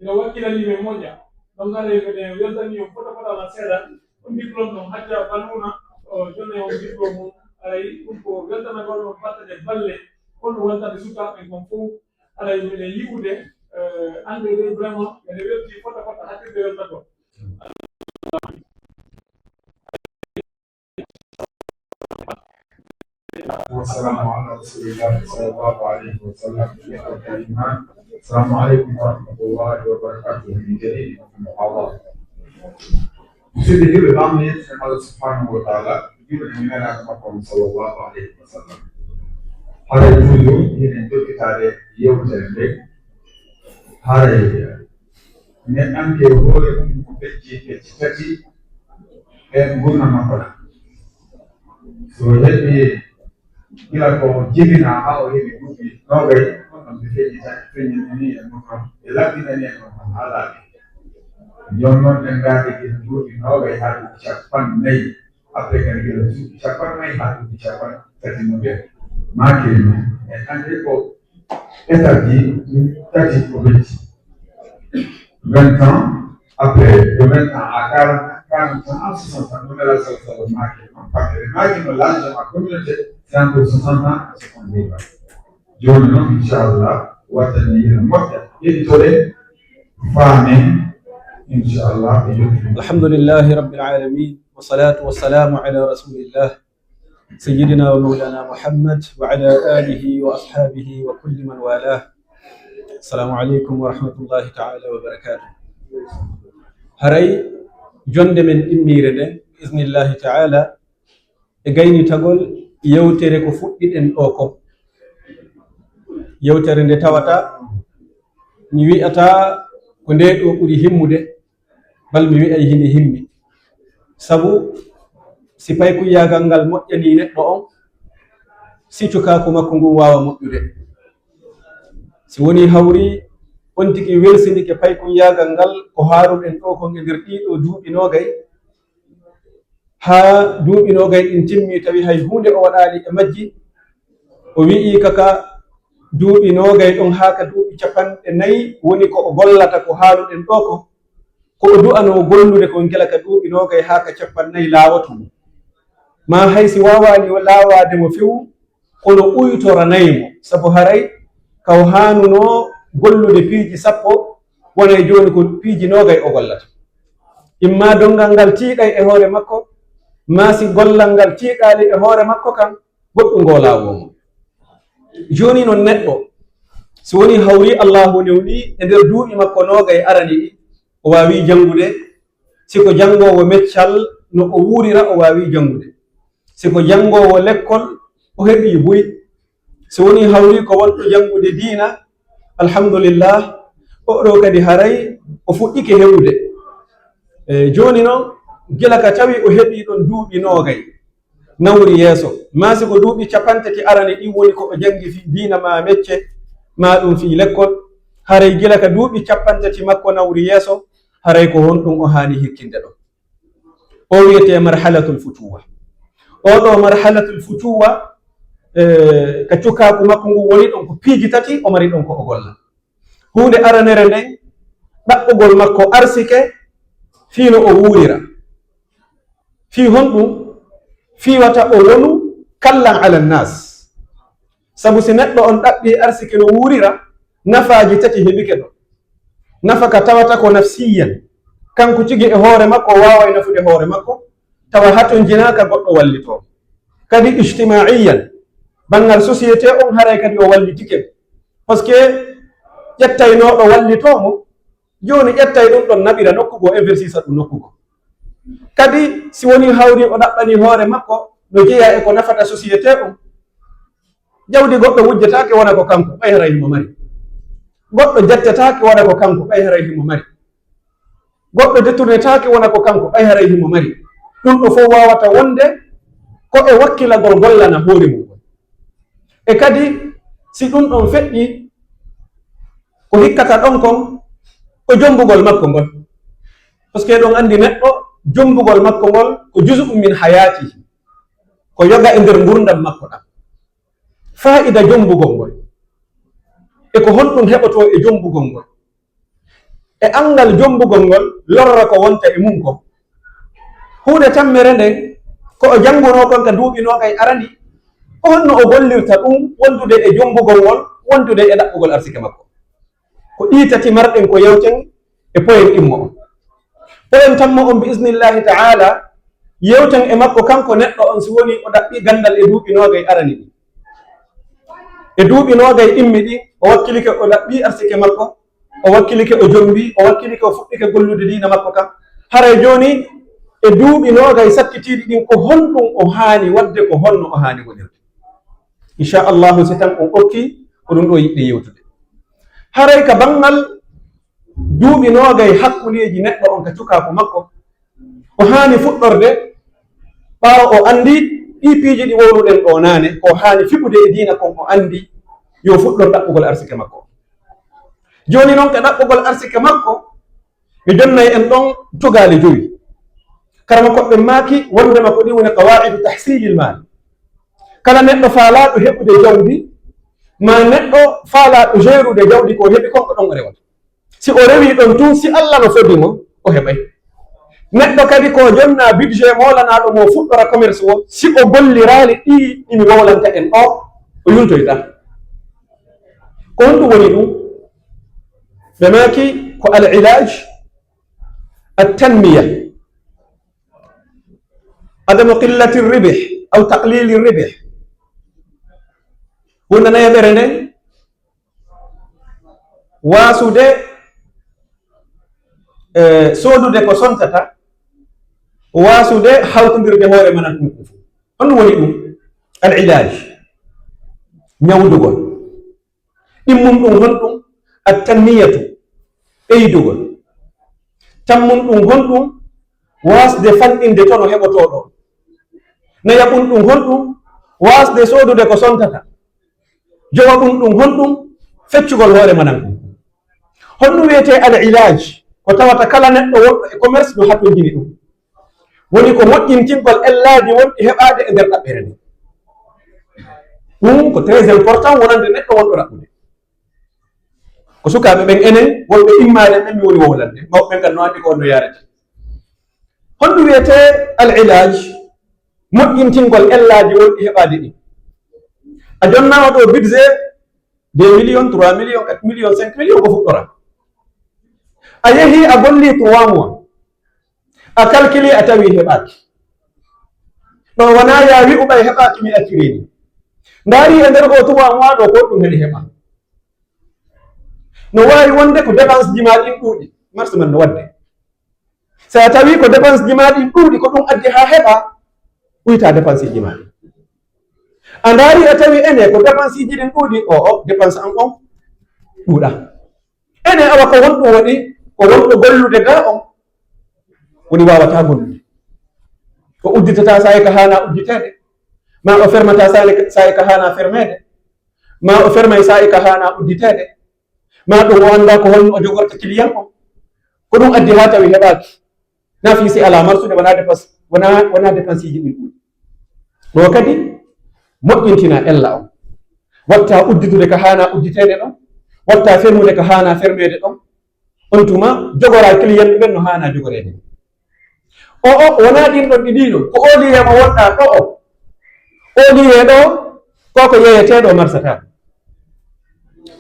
Ina wakkilanii men moƴƴa. Donc haray mbiɗen weltanii on fota fota alaa seeɗa. On diplôme ɗon, Hajja Baluna, o jonnay on diplôme mum. Haray ɗum ko weltanagol on battane balle, kono weltande sukaaɓe kon fof. Haray miɗen yi'ude, eh, annde de vraiment, miɗen weltii fota fota hattirde weltagol. والسلام على رسول الله صلى الله عليه وسلم. إخوة الإيمان، السلام عليكم ورحمة الله وبركاته. من جديد في المحاضرة. Musidɓe julɓe, ɓaawo no yetti Allah subhanahu wa ta'ala, juulde e nelaaɗo makko on sallallahu alayhi wa sallam. Haray toujours hiɗen jokkitaade yewtere nde, haray neɗɗanke e hoore mum ko pecci pecci tati e ngurndan makko ɗan. So heɓi gila ko jibinaa haa o heɓi duuɓi noogay, on ɗon ɓe feƴƴita, feññinani en ɗum ɗon, ɓe laɓɓinani en ɗum ɗon haa laaɓi. Jooni non, ɗen ngaadi gila duuɓi noogay haa duuɓi cappanɗe nayi, après kadi gila duuɓi cappanɗe nayi haa duuɓi cappanɗe tati no ɓe maaki non. E annde ko étape ji tati ko ɓetti. Vingt ans, après, de vingt ans à quarante ans, quarante ans à soixante ans, ɗum Nelaaɗo sallallahu alayhi wa sallam maaki non, parce que ɓe maaki non largement communauté, c'est entre soixante ans et soixante-dix ans. Jooni non, inchallah, wattani hino moƴƴa. Heɗitoɗen, faamen, inchallah, e yettude. الحمد لله رب العالمين، والصلاة والسلام على رسول الله، سيدنا ومولانا محمد وعلى آله وأصحابه وكل من والاه. السلام عليكم ورحمة الله تعالى وبركاته. Haray jonnde men ɗimmiire nde, bi iznillahi ta'ala, e gaynitagol yewtere ko fuɗɗiɗen ɗoo ko. Yewtere nde tawata mi wi'ataa ko nde ɗoo ɓuri himmude, bal mi wi'ay hinde himmi. Sabu si paykunyaagal ngal moƴƴanii neɗɗo on, si cukaaku makko ngun waawa moƴƴude. Si wonii hawri on tigi welsindike paykunyaagal ngal ko haaruɗen ɗoo kon e nder ɗii ɗoo duuɓi noogay, haa duuɓi noogay ɗin timmii, tawi hay huunde o waɗaali e majji, o wi'ii ka ka duuɓi noogay ɗon haa ka duuɓi capanɗe nayi woni ko o gollata ko haaruɗen ɗoo kon, ko o du'anoo gollude kon gila ka duuɓi noogay haa ka capanɗe nayi laawoto mo. Maa hay si waawaali laawaade mo few, kono uytoranay mo, sabu haray ka o haanunoo gollude piiji sappo, wonay jooni ko piiji noogay o gollata. Imma donngal ngal tiiɗay e hoore makko, maa si gollal ngal tiiɗaali e hoore makko kan, goɗɗum ngoo laawoo mo. Jooni non neɗɗo, si wonii hawrii Allaahu newnii e nder duuɓi makko noogay arani ɗi, o waawii janngude, si ko janngoowo meccal no o wuurira, o waawii janngude. Si ko janngoowo lekkol, o heɓii buy. Si wonii hawrii ko wonɗo janngude diina, alhamdulillah, oɗo kadi haray o fuɗɗike heɓude. E, jooni non, gila ka tawi o heɓii ɗon duuɓi noogay, nawri yeeso, maa si ko duuɓi capantati arani ɗin woni ko o janngi fii diina maa mecce, maa ɗum fii lekkol, haray gila ka duuɓi capantati makko nawri yeeso, haray ko honɗum o haani hikkinde ɗon? O wiyetee marhalatul futuwa. Oo ɗoo marhalatul futuwa, e, ka cukaaku makko ngun woni ɗon ko piiji tati o mari ɗon ko o golla. Huunde aranere nden, ɗaɓɓugol makko arsike fii no o wuurira. Fii honɗum? Fii wata o wonu kallan ala nnaas. Sabu si neɗɗo on ɗaɓɓii arsike no wuurira, nafaaji tati heɓike ɗon. Nafa ka tawata ko nafsiyyan, kanko tigi e hoore makko o waaway nafude hoore makko, tawa hatonjinaaka goɗɗo wallitoo. Kadi ijtimaa'iyyan, banngal société on haray kadi o wallitike. Parce que ƴettaynooɗo wallitoo mo, jooni ƴettay ɗum ɗon naɓira nokku goo, investir ɗum nokku goo. Kadi si wonii hawri o ɗaɓɓanii hoore makko no jeyaa e ko nafata société on, jawdi goɗɗo wujjataake wona ko kanko, ɓay haray himo mari. Goɗɗo jettetaake wona ko kanko, ɓay haray himo mari. Goɗɗo detournetaake wona ko kanko, ɓay haray himo mari. Ɗum ɗo fof waawata wonde ko e wakkilagol gollana hoore mum. E kadi, si ɗum ɗon feƴƴi, ko hikkata ɗon kon, ko jombugol makko ngol. Parce que eɗon anndi neɗɗo, jombugol makko ngol ko juz'un min hayatihi. Ko yoga e nder ngurdam makko ɗam. Faa'ida jombugol ngol. E ko honɗum heɓotoo e jombugol ngol? E anngal jombugol ngol, lorra ko wonta e mum kon. Huunde tammere nden, ko o janngunoo kon ka duuɓi noogay arani, ko honno o gollirta ɗum wondude e jombugol ngol, wondude e ɗaɓɓugol arsike makko? Ko ɗii tati marɗen ko yewten e poyen ɗimmo on. Poyen tammo on, bi isnillahi ta'ala, yewten e makko kanko neɗɗo on si woni o ɗaɓɓi ganndal e duuɓi noogay arani ɗin. E duuɓi noogay ɗimmi ɗin, o wakkilike o ɗaɓɓi arsike makko, o wakkilike o jombi, o wakkilike o fuɗɗike gollude diina makko kan. Haray jooni, e duuɓi noogay sakkitiiɗi ɗin, ko honɗum o haani waɗde, ko honno o haani waɗirde? Inchallahu, si tan on okki, ko ɗum ɗo yiɗde yewtude. Haray ka banngal duuɓi noogay hakkundeeji neɗɗo on ka cukaaku makko, o haani fuɗɗorde, ɓaawo o anndi ɗii piiji ɗi wowluɗen ɗoo naane, ko haani fiɓude e diina kon o anndi, yo fuɗɗor ɗaɓɓugol arsike makko. Jooni non, ka ɗaɓɓugol arsike makko, mi jonnay en ɗon tugaale jowi. Karama koɓɓe maaki wondema ko ɗi woni qawaidu tahsilil maal. Kala neɗɗo faalaaɗo heɓude jawdi, maa neɗɗo faalaaɗo jeerude jawdi ko heɓi kon, ko ɗon o rewata. Si o rewii ɗon tun, si Allah no fodi mo, o heɓay. Neɗɗo kadi ko jonnaa budget moolanaaɗo mo fuɗɗora commerce o, si o golliraali ɗii ɗi mi wowlanta en ɗoo, o yultoyta. Ko honɗum woni ɗum? Ɓe maaki ko al ilaj at tanmiya, adamu qillati ribih aw taqlili ribih. Wonde nayaɓere nden, waasude, eh, soodude ko sontata, waasude hawtondirde hoore manan ɗum ɗum fof. Honɗum woni ɗum? Al ilaj, ñawdugol. Ɗimmum ɗum honɗum? At tanniyatu, ɓeydugol. Tammum ɗum honɗum? Waasde fanɗinde tono heɓotooɗo. Nayaɓun ɗun honɗun? Waasde soodude ko sontata. Jowaɓun ɗun honɗun? Feccugol hoore manan kun. Honɗun wi'etee al ilaaj? Ko tawata kala neɗɗo wonɗo e commerce no hatonjini ɗun. Woni ko moƴƴintingol ellaaji wonɗi heɓaade e nder ɗaɓɓere nden. Ɗun ko très important wonande neɗɗo wonɗo raɓɓude. Ko sukaaɓe ɓen enen, wonɓe immaade ɓen, mi woni wowlande. Mawɓe ɓen kan no anndi ko on no yaarete. Honɗun wi'etee al ilaaj? Moƴƴintingol ellaaji wonɗi heɓaade ɗin. A jonnaama ɗoo budget deux millions, trois millions, quatre millions, cinq millions ko fuɗɗora. A yehi a golli trois mois. A calculi a tawi heɓaaki. Ɗoo wonaa yaa wi'u ɓay heɓaaki mi accirii ni. Ndaari e nder oo trois mois ɗoo ko ɗun heli heɓa. No waawi wonde ko dépense ji maa ɗin ɗuuɗi. Marché man no waɗde. Si a tawi ko dépense ji maa ɗin ɗuuɗi, ko ɗun addi haa heɓa, uyta dépense ji maa ɗin. A ndaari a tawi ene ko dépense ji ɗin ɗuuɗi, o, o, dépense an on ɗuuɗa. Ene awa ko honɗun waɗi? Ko wonɗo gollude ga on woni waawataa gollude. O udditataa saa'i ka haanaa udditeede, maa o fermataa saa'i, saa'i ka haanaa fermeede, maa o fermay saa'i ka haanaa udditeede, maa ɗun o anndaa ko honno o jogorta client on. Ko ɗun addi haa tawi heɓaaki. Naa fii si alaa marsude, wonaa dépense, wonaa, wonaa dépense ji ɗin ɗuuɗi. Ɗoo kadi, moƴƴintinaa ella on. Watta udditude ka haanaa udditeede ɗon, watta fermude ka haanaa fermeede ɗon. On tuma, jogoraa client ɓen no haanaa jogoreede. O, o, wonaa ɗin ɗon ɗiɗi non, ko oo liyee mo wonɗaa ɗoo. Oo liyee ɗoo, ko ko yeeyetee ɗoo marsataa.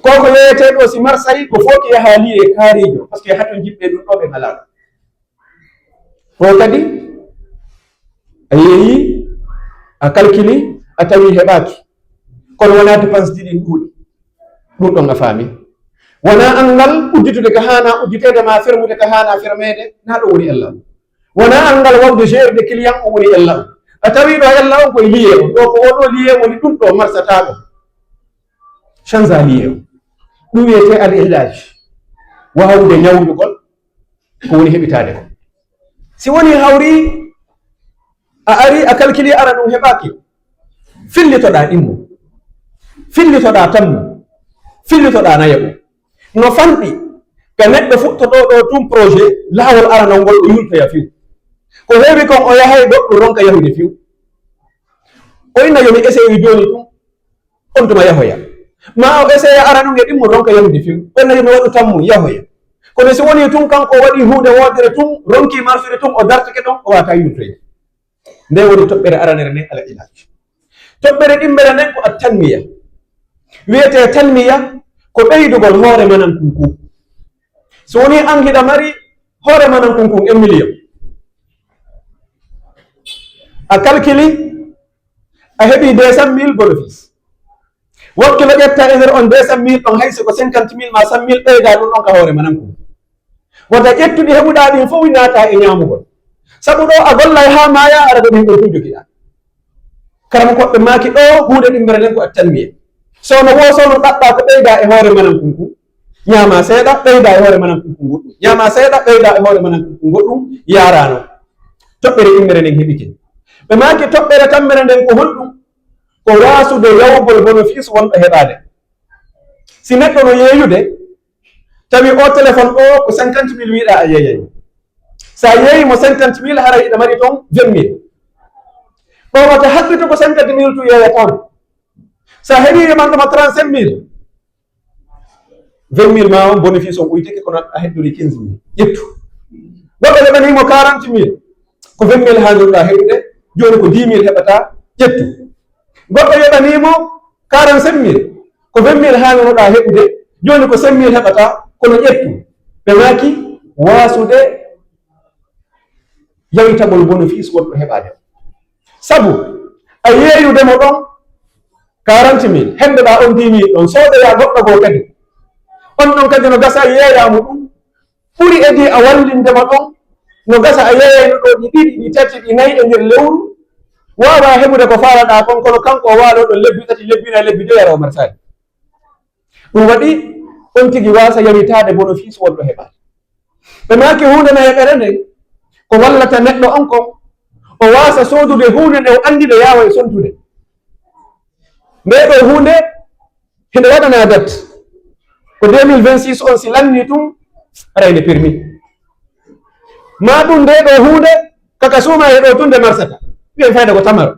Ko ko yeeyetee ɗoo si marsay, ko fow ki yaha liyee kaariijo, parce que haton jiɓɓe ɗun ɗoo ɓe alaa ɗon. Ɗoo kadi, a yeeyii, a calculi, a tawi heɓaaki. Kono wonaa dépense ji ɗin ɗuuɗi. Ɗun ɗon a faami. Wonaa anngal udditude ka haanaa udditeede maa fermude ka haanaa fermeede, naa ɗoo woni ella on. Wonaa anngal wawde gérude client on woni ella on. A tawi ɗoo ella on ko e liyee on. Ɗoo ko oo ɗoo liyee woni ɗun ɗoo marsataa ɗon. Change liyee on. Ɗun wi'etee al ilaaj. Waawude ñawndugol ko woni heɓitaade kon. Si wonii hawri a arii a calculi aranun heɓaaki, fillitoɗaa ɗimmo, fillitoɗaa tammo, fillitoɗaa nayaɓo. No fanɗi ka neɗɗo fuɗɗotoo ɗoo tun projet, laawol aranol ngol o yultoya few. Ko heewi kon o yahay goɗɗo ronka yahude few. O inna yo mi essaye jooni tun. On tuma yahoya. Maa o essaye aranun e ɗimmo ronka yahude few. Ɓen no yo mi waɗu tammu yahoya. Kono si wonii tun kanko o waɗii huunde woodere tun, ronkii marsude tun, o dartike ɗon, o waawataa yurtoyde. Nde woni toɓɓere aranere nden al ilaaj. Toɓɓere ɗimmere nden ko at tanmiya. Wi'etee tanmiya ko ɓeydugol hoore manan kun kun. So wonii an hiɗa mari hoore manan kun kun un million. A calculi, a heɓii deux cent mille bénéfice. Wakkilo ƴetta e nder on deux cent mille ɗon, hay si ko cinquante mille maa cent mille ɓeydaa ɗun ɗon ka hoore manan kun. Wota ƴettuɗi heɓuɗaa ɗin fow naata e ñaamugol. Sabu ɗoo a gollay haa maayaa, aɗa ko ɗin ɗon tun jogiɗaa. Karamokooɓe maaki ɗoo huunde ɗimmere nden ko at tanmiya. So no woo, so no ɗaɓɓaa ko ɓeydaa e hoore manan kun kun, ñaamaa seeɗa, ɓeydaa e hoore manan kun kun goɗɗun. Ñaamaa seeɗa, ɓeydaa e hoore manan kun kun goɗɗun, yaaraano. Toɓɓere ɗimmere nden heɓike. Ɓe maaki toɓɓere tammere nden ko honɗun? Ko waasude yawugol bénéfice wonɗo heɓaade. Si neɗɗo no yeeyude, tawi oo téléphone ɗoo ko cinquante mille wi'uɗaa a yeeyay. Sa yeeyi mo cinquante mille, haray hiɗa mari ton vingt mille. Ɗoo wata haɓɓitu ko cinquante mille tun yeeyata mo. Sa heɓii ɓe manɗo ma trente-cinq mille, vingt mille maa on bénéfice on uytike, kono a heddorii quinze mille. Ƴettu. Goɗɗo yoɓanii mo quarante mille, ko vingt mille haanirɗaa heɓude, jooni ko dix mille heɓataa, ƴettu. Goɗɗo yoɓanii mo quarante-cinq mille, ko vingt mille haanirɗaa heɓude, jooni ko cinq mille heɓataa, kono ƴettu. Ɓe maaki waasude yawitagol bénéfice wonɗo heɓaade. Sabu a yeeyude mo ɗon quarante mille, henndoɗaa on dix mille ɗon, soodoyaa goɗɗo goo kadi. On ɗon kadi no gasa yeeyaa mo ɗun, ɓuri e ɗi a wallinde mo ɗon, no gasa a yeeyayno ɗoo ɗi ɗiɗi, ɗi tati, ɗi nayi e nder lewru, waawaa heɓude ko faalaɗaa kon, kono kanko o waaloo ɗon lebbi tati, lebbi nayi, lebbi jowi, hara o marsaali. Ɗun waɗi on tigi waasa yawitaade bénéfice wonɗo heɓaade. Ɓe maaki huunde nayaɓere nden, ko wallata neɗɗo on kon, o waasa soodude huunde nde o anndi nde yaaway sontude. Ndee ɗoo huunde, hiɗo waɗanaa dat. Ko deux mille vingt-six on si lannii tun, aray nde permis. Maa ɗun ndee ɗoo huunde, ka ka suumaa e ɗoo tun nde marsata. Wi'en fayda ko tamaro.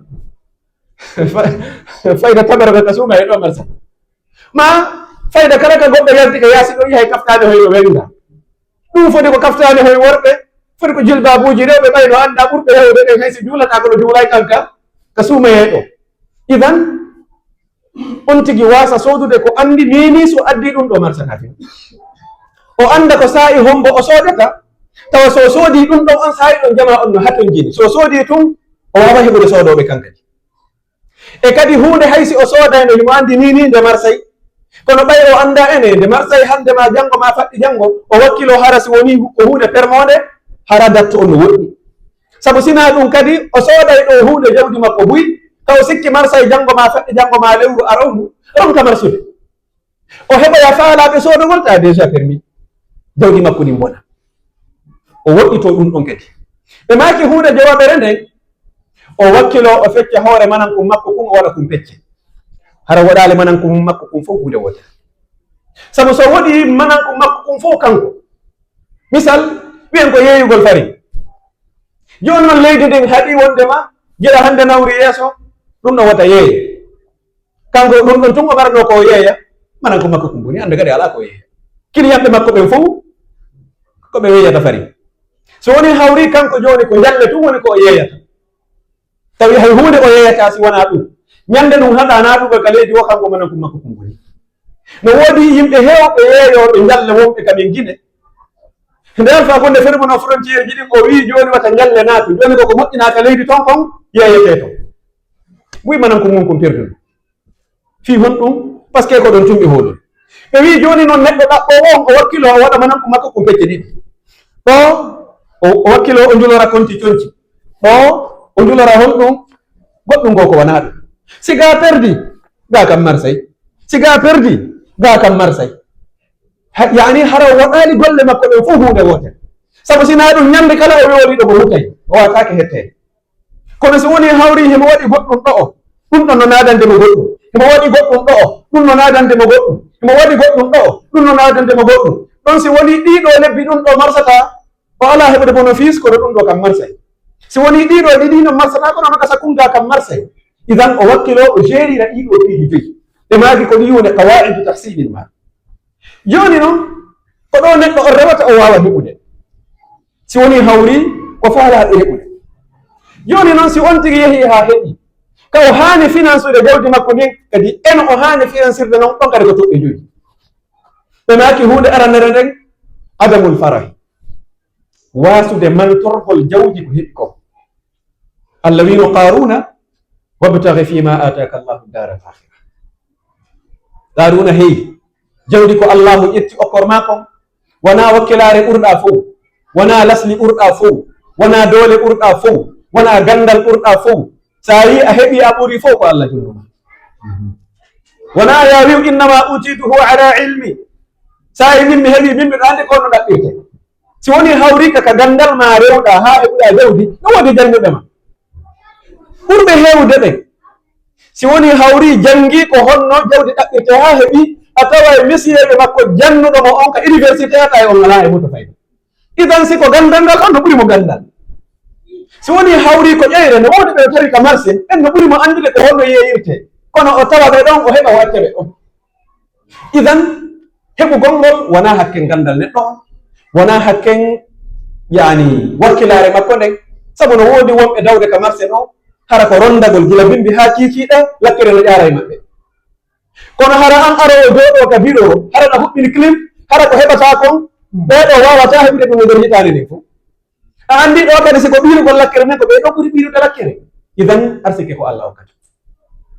Fa-, fayda tamaro ka ka suumaa e ɗoo marsata. Maa fayda kala ka goɗɗo yalti ka yaasi ɗoo yahay kaftaade hoy o wennga. Ɗun foti ko kaftaade hoy worɓe, foti ko jilbaabuuji rewɓe ɓay no anndaa ɓurɓe heewde ɗen hay si juulataa kono juulay kanka, ka suumayee ɗoo. Idan, on tigi waasa soodude ko anndi nii nii si o addii ɗun ɗoo marsata fin. O annda ko saa'i hombo o soodata, tawa si o soodii ɗun ɗon on saa'i ɗon jamaa on no hatonjini. Si o soodii tun, o waaway heɓude soodooɓe kan kadi. E kadi huunde hay si o soodayno himo anndi nii nii nde marsay. Kono ɓay o anndaa ene nde marsay hannde maa janngo maa faɗɗi janngo, o wakkiloo hara si wonii ko huunde permoonde, hara dattu on no woɗɗi. Sabu si naa ɗun kadi, o sooday ɗoo huunde jawdi makko buy, ka o sikki marsay janngo maa faɗɗi janngo maa lewru arowndu, ronka marsude. O heɓoya faalaaɓe soodagol ta déjà permis. Jawdi makko ndin bona. O woɗɗitoo ɗun ɗon kadi. Ɓe maaki huunde jowaɓere nden, o wakkiloo o fecca hoore manankun makko kun o waɗa kun pecce. Hara waɗaali manankun makko kun fow huunde wootere. Sabu si o waɗii manankun makko kun fow kanko. Misal, wi'en ko yeeyugol farin. Jooni non leydi ndin haɗii wondema gila hannde nawri yeeso, ɗun ɗon wota yeeye. Kanko ɗun ɗon tun o marano ko o yeeya, manankun makko kun boni, hannde kadi alaa ko o yeeya. Kiliyanɓe makko ɓen fow, ko ɓe yeeyata farin. Si wonii hawrii kanko jooni ko njalle tun woni ko o yeeyata. Tawi hay huunde o yeeyataa si wanaa ɗun. Ɲande ɗun haɗaa naatugol ka leydi woo kanko manankun makko kun boni. No woodi yimɓe heewɓe yeeyooɓe njalle wonɓe ka men Gine. Nde Alpha Condé fermuno frontière ji ɗin, o wi'i jooni wata njalle naatu. Jooni ko ko moƴƴinaa ka leydi ton kon yeeyetee ton. Buy manankun mun kun perduno. Fii honɗun? Parce que ko ɗon tun ɓe hoolori. Ɓe wi'i jooni non neɗɗo ɗaɓɓoowo on o wakkiloo o waɗa manankun makko kun pecce ɗiɗi. Ɗoo o, o wakkiloo o njulora konti conci. Ɗoo o njulora honɗun? Goɗɗun goo ko wanaa ɗun. Si gaa perdi, gaa kan marsay. Si gaa perdi, gaa kan marsay. Ha, yaani hara o waɗaali golle makko ɗen fow huunde wootere. Sabu si naa ɗun ɲande kala o wewliiɗo mo hutay, o waataake hetteede. Kono si wonii hawrii himo waɗi goɗɗun ɗo'o, ɗun ɗon no naadande mo goɗɗun. Himo waɗi goɗɗun ɗo'o, ɗun no naadande mo goɗɗun. Himo waɗi goɗɗun ɗo'o, ɗun no naadande mo goɗɗun. Ɗon si wonii ɗii ɗoo lebbi ɗun ɗoo marsataa, o alaa heɓude bonofiis, kono ɗun ɗoo kan marsay. Si wonii ɗii ɗoo ɗiɗi non marsataa, kono no gasa kun gaa kan marsay. Idan o wakkiloo o jeerira ɗii ɗoo piiji joyi. Ɓe maaki ko ɗi woni qawaa'idu tahsiinil maal. Jooni non, ko ɗoo neɗɗo on rewata o waawa heɓude. Si wonii hawrii, ko faalaaɗo heɓude. Jooni non, si on tigi yehii haa heɓii, ka o haani finansude jawdi makko ndin, kadi eno o haani finansirde non, ɗon kadi ko toɓɓe joyi. Ɓe maaki huunde aranere nden, adamul farahi. Waasude mantorgol jawdi ko heɓi kon. Allah wi'no Qaaruuna, "Wabtaghi fiima aataaka Allaahu daara al-aakhira." Qaaruuna, hey, jawdi ko Allaahu ƴetti okkor maa kon, wanaa wakkilaare ɓurɗaa fow, wanaa lasli ɓurɗaa fow, wanaa doole ɓurɗaa fow, wanaa ganndal ɓurɗaa fow. Sa yii a heɓii a ɓurii fow ko Allah junnu maa. Wanaa yaa wi'u, "Innamaa uutiituhu alaa ilmi." Sa yii min mi heɓii, min miɗo anndi ko no ɗaɓɓirtee. Si wonii hawriika ka ganndal maa rewɗaa haa heɓuɗaa jawdi, no woodi jannguɓe ma. Ɓurɓe heewude ɓen. Si wonii hawrii janngii ko honno jawdi ɗaɓɓirtee haa heɓii, a taway misiyeejo makko jannuɗo mo on ka université, a taway on alaa e huuto fayda. Idan si ko ganndal ngal, on no ɓuri mo ganndal. Si wonii hawrii ko ƴeyre, no woodi ɓe o tawi ka marché, ɓen no ɓuri mo anndude ko honno yeeyirtee. Kono o tawa ɓe ɗon, o heɓa o acca ɓe ɗon. Idan, heɓugol ngol wonaa hakken ganndal neɗɗo on, wonaa hakken, yaani, wakkilaare makko nden, sabu no woodi wonɓe dawde ka marché ɗo, hara ko ronndagol gila bimbi haa kiikiiɗe, lakkere no ƴaara e maɓɓe. Kono hara an aroowo jooɗoo ka biro, hara na huɓɓini clim, hara ko heɓataa kon, ɓee ɗoo waawataa heɓude ɗum e nder hitaande nden fof. A anndi ɗoo kadi, si ko ɓiirugol lakkere nden, ko ɓee ɗoo ɓuri ɓiirude lakkere. Idan, arsike ko Allah okkata.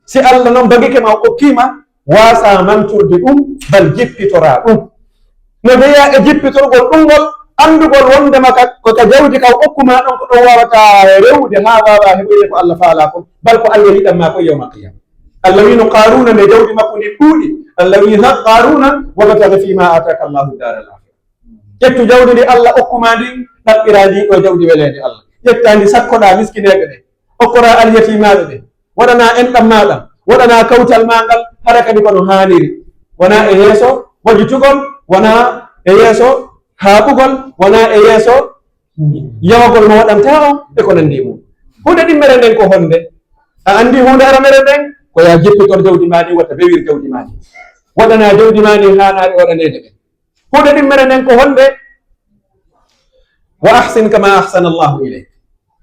Si Allah non bagike ma, o okkii ma, waasaa mantorde ɗum, bal jippitoraa ɗum. No jeyaa e jippitorgol ɗum ngol, anndugol wondema ka, ko ka jawdi ka o okku ma ɗon, ko ɗon waawataa rewde haa waawaa heɓoyde ko Allah faalaa kon, bal ko Allah yiɗan ma kon yawmal qiyaama. Allah wi'no Qaaruuna nde jawdi makko ndin ɗuuɗi, Allah wi'i, "Ha, Qaaruuna, wabtaghi fiima aataaka Allaahu daaral aakhira." Ƴettu jawdi ndi Allah okku ma ndin, ɗaɓɓiraa ndii ɗoo jawdi weleende Allah. Ƴettaa ndi sakkoɗaa miskineeɓe ɓen. Okkoraa alyatiimaaɓe ɓen. Waɗanaa enɗan maa ɗan. Waɗanaa kawtal maa ngal, hara kadi ko no haaniri. Wonaa e yeeso wajitugol, wonaa e yeeso haaɓugol, wonaa e yeeso yahugol mo waɗantaa on, e ko nanndi e mun. Huunde ɗimmere nden ko honde? A anndi huunde aranere nden? Ko yaa jippitor jawdi maa ndin, wata bewir jawdi maa ndin. Waɗanaa jawdi maa ndin haanaare waɗaneede ɓen. Huunde ɗimmere nden ko honde? Wa ahsin kama ahsana Allahu ilayk.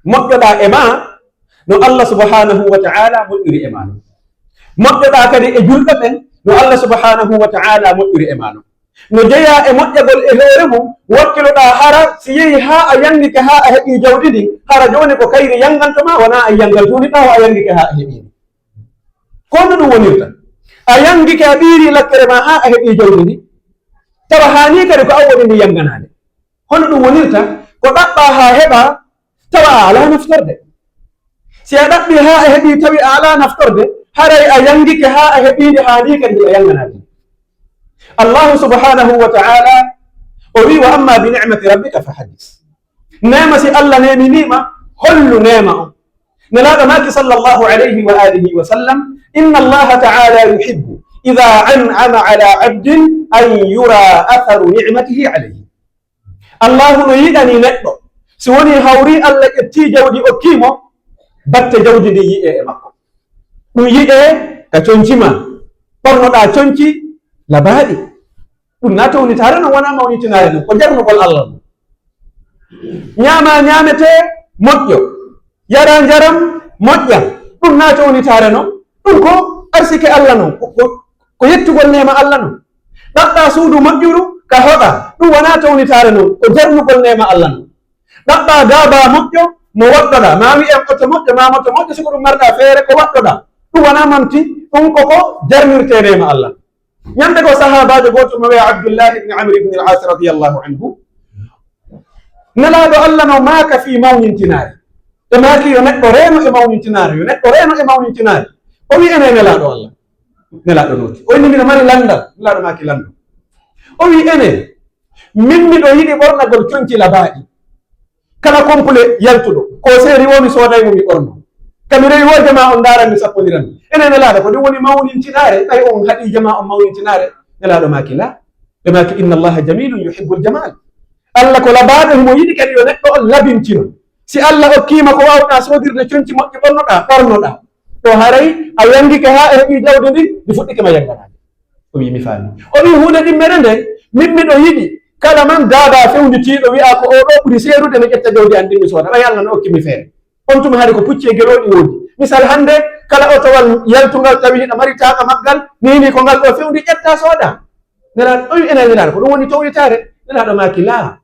Moƴƴoɗaa e maa no Allah subhanahu wa ta'ala moƴƴiri e maa non. Moƴƴoɗaa kadi e julɓe ɓen no Allah subhanahu wa ta'ala moƴƴiri e maa non. No jeyaa e moƴƴagol e hoore mun, wakkiloɗaa hara si yehi haa a yangike haa a heɓii jawdi ndin, hara jooni ko kayri yanganto maa, wonaa a yangal tuuniɗaa, a yangike haa a heɓii ndi. Ko honno ɗun wonirta? A yangike, a ɓiirii lakkere maa haa a heɓii jawdi ndin, tawa haanii kadi ko an woni ndi yanganaade. Honno ɗun wonirta? Ko ɗaɓɓaa haa heɓaa, tawa a alaa naftorde. Si a ɗaɓɓii haa a heɓii, tawi a alaa naftorde, haray a yangike haa a heɓii ndi, haanii kadi ndi a yanganaade. Allahu subhanahu wa ta'ala o wi'i: "Wa amma bi ni'mati rabbika fa haddis." Neema si Allah neeminii ma, hollu neema on. Nelaaɗo maaki sallallahu alayhi wa alihi wa sallam: "Inna Allaha ta'ala yuhibbu idha an'ama ala abdin an yura atharu ni'matihi alayhi." Allahu no yiɗani neɗɗo, si wonii hawrii Allah ƴettii jawdi okkii mo, batte jawdi ndin yi'ee e makko. Ɗun yi'ee ka conci maa, ɓornoɗaa conci labaaɗi. Ɗun naa townitaare non, wonaa mawnintinaare non, ko jarnugol Allah non. Ñaamaa ñaametee moƴƴo, yaraa njaram moƴƴa, ɗun naa townitaare non, ɗun ko arsike Allah non, ko, ko, ko yettugol neema Allah non. Ɗaɓɓaa suudu moƴƴuru ka hoɗaa, ɗun wonaa townitaare non, ko jarnugol neema Allah non. Ɗaɓɓaa daabaa moƴƴo mo waɗɗoɗaa, maa wi'en oto moƴƴo, maa moto moƴƴo, si ko ɗun marɗaa feere ko waɗɗoɗaa, ɗun wonaa manti, ɗun ko ko jarnirtee neema Allah. Ñande goo, sahaabaajo gooto mo wi'aa Abdullahi ibn Amr ibn al-As radiyallahu anhu, Nelaaɗo Allah no maaka fii mawnintinaare. Ɓe maaki, yo neɗɗo reeno e mawnintinaare, yo neɗɗo reeno e mawnintinaare. O wi'i, "Enee, Nelaaɗo Allah." Nelaaɗo nooti. O inni, "Miɗo mari lanndal." Nelaaɗo maaki, "Lanndoo." O wi'i, "Enee, min miɗo yiɗi ɓornagol conci labaaɗi. Kala complet yaltuɗo, ko seeri woo mi sooday mo mi ɓorno. Ka mi rewi woo jamaa on ndaaran mi sappondiran mi. Enee Nelaaɗo, ko ɗun woni mawnintinaare? Ɓay on haɗii jamaa on mawnintinaare?" Nelaaɗo maaki, "Laa." Ɓe maaki, "Inna Allaha jamilun yuhibbul jamal." Allah ko labaaɗo, himo yiɗi kadi yo neɗɗo on labintino. Si Allah okkii ma ko waawuɗaa soodirde conci moƴƴi ɓornoɗaa, ɓornoɗaa. Ɗoo haray a yangike haa a heɓii jawdi ndin, ndi fuɗɗike ma yanganaade. O wi'i, "Mi faamii." O wi'i, "Huunde ɗimmere nden, min miɗo yiɗi kala man daabaa fewnditiiɗo wi'aa ko oo ɗoo ɓuri seerude, mi ƴetta jawdi an ndin mi sooda, ɓay Allah no okki mi feere." On tuma hari ko pucci e gelooɗi woodi. Misal, hannde kala otowal yaltungal tawi hiɗa mari taaqa maggal, nii nii ko ngal ɗoo fewndi ƴettaa soodaa. Nelaaɗo, o wi'i, "Enee Nelaaɗo, ko ɗun woni townitaare?" Nelaaɗo maaki, "Laa."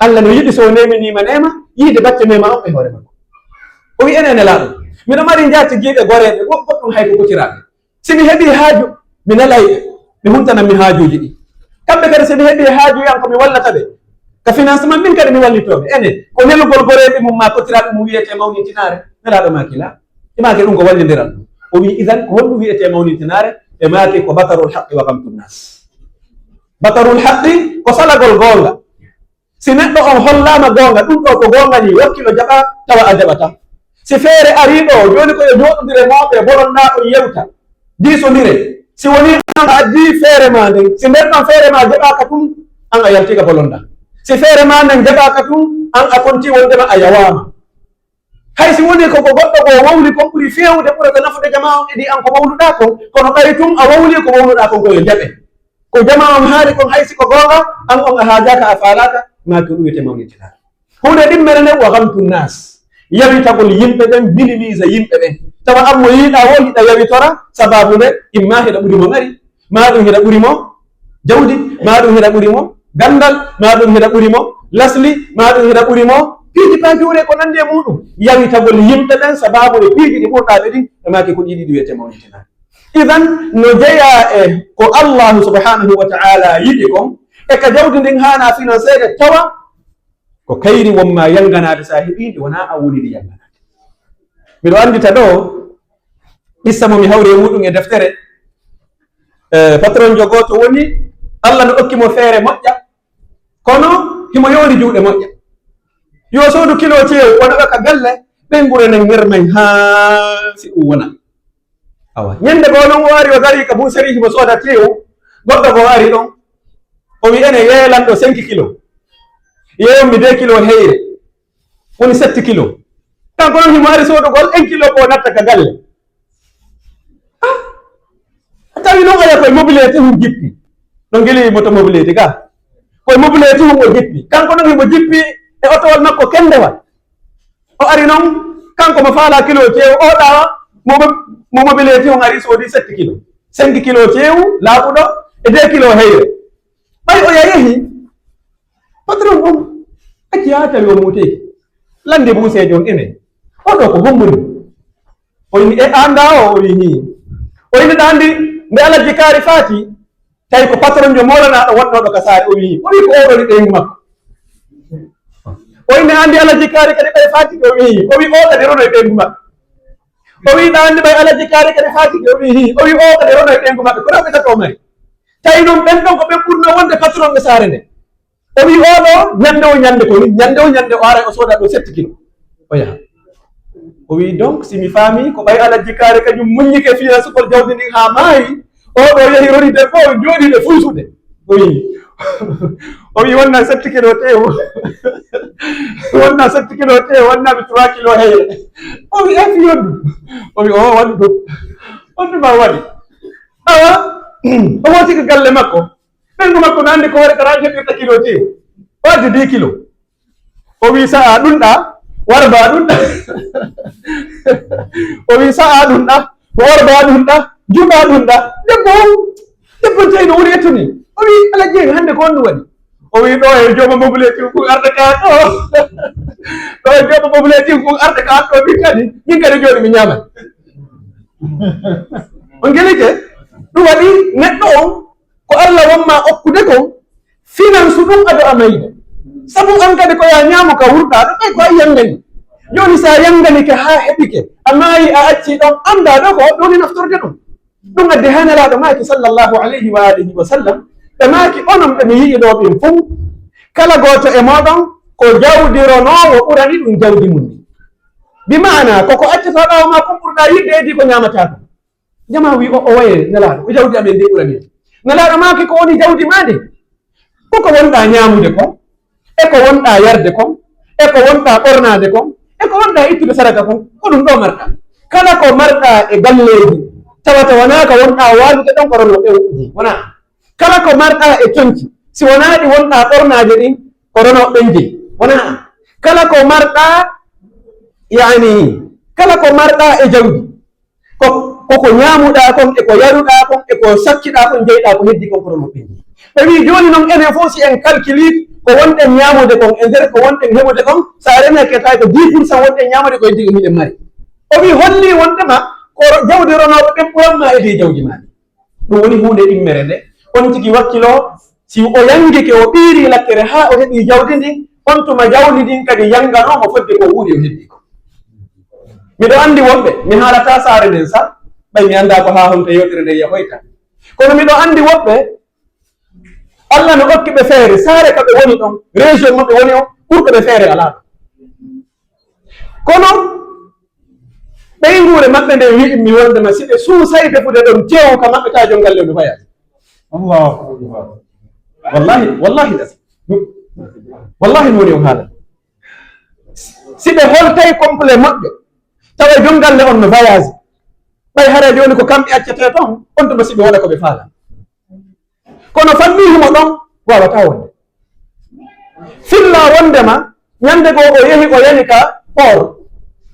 Allah no yiɗi si o neeminii ma neema, yiide batte neema on e hoore makko. O wi'i, "Enee Nelaaɗo, miɗo mari njaatigiiɓe goreeɓe, wo-, goɗɗun hay ko kotiraaɓe. Si mi heɓii haaju, mi nelay ɓe, ɓe huntanan mi haajuuji ɗin. Kamɓe kadi, si mi heɓii haaju an, ko mi wallata ɓe ka financement, min kadi mi wallitoo ɓe." Enee, ko nelugol goreeɓe mun maa kotiraaɓe mun wi'etee mawnintinaare? Nelaaɗo maaki, "Laa." Ɓe maaki, "Ɗun ko wallindiral." O wi'i, "Idan, ko honɗun wi'etee mawnintinaare?" Ɓe maaki, "Ko batarul haqqi wa gamtun nas." Batarul haqqi ko salagol goonga. Si neɗɗo on hollaama goonga, ɗun ɗoo ko goonga nii, wakkilo jaɓaa, tawa a jaɓataa. Si feere arii ɗoo, jooni ko yo jooɗondire mawɓe, bolondaa on yewta, diisondire. Si wonii an a addii feere maa nden, si nden ɗon feere maa jaɓaaka tun, an a yaltii ka bolondaa. Si feere maa nden jaɓaaka tun, an a kontii wondema a yawaama. Hay si wonii ko, ko goɗɗo goo wowli kon ɓuri feewude, ɓurata nafude jamaa on, idii an ko wowluɗaa kon, kono ɓay tun a wowlii ko wowluɗaa kon ko yo jaɓe. Ko jamaa on haali kon, hay si ko goonga, an on a haajaaka, a faalaaka, maa ko ɗun wi'etee mawnintinaare. Huunde ɗimmere nden, wa gamtu naas, yawitagol yimɓe ɓen, minimise yimɓe ɓen. Tawa an mo yiɗaa woo hiɗa yawitora, sabaabu nde immaa hiɗa ɓuri mo mari, maa ɗun hiɗa ɓuri mo jawdi, maa ɗun hiɗa ɓuri mo ganndal, maa ɗun hiɗa ɓuri mo lasli, maa ɗun hiɗa ɓuri mo piiji paajuure ko nanndi e muuɗun. Yawitagol yimɓe ɓen sabaabu e piiji ɗi ɓurɗaa ɓe ɗin, ɓe maaki ko ɗii ɗiɗi wi'etee mawnintinaare. Idan, no jeyaa e ko Allaahu subhaanahu wa ta'aalaa yiɗi kon, e ka jawdi ndin haanaa finanseede, tawa ko kayri won maa yanganaade, si a heɓii ndi, wonaa an woni ndi yanganaade. Miɗo anndita ɗoo qissa mo mi hawri e muuɗun e deftere. Eh, patronjo gooto woni, Alla no okki mo feere moƴƴa, kono himo yoori juuɗe moƴƴa. Yo soodu kilo teewu, o naɓa ka galle, ɓeynguure nden ŋermay haa si ɗum wona. Awa, ñande goo non o ari, o darii ka buuseriiji mo sooda teewu, goɗɗo goo ari ɗon, o wi'i, "Ene yeelan ɗoo cinq kilo, yeewan mi deux kilo heyre, woni sept kilo." Kanko non himo ari soodugol un kilo ko natta ka galle. Ah, tawi non aya koye mobilette hun jippi. Ɗon gili moto mobilette ga. Koye mobilette hun o jippi. Kanko non himo jippi e otowol makko kendewal. O ari non, kanko mo faala kilo teewu, o ɗawa mo, mo mobilette on ari soodi sept kilo. Cinq kilo teewu, laaɓuɗo, e deux kilo heyre. Ɓay o yahi, patron on acci haa tawi o muuteki. Landi buuseejo on ene. O ɗo ko hommuni? O inni, "E anda o?" O wi'i, "Hii." O inni, "Ɗa andi nde Alhaji Kaari faati?" Tawi ko patron jo moolanaaɗo wonnooɗo ka saare, o wi'i, o wi'i ko oɗo ni ɓeyngu makko. O wi'i, "Ne andi Alhaji Kaari kadi ɓay faatike?" O wi'i, o wi'i, "O kadi rono e ɓeyngu maɓɓe." O wi'i, "Ɗa andi ɓay Alhaji Kaari kadi faatike?" O wi'i, hii. O wi'i, "O kadi rono e ɓeyngu maɓɓe, ko rewɓe tato o mari." Tawi non ɓen ɗon ko ɓen ɓurnoo wonde patron e saare nden. O wi'i, "Oɗo, ñande o ñande ko ni, ñande o ñande o aray o sooda ɗo sept kilo. O yaha." O wi'i, "Donc, si mi faami, ko ɓay Alhaji Kaari kañum muññike fii resugol jawdi ndin haa maayi, oɗo yahi rori debbo, o jooɗii ɓe fulsude." O wi'i, o wi'i, "Wonna sept kilo teewu, wonna sept kilo teewu, wonna mi trois kilo heyre." O wi'i, "E fii on ɗum?" O wi'i, "O waɗu ɗum." On ɗum ma waɗi. Awa, o hooti ko galle makko. Ɓeyngu makko no anndi ko hoore karaji heɓirta kilo teewu. O addi dix kilo. O wi'i, "Sa'a ɗun ɗa, warba ɗun ɗa." O wi'i, "Sa'a ɗun ɗa, warba ɗun ɗa, juɓa ɗun ɗa." Debbo on, debbo on tawi no woni ettude. O wi'i, "Alhaji, hannde ko honɗun waɗi?" O wi'i, "Ɗo e jooma mobilette kun arde ka ɗo. Ɗo e jooma mobilette kun arde ka ɗo, min kadi, min kadi jooni mi ñaama." On gelike? Ɗum waɗi neɗɗo on, ko Alla wonma okkude kon, finance ɗum ado a mayde. Sabu an kadi ko ya ñaamu ka wurɗaa ɗo, ɓay ko a yangani. Jooni si a yanganike haa heɓike, a maayi a accii ɗon, anndaa ɗo ko hoɗɗun woni naftorde ɗum. Ɗum addi haa Nelaaɗo maaki, sallallahu alayhi wa alihi wa sallam, ɓe maaki, "Onon ɓe mi yi'i ɗoo ɓen fow, kala gooto e mooɗon ko jawdi ronoowo ɓurani ɗum jawdi mun ndin." Bi maanaa, ko ko accata ɓaawo maa kon ɓurɗaa yiɗde e dii ko ñaamataa kon. Jamaa wi'i, "O, o waye Nelaaɗo, ko jawdi amen ndin ɓurani?" Nelaaɗo maaki, "Ko woni jawdi maa ndin? Ko ko wonɗaa ñaamude kon, e ko wonɗaa yarde kon, e ko wonɗaa ɓornaade kon, e ko wonɗaa ittude sadaka kon, ko ɗum ɗoo marɗaa. Kala ko marɗaa e galleeji, tawata wonaa ka wonɗaa waalude ɗon, ko ronooɓe ɓen jeyi, wonaa an. Kala ko marɗaa e conci, si wonaa ɗi wonɗaa ɓornaade ɗin, ko ronooɓe ɓen jeyi, wonaa an. Kala ko marɗaa, yani, kala ko marɗaa e jawdi, ko, ko ko ñaamuɗaa kon, e ko yaruɗaa kon, e ko sakkiɗaa kon, jeyɗaa ko heddi kon, ko ronooɓe ɓen jeyi." Ɓe wi'i, "Jooni non, enen fow, si en calcule ko wonɗen ñaamude kon, e nder ko wonɗen heɓude kon, si a renake, tawi ko dix pour cent wonɗen ñaamude ko heddi kon hiɗen mari." O wi'i, hollii wonndema ko ro-, jawdi ronooɓe ɓen ɓuran maa e dii jawdi maa ndin. Ɗum woni huunde ɗimmere nde. On tigi wakkiloo, si o yangike, o ɓiirii lakkere haa o heɓii jawdi ndin, on tuma jawdi ndin kadi yanganoo mo fodde ko wuuri o heddi ko. Miɗo anndi woɓɓe, mi haalataa saare nden sa, ɓay mi anndaa ko haa honto yewtere nden yahoyta. Kono miɗo anndi woɓɓe, Alla no okki ɓe feere, saare ka ɓe woni ɗon, région mo ɓe woni on, ɓurɗo ɓe feere alaa ɗon. Kono ɓeynguure maɓɓe nden wi'i mi wondema si ɓe suusay defude ɗon teewu ka maɓɓe, taa jom galle no fayaade. Allahu akbar. Wallahi, wallahi, wallahi mi woni on haala. Si ɓe holtay complet moƴƴo, tawa jom galle on no voyage, ɓay hara jooni ko kamɓe accetee ton, on tuma si ɓe waɗa ko ɓe faala. Kono fanni himo ɗon, waawataa wonde. Fillaa wondema ñande goo o yehi, o yani ka port,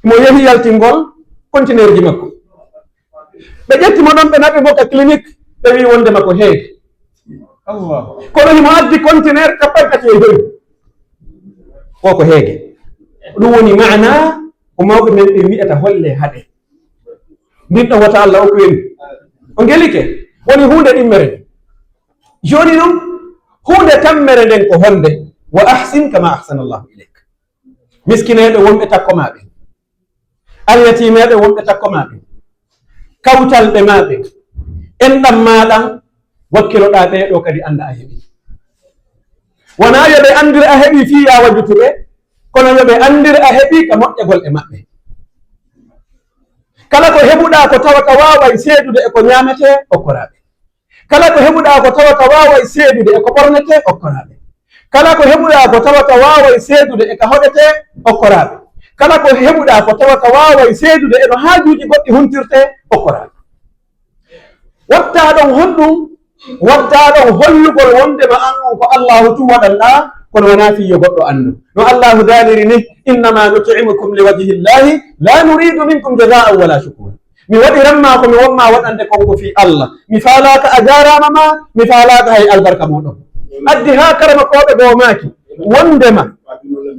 mo yehi yaltingol kontineerji makko. Ɓe ƴetti mo ɗon, ɓe naɓi mo ka clinique, ɓe wi'i wondema ko heege. Allah. Kono himo addi kontineer cappanɗe tati e jowi. O ko heege. Ɗum woni maanaa ko mawɓe men ɓe wi'ata, "Holle haɗe." Ndin ɗon wota Allah okku en. O ngelike. Woni huunde ɗimmere. Jooni non, huunde tammere nden ko honde? "Wa ahsin kama ahsana Allahu ilayk." Miskineeɓe wonɓe takko maa ɓen. Alyatimeeɓe wonɓe takko maa ɓen. Kawtalɓe maa ɓen. Enɗan maa ɗan, wakkiloɗaa ɓee ɗoo kadi annda a heɓii. Wonaa yo ɓe anndire a heɓii fii yaa wajjutu ɓe, Kono yo ɓe anndir a heɓii ka moƴƴagol e maɓɓe. Kala ko heɓuɗaa ko tawata waaway seedude e ko ñaametee, okkoraa ɓe. Kala ko heɓuɗaa ko tawata waaway seedude e ko ɓornetee, okkoraa ɓe. Kala ko heɓuɗaa ko tawata waaway seedude e ka hoɗetee, okkoraa ɓe. Kala ko heɓuɗaa ko tawata waaway seedude e no haajuuji goɗɗi huntirtee, okkoraa ɓe. Wattaa ɗon honɗun? Wattaa ɗon hollugol wondema an on ko Allaahu tun waɗanɗaa, kono wanaa fii yo goɗɗo anndu. No Allaahu daaliri ni, "Innama nut'imukum liwajhillahi la nuridu minkum jazaan wala shukura." Mi waɗiran maa ko mi won maa waɗande kon ko fii Allah. Mi faalaaka a jaaraama maa, mi faalaaka hay albarka muuɗum. Addi haa karamakooɓe goo maaki, wondema,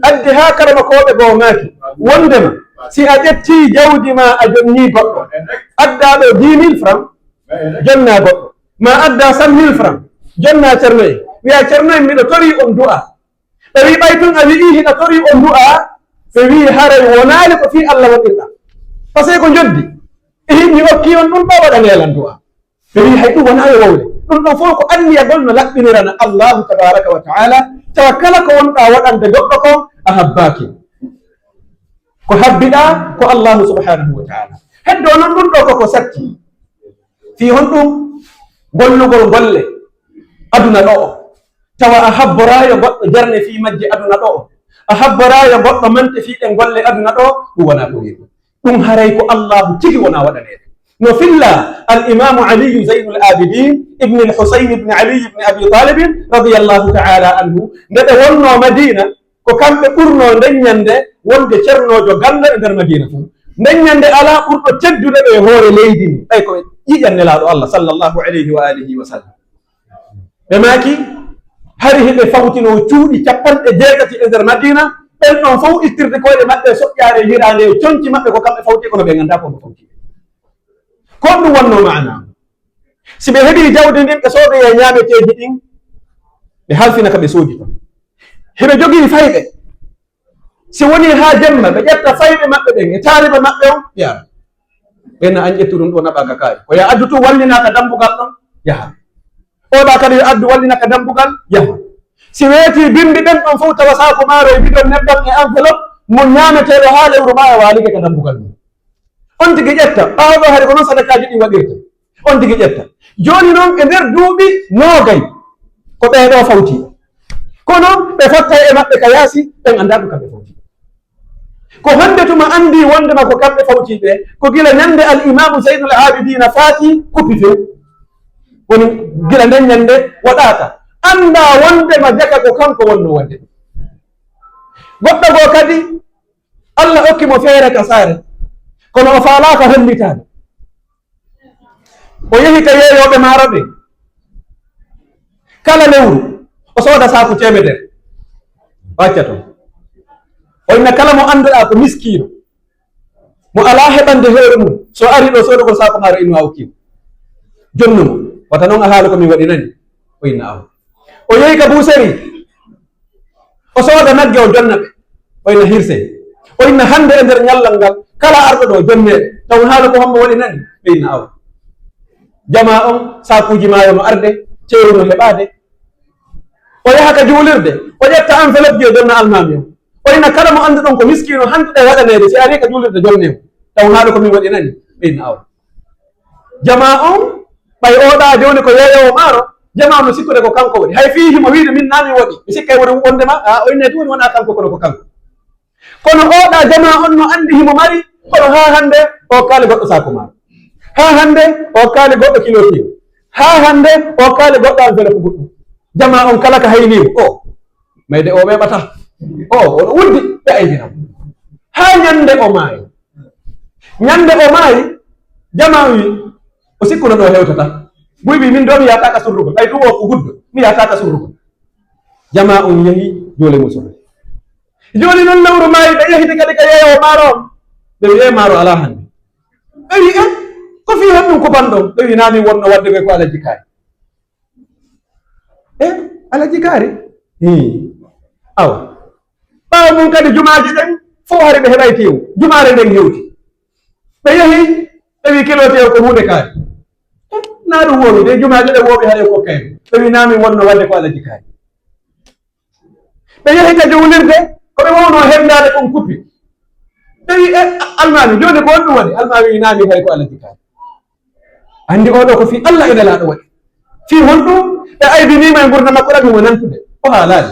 addi haa karamakooɓe goo maaki, wondema, si a ƴettii jawdi maa a jonnii goɗɗo, addaa ɗoo dix mille francs, jonnaa goɗɗo. Maa addaa cent mille francs, jonnaa Cerno en. Wi'aa, "Cerno en, miɗo torii on du'aa." Ɓe wi'i, "Ɓay tun a wi'ii hiɗa torii on du'aa." Ɓe wi'i, "Haray wonaali ko fii Allah waɗirɗaa. Pasee ko njoddi. Ihi, mi okkii on ɗun ɗoo, waɗanee lan du'aa." Ɓe wi'i, "Hay ɗun wonaa yo wowle." Ɗun ɗon fow ko anniyagol no laɓɓinirana Allaahu tabaaraka wa ta'aala, tawa kala ko wonɗaa waɗande goɗɗo kon, a habbaaki. Ko habbiɗaa ko Allaahu subhaanahu wa ta'aala. Heddoo non ɗun ɗoo ko ko satti. Fii honɗun? Gollugol golle aduna ɗoo, tawa a habboraayo goɗɗo jarne fii majje aduna ɗoo, a habboraayo goɗɗo mante fii ɗen golle aduna ɗoo, ɗun wonaa ko weeɓi. Ɗun haray ko Allaahu tigi wonaa waɗaneede. No fillaa Al Imaamu Aliyu Zaynul Aabidiin ibn Al Husayn ibn Ali ibn Abi Taalibin radiyallaahu ta'aalaa anhu, nde ɓe wonnoo Madiina, ko kamɓe ɓurnoo nden ñande wonde cernoojo ganndo e nder Madiina fuu. Nden ñande alaa ɓurɗo teddude ɓe e hoore leydi ndin, ɓay ko ɓe ƴiiƴan Nelaaɗo Allah, sallallaahu alayhi wa aalihi wa sallam. Ɓe maaki, hari hiɓe fawtinoo cuuɗi cappanɗe jeetati e nder Madiina, ɓen ɗon fow ittirde koyɗe maɓɓe e soƴƴaare e hiraande e conci maɓɓe, ko kamɓe fawti, kono ɓe nganndaa ko ɓe fawti. Ko honɗun wonnoo maanaa? Si ɓe heɓii jawdi ndin, ɓe soodoyay ñaameteeji ɗin, ɓe halfina ka ɓe soodi ton. Hiɓe jogii fayɓe. Si wonii haa jemma, ɓe ƴetta fayɓe maɓɓe ɓen e taaliɓe maɓɓe on, ɓe ara. Ɓen na an ƴettu ɗun ɗoo naɓaa ka kaari. Ko yo addu tun wallinaa ka dambugal ɗon, yaha. Oɗaa kadi yo addu wallina ka dambugal, yaha. Si weetii bimbi ɓen ɗon fow tawa saaku maaro e bidon nebbam e enveloppe, mo ñaameteeɗo haa lewru maa e waalike ka dambugal mun. On tigi ƴetta, ɓaawo ɗoo hari ko non sadakaaji ɗin waɗirta. On tigi ƴetta. Jooni non e nder duuɓi noogay, ko ɓee ɗoo fawti. Kono ɓe fottay e maɓɓe ka yaasi, ɓen anndaa ko kamɓe fawti. Ko honde tuma anndi wondema ko kamɓe fawti ɓe? Ko gila ñande Al Imaamu Zaynul Aabidiina faati kuppi few. Woni gila nden ñande waɗaaka. Anndaa wondema jaka ko kanko wonnoo waɗde. Goɗɗo goo kadi, Allah okki mo feere ka saare, kono o faalaaka hollitaade. O yehi ka yeeyooɓe maaro ɓen. Kala lewru, o sooda saaku teemedere, o acca ton. O inna kala mo annduɗaa ko miskiino, mo alaa heɓande hoore mun, so arii ɗoo soodugol saaku maaro, innu a okkii mo. Jonnu mo, wata non a haala ko min waɗi nani. O inna awa. O yehi ka buuseri, o sooda nagge, o jonna ɓe. O inna hirsee. O inna hannde e nder ñallal ngal, kala arɗo ɗoo, jonnee ɓe. Taw haala ko hombo waɗi nani? Ɓe inna awa. Jamaa on, saakuuji maayo no arde, teewu no heɓaade. O yaha ka juulirde, o ƴetta enveloppe ji, o jonna almaami on. O inna kala mo annduɗon ko miskiino handuɗo e waɗaneede, si arii ka juulirde, jonnee mo. Taw haala ko min waɗi nani? Ɓe inna awa. Jamaa on, ɓay oo ɗaa jooni ko yeeyoowo maaro, jamaa no sikkude ko kanko waɗi. Hay fii himo wiide, "Min naa mi waɗi." Mi sikkay woni wondema, a, o innay tun woni wonaa kanko, kono ko kanko. Kono oo ɗaa jamaa on no anndi himo mari, kono haa hannde o okkaali goɗɗo saaku maaro. Haa hannde o okkaali goɗɗo kilo teewu. Haa hannde o okkaali goɗɗo enveloppe goɗɗum. Jamaa on kala ka haynii mo, o, mayde o weeɓata. O, o no wuddi, ɓe aynina mo. Haa ñande o maayi. Ñande o maayi, jamaa wi, o sikkuno ɗo hewtata. Buy wi, "Min ɗo mi yaataaka surrugol. Ɓay ɗum o ko guddo, mi yaataaka surrugol." Jamaa on yehi, joole mum surri. Jooni non lewru maayi, ɓe yehiti kadi ka yeeyoowo maaro on. Ɓe wi, "E maaro alaa hannde." Ɓe wi, "E, ko fii honɗum kupanɗon?" Ɓe wi, "Naa min wonno waɗde ɓe ko Alaji Kaari." E, Alaji Kaari? Hii. Awa. Ɓaawo mum kadi jumaaji ɗen fof hari ɓe heɓay teewu. Jumaare nden hewti. Ɓe yehi, ɓe wi kilo teewu ko huunde kaari. E, naa ɗum woowi de, jumaaji ɗen woowi haray ko kayru. Ɓe wi naa min wonno waɗde ko Alaji Kaari. Ɓe yehi ka juulirde, Ko ɓe wawno heɓndaade kon kuppi. Ɓe wi, "E, Almaami, jooni ko honɗum waɗi?" Almaami wi, "Naa mi hay ko Alla jikaani." Anndi oo ɗoo ko fii Alla e Nelaaɗo waɗi. Fii honɗum? Ɓe aybinii mo e ngurndan makko ɗan, himo nantude. O haalaali.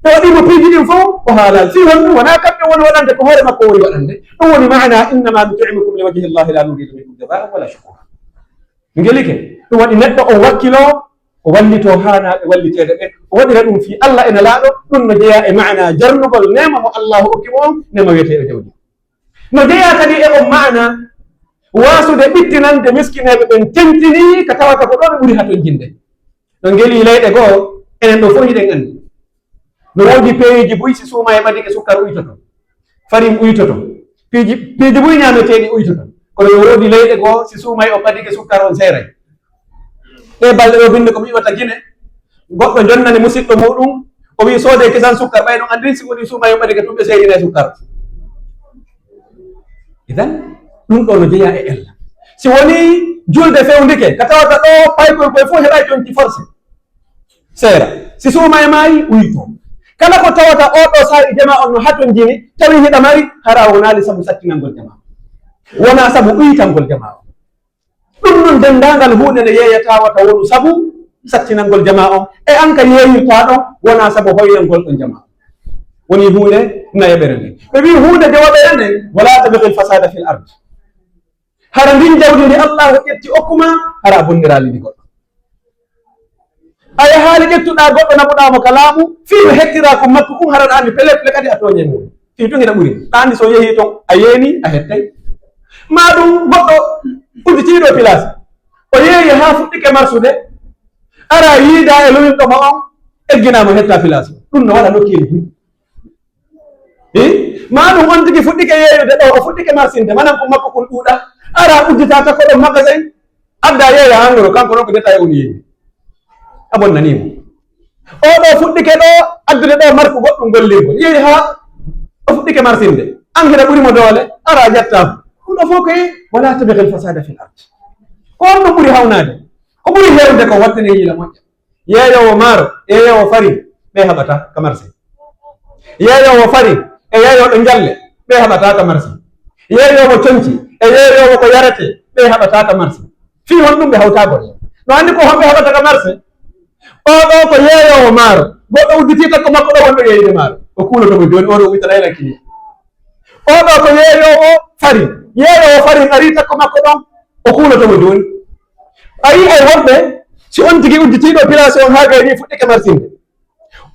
Ɓe waɗii mo piiji ɗin fow, o haalaali. Fii honɗum? Wonaa kamɓe woni waɗande, ko hoore makko woni waɗande. Ɗum woni maanaa, "Innamaa nut'imukum liwajhi Llaahi laa nuriidu minkum jazaa'an wa laa shukuuraa." Ngelike, ɗum waɗi neɗɗo on wakkiloo, o wallitoo haanaaɓe walliteede ɓen, o waɗira ɗum fii Alla e Nelaaɗo, ɗum no jeyaa e maanaa jarnugol neema mo Allaahu okki mo on, neema wi'eteeɗo jawdi. No jeyaa kadi e on maanaa waasude ɓittinande miskineeɓe ɓen, tentinii ka tawata ko ɗoo ɓe ɓuri hatonjinde. No ngelii leyɗe goo, enen ɗoo fow hiɗen anndi. No woodi peeyeeji buy, si suumayee ɓadike sukkar uytoto, farin uytoto, piiji, piiji buy ñaameteeɗi uytoto. Kono no woodi leyɗe goo, si suumayee on ɓadike sukkar on seeray. Ɗee balɗe ɗoo, binde ko mi iwata Gine, goɗɗo jonnani musiɗɗo muuɗum, o wi'i, "Soodee kisan sukkar, ɓay non anndin si woni suumayee on ɓadike tun ɓe seerinay sukkar." Idan, ɗum ɗoo no jeyaa e ella. Si wonii julde fewndike, ka tawata ɗoo paykol koy fow heɓay ton ci forcé. Seera. Si suumayee maayi, uytoo. Kala ko tawata oo ɗoo saa'i jamaa on no hatonjini, tawi hiɗa mari, hara wonaali sabu sattinangol jamaa. Wonaa sabu uytangol jamaa on. Ɗum ɗon denndaangal huunde nde yeeyataa wata wonu sabu sattinangol jamaa on. E an ka yeeyirtaa ɗon, wonaa sabu hoynangol ɗon jamaa on. Woni huunde nayaɓere nden. Ɓe wi'i huunde jowaɓere nden, "Walaa tabghil fasaada fil ard." Hara ndin jawdi ndi Allaahu ƴetti okku maa, hara a bonniraali ndi goɗɗo. A yahaali ƴettuɗaa goɗɗo, naɓuɗaa mo ka laamu, fii no hettiraa ko makko kun, hara ɗa anndi pellet le kadi a tooñay mum. Fii tun hiɗa ɓuri. Ɗa anndi so yehii ton, a yeenii, a hettay. Maa ɗum goɗɗo udditiiɗo pilaasi. O yeeyi haa fuɗɗike marsude, ara yiidaa e lowinɗo mo on, egginaa mo hetta pilaasi. Ɗum no waɗa nokkeeli buy. Hi? Maa ɗum on tigi fuɗɗike yeeyude ɗoo, o fuɗɗike marsinde, manan ko makko kun ɗuuɗa. Ara udditaa takko ɗon magasin, addaa yeeya haa ngoro, kanko non ko deta e on yeeyi. A bonnanii mo. Oo ɗoo fuɗɗike ɗoo, addude ɗoo marku goɗɗum gollirgol. Yeeyi haa o fuɗɗike marsinde. An hiɗa ɓuri mo doole, ara ƴettaa mo. Ɗum ɗoo fow ko e, "Walaa tabghil fasaada fil ard." Ko on ɗum ɓuri hawnaade. Ko ɓuri heewde ko wattane yiila moƴƴa. Yeeyoowo maaro, yeeyoowo fari, ɓe haɓata ka marse. Yeeyoowo fari, e yeeyooɗo njalle, ɓe haɓata ka marse. Yeeyoowo conci, e yeeyoowo ko yarete, ɓe haɓata ka marse. Fii honɗum ɓe hawtaa golle? No anndi ko honɓe haɓata ka marse? Oo ɗoo ko yeeyoowo maaro. Goɗɗo udditii takko makko ɗoo, wonɗo yeeyude maaro. O kuuloto mo jooni, oo ɗoo o wi'ata laylan kiliya. Oo ɗoo ko yeeyoowo fari. Yeeyoowo fari arii takko makko ɗon, o kuuloto mo jooni. A yi'ay woɓɓe, si on tigi udditiiɗo pilaasi on haa gayni fuɗɗike marsinde.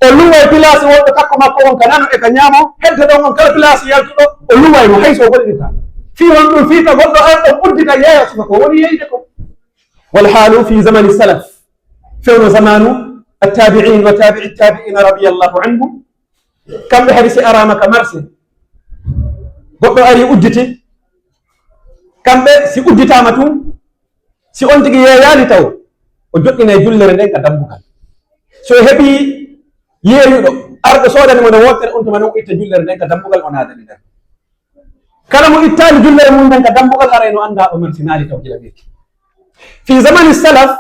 O luway pilaasi wonɗo takko makko on ka nano e ka ñaamo, heddo ɗon on kala pilaasi yaltuɗo, o luway mo hay so o gollirta. Fii honɗum? Fii ka goɗɗo arɗo uddita yeeya sifa ko woni yeeyde ko. Wal haalu fi zamani salaf. Fewno zamaanu attabi'in wa tabi'i tabi'ina radiyallahu anhum. Kamɓe hari si araama ka marse. Goɗɗo ari udditi. Kamɓe si udditaama tun, si on tigi yeeyaali taw, o joɗɗinay jullere nden ka dambugal. So o heɓii yeeyuɗo, arɗo soodani mo nde wootere, on tuma non o itta jullere nden ka dambugal, o naadani nder. Kala mo ittaali jullere mum nden ka dambugal, haray no anndaa o marsinaali taw gila weeti. Fii zamani salaf,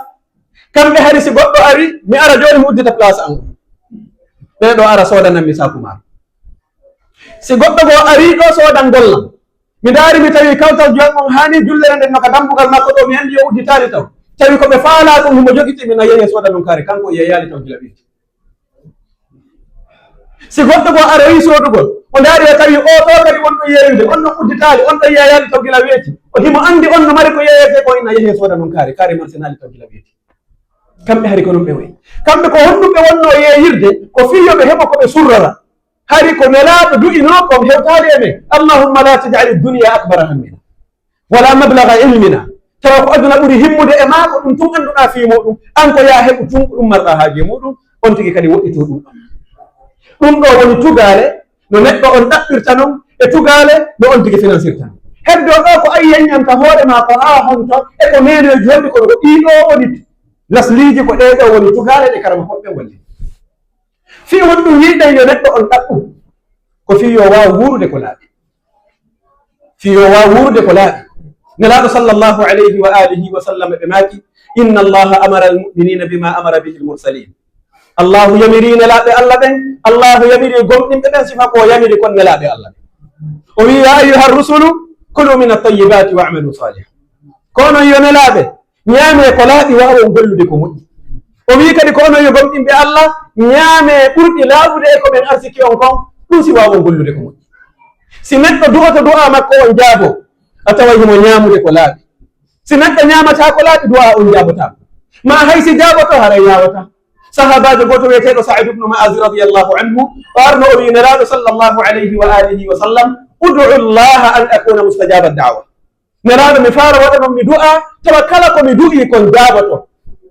kamɓe hari si goɗɗo ari, mi ara jooni mi uddita place an. Ɓee ɗoo ara soodanan mi saaku maaro. Si goɗɗo goo arii ɗoo soodangol lan, mi ndaari mi tawi kawtal jom on haani jullere nden no ka dambugal makko ɗoo, mi anndi o udditaali taw. Tawi ko ɓe faalaa kon himo jogiti, mi na yehi e sooda non kaari, kanko o yeeyaali taw gila ɓitti. Si goɗɗo goo aroyi soodugol, o ndaari o tawi oo ɗoo kadi on ɗon yeeyude, on ɗon udditaali, on ɗon yeeyaali taw gila weeti. O himo anndi on no mari ko yeeyetee ko, ina yehi e sooda non kaari, kaari marsinaali taw gila weeti. Kamɓe hari ko non ɓe wayi. Kamɓe ko honɗum ɓe wonnoo yeeyirde? Ko fii yo ɓe heɓo ko ɓe surrora. Hari ko Nelaaɗo du'inoo kon hewtaali e men. Allahumma la taj'ali dunya akbara hammina. Wala mablagha ilmina. Tawa ko aduna ɓuri himmude e maa, ko ɗum tun annduɗaa fii muuɗum. An ko yaa heɓu tun ko ɗum marɗaa haaju e muuɗum. On tigi kadi woɗɗitoo ɗum ɗon. Ɗum ɗoo woni tugaale no neɗɗo on ɗaɓɓirta non, e tugaale no on tigi finansirta non. Heddo ɗoo ko a yeññanta hoore maa ko haa honto, e ko neenoyji honɗi, kono ko ɗii ɗoo woni lasliiji, ko ɗee ɗoo woni tugaale ɗe karama koɓɓe wallini. Fii honɗum yiɗen yo neɗɗo on ɗaɓɓu? Ko fii yo waaw wuurude ko laaɓi. Fii yo waaw wuurude ko laaɓi. Nelaaɗo sallallahu alayhi wa alihi wa sallam ɓe maaki, "Inna Allaha amara al-mu'minina bima amara bihi al-mursalin." Allahu yamiri nelaaɓe Alla ɓen, Allahu yamiri gomɗinɓe ɓen, sifa ko o yamiri kon nelaaɓe Alla ɓen. O wi'i, "يا أيها الرسل كلوا من الطيبات واعملوا صالحا." Ko onon yo nelaaɓe, ñaamee ko laaɓi, waawon gollude ko moƴƴi. O wi'i kadi, ko onon yo gomɗinɓe Alla, ñaamee ɓurɗi laaɓude e ko men arsiki on kon, ɗun si waawon gollude ko moƴƴi. Si neɗɗo du'oto du'aa makko on jaaboo, a taway himo ñaamude ko laaɓi. Si neɗɗo ñaamataa ko laaɓi, du'aa on jaabotaako. Maa hay si jaaboto, haray yaawataa. Sahaabaajo gooto wi'eteeɗo Sa'id ibn Mu'az radiyallahu anhu, o arno o wi'i Nelaaɗo sallallahu alayhi wa alihi wa sallam, "ادعوا الله أن أكون مستجاب الدعوة." Nelaaɗo, mi faala waɗanon mi du'aa, tawa kala ko mi du'ii kon jaaboto.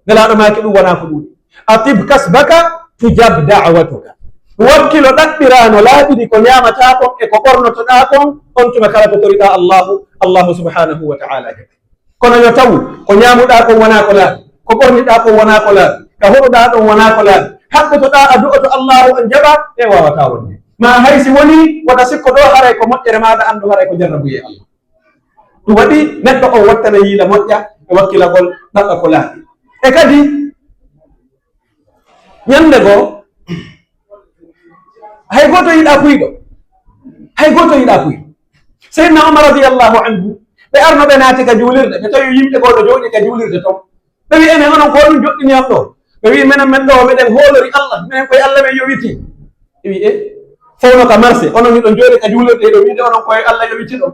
Nelaaɗo maaki ɗun wonaa ko ɗuuɗi. "أطب كسبك تجب دعوتك." Wakkilo ɗaɓɓiraa no laaɓiri ko ñaamataa kon e ko ɓornotoɗaa kon, on tuma kala ko toriɗaa Allaahu, Allaahu subhaanahu wa ta'aalaa heɓay. Kono yo tawu ko ñaamuɗaa kon wonaa ko laaɓi, ko ɓorniɗaa kon wonaa ko laaɓi, ka hoɗuɗaa ɗon wonaa ko laaɓi, haɓɓotoɗaa a du'oto Allaahu on jaɓa, e waawataa wonde. Maa hay si wonii, wota sikko ɗoo haray ko moƴƴere maaɗa, anndu haray ko jarrabuyee Alla. Ɗun waɗi neɗɗo on wattana yiila moƴƴa e wakkilagol ɗaɓɓa ko laaɓi. E kadi, Ñannde goo, hay gooto yiɗaa kuyɗo. Hay gooto yiɗaa kuyɗo. Seydina Umar radiyallahu anhu, ɓe arno ɓe naati ka juulirde, ɓe tawi yimɓe goo no jooɗii ka juulirde ton. Ɓe wi'i, "Enen, onon ko honɗun joɗɗini on ɗoo?" Ɓe wi'i, "Menen men ɗoo, meɗen hoolori Alla, menen ko e Alla men yowitii." Ɓe wi'i, "E, fow no ka marse, onon hiɗon jooɗii ka juulirde, hiɗon wi'ude onon ko e Alla yowitii ɗon."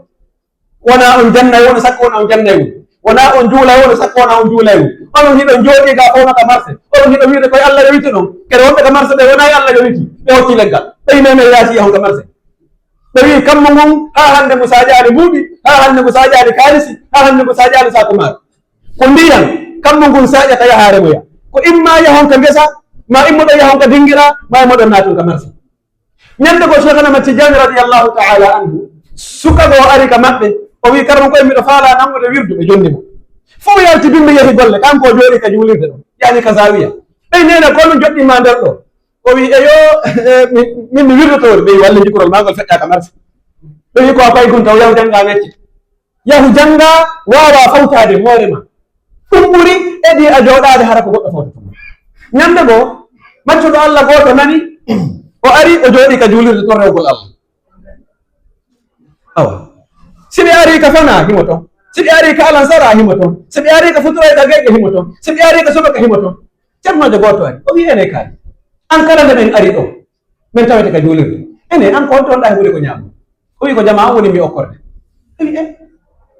Wonaa on jannay woni, sakko wonaa on jannay woni. Wonaa on juulay woni, sakko wonaa on juulay woni. Onon hiɗon jooɗii gaa fow no ka marse. Onon hiɗon wi'ude ko e Alla yowiti non. Kadi wonɓe ka marse ɓe wonaa e Alla yowiti. Ɓe hocci leggal. Ɓe wi'i, "Men, men yaasi yahon ka marse." Ɓe wi'i, "Kammu ngun, haa hannde ngu saaƴaali mbuuɗi, haa hannde ngu saaƴaali kaalisi, haa hannde ngu saaƴaali saaku maaro. Ko ndiyan, kammu ngun saaƴata yahaare muya. Ko imma yahon ka ngesa, maa immoɗon yahon ka dingira, maa immoɗon naaton ka marse." Ñannde goo, Cheikhana Ahmad Tijaani radiyallahu ta'ala anhu, suka goo ari ka maɓɓe, o wi'i, "Karamoko en, miɗo faalaa nangude wirdu." Ɓe jonni mo. Fow yalti bimbi, yehi golle, kanko o jooɗii ka juulirde ɗon, yaani ka zaawiya. Ɓe wi'i, "Neene, ko honɗun joɗɗini maa nder ɗoo?" O wi'i, "Eyo, eh, mi-, min mi wirdotoori." Ɓe wi'i, "Walle, njikurol maa ngol feƴƴaa ka marse." Ɓe wi'i, "Ko a paykun taw, yahu janngaa weccito." Yahu janngaa, waawaa fawtaade hoore maa. Ɗun ɓuri edii a jooɗaade hara ko goɗɗo fawtata ma. Ñannde goo, maccuɗo Alla gooto nani, o ari, o jooɗii ka juulirde ton rewgol Alla. Awa. Si ɓe arii ka fanaa, himo ton. Si ɓe arii ka alansaraa, himo ton. Si ɓe arii ka futuray ka gayɗe, himo ton. Si ɓe arii ka subaka, himo ton. Ceernoojo gooto ari, o wi'i, "Ene kaari. An kala nde men ari ɗoo, men tawete ka juulirde. Ene, an ko honto wonɗaa heɓude ko ñaamon?" O wi'i, "Ko jamaa on woni mi okkorde." O wi'i, "E?"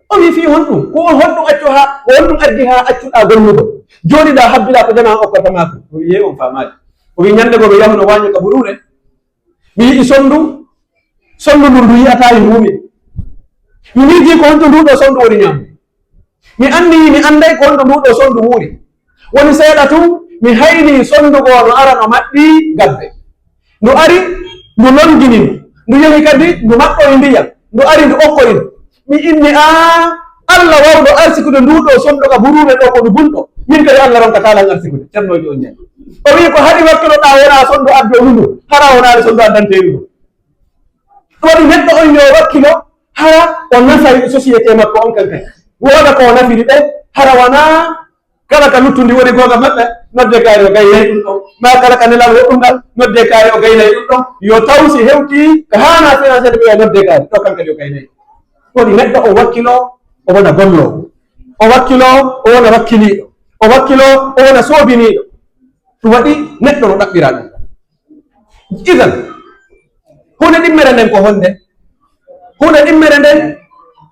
O wi'i, "Fii honɗun? Ko honɗun accu haa, ko honɗun addi haa accuɗaa gollugol? Jooɗiɗaa habbiɗaa ko jamaa on okkorta maa kon?" O wi'i, "Ee, on faamaali." O wi'i, "Ñannde goo mi yahuno waaño ka buruure. Mi yi'i sonndu, sonndu ndun ndu yi'ataa e nduumi. Mi miijii ko honto nduu ɗoo sonndu woni ñaamude. Mi anniyii mi annday ko honto nduu ɗoo sonndu wuuri. Woni seeɗa tun, mi haynii sonndu goo no ara no maɓɓii gabbe. Ndu ari, ndu longini ndu. Ndu yehi kadi, ndu maɓɓoyi ndiyan. Ndu ari, ndu okkoyi ndu. Mi inni, aa, Alla waawɗo arsikude nduu ɗoo sonndu ka buruure ɗoo, ko ndu bunɗo. Min kadi Alla ronkataa lan arsikude." Ceernoojo on ñande. O wi'i, "Ko haɗi wakkiloɗaa wonaa sonndu addowu ndu, hara wonaali sonndu addanteewu ndu." Ɗun waɗi neɗɗo on yo wakkilo, hara o nafay société makko on kan kadi. Wooda ko o nafiri ɓe, hara wanaa kala ka luttundi woni goonga maɓɓe, noddee kaari o gaynay ɗun ɗon. Maa kala ka nelal woɗɗungal, noddee kaari o gaynay ɗun ɗon. Yo taw si hewtii ka haanaa financé ɓe, wi'a noddee kaari, ɗoo kan kadi o gaynay. Ɗun waɗi neɗɗo o wakkilo, o wona golloowo. O wakkilo, o wona wakkiliiɗo. O wakkilo, o wona soobiniiɗo. Ɗun waɗi neɗɗo no ɗaɓɓira ɗun. Idan, huunde ɗimmere nden ko honde? Huunde ɗimmere nden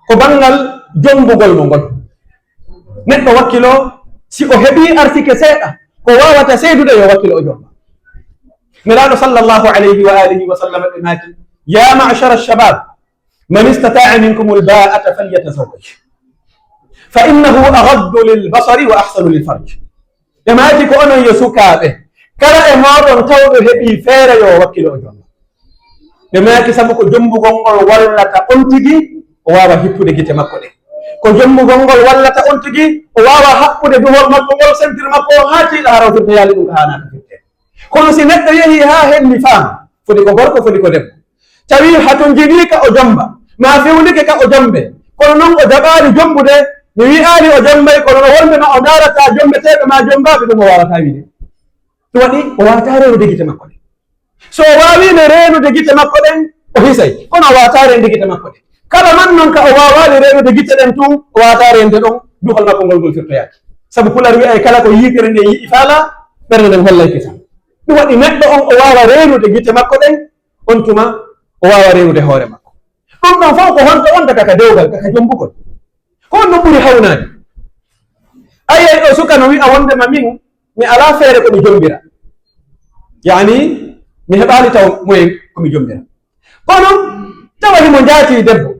ko banngal jombugol mo ngol. Neɗɗo wakkilo, si o heɓii arsike seeɗa, ko waawata seedude yo wakkilo o jomba. Nelaaɗo sallallahu alayhi wa alihi wa sallam ɓe maaki, "يا معشر الشباب، من استطاع منكم الباءة فليتزوج، فإنه أغض للبصر وأحصن للفرج." Ɓe maaki, "Ko onon yo sukaaɓe, kala e mooɗon tawɗo heɓii feere yo wakkilo o jomba." Ɓe maaki, "Sabu ko jombugol ngol wallata on tigi o waawa hippude gite makko ɗen. Ko jombugol ngol wallata on tigi o waawa haɓɓude duhol makko ngol, sentir makko on haa tiiɗa hara o firtoyaali ɗun ko haanaaka firteede." Kono si neɗɗo yehii haa henni faama, foti ko gorko, foti ko debbo, tawi hatonjinii ka o jomba, maa fewndike ka o jombe, kono non o jaɓaali jombude, mi wi'aali o jombay, kono no wonde no o ndaarata jombeteeɓe maa jombaaɓe, ɗun o waawataa wi'ude. Ɗum waɗi o waawataa reenude gite makko ɗen. So o waawiino reenude gite makko ɗen, o hisay. Kono o waawataa reenude gite makko ɗen. Kala man non ka o waawaali reenude gite ɗen tun, o waawataa reenude ɗon, duhol makko ngol ngol firtoyaaki. Sabu Pulaar wi'ay, "Kala ko yiitere nden yi'i faalaa, ɓernde nden hollayke tan." Ɗum waɗi neɗɗo on o waawa reenude gite makko ɗen, on tuma o waawa reenude hoore makko. Ɗum ɗon fow ko honto on daga ka dewgal, ka, ka jombugol. Ko honno ɓuri hawnaade? A yi'ay ɗo suka no wi'a wondema min, mi alaa feere ko mi jombira. Yaani, mi heɓaali taw moyen ko mi jombira. Kono tawa himo jaati debbo.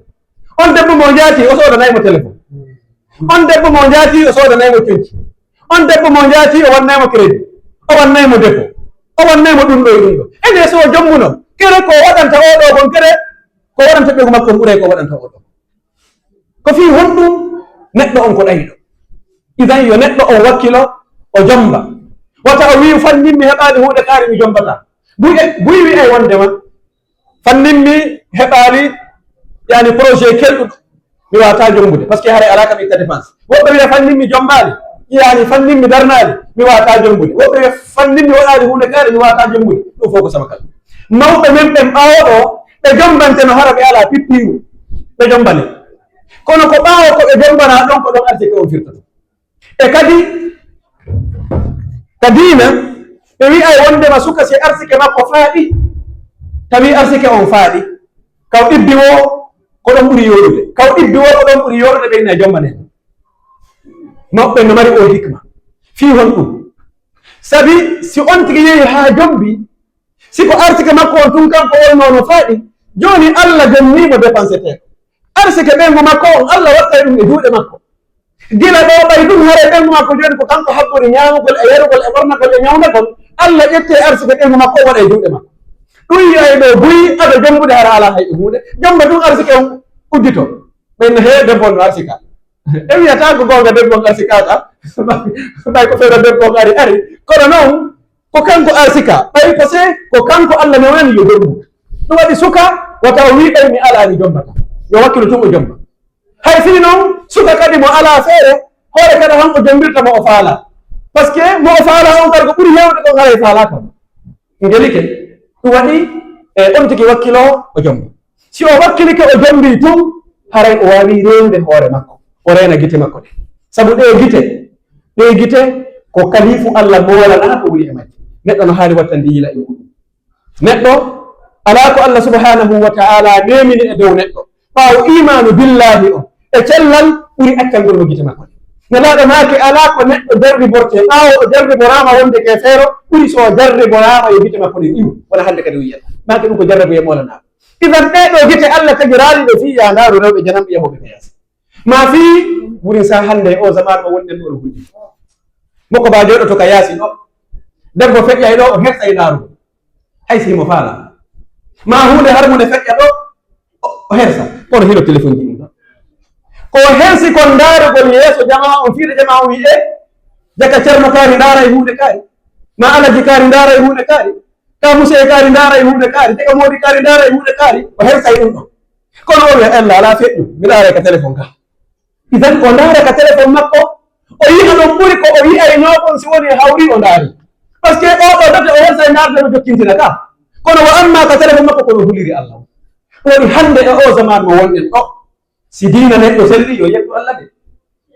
On debbo mo jaati, o soodanay mo telefon. On debbo mo jaati, o soodanay mo conci. On debbo mo jaati, o wannay mo crédit. O wannay mo dépôt. O wannay mo ɗum ɗo e ɗum ɗo. Ene so o jombuno, kere ko waɗanta oo ɗoo kon, kere ko waɗanta ɓeyngu makko on ɓuray ko waɗanta oo ɗoo. Ko fii honɗum? Neɗɗo on ko ɗayɗo. Idan yo neɗɗo on wakkilo, o jomba. Wata o wi'u, "Fannin mi heɓaali huunde kaari mi jombataa." Buy e, buy wi'ay wondema, "Fannin mi heɓaali, yani, projet kelɗuɗo, mi waawataa jombude, parce que haray alaa kam itta dépense." Woɓɓe wi'a, "Fannin mi jombaali, yani, fannin mi darnaali, mi waawataa jombude." Woɓɓe wi'a, "Fannin mi waɗaali huunde kaari, mi waawataa jombude." Ɗum fof ko sabakal. Mawɓe men ɓen ɓaawo ɗoo, ɓe jombante no hara ɓe alaa pippiiru, ɓe jombane. Kono ko ɓaawo ko ɓe jombanaa ɗon, ko ɗon arsike on firtoto. E kadi, ka diina, ɓe wi'ay wondema suka si arsike makko faaɗi, tawi arsike on faaɗi, kaw ibbi woo ko ɗon ɓuri yooɗude, kaw ibbi woo ko ɗon ɓuri yooɗude, ɓe ina jombane. Mawɓe no mari oo hikma. Fii honɗum? Sabi si on tigi yehi haa jombi, si ko arsike makko on tun kanko wonnoo no faaɗi, jooni Alla jonnii mo dépense tee. Arsike ɓeyngu makko on, Alla wattay ɗum e juuɗe makko. Gila ɗoo ɓay ɗum haray ɓeyngu makko jooni ko kanko haɓɓori ñaamugol e yarugol e ɓornagol e ñawnagol, Alla ƴettee arsike ɓeyngu makko on waɗa e juuɗe makko. Ɗum yi'ay ɗoo buy ado jombude hara alaa hay e huunde, jomba ɗum arsike on udditoo. Ɓen no hee debbo on no arsika. E wi'ataa ko goonga debbo on arsikaaka, ɓay ko feere debbo on ari, ari. Kono non, ko kanko arsika, ɓay ko se, ko kanko Alla newani yo jombu. Ɗum waɗi suka, wata o wi'u ɓay mi alaa mi jombata. Yo wakkilo tun o jomba. Hay fii non, suka kadi mo alaa feere, hoore kadi han o jombirta mo o faalaa. Parce que mo o faalaa on kadi ko ɓuri heewde kon haray faalaaka mo. Ngelike, ɗum waɗi, e, on tigi wakkiloo o jomba. Si o wakkilike o jombii tun, haray o waawii reenude hoore makko, o reena gite makko ɗen. Sabu ɗee gite, ɗee gite ko kalifu Alla moolanaa ko woni e majje. Neɗɗo no haani wattande yila e muɗum. Neɗɗo, alaa ko Alla subhanahu wa ta'ala neemini e dow neɗɗo, ɓaawo iimaanu billaahi on e cellal ɓuri accangol mo gite makko ɗen. Nelaaɗo maaki, alaa ko neɗɗo jarribortee, ɓaawo o jarriboraama wonde keefeero, ɓuri so o jarriboraama yo gite makko ɗen iwu, wona hannde kadi o yiyata. Maaki ɗum ko jarrabu e moolanaaɗo. Idan ɗee ɗoo gite Alla tagiraali ɗe fii yaa ndaaru rewɓe jananɓe yahooɓe ka yaasi. Maa fii wurin saa hannde e oo zamaanu mo wonɗen ɗoo no hulɓinii. Mo ko baa jooɗoto ka yaasi ɗoo. Debbo feƴƴay ɗoo, o hersay ndaarugol. Hay si himo faalaa. Maa huunde harmunde feƴƴa ɗoo, o, o hersa. Kono hino telefonji ɗin ɗoo. Ko o hersi kon ndaarugol yeeso jamaa on, fii ɗo jamaa on wi'i, "E, jaka Cerno kaari ndaaray huunde kaari. Maa Alaji kaari ndaaray huunde kaari. Ka Musee kaari ndaaray huunde kaari. Jaka Moodi kaari ndaaray huunde kaari." O hersay ɗum ɗoo. Kono o wi'a, "Ella, alaa feƴƴu. Mi ndaaray ka telefon ka." Idan o ndaara ka telefon makko, o yi'a ɗon ɓuri ko o yi'aynoo kon si woni hawri o ndaari. Parce que oo ɗoo dote o hersay ndaarde no jokkintina ka. Kono wa amma ka telefon makko kono huliri Alla. Woni hannde e oo zaman mo wonɗen ɗoo, si diina neɗɗo selli, yo yettu Alla de.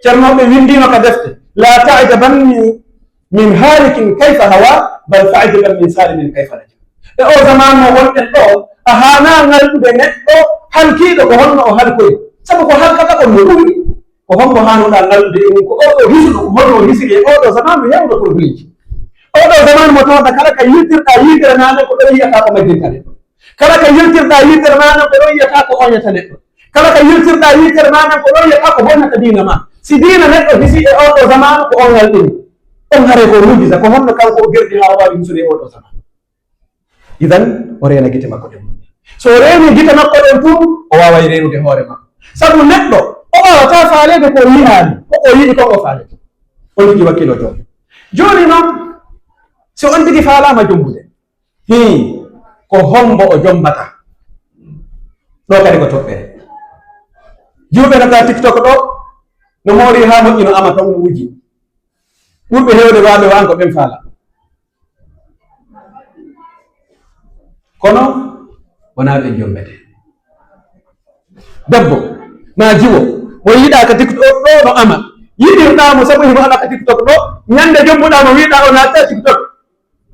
Ceernooɓe winndiino ka defte, "La ta'jaban min, min halikin kayfa hawa, bal fa'jaban min salimin kayfa naja." E oo zaman mo wonɗen ɗoo, a haanaa ŋalɗude neɗɗo halkiiɗo ko honno o halkoyi. Sabu ko halkata kon no ɓuri. Ko hombo haanoɗaa ŋalɗude e mum? Ko oo ɗoo hisuɗo, ko honno o hisiri e oo ɗoo zamaanu heewɗo probleemji. Oo ɗoo zamaanu mo tawata kala ka yiltirɗaa yitere maa nden ko ɗon yi'ataa ko majjinta neɗɗo. Kala ka yiltirɗaa yitere maa nden ko ɗon yi'ataa ko ooñata neɗɗo. Kala ka yiltirɗaa yitere maa nden ko ɗon yi'ataa ko bonnata diina maa. Si diina neɗɗo hisi e oo ɗoo zamaanu ko on halɗini. On haray ko mu'jiza, ko honno kanko o gerdi haa o waawi hisude e oo ɗoo zamaanu? Idan, o reena gite makko ɗen. So o reenii gite makko ɗen tun, o waaway reenude hoore makko. Sabu neɗɗo, o waawataa faaleede ko o yi'aali, ko o yi'i kon o faalete. On tigi wakkiloo jooni. Jooni non, si on tigi faalaama jombude, hii, ko hombo o jombata? Ɗoo kadi ko toɓɓere. Jiwɓe no ka TikTok ɗoo, no moori haa moƴƴi no ama ton no wuji. Ɓurɓe heewde waaɓe waan ko ɓen faalaa. Kono wonaa ɓe jommbete. Debbo maa jiwo, mo yiɗaa ka TikTok ɗoo no ama, yiɗirɗaa mo sabu himo ama ka TikTok ɗoo, ñannde jommbuɗaa mo, wi'uɗaa o naata TikTok,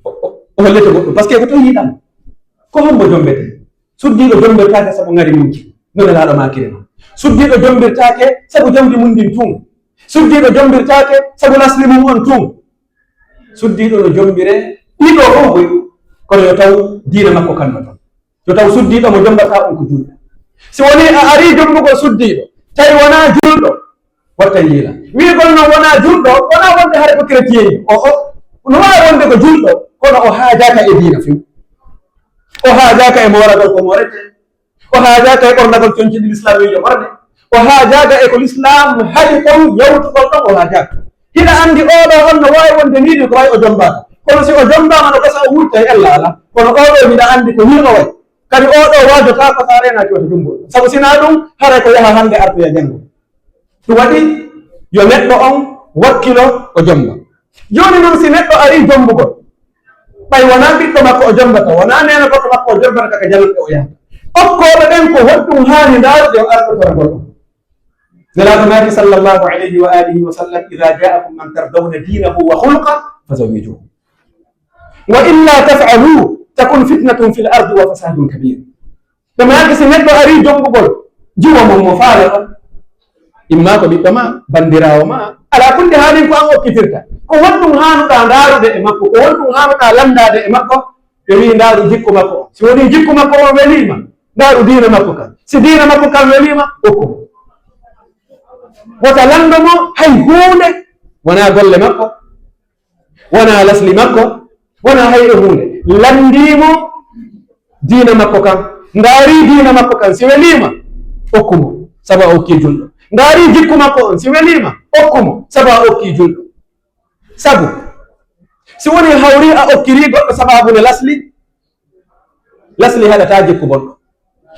o, o, o hollete goɗɗum, parce que ko ton yiɗaa mo. Ko hombo jommbete? Suddiiɗo jommbirtaake sabu ŋari mum ki, no Nelaaɗo maakiri non. Suddiiɗo jommbirtaake sabu jawdi mum ndin tun. Suddiiɗo jommbirtaake sabu lasli mum on tun. Suddiiɗo no jommbiree ɗii ɗoo fow koy, kono yo taw diina makko kan no ton. Yo taw suddiiɗo mo jommbataa on ko juulɗo. Si wonii a arii jommbugol suddiiɗo, tawi wonaa juulɗo, watta yiila. Wi'ugol non wonaa juulɗo, wonaa wonde hara ko chrétien, o, o, no waawi wonde ko juulɗo, kono o haajaaka e diina few. O haajaaka e mooragol ko mooretee. O haajaaka e ɓornagol conci ɗi Lislaam wi'i yo ɓorne. O haajaaka e ko Lislaam haɗi kon yawtugol ɗon, o haajaaka. Hiɗa anndi oo ɗoo on no waawi wonde nii ko way o jommbaaka. Kono si o jommbaama no gasa o wurta e Alla alaa. Kono oo ɗoo hiɗa anndi ko nii o way. Kadi oo ɗoo waajotaako si a reenaaki wata jommbol. Sabu si naa ɗum, haray ko yaha hannde artoya janngo. Ɗum waɗi yo neɗɗo on wakkilo o jommba. Jooni non si neɗɗo arii jommbugol, ɓay wonaa ɓiɗɗo makko o jommbata, wonaa neene gorko makko o jommbata, ka jananɓe o yahata. Okkooɓe ɓen ko honɗum haani ndaarude yo arɗotoragol on? Nelaaɗo maaki sallallahu alayhi wa alihi wa sallam, "Idaa jaa'akum man tardawna diinahu wa khuluqahu fazawwijuuhu. Wa illaa taf'aluu takun fitnatun fil ardi wa fasaadun kabiir." Ɓe maaki, si neɗɗo arii jommbugol, jiwo mon mo faala ɗon. Imma ko ɓiɗɗo maa, banndiraawo maa, alaa kulli haalin ko an okkitirta. Ko honɗum haanuɗaa ndaarude e makko? Ko honɗum haanuɗaa lanndaade e makko? Ɓe wi'i, "Ndaaru jikku makko on." Si wonii jikku makko on welii ma, ndaaru diina makko kan. Si diina makko kan welii ma, okku mo. Wota lanndu mo hay huunde wonaa golle makko. Wonaa lasli makko, wonaa hay e huunde. Lanndii mo diina makko kan. Ndaarii diina makko kan. Si welii ma, okku mo, sabu a okkii julɗo. Ndaarii jikku makko on. Si welii ma, okku mo, sabu a okkii julɗo. Sabu, si wonii hawrii a okkirii goɗɗo sabaabu nde lasli, lasli haɗataa jikku bonɗo.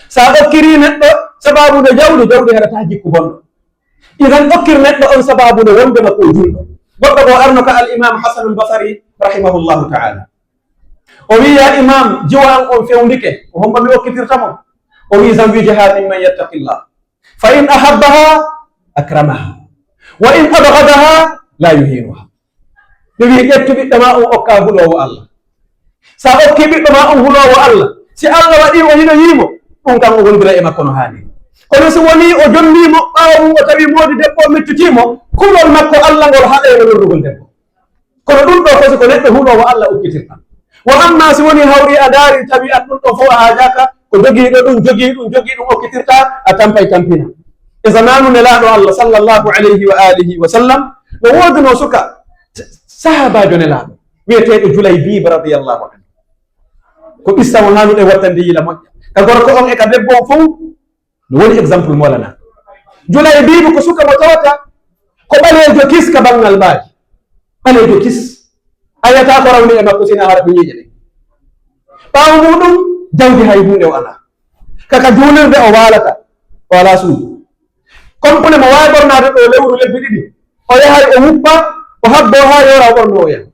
Si a okkirii neɗɗo sabaabu nde jawdi, jawdi haɗataa jikku bonɗo. Idan okkir neɗɗo on sabaabu nde wonde ma ko julɗo. Goɗɗo goo arno ka al imam Hasanul Basari rahimahullahu ta'ala. O wi'i, "Yaa imam, jiwo an on fewndike, ko hombo mi okkitirta mo?" O wi'i, "Zawwijha mimman yattaqillah. Fa in ahabbaha akramaha. Wa in abghadaha la yuhinuha." Ɓe wi'i, "Ƴettu ɓiɗɗo maa on okkaa huloowo Alla." Si a okkii ɓiɗɗo maa on huloowo Alla, si Alla waɗii o yiɗoyii mo, ɗun kan o wondira e makko no haani. Kono si wonii o jombii mo, ɓaawo mun o tawi moodi debbo on meccitii mo, kulol makko Alla ngol haɗay mo lorrugol debbo. Kono ɗun ɗoo fosi ko neɗɗo huloowo Alla okkitirta. Wa ammaa si wonii hawrii a ndaarii tawi an ɗun ɗon fow a haajaaka, ko jogiiɗo ɗun, jogii ɗun, jogii ɗun okkitirta, a tampay tampina. E zamaanu Nelaaɗo Alla sallallahu alayhi wa alihi wa sallam, no woodunoo suka sahaabaajo Nelaaɗo wi'eteeɗo Julaybiib radiyallahu anhu. Ko qissa mo haanuɗen wattande yila moƴƴa. Ka gorko on e ka debbo on fow, no woni exemple mo lanaa. Julaybiib ko suka mo tawata ko ɓaleejo kis ka banngal maaji. Ɓaleejo kis. A yi'ataa ko rawni e makko sinaa hara ko ɲiiƴe ɗen. Ɓaawo muuɗum, jawdi hay huunde o alaa. Ka, ka juulirde o waalata, o alaa suudu. Kompule mo waawi ɓornaade ɗoo lewru lebbi ɗiɗi. O yahay o wuppa, o habboo haa yoora o ɓornoo o yaha.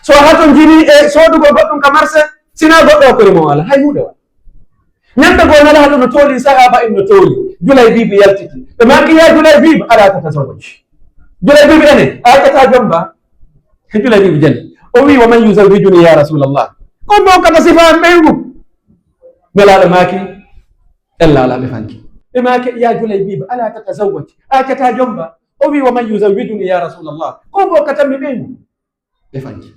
So hatonjinii e soodugol goɗɗum ka marse, sinaa goɗɗo o kori mo o alaa, hay huunde o alaa. Ɲande goo Nelaaɗo no tooli, sahaaba en no tooli. Julaybiibi yaltiti. Ɓe maaki, "Yaa Julaybiib, alaa tatazawwaj." Julaybiib ene, a accataa jomba? Julaybiib jali. O wi'i, "Wa man yuzawwijunii yaa Rasuulallah?" Ko mo kata sifa am ɓeyngu? Nelaaɗo maaki, "Ella alaa ɓe fanki." Ɓe maaki, "Yaa Julaybiib, alaa tatazawwaj? A accataa jomba?" O wi'i, "Wa man yuzawwijunii yaa Rasuulallah?" Ko mo kata mi ɓeyngu? Ɓe fanki.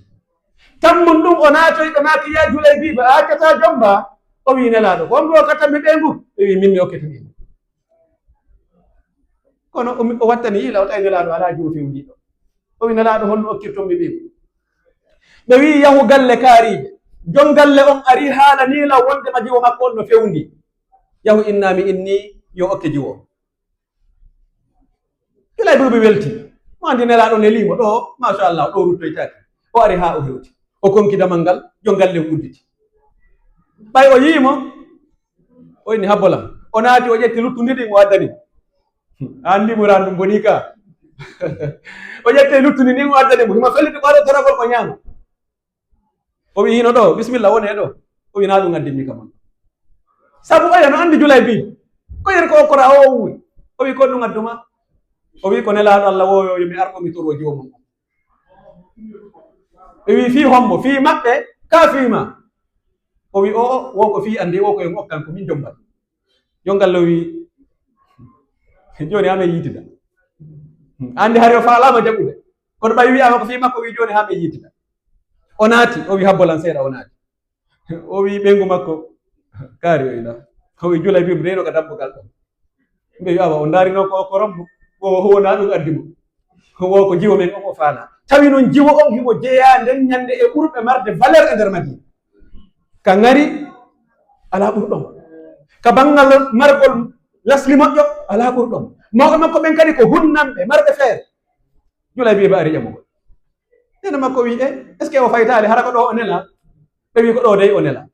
Tammun ɗun o naatoyi ɓe maaki, "Yaa Julaybiib, a accataa jomba?" O wi'i, "Nelaaɗo, ko on ɗoo ka tammi ɓeyngu?" Ɓe wi'i, "Min mi okkete ɓeyngu." Kono o, o wattani yila, o tawi Nelaaɗo alaa jiwo fewndiiɗo. O wi'i, "Nelaaɗo, honno okkirton mi ɓeyngu?" Ɓe wi'i, "Yahu galle kaariiɓe. Jon galle on arii haalanii lan wonde ma jiwo makko on no fewndi. Yahu innaa mi innii yo okke jiwo." Julaybiibi welti. Mo anndi Nelaaɗo nelii mo ɗoo, machallah, ɗoo ruttoytaake. O ari haa o hewti. O konki damal ngal, jon galle on udditi. Ɓay o yi'i mo, o inni, "Habbo lan." O naati, o ƴetti luttundi ɗin, o addani mo. A anndi mo ran ɗum bonii ka. O ƴetti luttundi ndin, o addani mo. Himo felliti ko aɗa toragol ko ɲaama. O wi'i, "Hino ɗoo, bismillah, wonee ɗoo." O wi, "Naa ɗun addimmi ka mon." Sabu oya no anndi Julaybiib. Ko yer ko okkora o, o wuuri. O wi, "Ko ɗun adduma?" O wi, "Ko Nelaaɗo Alla woo yo, yo mi ar ko mi toroo jiwo mon on." Ɓe wi, "Fii hombo? Fii maɓɓe, kaa fii maa?" O wi, "O'o, wo ko fii an de, wo ko en okkan ko min jombat." Yo ngal lowi, "Jooni haa men yiitida." Anndi hari o faalaama jaɓude. Kono ɓay wi'aama ko fii makko, wi, "Jooni haa men yiitida." O naati, o wi, "Habbo lan seeɗa," o naati. O wi ɓeyngu makko, "Kaari o ina." O wi, "Julaybiib reyno ka dambugal ɗon." Ɓe wi, "Awa, o ndaarino ko, ko rombo, ko wonaa ɗun addi mo. Ko wo ko jiwo men on o faalaa." Tawi non jiwo on himo jeyaa nden ñande e ɓurɓe marde valeur e nder Madiina. Ka ŋari, alaa ɓurɗo mo. Ka banngal margol lasli moƴƴo, alaa ɓurɗo mo. Mawɓe makko ɓen kadi ko hunnanɓe, marɓe feere. Julaybiib ari ƴamugol. Neene makko wi, "E, est-ce que o faytaali? Hara ko ɗoo o nelaa?" Ɓe wi, "Ko ɗoo dey o nelaa."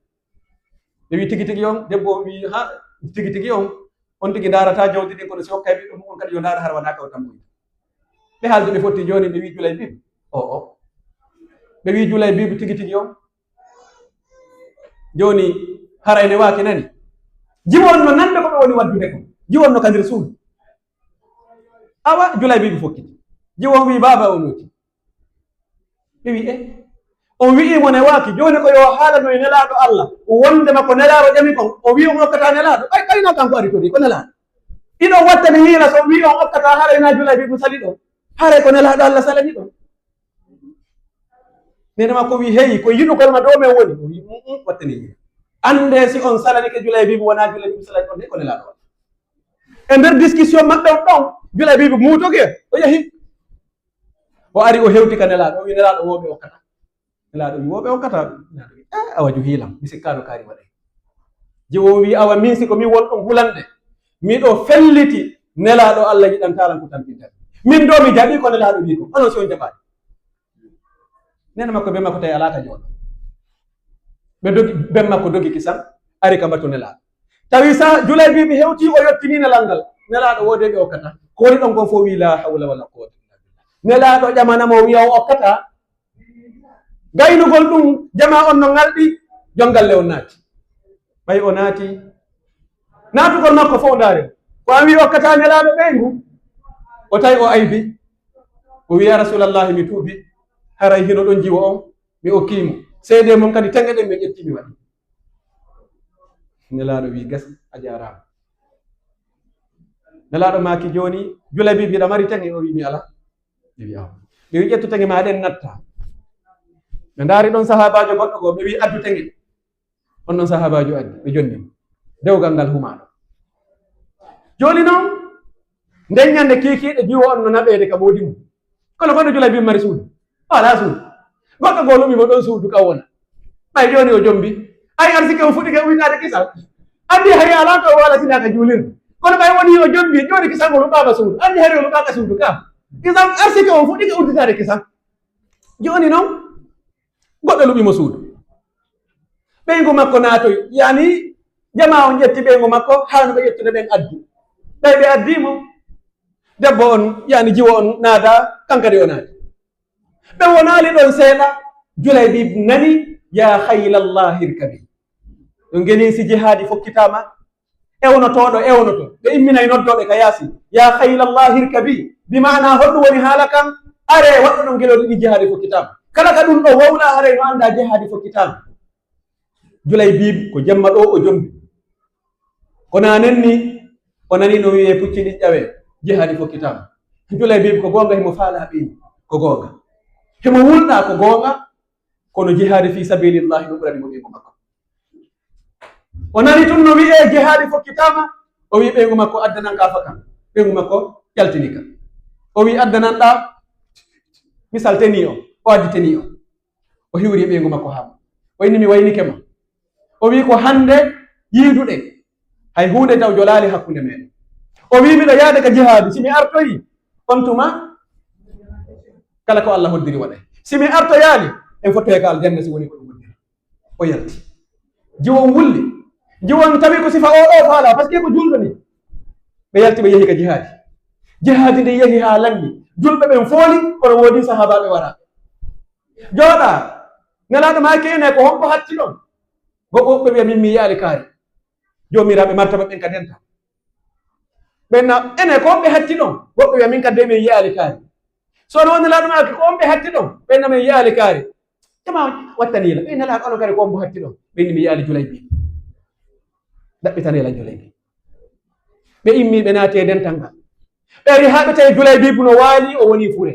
Ɓe wi, "Tigi tigi on?" Debbo on wi, "Ha, tigi tigi on, on tigi ndaarataa jawdi ndin, kono si hokkay ɓiɗɗo mun on kadi yo ndaara hara wanaa ka o tamboyta." Ɓe haaldi, ɓe fotti jooni, ɓe wi, "Julaybiib, o'o." Ɓe wi, "Julaybiib tigi tigi on?" Jooni, haray ne waaki nani. Jiwo on no nande ko ɓe woni waddude kon. Jiwo on no ka nder suudu. Awa, Julaybiib fokkiti. Jiwo on wi, "Baaba, on woti?" Ɓe wi, "E." On wi'i mo ne waaki, jooni ko yo haalanoy Nelaaɗo Alla, wondema ko Nelaaɗo ƴami kon, o wi'i on okkataa Nelaaɗo. Ɓay, ɓay na kanko ari to de, ko Nelaaɗo. Iɗon wattani hiila so on wi'i on okkataa, haray na Julaybiib sali ɗon. Haray ko Nelaaɗo Alla salani ɗon. Neene makko wi, "Hey, ko yiɗugol ma dow men woni?" O wi, "Mm, mm, wattani yiɗi. Annde si on salanike Julaybiib, wonaa Julaybiib salani on de, ko Nelaaɗo on." E nder discussion maɓɓe on ɗon, Julaybiib muutoke, o yahi. O ari, o hewti ka Nelaaɗo, o wi, "Nelaaɗo, wo ɓe okkata?" Nelaaɗo wi, "Wo ɓe okkata?" Nelaaɗo wi, "Eh, awa ju hiilam, mi sikkaano kaari waɗay." Jiwo on wi, "Awa min si ko min won ɗon hulande, miɗo felliti Nelaaɗo Alla yiɗantaa lan ko tampinta. Min ɗoo mi jaɓii ko Nelaaɗo wi ko, onon si on jaɓaali." Neene makko, ben makko tawi alaa ka jooɗo. Ɓe dogi, ben makko dogi kisan, ari ka batu Nelaaɗo. Tawi sa Julaybiibi hewtii, o yottinii nelal ngal. Nelaaɗo, "Wo dey ɓe okkata?" Ko woni ɗon kon fof wii, "Laa hawla wala quwwata illa billah." Nelaaɗo ƴamana mo, wi'a o okkataa. Gaynugol ɗum, jamaa on no ŋalɗi, jon galle on naati. Ɓay o naati, naatugol makko fof ndaare, ko an wii okkataa Nelaaɗo ɓeyngu? O tawi o aybi. O wii, "Ya Rasuulallahi, mi tuubi. Haray hino ɗon jiwo on, mi okkii mo. Seedee mon kadi, teŋe ɗen mi ƴetti, mi waɗi." Nelaaɗo wii, "Gasi, a jaaraama." Nelaaɗo maaki, "Jooni, Julaybiib, hiɗa mari teŋe?" O wii, "Mi alaa." Ɓe wii, "Awa." Ɓe wii, "Ƴettu teŋe maa ɗen, nattaa." Ɓe ndaari ɗon sahaabaajo goɗɗo goo, ɓe wii, "Addu teŋe." On ɗon sahaabaajo addi, ɓe jonni mo. Dewgal ngal humaaɗo. Jooni non, nden ñande kiikiiɗe jiwo on no naɓeede ka moodi mum. Kono kono Julaybiib mari suudu? O alaa suudu. Goɗɗo goo luɓi mo ɗon suudu ka wona. Ɓay jooni o jombi. Ay arsike on fuɗɗike udditaade kisan. Anndi hari alaa ko o waala sinaa ka juulirde. Kono ɓay woni o jombi, jooni kisan o luɓaama suudu. Anndi hari o luɓaaka suudu ka. Kisan arsike on fuɗɗike udditaade kisan. Jooni non, goɗɗo luɓi mo suudu. Ɓeyngu makko naatoyi, yani, jamaa on ƴetti ɓeyngu makko, haa no ɓe ƴettude ɓen addi. Ɓay ɓe addi mo, debbo on, yani, jiwo on naada, kan kadi o naadi. Ɓe wonaali ɗon seeɗa, Julaybiib nani, "Yaa khaylallahi irkabi." Ɗum ngeni si jihaadi fokkitaama, ewnotooɗo ewnoto, ɓe imminay noddooɓe ka yaasi, "Yaa khaylallahi irkabi." Bi maana, honɗum woni haala kan? Aree, waɗɗo ɗon gelooɗi ɗi jihaadi fokkitaama. Kala ka ɗum ɗo wowlaa, aree no anndaa jihaadi fokkitaama. Julaybiib ko jemma ɗo o jombi. Ko naanen ni, o nani no wi'ee pucci ɗin ƴawee, jihaadi fokkitaama. Julaybiib ko goonga, himo faalaa ɓe, ko goonga. Himo wulɗaa, ko goonga, kono jihaadi fii sabiilillahi no ɓurani mo ɓeyngu makko. O nani tun no wi'ee jihaadi fokkitaama, o wi'i ɓeyngu makko, "Addanan ka fakan." Ɓeyngu makko jaltini ka. O wi'i, "Addanan ɗaa misal tenue on." O addi tenue on. O hiwri ɓeyngu makko haa. O inni, "Mi waynike ma." O wi'i, "Ko hannde yiiduɗen. Hay huunde taw jolaali hakkunde meɗen." O wi'i, "Miɗo yaade ka jihaadi. Si mi artoyi, on tuma kala ko Alla hoddiri waɗay. Si mi artoyaali, en fottoye ka aljanna si woni ko ɗum hoddiri." O yalti. Jiwo on wulli. Jiwo on tawi ko sifa o ɗo faala, parce que ko julɗo ni. Ɓe yalti, ɓe yehi ka jihaadi. Jihaadi ndin yehi haa lanni. Julɓe ɓen fooli, kono woodi sahaabaaɓe wara. Jooɗa. Nelaaɗo maaki, "Ene ko honko hatti ɗon?" Wo-, woɓɓe wi'a, "Min mi yi'aali kaari." Joomiraaɓe martaba ɓen ka dental. Ɓen na, "Enen, ko on ɓe hatti ɗon?" Woɓɓe wi'a, "Min kadi min yi'aali kaari." So no woni Nelaaɗo maaki, "Ko on ɓe hatti ɗon?" Ɓen na, "Min yi'aali kaari." Jama wattanii la. Ɓe Nelaaɗo, "Onon kadi ko on mo hatti ɗon?" Ɓen ni, "Mi yi'aali Julaybiib." Ɗaɓɓitanee lan Julaybiib. Ɓe immii, ɓe naati e dental ngal. Ɓe ari haa ɓe tawi Julaybiib no waali, o woni fure.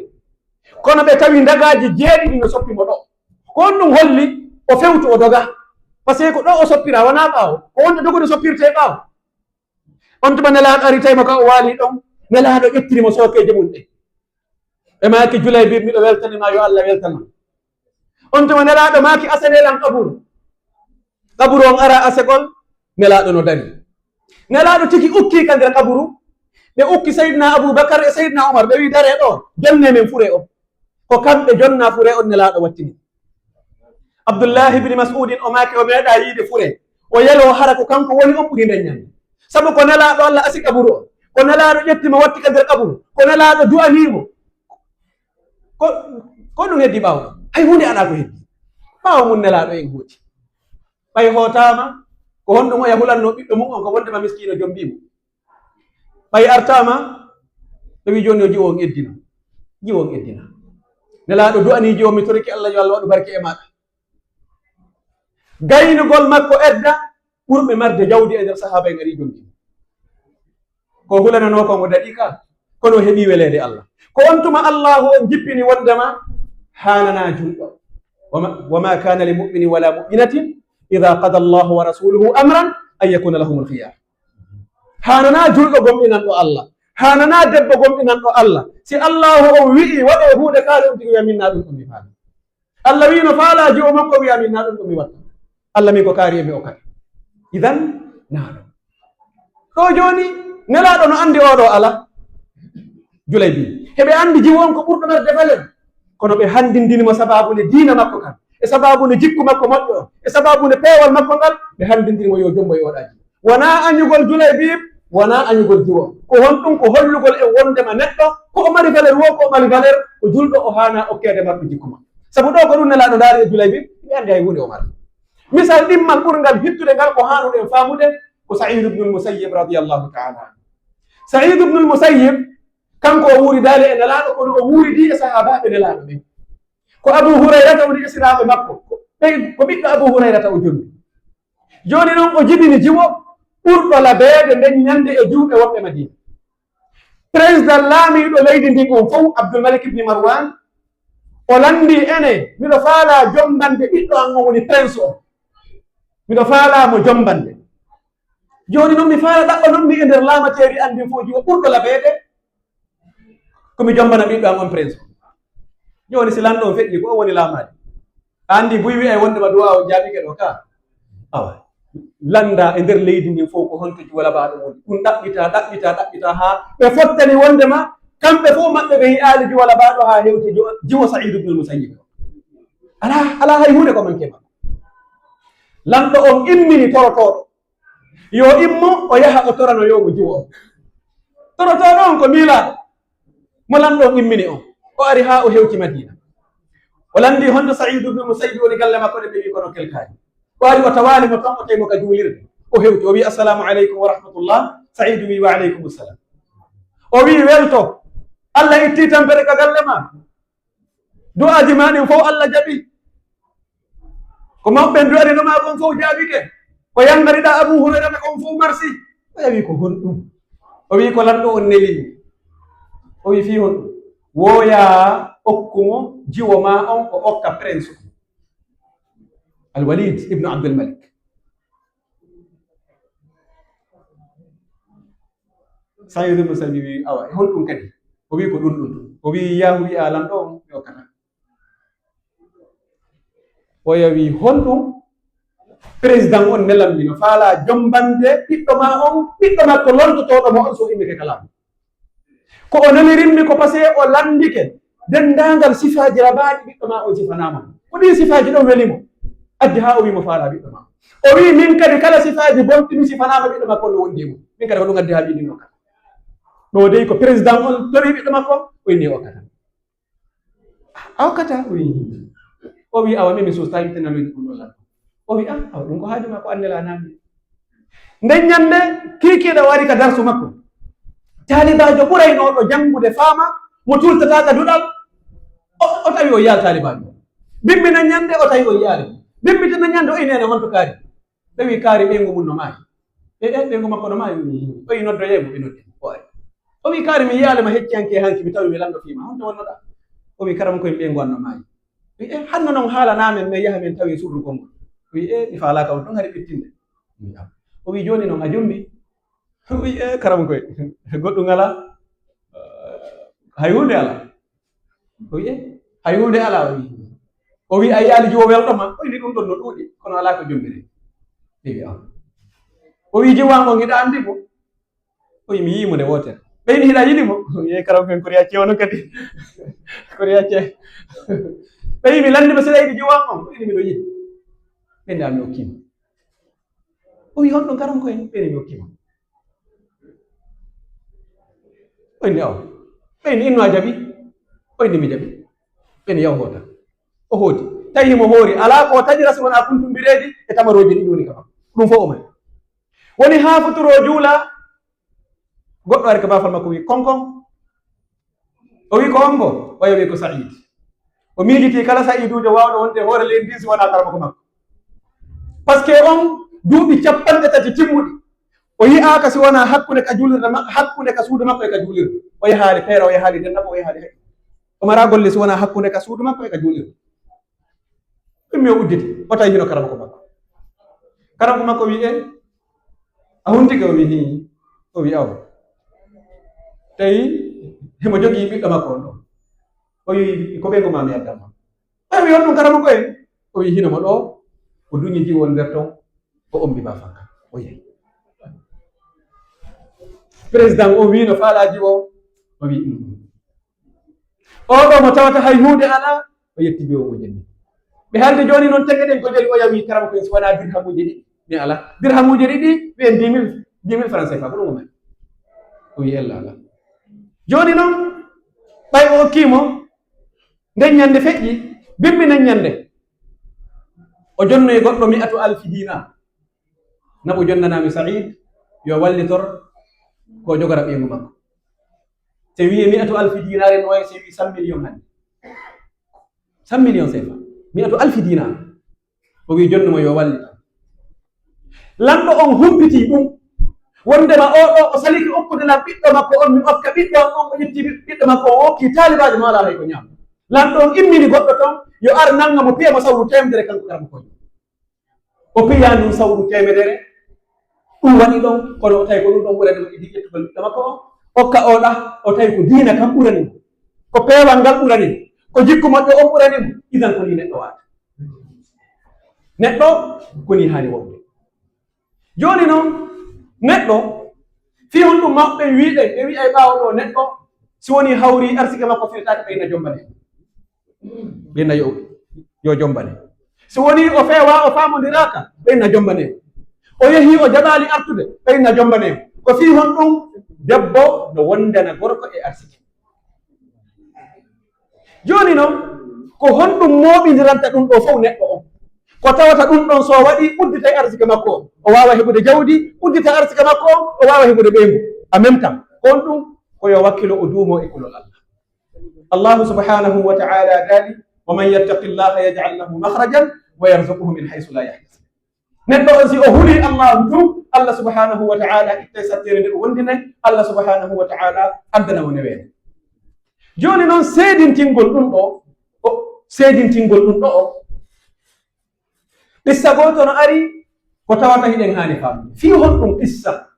Kono ɓe tawi ndagaaji jeeɗiɗi no soppi mo ɗo. Ko honɗun holli? O fewtu, o doga. Parce que ko ɗo o soppira, wonaa ɓaawo. Ko wonde dogude soppirtee ɓaawo. On tuma Nelaaɗo ari tawi mo ka o waali ɗon, Nelaaɗo ƴettiri mo sookeeji mun ɗen. Ɓe maaki Julaybiib, "Miɗo weltani ma, yo Allah weltan ma." On tuma Nelaaɗo maaki, "Asenee lan qaburu." Qaburu on ara asegol, Nelaaɗo no dari. Nelaaɗo tigi ukkii ka nder qaburu, ɓe ukki Seydina Abubakar e Seydina Umar, ɓe wi'i, "Daree ɗo, jonnee men fure on." Ko kamɓe jonnaa fure on, Nelaaɗo wattini. Abdullahi ibn Mas'udin o maaki o meeɗaa yiide fure. O yeloo hara ko kanko woni on ɓuri nden ɲande. Sabu ko Nelaaɗo Allah asi qaburu on. Ko Nelaaɗo ƴetti mo watti ka nder qaburu. Ko Nelaaɗo du'anii mo. Ko, ko ɗun heddi ɓaawo ɗun? Hay huunde alaa ko heddi. Ɓaawo mun Nelaaɗo en hooti. Ɓay hootaama, ko honɗun o yahulanno ɓiɗɗo mun on, ko wonde ma miskiino jombii mo. Ɓay artaama, ɓe wi'i, "Jooni o jiwo on eddina. Jiwo on eddina." Nelaaɗo du'anii jiwo, "Mi torike Allah, yo Allah waɗu barke e maaɗa." Gaynugol makko edda, ɓurɓe marde jawdi e nder sahaaba en ari jombii mo. Ko hulananoo kon o daɗii ka, kono o heɓii weleede Allah. Ko on tuma Allaahu on jippini wondema haananaa julɗo. "Wa ma, wa ma kana li mu'minin wa la mu'minatin idha qada Allahu wa rasuluhu amran an yakuna lahumul khiyar." Haananaa julɗo gomɗinanɗo Allah. Haananaa debbo gomɗinanɗo Allah. Si Allaahu on wi'i waɗee huunde kaari, on tigi wi'a, "Min na ɗun ɗon mi faala." Allah wi'i no faalaa jiwo makko, wi'a, "Min na ɗun ɗon mi watta. Allah min ko kaari e mi okkata." Idan, naa ɗon. Ɗo jooni, Nelaaɗo no anndi oo ɗoo alaa. Julaybiib. Heɓe anndi jiwo on ko ɓurɗo marde valeur. Kono ɓe hanndindini mo sabaabu nde diina makko kan, e sabaabu nde jikku makko moƴƴo on, e sabaabu nde peewal makko ngal, ɓe hanndindini mo yo jombo e oɗaa jiwo. Wonaa aɲugol Julaybiib, wonaa aɲugol jiwo. Ko honɗun? Ko hollugol e wondema neɗɗo, ko o mari valeur woo, ko o mari valeur, ko julɗo, o haanaa okkeede marɗo jikku makko. Sabu ɗoo ko ɗun Nelaaɗo ndaari e Julaybiib, mi anndi hay huunde o mari. Misal ɗimmal ɓurngal hittude ngal ko haanuɗen faamude, ko Sa'iid ibnul Musayyib radiyallahu ta'ala anhu. Sa'iid ibnul Musayyib, kanko o wuuridaali e Nelaaɗo, kono o wuuridii e sahaabaaɓe Nelaaɗo ɓen. Ko Abu Hurayrata woni esiraaɓe makko. Ko ɓe-, ko ɓiɗɗo Abu Hurayrata o jonni. Jooni non o jibini jiwo ɓurɗo labeede nden ɲande e juuɗe wonɓe Madiina. Président laamiiɗo leydi ndin on fow, Abdul Malik ibn Marwan, o lanndii, "Ene, miɗo faalaa jombande ɓiɗɗo an on woni prince on. Miɗo faalaa mo jombande. Jooni non mi faala ɗaɓɓa non mi e nder laamateeri an ndin fow jiwo ɓurɗo labeede." Ko mi jombana ɓiɗɗo an on prince. Jooni si lanɗo on feƴƴi, ko on woni laamaade. A anndi buy wi'ay wonde ma du'a on jaabike ɗo ka. Awa. Lannda e nder leydi ndin fow ko honto jiwo labaaɗo woni. Ɗum ɗaɓɓita, ɗaɓɓita, ɗaɓɓita haa ɓe fottani wonde ma kamɓe fow maɓɓe ɓe yi'aali jiwo labaaɗo haa hewti jiwo, jiwo Sa'iid ibn al-Musayyib. Alaa, alaa hay huunde ko manke makko. Lanɗo on immini torotooɗo. Yo immo, o yaha, o torano yo mo jiwo on. Torotooɗo on ko miilaaɗo mo lanɗo on immini on. O ari haa o hewti Madiina. O lanndii honto Sa'iid ibn Musayyib woni galle makko, ɗe ɓe wi'i kono kelkaani. O ari, o tawaali mo ton, o tawi mo ka juulirde. O hewti, o wi'i, "Assalaamu aleykum wa rahmatullah." Sa'iid wi'i, "Wa aleykum salam." O wi'i, "Welto, Allah ittii tampere ka galle ma." Du'aaji maa ɗin fow Allah jaɓi. Ko mawɓe ɓen du'anino maa kon fow jaabike. Ko yanngariɗaa Abu Hurayrata kon fow marsi. O ƴawi ko honɗum? O wi'i ko lanɗo on neli. O wi'i fii honɗum? Woya okku mo jiwo maa on, o okka prince on. Al Walid ibn Abdul Malik. Sa'iid ibn Musayyib wi'i, "Awa, e honɗum kadi?" O wi'i, "Ko ɗum ɗum ɗum." O wi'i, "Yahu wi'aa lanɗo on, mi okkata." Oya wi'i, "Honɗum? Président on nelammi no faalaa jombande ɓiɗɗo maa on, ɓiɗɗo makko lontotooɗo mo on so immike ka laamu." Ko o nelirimmi ko parce que o lanndike denndaangal sifaaji labaaɗi ɓiɗɗo maa on sifanaama. Ko ɗin sifaaji ɗon weli mo. Addi haa o wi'i mo faalaa ɓiɗɗo maa. O wi'i, "Min kadi kala sifaaji bonɗi mi sifanaama ɓiɗɗo maa kon no wondi e mun. Min kadi ko ɗum addi haa mi inni mi okkata." Ɗo dey ko président on tori ɓiɗɗo makko, o inni o okkata. A okkata? O wi'i, o wi'i, "Awa, min mi suusta yimɓe nanoyde ɗum ɗon lan." O wi'i, "Ah, awa, ɗum ko haaju maa, ko annelaa naami." Nden ɲande, kiikiiɗe o ari ka darsu makko. Taalibaajo ɓuraynooɗo janngude faama, mo tuultataa ka duɗal, o, o tawi o yi'aali taalibaajo. Bimbi nden ɲande, o tawi o yi'aali. Bimbi tun nden ɲande, o wi'i, "Neene, honto kaari?" Ɓe wi'i, "Kaari, ɓeyngu mun no maayi." "E, e, ɓeyngu makko no maayi?" O wi'i, "Noddoyee mo." Ɓe noddi mo, o ari. O wi'i, "Kaari, mi yi'aali ma hecciyanke hanki, mi tawi mi lanndo fii ma. Honto wonnoɗaa?" O wi'i, "Karamokoye, ɓeyngu an no maayi." Wi'i, "E, hanno non haalaa men, men yaha men tawi surru konngol." Wi'i, "E, mi faalaaka on ɗon hari ɓittinde." Wi'i, "Ah." O wi'i, "Jooni non a jombi?" Wi'i, "E, karamokoye, goɗɗum alaa. Hay huunde alaa." O wi'i, "E, hay huunde alaa." O wi'i, o wi'i, "A yi'aali jiwo welɗo ma?" O wi'i, "Ɗum ɗon no ɗuuɗi, kono alaa ko jombiri." Wi'i, "Ah." O wi'i, "Jiwo an on, hiɗa anndi mo?" O wi'i, "Mi yi'ii mo nde wootere." Ɓe wi'i, "Hiɗa yiɗi mo?" O wi'i, "Karamokoye, koriya ce ono kadi. Koriya ce." Ɓe wi'i, "Mi lanndi ma si hiɗa yiɗi jiwo an on." O wi'i, "Miɗo yiɗi." Ɓe wi'i, "Mi okkii mo." O wi'i, "Honɗun karamokoye?" Ɓe wi'i, "Mi okkii mo." O wi'i, "Awa." Ɓe wi'i, "Inno a jaɓi?" O wi'i, "Mi jaɓi." Ɓe wi'i, "Yaw hoota." O hooti. Tawi himo hoori. Alaa ko o taƴira si wonaa kuntumbireeji e tamarooji ɗiɗi woni ka makko. Ɗum fof o mari. Woni haa futuro juula, goɗɗo ari ka baafal makko, wi'i, "Konkon." O wi'i, "Ko on bo?" Oya wi'i, "Ko Sa'iid." O miijitii kala Sa'iiduujo waawɗo wonde e hoore leydi ndin si wonaa karamoko makko. Parce que on duuɓi cappanɗe tati timmuɗi, o yi'aaka si wonaa hakkunde ka juulirde ma-, hakkunde ka suudu makko e ka juulirde. O yahaali feere, o yahaali dennabo, o yahaali hay. O maraa golle si wonaa hakkunde ka suudu makko e ka juulirde. Ɗum mi o udditi, o tawi hino karamoko makko. Karamoko makko wi'i, "E, a huntike?" O wi'i, "Hii." O wi'i, "Awa." Tawi himo jogii ɓiɗɗo makko on ɗon. O wi'i, "Ko ɓeyngu maa mi addan ma?" O wi'i, "On ɗum karamokoye?" O wi'i, "Hino mo ɗoo." O duñi jiwo on nder ton, o ombi baafal ngal. O yehi. Président on wi'i no faalaa jiwo on. O wi'i, "Mm, mm." Oo ɗoo mo tawata hay huunde alaa, o yetti mbeewa mo jenni. Ɓe haalde jooni non tege ɗen ko jeli, o yawi karamokoye si wonaa dirhamuuji ɗiɗi, mi alaa. Dirhamuuji ɗiɗi, wi'en dix mille, dix mille francs C F A, ko ɗum o mari. O wi'i, "Ella alaa." Jooni non, ɓay o okkii mo, nden ɲande feƴƴi, bimbi nden ɲande, o jonnoyi goɗɗo mi'atu alfi dinar. "Naɓu jonnanaa mi Sa'iid, yo wallitor ko jogora ɓeyngu makko." Si wi'i mi'atu alfi dinaare no wayi, si wi'i cent millions hannde. Cent millions C F A. Mi'atu alfi dinaar. O wi'i, "Jonnu mo yo wallitan." Lanɗo on humpitii ɗum. Wondema oo ɗoo, o salike okkude lan ɓiɗɗo makko on, mi okka ɓiɗɗo on, o ƴetti ɓiɗɗo makko on, o okki taalibaajo mo alaa hay ko ɲaama. Lanɗo on immini goɗɗo ton, yo ar nanga mo, piya mo sawru teemedere kanko karamokojo. O piyaa ndun sawru teemedere, ɗum waɗi ɗon, kono o tawi ko ɗum ɗon ɓurani mo, idi ƴettugol ɓiɗɗo makko o, okka o ɗa, o tawi ko diina kan ɓurani mo, ko peewal ngal ɓurani mo, ko jikku moƴƴo on ɓurani mo, idan ko ni neɗɗo waata. Neɗɗo ko ni haani wonde. Jooni non, neɗɗo, fii honɗum mawɓe ɓen wi'i ɗen, ɓe wi'ay ɓaawo ɗoo neɗɗo, si wonii hawri arsike makko firtaaka, ɓe ina jombane. Ɓe ina yo, yo jombane. Si wonii o feewaa, o faamondiraaka, ɓe ina jombane. O yehii, o jaɓaali artude, ɓe ina jombane. Ko fii honɗum debbo no wondana gorko e arsike? Jooni non, ko honɗum mooɓindiranta ɗum ɗoo fow neɗɗo on? Ko tawata ɗum ɗon so waɗii, udditay arsike makko on. O waawa heɓude jawdi, uddita arsike makko on, o waawa heɓude ɓeyngu. En même temps, ko honɗum? Ko yo wakkilo, o duumoo e kulol Allah. Allahu subhanahu wa ta'ala daali, "Wa man yattaqillaha yaj'al lahu makhrajan wa yarzuqhu min haythu la yahtasib." Neɗɗo on, si o hulii Allaahu tun, Allah subhanahu wa ta'ala ittay satteere nde o wondinay, Allah subhanahu wa ta'ala addana mo neweende. Jooni non, seedintingol ɗum ɗo, o, seedintingol ɗum ɗo o, qissa gooto no ari ko tawata hiɗen haani faamude. Fii honɗum qissa?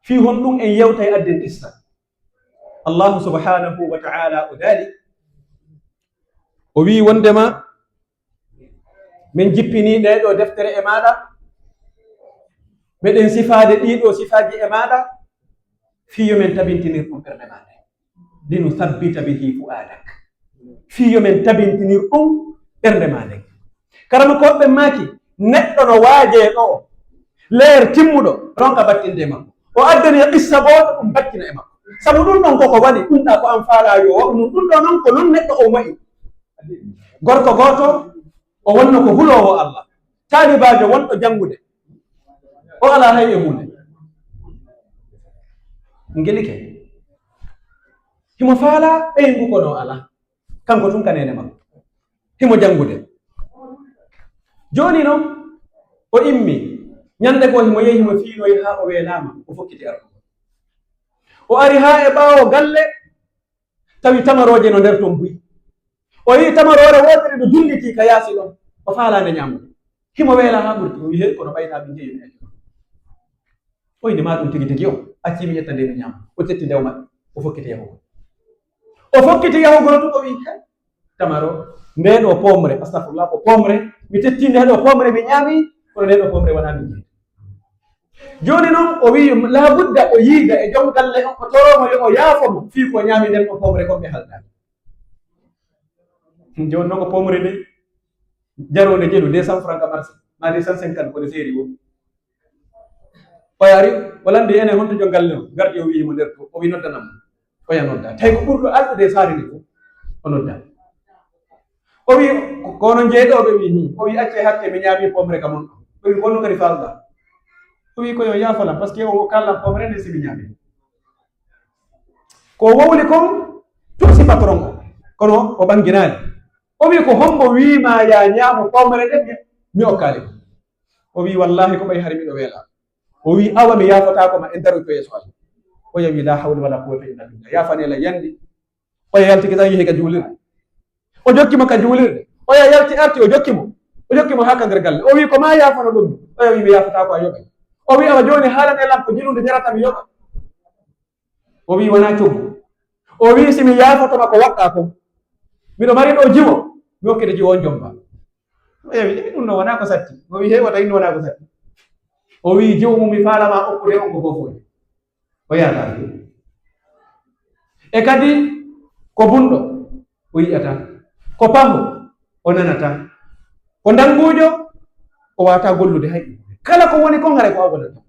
Fii honɗum en yewtay adden qissa? Allahu subhanahu wa ta'ala o daali, o wi'i wondema, "Min jippinii ndee ɗoo deftere e maaɗa, meɗen sifaade ɗii ɗoo sifaaji e maaɗa, fii yo men tabintinir ɗum ɓernde maa nden. Linuthabbita bihi fu'aadak." Fii yo men tabintinir ɗum ɓernde maa nden. Karamokooɓe ɓen maaki, neɗɗo no waajee ɗoo, leer timmuɗo, ronka battinde e makko. O addani e qissa gooto, ɗum battina e makko. Sabu ɗum ɗon koko waɗi, ɗum ɗaa ko an faalaa yo waɗu ɗum, ɗum ɗoo non ko non neɗɗo on waɗi. Gorko gooto, o wonno ko huloowo Allah. Taalibaajo wonɗo janngude, o alaa hay e huunde. Ngelike. Himo faalaa ɓeyngu kono o alaa. Kanko tun ka neene makko. Himo janngude. Jooni non, o immi. Ñannde goo himo yehi, himo fiinoyi haa o weelaama, o fokkiti artugol. O ari haa e ɓaawo galle, tawi tamarooje no nder ton buy. O yi'i tamaroore wootere no jullitii ka yaasi ɗon. O faalaa nde ñaamude. Himo weelaa haa ɓurti. O wi'i, "Hey, kono ɓay naa min jeyi mi acca." O inni, "Maa ɗun tigi tigi on, accii mi ƴetta nde mi ñaama." O tetti nde o maɓɓi, o fokkiti yahugol. O fokkiti yahugol tun, o wi'i, "Hey, tamaro, ndee ɗoo poomre, astafurlah, ko poomre, mi tetti ndee ɗoo poomre, mi ñaami, kono ndee ɗoo poomre wanaa min jeyi." Jooni non, o wi'i, laabudda o yiida e jom galle on, o toroo mo yo o yaafo mo, fii ko o ñaami nden ɗon poomre kon ɓe haldaani. Jooni non ko poomre ndey, jaroonde jelu, deux cents francs ka marché, maa deux cent cinquante ko nde seeri woo. O yaari, o lanndii enen honto jon galle on, gardi o wi'i mo nder to, o wi'i noddanam mo. Oya nodda. Tawi ko ɓurɗo alɗude e saare nde fof, o nodda. O wi'i, "Ko onon jeyɗo?" Ɓe wi'i, "Nii." O wi'i, "Accee hakke, mi ñaami poomre ka mon ɗon." Ɓe wi'i, "Ko honno kadi faalɗaa?" O wi'i, "Ko yo yaafalam, parce que o kallan poomre nde si mi ñaami." Ko o wowli kon, tuusi patron o, kono o ɓanginaali. O wi'i, "Ko hombo wi'i ma yaa ñaamu poomre nde mi, mi okkaali ko?" O wi'i, "Wallaahi, ko ɓay hari miɗo weelaa." O wi'i, "Awa mi yaafotaako ma, en daroy to yeeso Allah." Oya wi'i, "Laa hawla walaa quwwata illaa billah. Yaafanee lan yandi." Oya yaltike tan yehi ka juulirde. O jokki mo ka juulirde. Oya yalti arti, o jokki mo. O jokki mo haa ka nder galle. O wi'i, "Ko maa yaafano ɗum?" Oya wi'i, "Mi yaafotaako, a yoɓay." O wi'i, "Awa jooni haalanee lan ko jilunde jarata mi yoɓa." O wi'i, "Wanaa coggu." O wi'i, "Si mi yaafoto ma ko waɗɗaa kon, miɗo mari ɗoo jiwo, mi hokkete jiwo on jomba." O wi'i, "Ɗum ɗoo wanaa ko satti." O wi'i, "Hey, wata ɗum wanaa ko satti." O wi'i, "Jiwo mo mi faala ma okkude on ko boofoojo." O yaadaali. E kadi ko bunɗo, o yi'ataa. Ko paho, o nanataa. Ko ndannguujo, o waawataa gollude hay. Kala ko woni kon, haray ko a wonata.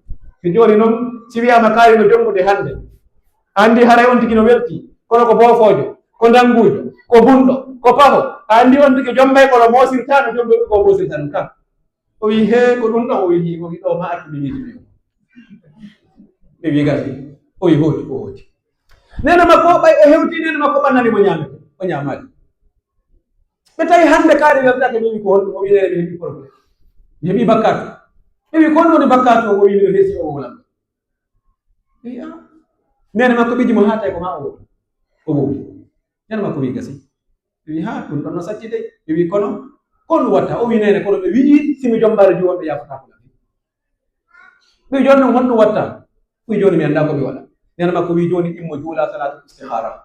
Si jooni non, si wi'aama kaari no jonngude hannde, a anndi haray on tigi no weltii, kono ko boofoojo, ko ndannguujo, ko bunɗo, ko paho, a anndi on tigi jombay kono moosirtaa no jombuɗo ko moosirta ɗum kan. O wi'i, "Hee, ko ɗum ɗon?" O wi'i, "O wi'i, ɗoo ma accu mi yiide mi." Ɓe wi'i, "Gasi." O wi'i, "Hooti, ko hooti." Neene makko, ɓay o hewtii neene makko ɓannani mo ñaamete, o ñaamaali. Ɓe tawi hannde kaari weltaake, ɓe wi'i, "Ko honɗum?" O wi'i, "Neene, mi heɓii problème. Mi heɓii bakkaatu." Ɓe wi'i, "Ko honɗum woni bakkaatu on?" O wi'i, "Miɗo heesi o wowlan." Ɓe wi'i, "Ah." Neene makko ɓiji mo haa tawi ko maa o wowli. O wowli. Neene makko wi'i, "Gasi." Ɓe wi'i, "Haa, ɗum ɗon no satti dey." Ɓe wi'i, "Kono, ko ɗum watta?" O wi'i, "Neene, kono ɓe wi'i, si mi jombaali juuwo, ɓe yaafataa ko lammi." Ɓe wi'i, "Jooni non, honɗum watta?" O wi'i, "Jooni, mi anndaa ko mi waɗa." Neene makko wi'i, "Jooni, immo juula salaatul istihara."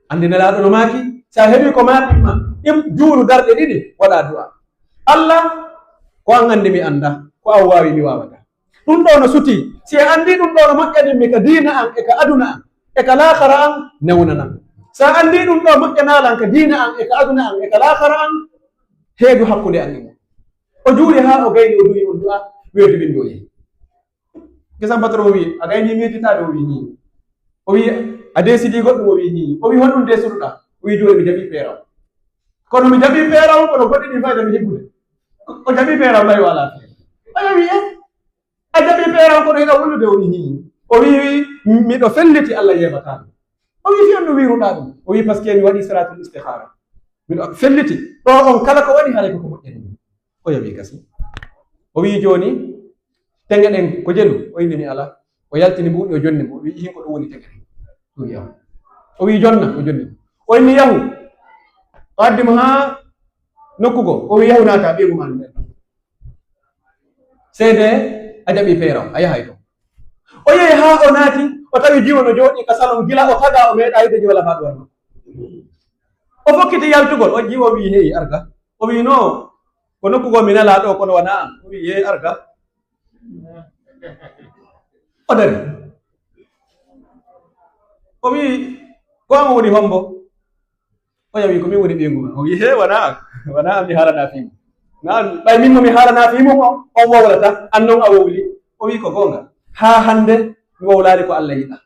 Anndi Nelaaɗo no maaki, si a heɓii ko maaki ma, im-, juulu darɗe ɗiɗi, waɗaa du'a. "Alla, ko an anndi mi anndaa, ko an waawi mi waawataa. Ɗum ɗoo no sutii, si a anndii ɗum ɗoo no moƴƴanin mi ka diina an, e ka aduna an, e ka laakara an, newnanam. Si a anndii ɗum ɗoo moƴƴanaa lan ka diina an, e ka aduna an, e ka laakara an, heedu hakkunde an e mun." O juuli haa o gayni, o du'i on du'a, weedu winndo o yehi. Gesan patron o wi'i, "A gayni mi yejjitaade?" O wi'i, "Nii." O wi'i, "A deesidii goɗɗum?" O wi'i, "Nii." O wi'i, "Honɗum deesiruɗaa?" O wi'i, "Jooni mi jaɓii peeral. Kono mi jaɓii peeral, kono goɗɗi ɗin fayda mi hibbude." O jaɓii peeral, tawi o alaa feere. O wi'i, "Eh, a jaɓii peeral, kono hiɗa wullude?" O wi'i, "Nii." O wi'i, "Miɗo felliti Alla yeebataa ɗum." O wi'i, "Fii honɗum wi'iruɗaa ɗum?" O wi'i, "Parce que mi waɗii salaatul istihara. Miɗo felliti. Ɗoo on kala ko waɗi, haray ko ko moƴƴani mo." O wi'i, "Gasi." O wi'i, "Jooni, teŋe ɗen ko jelu?" O inni, "Mi alaa." O yaltini mbuuɗi, o jonni mo. O wi'i, "Ihin, ko ɗum woni teŋe ɗen." Ɗum yahu. O wi'i, "Jonna." O jonni mo. O inni, "Yahu." O addi mo haa nokku goo. O wi'i, "Yahu, naata ɓeyngu maa ndun nder ɗon. Seedee a jaɓii peeral, a yahay ton." O yehi haa o naati, o tawi jiwo no jooɗii ka salon, gila o tagaa, o meeɗaa yi'ude jiwo, lafaa ɗum waɗa. O fokkiti yaltugol, o jiwo wi'i, "Hey, arga." O wi'i, "No, ko nokku goo mi nelaa ɗoo, kono wanaa an." O wi'i, "Hey, arga." O dari. O wi'i, "Ko an woni hombo?" O yawi, "Ko min woni ɓeyngu maa." O wi'i, "Hee, wanaa an, wanaa an mi haalanaa fii mum. Naa an, ɓay min mo mi haalanaa fii mum on, on wowlata, an non a wowli." O wi'i, "Ko goonga. Haa hannde mi wowlaali ko Alla yiɗaa.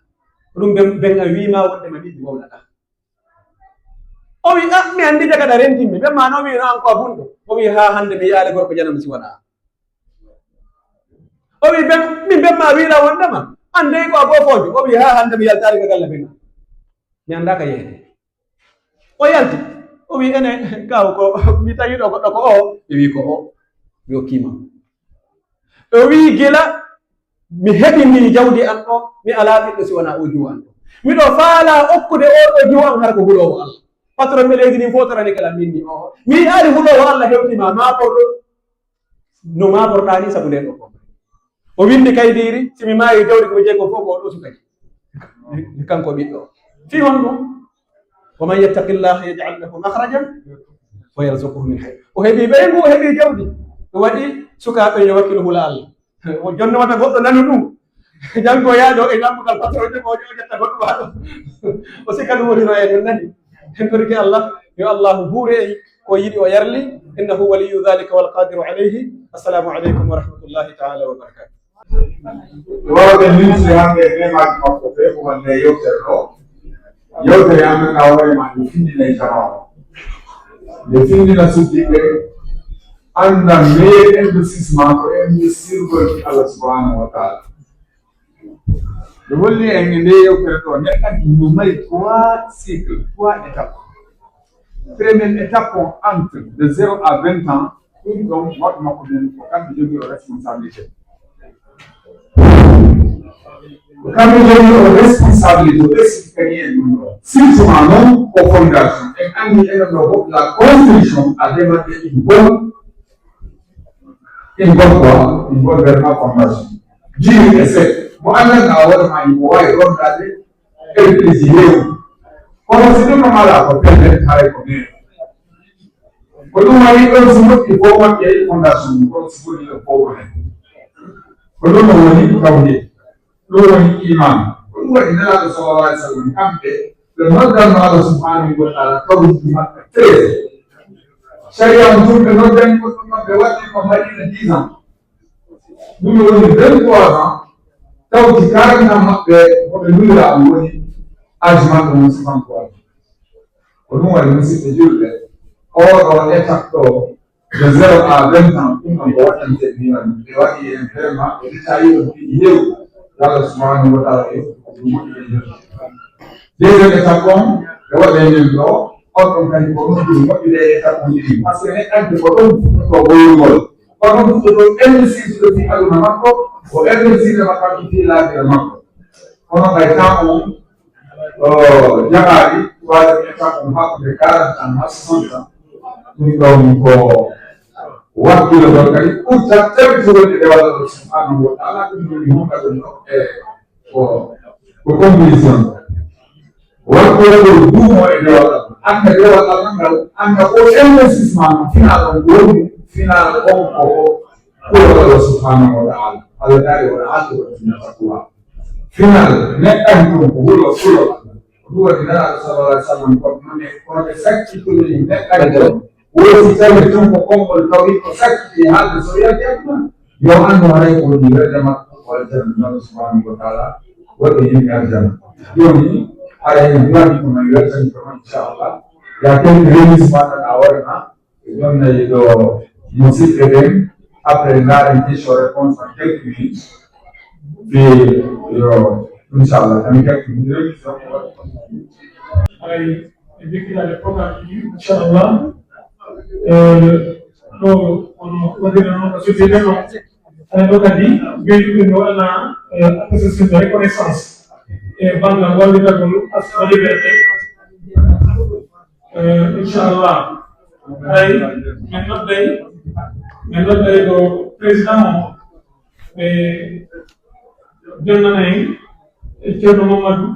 Ko ɗum ben, ben a wi'i maa wonde ma min mi wowlataa." O wi'i, "Ah, mi anndi de kadi a rentin mi. Ben maa non wi'i no an ko a bunɗo." O wi'i, "Haa hannde mi yi'aali gorko janano si wanaa an." O wi'i, "Ben, min ben maa wi'ilaa wondema an dey ko a boofoojo?" O wi'i, "Haa hannde mi yaltaali ka galle ben an. Mi anndaa ka yehi." O yalti. O wi'i, "Ene, kaaw, ko mi tawi ɗo goɗɗo ko o?" Ɓe wi'i, "Ko o. Mi okkii ma." O wi'i, "Gila mi heɓi ndin jawdi an ɗo, mi alaa ɓiɗɗo si wanaa oo jiwo an ɗo. Miɗo faalaa okkude oo ɗoo jiwo an hara ko huloowo Alla. Patron ɓe leydi ndin fow torani kala min ni o. Mi yi'aali huloowo Alla hewti ma, maa porɗo." No maaborɗaa nii sabu ndee ɗoo ko. O winndi kaydiiri, si mi maayii jawdi ko mi jeyii ko fow ko oo ɗoo suka jii. Kanko ɓiɗɗo. Fii honɗum? "Wa man yattaqillaha yaj'al lahu makhrajan wa yarzuqhu min haythu." O heɓii ɓeyngu, o heɓii jawdi. Ɗum waɗi sukaaɓe yo wakkilu hula Alla. O jonno wata goɗɗo nanu ɗum. Janngo yaaɗo e dambugal patron de ko o ƴetta goɗɗo waaɗo. O sikka ɗum woni no e ɗum nani. En torike Allah, yo Allah huure en ko yiɗi o yarli. Innahu waliyyu dhalika wal qadiru alayhi. Assalamu alaikum wa rahmatullahi ta'ala wa barakatuh. Wawde min si hande memaaji makko ɓe ko wonde yewtere ɗo. Yewtere amen na hoore ma nde findina e jamaa o. Nde findina suddiɓe. Annda meilleur investissement ko investirgol e Allah subhanahu wa ta'ala. Ɓe holli en e nde yewtere ɗo, neɗɗanke no mari trois cycles, trois étapes. Première étape on entre de zéro à vingt ans, ɗum ɗon mawɓe makko ɓen ko kamɓe jogii o responsabilité. Ko kamɓe jogii o responsabilité, o expliqué en ɗum ɗo. Surtout ma non ko fondation. En anndi enen ɗo fof la construction a demande une bonne, une bonne quoi, une bonne vraiment fondation. Jiwi e set. Mo anndanɗaa hoore ma ko waawi rondaade L P G heewi. Kono si ɗum ɗon alaa ko pellet haray ko neeɓi. Ko ɗum waɗi ɗon si moƴƴi fof maɓɓe fondation mum, kono si boni ɗon fof ko hen. Ko ɗum ɗon woni tawhid. Ɗum woni iman. Ko ɗum waɗi Nelaaɗo sallallahu alaihi wa sallam kamɓe ɓe noddanno Allah subhanahu wa ta'ala tawhid maɓɓe treize. Sharia on tun ɓe noddani ko ɗum maɓɓe waɗi ko Madina dix ans. Ɗum woni vingt-trois ans, tawti quarante ans maɓɓe ko ɓe nuliraaɓe woni âge maɓɓe won soixante-trois ans. Ko ɗum waɗi musidɓe julɓe, oo ɗoo étape ɗoo, de zéro à vingt ans, ɗum ɗon ko waɗante ɗum ɗon. Ɓe waɗi en vraiment, ɓe retayi ɗum piiji heewi. Yo Allah subhanahu wa ta'ala yoɓ ko ɗum moƴƴi e nder. Deuxième étape on, ɓe waɗi en ɗo, on ɗon kadi ko ɗum ɗum moƴƴude e étape on ɗin. Parce que neɗɗanke ko ɗum fuɗɗotoo gollugol. Kono ɗum ko ɗo investir ɗo fi aduna makko, o investir e makko fi laakhira makko. Kono kay temps on, o jaɓaali, waɗi e temps on hakkunde quarante ans haa soixante ans. Ɗum ɗon ko wakkilo ɗon kadi ɓurta tabitugol e dewal Allah subhanahu wa ta'ala, ɗum woni honka ɗum ɗo e ko, ko conclusion. Wakkilo ko duumo e dewal Allah. Annda dewal Allah ngal, annda ko investissement no final on woni, final on ko ko Allah subhanahu wa ta'ala. Allah taala wala aqibatu lil taqwa. Final, neɗɗanke on ko hulo, hulo. Ko ɗum waɗi Nelaaɗo sallallahu alaihi wa sallam ko non e, kono ɓe sakki ko woni neɗɗanke on. Woni si tawi tun ko konngol tawhid ko sakki e haalde so yalti aduna. Yo anndu haray ko woni welde makko ko aljanna, Allah subhanahu wa ta'ala waɗi heen aljanna. Jooni, haray en duwani ko no weltani ko non, inchallah. Ya ken remis ma tan a waɗana. Ɗon nayi ɗo musidɓe ɓen, après ndaaren question réponse en quelques minutes. Puis, yo, inchallah, tan quelques minutes. Ay, e jikkiɗaade programme ji, inchallah. Eh, ɗo, ono waɗira noon, ko suddi ɗen o. Ay, ɗo kadi, ɓeyduɓe no waɗana, eh, attestation de reconnaissance. E banngal wallitagol askan ɓe. Eh, inchallah. Ay, min nodday, min nodday ko président o, ɓe jonnana en, e Ceerno Mamadou,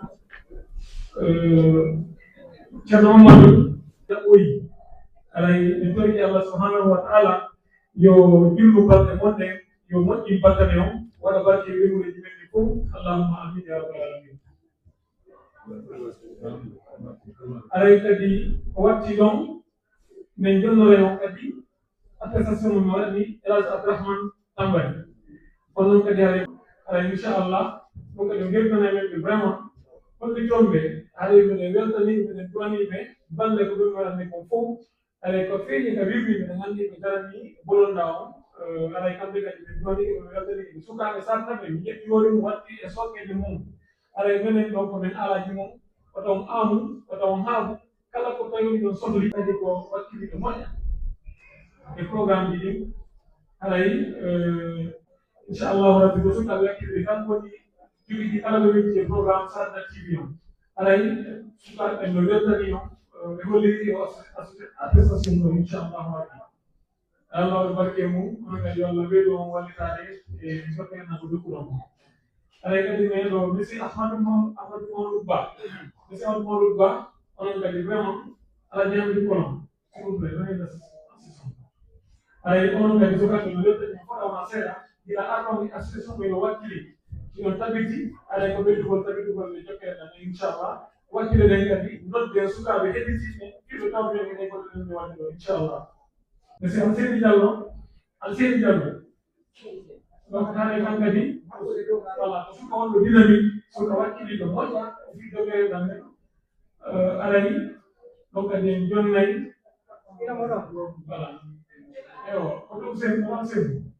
eh, Ceerno Mamadou Jaɓɓoyi. Alay, min tori Allah subhanahu wa ta'ala, yo jullu balɗe mon ɗen, yo moƴƴin battane on, waɗa barke e welureeji men ɗin fof. Allahumma amin ya rabbal alamin. Aray kadi ko watti ɗon, min jonnore on kadi, attestation mo mi waɗani El Hadj Abdourahmane Tambay. Kono noon kadi aray, aray inchallah, ɗum kadi o weltanay men ɓe vraiment, holliton ɓe, aray miɗen weltani, miɗen duwani ɓe, balle ko ɓe mi waɗani kon fof. Aray ko feeñi ka wirwinde, no hannde ɓe darani bolonda on, eh, aray kamɓe kadi ɓe duwani ɓe, ɓe weltani ɓe. Sukaaɓe sarta ɓe, mi ƴetti hoore mum watti e sokkeede mum. Aray menen ɗon ko men alaaji mum, ko taw on aamu, ko taw on haabu, kala ko tawi on ɗon sohli kadi ko wakkiliiɓe moƴƴa e programme ji ɗin. Aray, eh, Inchallahu Rabbi, ko sukaaɓe hakkille tan woni jogiiɗi kala ko weeti e programme Saada T V on. Aray, sukaaɓe ɓen no weltani on, eh, ɓe holliri o as-, as-, attestation ɗo, inchallahu Rabbi. Allah o barke mum, onon kadi yo Allah ɓeydu on wallitaade e jokkere na ko jokkuɗon ko. Aray kadi men ɗo, Monsieur Ahmadou Maw-, Ahmadou Mamadou Ba. Monsieur Ahmadou Mamadou Ba, onon kadi vraiment, ala jahdi kono. S'il vous plaît, venez là, c'est son. Aray, onon kadi sukaaɓe no weltani on fota wona seeɗa, gila arɗon e association ɓe no wakkili. Hino tabiti, aray ko ɓeydugol tabitugol e jokkere ɗan, inchallah. Wakkile ɗen kadi, nodden sukaaɓe heɗitiiɓe, fiɓe tawɓe e ɗen ko ɗen ɓe waɗi ɗo, inchallah. Monsieur Alseyni Diallo, Alseyni Diallo. Donc, haray kan kadi, voilà, ko suka on ɗo dynamique, suka wakkili ɗo moƴƴa, e fii jokkere ɗan. Eh, aray, donc, kadi en jonnay. Voilà. Eyo, ko ɗum sen, ko ɗum sen.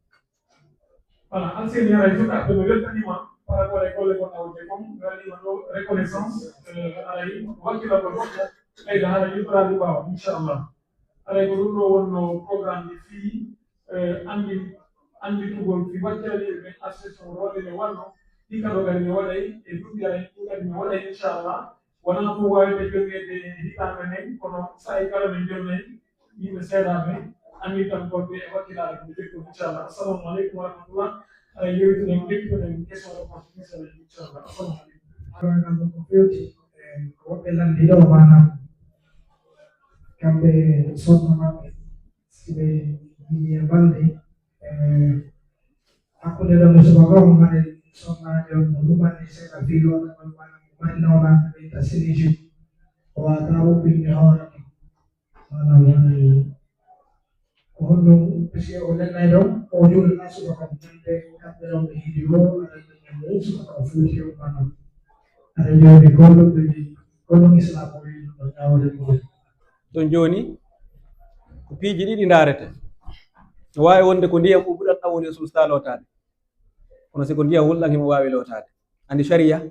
Voilà, Alseyni, aray, sukaaɓe no weltaniima par rapport e golle gonɗe wonde kon, waɗiima ɗo reconnaissance, eh, aray, wakkila ko ɗo, ɓeyda haray yewtoraade ɓaawo, inchallah. Aray, ko ɗum ɗo wonno programme ji fii, eh, anndi-, annditugol fii wakkilaniiɓe ɓen association rewɓe ne wanno, ɗi kadi kadi ne waɗay e duuɓi aray, ɗi kadi ne waɗay, inchallah. Wonaa ko waawete jonneede hitaande nden, kono saa'i kala men jonnay yimɓe seedaaɓe, annitankoɓe e wakkilaaɓe ko jokki, inchallah. Assalamu aleykum wa rahmatullah. Aray, yewtiden, jokkuɗen question réponse, inchallah. Assalamu aleykum. Aray, ko fewti, eh, ko woɓɓe lanndi ɗo, maanaam, kamɓe sonna maɓɓe, si ɓe yiɗi e balɗe, eh, hakkunde ɗo ɓe subaka on, haray sonnaajo on no lumani seeɗa fii lootagol, maanaam, mari nawnaade ɓe ta siriji, o waawataa huɓɓinde hoore mum. Maanaam, woni ko honno, puisque o lelnay ɗon, o juulanaa subaka, ñande kamɓe ɗon ɓe hiɗi o, aray ɓe ñande subaka o fuuti o, maanaam, aray jooɗi ko ɗum ɓe, ko ɗum Islaam o wi'i ɗum ɗon ñaawde mum. Ɗon jooni, ko piiji ɗiɗi ndaarete. No waawi wonde ko ndiyam ɓuuɓuɗam ɗam woni o suustaa lootaade. Kono si ko ndiyam wulɗam himo waawi lootaade. Anndi sariya,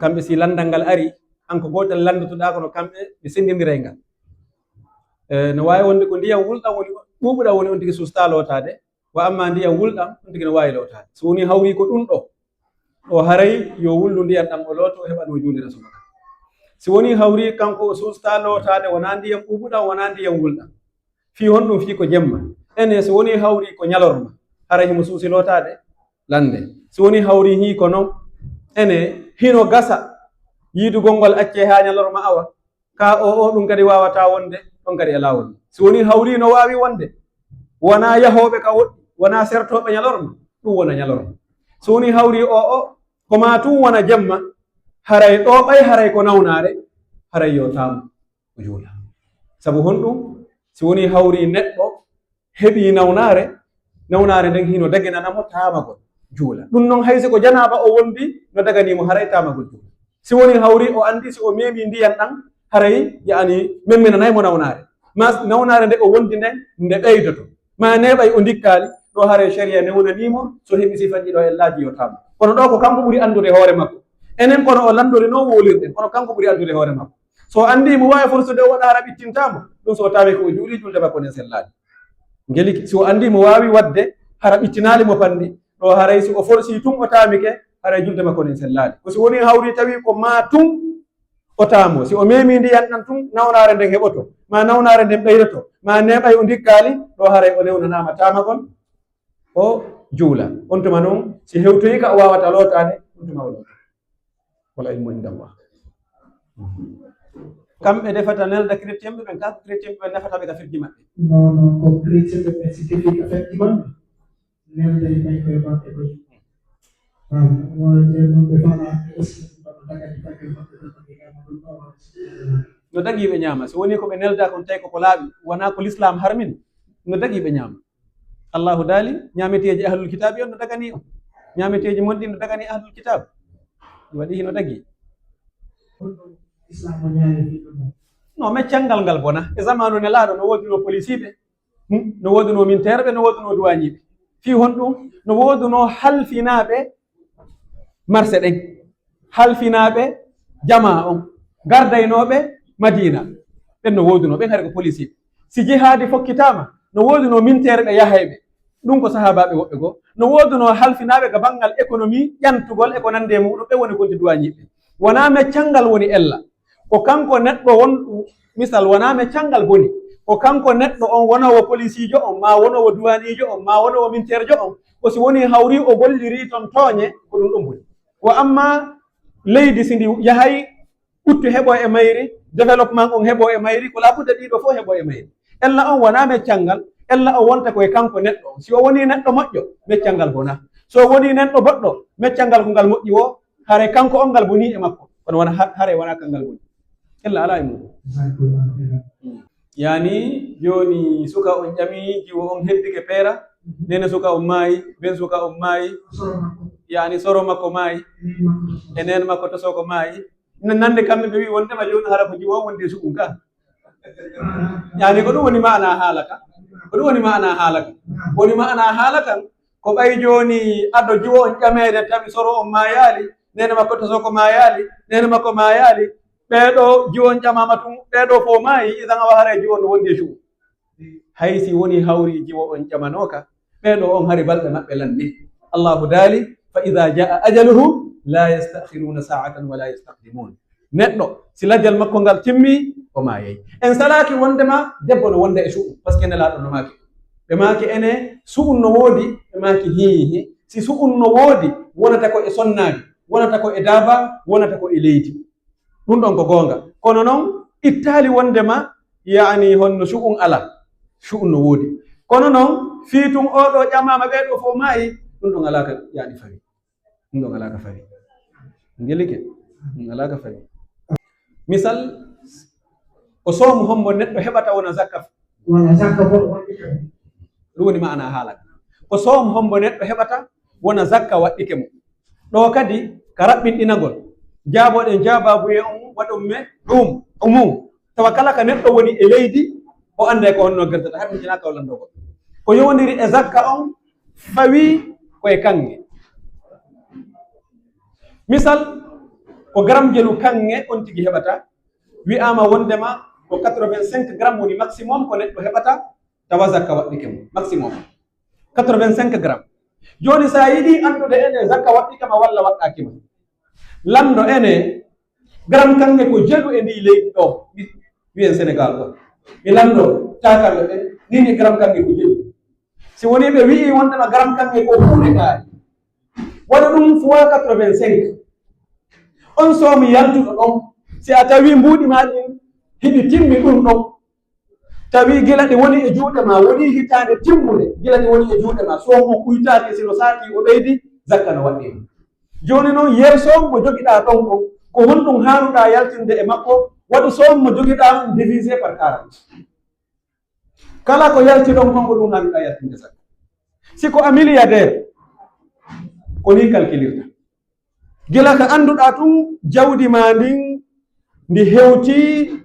kamɓe si lanndal ngal ari, an ko gootal lanndotoɗaa, kono kamɓe ɓe senndindiray ngal. Eh, no waawi wonde ko ndiyam wulɗam woni, ɓuuɓuɗam woni on tigi suustaa lootaade, wa amma ndiyam wulɗam, on tigi no waawi lootaade. So woni hawri ko ɗum ɗo, o haray yo wullu ndiyam ɗam o looto, o heɓa no juulira subaka. Si woni hawri kanko o suustaa lootaade, wonaa ndiyam ɓuuɓuɗam, wonaa ndiyam wulɗam. Fii honɗum? Fii ko jemma. Ene, so woni hawri ko ñalorma, haray himo suusi lootaade lannde. So woni hawri hii ko non, ene, hino gasa yiidugol ngol accee haa ñalorma awa, ka o, o, ɗum kadi waawataa wonde, ɗon kadi e laawol. So woni hawri no waawi wonde, wonaa yahooɓe ka woɗɗi, wonaa sertooɓe ñalorma, ɗum wona ñalorma. So woni hawri o, o, ko maa tun wona jemma, haray ɗo ɓay haray ko nawnaare, haray yo taamu. O juula. Sabu honɗum? Si woni hawri neɗɗo heɓi nawnaare, nawnaare nden hino daginana mo taamagol juula. Ɗum non, hay si ko janaaba o wondi, no daganii mo haray taamagol juula. Si woni hawri o anndi si o meemi ndiyan ɗan, haray yaani memminanay mo nawnaare. Ma nawnaare nde o wondi nden, nde ɓeydoto. Ma neeɓay o ndikkaali, ɗo haray sharia newnanii mo, so heɓi sifanji ɗo e laaji yo taamu. Kono ɗo ko kanko ɓuri anndude hoore makko. Enen kono o lanndori non wowlirɗen, kono kanko ɓuri anndude hoore makko. So o anndi mo waawi forsude o waɗa hara ɓittintaa mo, ɗum so o taamike o juuli, julde makko nden sellaali. Ngeliki, si o anndi mo waawi waɗde hara ɓittinaali mo panɗi, ɗo haray si o forsi tun o taamike, haray julde makko nden sellaali. Ko si woni hawri tawi ko maa tun o taamo, si o meemi ndiyan ɗan tun, nawnaare nden heɓoto, maa nawnaare nden ɓeydoto, maa neeɓay o ndikkaali, ɗo haray o newnanaama taamagol, o juula. On tuma non, si hewtoyi ka o waawata lootaade, on tuma o loota. Wal ilmu inda Allah. Kamɓe defata nelda chrétien ɓe ɓen, ka chrétien ɓe ɓen nefata ɓe ka firji maɓɓe. Non, non, ko chrétien ɓe ɓen si defi ka firji maɓɓe, nelda e ɓay koye maɓɓe ɓen. Waaw, wala nden non ɓe fala aussi, kono dagani ɓay koye maɓɓe ɓen, ɓe ñaama ɗum ɗo, wala si. No dagii ɓe ñaama. So woni ko ɓe nelda kon tawi ko ko laaɓi, wonaa ko l'islam harmini, no dagii ɓe ñaama. Allahu daali, ñaameteeji ahlul kitaabi on no daganii on. Ñaameteeji mon ɗin no daganii ahlul kitaab. Ɗum waɗi hino dagii. Islam o ñaari ɗiɗo ɗum. No, meccanngal ngal bona. E zamaanu Nelaaɗo no woodunoo polisiiɓe, hmm, no woodunoo minteerɓe, no woodunoo duwaañiiɓe. Fii honɗun? No woodunoo halfinaaɓe marse ɗen, halfinaaɓe jamaa on, gardaynooɓe Madiina. Ɓen no woodunoo, ɓen hari ko polisiiɓe. Si jihaadi fokkitaama, no woodunoo minteerɓe yahayɓe. Ɗun ko sahaabaaɓe woɓɓe goo. No woodunoo halfinaaɓe ka banngal ekonomii, ƴantugol e ko nanndi e muɗum, ɓe woni konti duwaañiiɓe. Wonaa meccanngal woni ella. Ko kanko neɗɗo won, misal, wonaa meccanngal boni. Ko kanko neɗɗo on wonoowo polisiijo on, maa wonoowo duwaaniijo on, maa wonoowo minteerjo on. Ko si wonii hawrii o gollirii ton tooñe, ko ɗun ɗon boni. Wa ammaa leydi si ndi yahay, ɓuttu heɓoo e mayri, développement on heɓoo e mayri, ko laabudda ɗii ɗoo fow heɓoo e mayri. Ella on wonaa meccanngal, ella on wonta ko e kanko neɗɗo on. Si o wonii neɗɗo moƴƴo, meccanngal bonaa. Si o wonii neɗɗo boɗɗo, meccanngal ko ngal moƴƴi woo, haray kanko on ngal bonii e makko. Kono wona ha-, haray wonaa kan ngal boni. Ella alaa e muɗum. Yaani, jooni suka on ƴami, jiwo on heddike peera, neene suka on maayi, ben suka on maayi, yaani soro makko maayi, e neen makko tosoko maayi. N-, nande kamɓe ɓe wi'i wondema jooni hara ko jiwo on wondi e suɓun ka. Yaani ko ɗum woni maanaa haala ka. Ko ɗum woni maanaa haala ka. Woni maanaa haala kan, ko ɓay jooni ado jiwo on ƴameede tawi soro on maayaali, neene makko tosoko maayaali, neene makko maayaali, ɓee ɗoo jiwo on ƴamaama tun, ɓee ɗoo fow maayi, idan awa haray jiwo on no wondi e suɓun. Hay si wonii hawrii jiwo on ƴamanooka, ɓee ɗoo on hari balɗe maɓɓe lanni. Allaahu daali, "Fa idaa jaa ajaluhum, laa yasta'khiruuna saa'atan wa laa yastaqdimuun." Neɗɗo, si lajal makko ngal timmii, o maayay. En salaaki wondema debbo no wonda e suɓun, parce que Nelaaɗo no maaki. Ɓe maaki ene, suɓun no woodi, ɓe maaki hii, hii. Si suɓun no woodi, wonata ko e sonnaaji, wonata ko e daaba, wonata ko e leydi. Ɗun ɗon ko goonga. Kono non, ittaali wondema, yaani, honno su'un alaa. Su'un no woodi. Kono non, fii tun oo ɗoo ƴamaama, ɓee ɗoo fow maayi, ɗun ɗon alaa ka, yaani, fawi. Ɗun ɗon alaa ka fawi. Ngelike? Ɗun alaa ka fawi. Misal, ko soomu hombo neɗɗo heɓata wona zakka? Wona zakka fow. Ɗun woni maanaa haala. Ko soomu hombo neɗɗo heɓata wona zakka waɗɗike mo? Ɗoo kadi, ka raɓɓinɗinagol, jaabooɗen jaabaabuye on waɗon me ɗum, umum. Tawa kala ka neɗɗo woni e leydi, o annday ko honno gerdata, haɗintinaa ka o lanndoo goɗɗo. Ko yowondiri e zakka on, fawii ko e kaŋŋe. Misal, ko garam jelu kaŋŋe on tigi heɓata, wi'aama wondema ko quatre-vingt-cinq grammes woni maximum ko neɗɗo heɓata, tawa zakka waɗɗike mo, maximum. Quatre-vingt-cinq grammes. Jooni, si a yiɗi anndude ene zakka waɗɗike ma walla waɗɗaaki ma, lanndo ene, garam kaŋŋe ko jelu e ndii leydi ɗoo, mi wi'en Senegal ɗoo. Mi lanndo taakaɓe ɓe, nii ni garam kaŋŋe ko jelu. Si wonii ɓe wi'ii wondema garam kaŋŋe ko huunde kaari, waɗu ɗum fois quatre-vingt-cinq. On soomi yaltuɗo ɗon, si a tawii mbuuɗi maa ɗin hiɗi timmi ɗum ɗon, tawi gila ɗi woni e juuɗe maa, wonii hitaande timmunde, gila ɗi woni e juuɗe maa, soomu on ɓuytaaki, si no saati o ɓeydi, zakka no waɗɗii. Jooni non, yer soomu mo jogiɗaa ɗon on, ko honɗum haanuɗaa yaltinde e makko? Waɗu soomu mo jogiɗaa on divisé par quarante. Kala ko yalti ɗon kon, ko ɗum haanuɗaa yaltinde zakka. Si ko a milliardaire, ko nii calculirta. Gila ka annduɗaa tun, jawdi maa ndin, ndi hewtii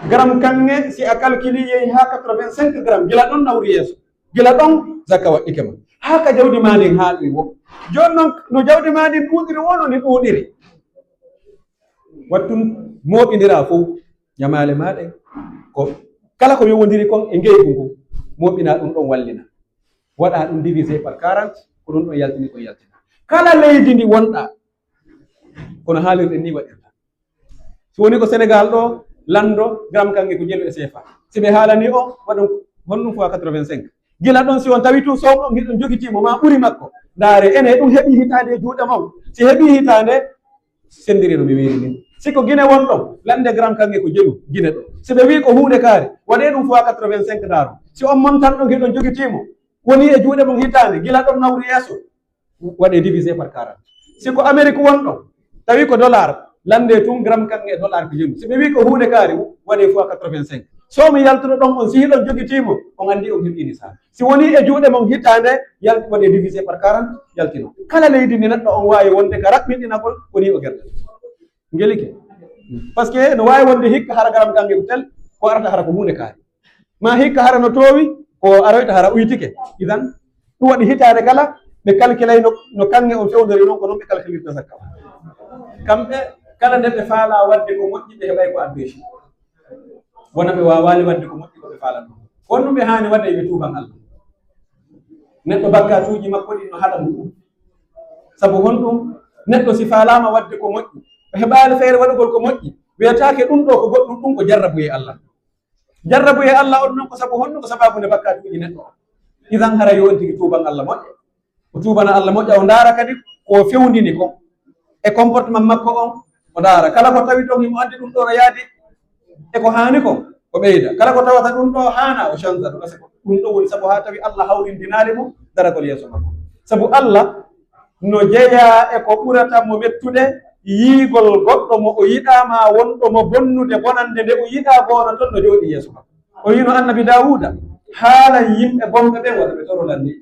garam kaŋŋe, si a calculi yehi haa quatre-vingt-cinq grammes, gila ɗon nawri yeeso. Gila ɗon, zakka waɗɗike ma. Haa ka jawdi maa ndin haaɗi wo. Jooni non, no jawdi maa ndin ɗuuɗiri wo, no ndi ɗuuɗiri. Wattun mooɓindiraa fow, ɲamaale maa ɗen, ko kala ko yowondiri kon e ngeygu ngun, mooɓinaa ɗum ɗon wallina. Waɗaa ɗum divisé par quarante, ko ɗum ɗon yaltini kon yaltina. Kala leydi ndi wonɗaa, kono haalirɗen ni waɗirta. Si woni ko Senegal ɗoo, lanndo, gram kaŋŋe ko jelu e C F A. Si ɓe haalanii on, waɗon honɗum fois quatre-vingt-cinq. Gila ɗon, si on tawi tun soomu on hiɗon jogitii mo, maa ɓuri makko. Ndaare, ene ɗum heɓii hitaande e juuɗe mon. Si heɓii hitaande, senndiri no mi wiiri nin. Si ko Gine wonɗon, lannde gram kaŋŋe ko jelu, Gine ɗoo. Si ɓe wi'i ko huunde kaari, waɗee ɗum fois quatre-vingt-cinq ndaaro. Si on montant ɗon hiɗon jogitii mo, wonii e juuɗe mon hitaande, gila ɗon nawri yeeso, waɗee divisé par quarante. Si ko Amérique wonɗon, tawi ko dollar, lanndee tun gram kaŋŋe e dollar ko jelu. Si ɓe wi'i ko huunde kaari, waɗee fois quatre-vingt-cinq. Soomi yaltuɗo ɗon on, si hiɗon jogitii mo, on anndi on heɓii nisaab. Si wonii e juuɗe mon hitaande, yal-, waɗee divisé par quarante, yaltino. Kala leydi ndi neɗɗo on waawi wonde ka raɓɓinɗinagol, ko nii o gerdata. Ngelike. Parce que no waawi wonde hikka hara garam gange ko tel, ko arata hara ko huunde kaari. Ma hikka hara no toowi, ko aroyta hara uytike. Idan, ɗum waɗi hitaande kala, ɓe calculay no, no kanŋe on fewndori non, ko non ɓe calculirta zakka. Kamɓe, kala nde ɓe faalaa waɗde ko moƴƴi, ɓe heɓay ko abbee. Wona ɓe waawaali waɗde ko moƴƴi ko ɓe faalaa non. Ko honɗum ɓe haani waɗde? Ɓe tuuban Allah. Neɗɗo bakkatuuji makko ɗin no haɗa mo ɗum. Sabu honɗum? Neɗɗo si faalaama waɗde ko moƴƴi, o heɓaali feere waɗugol ko moƴƴi, wiyataake ɗum ɗoo ko goɗɗum, ɗum ko jarrabuyee Allah. Jarrabuyee Allah on non ko sabu honno? Ko sababu nde bakkatuuji neɗɗo on. Idan hara yo on tigi tuuban Allah moƴƴa. O tuubana Allah moƴƴa, o ndaara kadi ko o fewndini kon e comportement makko on, o ndaara. Kala ko tawi ton himo anndi ɗum ɗoo no yaadi e ko haani kon, o ɓeyda. Kala ko tawata ɗum ɗoo haana, o change ɗum. Parce que ɗum ɗoo woni sabu haa tawi Allah hawrindinaali mo daragol yeeso makko. Sabu Allah no jeyaa e ko ɓurata mo mettude, yiigol goɗɗo mo o yiɗaa, maa wonɗo mo bonnude bonannde nde o yiɗaa goo no ton no jooɗii yeeso makko. O wi'ino Annabi Daawuuda, "Haalan yimɓe bonɓe ɓen, wata ɓe torolan ni.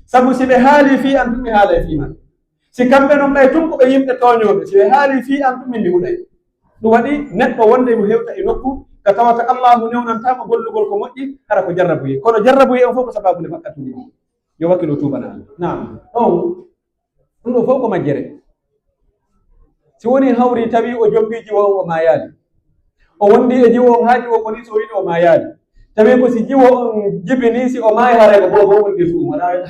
Sabu si ɓe haalii fii an tun, mi haalay fii maɓɓe. Si kamɓe non ɓay tun ko ɓe yimɓe tooñooɓe, si ɓe haalii fii an tun, min mi huɗay." Ɗum waɗi neɗɗo wonde mo hewta e nokku ka tawata Allaahu newnantaa mo gollugol ko moƴƴi, hara ko jarrabuyee. Kono jarrabuyee on fof ko sababu nde bakkatuuji ɗin. Yo wakkilo tuubana. Naam. Ɗon, ɗum ɗoo fof ko majjere. Si woni hawri tawi o jombii jiwo on, o maayaali. O wondi e jiwo on haa jiwo on boni, so woni o maayaali. Tawi ko si jiwo on jibini, si o maayi, haray ko boobo wonde suuɗum. Haray,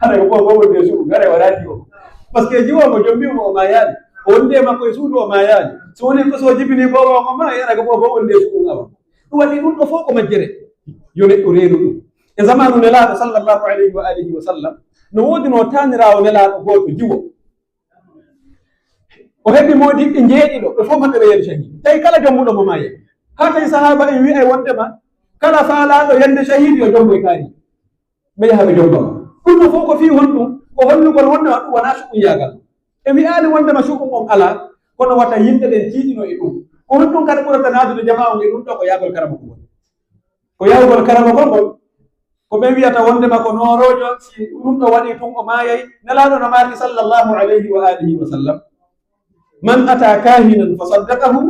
haray ko boobo wonde suuɗum. Haray wala jiwo. Parce que jiwo on o jombii mo, o maayaali. O wondi e makko e suudu, o maayaali. So woni ko so jibini boobo on, o maayi, haray ko boobo wonde suuɗum awa. Ɗum waɗi ɗum ɗoo fof ko majjere. Yo neɗɗo reenu ɗum. E zamaanu Nelaaɗo sallallahu alayhi wa alihi wa sallam, no woodunoo taaniraawo Nelaaɗo gooto jiwo. O heɓi moodiɓɓe njeeɗiɗo, ɓe fof maɓɓe ɓe yeli shahidi. Tawi kala jombuɗo mo maayay. Haa tawi sahaaba en wi'ay wondema kala faalaaɗo yande shahidi yo jomboy kaari. Ɓe yaha ɓe jomba mo. Ɗum ɗoo fof ko fii honɗum? Ko hollugol wondema ɗum wonaa suɓuyaagal. E wi'aali wondema suɓum on alaa, kono wata yimɓe ɓen tiiɗino e ɗum. Ko honɗum kadi ɓurata naadude jamaa on e ɗum ɗoo? Ko yaagol karamoko ngol. Ko yahugol karamoko ngol, ko ɓe wiyata wondema ko nooroojo, si ɗum ɗoo waɗii tun o maayay. Nelaaɗo no maaki sallallahu alayhi wa alihi wa sallam, "Man ata kaahinan fa saddaqahu,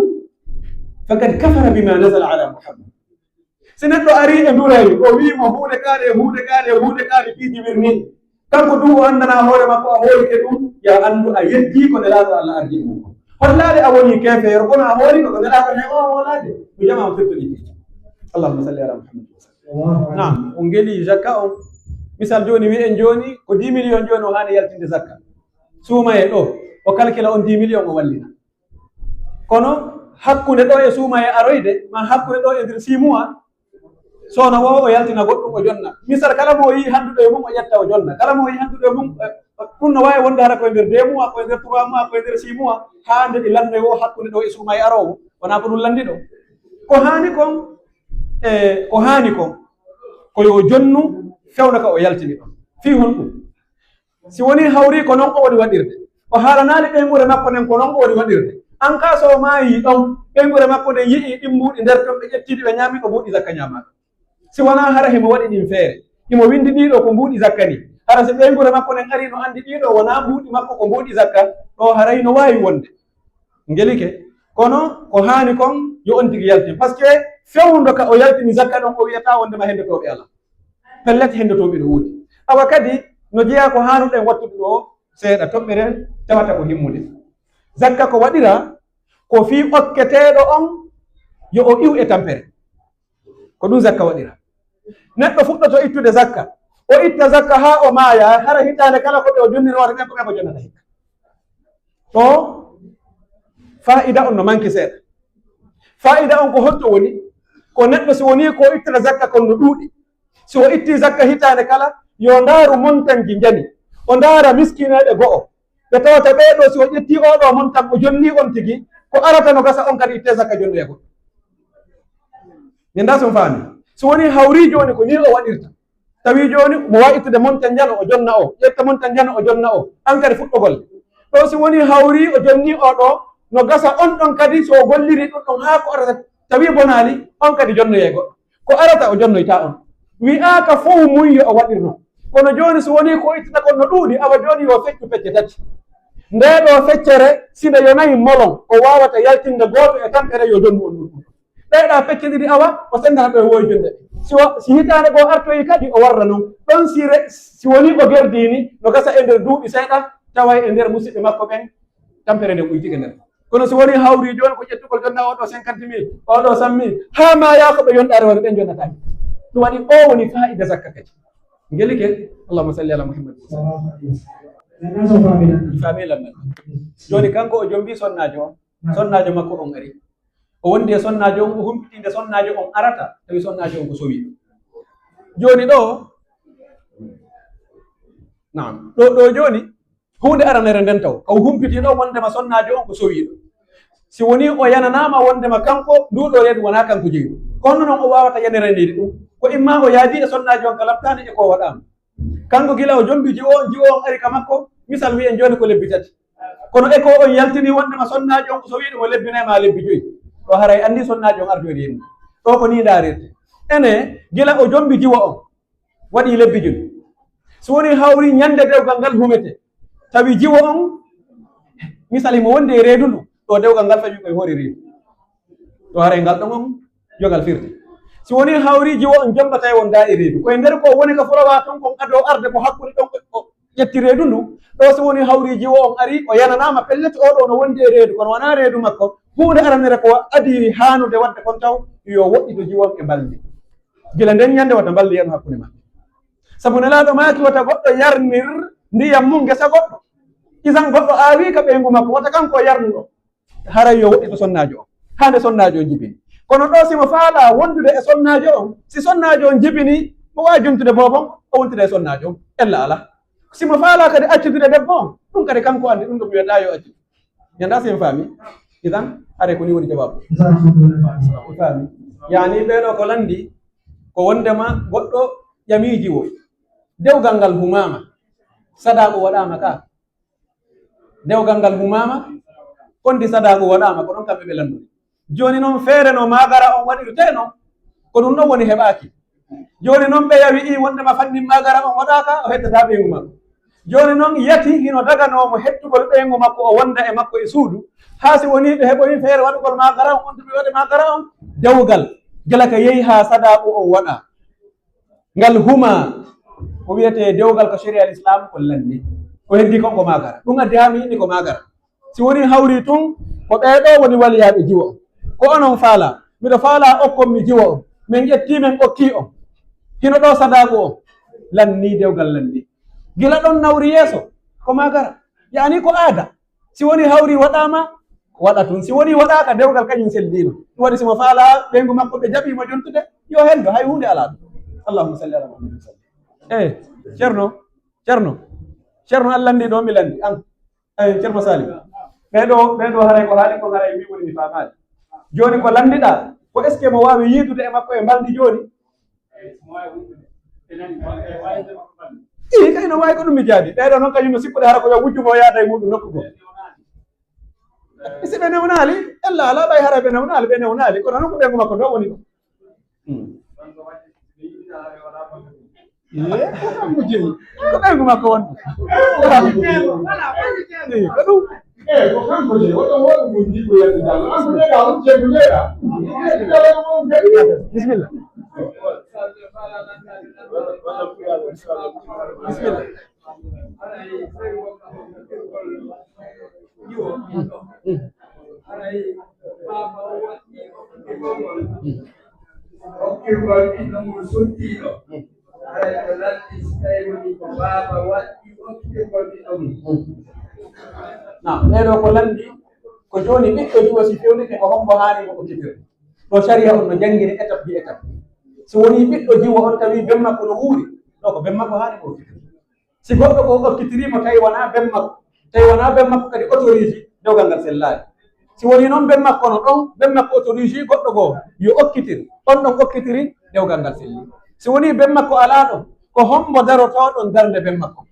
faqad kafara bima nazala ala Muhammad." Si neɗɗo arii e ndurayri, o wi'i mo huunde kaari e huunde kaari e huunde kaari, piiji wirnii, kanko du o anndanaa hoore makko, a hoorike ɗum, yo a anndu a yeddii ko Nelaaɗo Allah ardii e mum kon. Hollaade a wonii keefeero, kono a hoorii ko Nelaaɗo heɓa o hoolaade. Ko jamaa on firtotike. Allahumma salli ala Muhammad wa sallim. Naam, on ngeli zakka on. Misal jooni, wi'en jooni ko dix millions jooni o haani yaltinde zakka. Suumayee ɗoo, o calcula on dix millions o wallina. Kono hakkunde ɗoo e suumayee aroyde, maa hakkunde ɗoo e nder six mois, soono woo o yaltina goɗɗum o jonna. Misal, kala mo o yi'i handuɗo e mum o ƴetta o jonna. Kala mo o yi'i handuɗo e mum, eh, ɗum no waawi wonde hara ko e nder deux mois, ko e nder trois mois, ko e nder six mois, haa nde ɗi lannoy woo hakkunde ɗoo e suumayee aroowo. Wonaa ko ɗum lanndi ɗoo. Ko haani kon, e ko haani kon, ko yo o jonnu fewndo ka o yaltini ɗon. Fii honɗum? Si wonii hawrii ko non o woni waɗirde, o haalanaali ɓeynguure makko nden ko non o woni waɗirde. An kaa so o maayii ɗon, ɓeynguure makko nden yi'ii ɗin mbuuɗi nder ton, ɓe ƴettii ɗi ɓe ñaami, ko mbuuɗi zakka ñaamaaɗo. Si wanaa hara himo waɗi ɗin feere, himo winndi ɗii ɗoo ko mbuuɗi zakka nii. Hara si ɓeynguure makko nden arii no anndi ɗii ɗoo wonaa mbuuɗi makko, ko mbuuɗi zakka, ɗoo haray no waawi wonde. Ngelike. Kono ko haani kon, yo on tigi yaltin. Parce que fewndo ka o yaltini zakka ɗon, o wi'ataa wondema hendotooɓe alaa. Pellet, hendotooɓe no woodi. Awa kadi, no jeyaa ko haanuɗen wattude ɗoo seeɗa, toɓɓere tawata ko himmude. Zakka ko waɗiraa, ko fii okketeeɗo on yo o iw e tampere. Ko ɗum zakka waɗiraa. Neɗɗo fuɗɗoto ittude zakka, o itta zakka haa o maaya, hara hitaande kala ko ɓe o jonnirooɓe ɓen, ko ɓe ko jonnata hikka. Ɗoo, faa'ida on no manki seeɗa. Faa'ida on ko honto woni? Ko neɗɗo si wonii ko o ittata zakka kon no ɗuuɗi. Si o ittii zakka hitaande kala, yo ndaaru montanji njani. O ndaara miskineeɓe go'o. Ɓe tawata ɓee ɗoo, si o ƴettii oo ɗoo montan, o jonnii on tigi, ko arata no gasa on kadi ittee zakka jonnoya goɗɗo. Mi anndaa si on faami. Si wonii hawrii jooni ko nii o waɗirta. Tawi jooni mo waawi ittude montan njano o jonna o, ƴetta montan njano o jonna o, an kadi fuɗɗo golle. Ɗoo si wonii hawrii o jonnii oo ɗoo, no gasa on ɗon kadi so o gollirii ɗum ɗon haa ko arata tawi bonaali, on kadi jonnoyee goɗɗo. Ko arata o jonnoytaa on. Wi'aaka fow mun yo o waɗir non. Kono jooni so wonii ko ittata kon no ɗuuɗi, awa jooni yo feccu pecce tati. Ndee ɗoo feccere, si nde yonayi molon, o waawata yaltinde gooto e tampere yo jonndu on ɗum. Ɓee ɗaa feccondiri awa, o sennda ɓe woy jonnde. Si o, si hitaande goo artoyi kadi, o warra non. Ɗon si re-, si wonii o gerdiini, no gasa e nder duuɓi seeɗa, tawa e nder musidɓe makko ɓen, tampere nden ɓuytike nder. Kono si wonii hawri jooni ko ƴettugol jonna oo ɗoo cinquante mille, oo ɗoo cent mille, haa maayaa ko ɓe yonɗaare woni ɓen jonnataake. Ɗum waɗi oo woni faa'ida zakka kadi. Ngelike, Allahumma salli ala Muhammad. Faami lan. Jooni kanko o jombii sonnaajo on. Sonnaajo makko on ari. O wondi e sonnaajo on, o humpiti nde sonnaajo on arata, tawi sonnaajo on ko sowiiɗo. Jooni ɗoo, naam, ɗoo, ɗoo jooni, huunde aranere nden taw, ka o humpiti ɗoo wondema sonnaajo on ko sowiiɗo. Si wonii o yananaama wondema kanko, nduu ɗoo reedu wonaa kanko jeyi ɗum. Ko honno non o waawata yaniraniide ɗum? Ko imma o yaadii e sonnaajo on ka lamtaani e ko o waɗaama. Kanko gila o jombi jiwo on, jiwo on ari ka makko, misal wi'en jooni ko lebbi tati. Kono e ko on yaltini wondema sonnaajo on ko sowiiɗo mo lebbi nay maa lebbi joyi. Ɗoo haray anndi sonnaajo on ardoyri en. Ɗoo ko nii ndaarirte. Ene, gila o jombi jiwo on, waɗi lebbi joyi. Si wonii hawri ñande dewgal ngal humetee, tawi jiwo on, misal himo wondi e reedu ndu, ɗoo dewgal ngal fawi ko e hoore reedu. Ɗoo haray ngal ɗon on, yo ngal firte. Si wonii hawri jiwo on jombata e wondaa e reedu, ko e nder ko woni ka fulawa ton kon adoo arde ko hakkunde ɗon ko ƴetti reedu ndu, ɗoo si wonii hawri jiwo on ari, o yananaama pellet oo ɗoo no wondi e reedu, kono wanaa reedu makko, huunde aranere ko adii haanude waɗde kon taw, yo woɗɗito jiwo on e mbalndi. Gila nden ñande wata mbalndi yanu hakkunde maɓɓe. Sabu Nelaaɗo maaki wata goɗɗo yarnir ndiyam mum ngesa goɗɗo. Isan goɗɗo aawii ka ɓeyngu makko, wata kanko o yarnu ɗon. Haray yo woɗɗito sonnaajo on. Haa nde sonnaajo on jibini. Kono ɗoo si mo faalaa wondude e sonnaajo on, si sonnaajo on jibini, mo waawi jontude boobon, o wontude e sonnaajo on. Ella alaa. Si mo faalaa kadi accudude debbo on, ɗum kadi kanko anndi, ɗum ɗo mi wi'ataa yo accu. Ñanda si en faami. Idan, are ko ni woni jawaabu. Jazakumullahu khairan. Faami. Yaani ɓee ɗoo ko lanndi, ko wondema goɗɗo ƴamii jiwo. Dewgal ngal humaama. Sadaaku waɗaama ka. Dewgal ngal humaama, kondi sadaaku waɗaama, ko ɗon kamɓe ɓe lanndori. Jooni non feere no maagara on waɗirtee non, ko ɗum ɗon woni heɓaaki. Jooni non ɓeya wi'i wondema fannin maagara on waɗaaka, o hettataa ɓeyngu makko. Jooni non yati hino daganoo mo hettugol ɓeyngu makko, o wonda e makko e suudu. Haa si wonii ɓe heɓoyi feere waɗugol maagara on, on tumi waɗe maagara on, dewgal, gila ka yehi haa sadaaku on waɗaa. Ngal humaa, ko wi'etee dewgal ka shari'a Islam ko lanni. Ko heddii kon ko maagara. Ɗum addi haa mi inni ko maagara. Si wonii hawri tun, ko ɓee ɗoo woni waliyaaɓe jiwo on. Ko onon faalaa. Miɗo faalaa okkon mi jiwo on. Min ƴettii men okkii on. Hino ɗoo sadaaku on. Lanni dewgal lanni. Gila ɗon nawri yeeso, ko maagara. Yaani ko aada. Si wonii hawri waɗaama, waɗa tun. Si wonii waɗaaka, dewgal kañum selliino. Ɗum waɗi si mo faalaa ɓeyngu makko ɓe jaɓii mo jontude, yo hendo, hay huunde alaa ɗum. Allahumma salli ala Muhammad wa sallim. Eh, Ceerno, Ceerno, Ceerno, an lanndii ɗoo, mi lanndii, an. Eh, Ceerno Salim. Ɓee ɗoo, ɓee ɗoo haray ko haali kon haray min woni mi faamaali. Jooni ko lanndiɗaa, ko est-ce que mo waawi yiidude e makko e mbalndi jooni? Ii, kay no waawi ko ɗum mi jaabi. Ɓee ɗoo non kañum no sikkude hara ko yo wujju mo yaada e muɗum nokku goo. Si ɓe newnaali, ella alaa ɓay hara ɓe newnaali, ɓe newnaali. Kono non ko ɓeyngu makko ɗoo woni ɗoo. Hmm. Ee, ko kanko jeyi. Ko ɓeyngu makko woni ɗoo. Ii, ko ɗum. Ee, ko kanko jeyi. Woto wooɗi mo jikku yalti Jallo. An ko jeeɗa, on jeeɗu jeeɗa. Bisimilla. Bisimilla. Hokkirgol ɓiɗɗo mum sottiiɗo. Haray ko lanɗi si tawi woni ko baaba waɗɗi okkitirgol ɓiɗɗo mum. Naam, ɓee ɗoo ko lanɗi, ko jooni ɓiɗɗo jiwo si fewnike ko hombo haani mo okkitirde. Ɗoo sariya on no janngini étape bi étape. Si wonii ɓiɗɗo jiwo on tawi ben makko no wuuri, ɗoo ko ben makko haani mo okkitirde. Si goɗɗo ko okkitirii mo tawi wanaa ben makko, tawi wanaa ben makko kadi autorisé, dewgal ngal sellaali. Si wonii non ben makko no ɗon, ben makko autorisé goɗɗo goo yo okkitir, on ɗon okkitiri, dewgal ngal selli. Si wonii ben makko alaa ɗon, ko hombo darotoo ɗon darnde ben makko?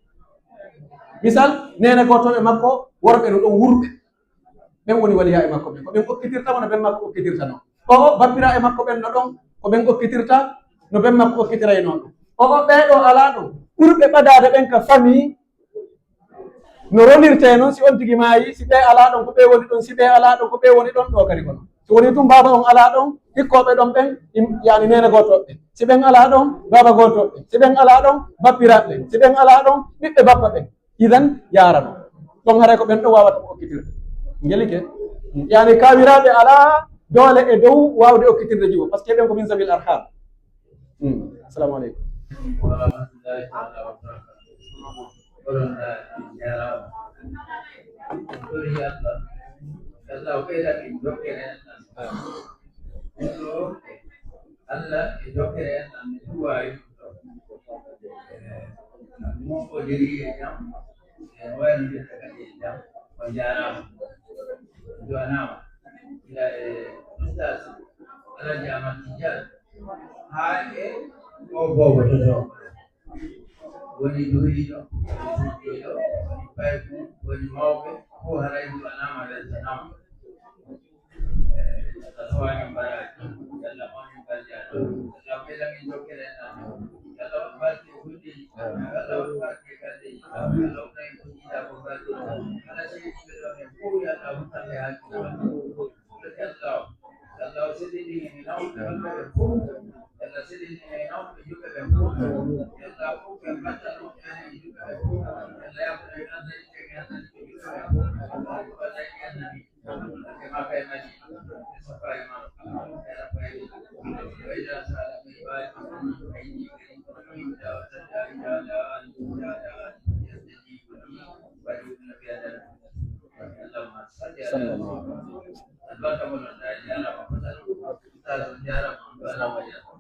Misal, neene gootooɓe makko worɓe no ɗon wurɓe. Ɓen woni waliyaaɓe makko ɓen. Ko ɓen okkitirta mo no ben makko okkitirta non. O'o, bappiraaɓe makko ɓen no ɗon, ko ɓen okkitirta no ben makko okkitiraynoo ɗon. O'o, ɓee ɗoo alaa ɗon. Ɓurɓe ɓadaade ɓen ka famii, No ronirtee non, si on tigi maayi, si ɓee alaa ɗon, ko ɓee woni ɗon, si ɓee alaa ɗon, ko ɓee woni ɗon, ɗoo kadi ko non. Si wonii tun baaba on alaa ɗon, hikkooɓe ɗon ɓen, im-, yaani neene gootooɓe ɓen. Si ɓen alaa ɗon, baaba gootooɓe ɓen. Si ɓen alaa ɗon, bappiraaɓe ɓen. Si ɓen alaa ɗon, ɓiɓɓe bappa ɓen. Idan, yaarano. Ɗon haray ko ɓen ɗon waawata ko okkitirde. Ngelike? Yaani kaawiraaɓe alaa doole e dow waawde okkitirde jiwo, parce que ɓen ko min zawil arham. Hmm. Assalamu alaikum. Wa rahmatullahi ta'ala wa barakatuh. Kono na yara. Kono ya Allah. Ya Allah, kai da kin doke ne. Kono Allah e doke ne, Allah ne tuwa yi. Mo ko diri e jam. E wani da kadi e jam. Ko jarama. Duwanama. Ila e ustaz. Ala jama tijal. Haa e o boobo to to. Woni duhiiɗo, woni suddiiɗo, woni payku, woni mawɓe, fof haray duwanaama, weltanaama. Eh, Allah tawaani baraaji, Allah mawni barjaaɗo, Allah ɓeyda min jokkere enɗam, Allah waɗ barke e hulɗeeji, Allah waɗ barke e galleeji, Allah waɗ en ko jiidaa ko barke, kala seediiɓe ɗo ɓen fof, yo Allah huɓɓan ɓe haa kiyaama. Sallallahu alaihi wasallam.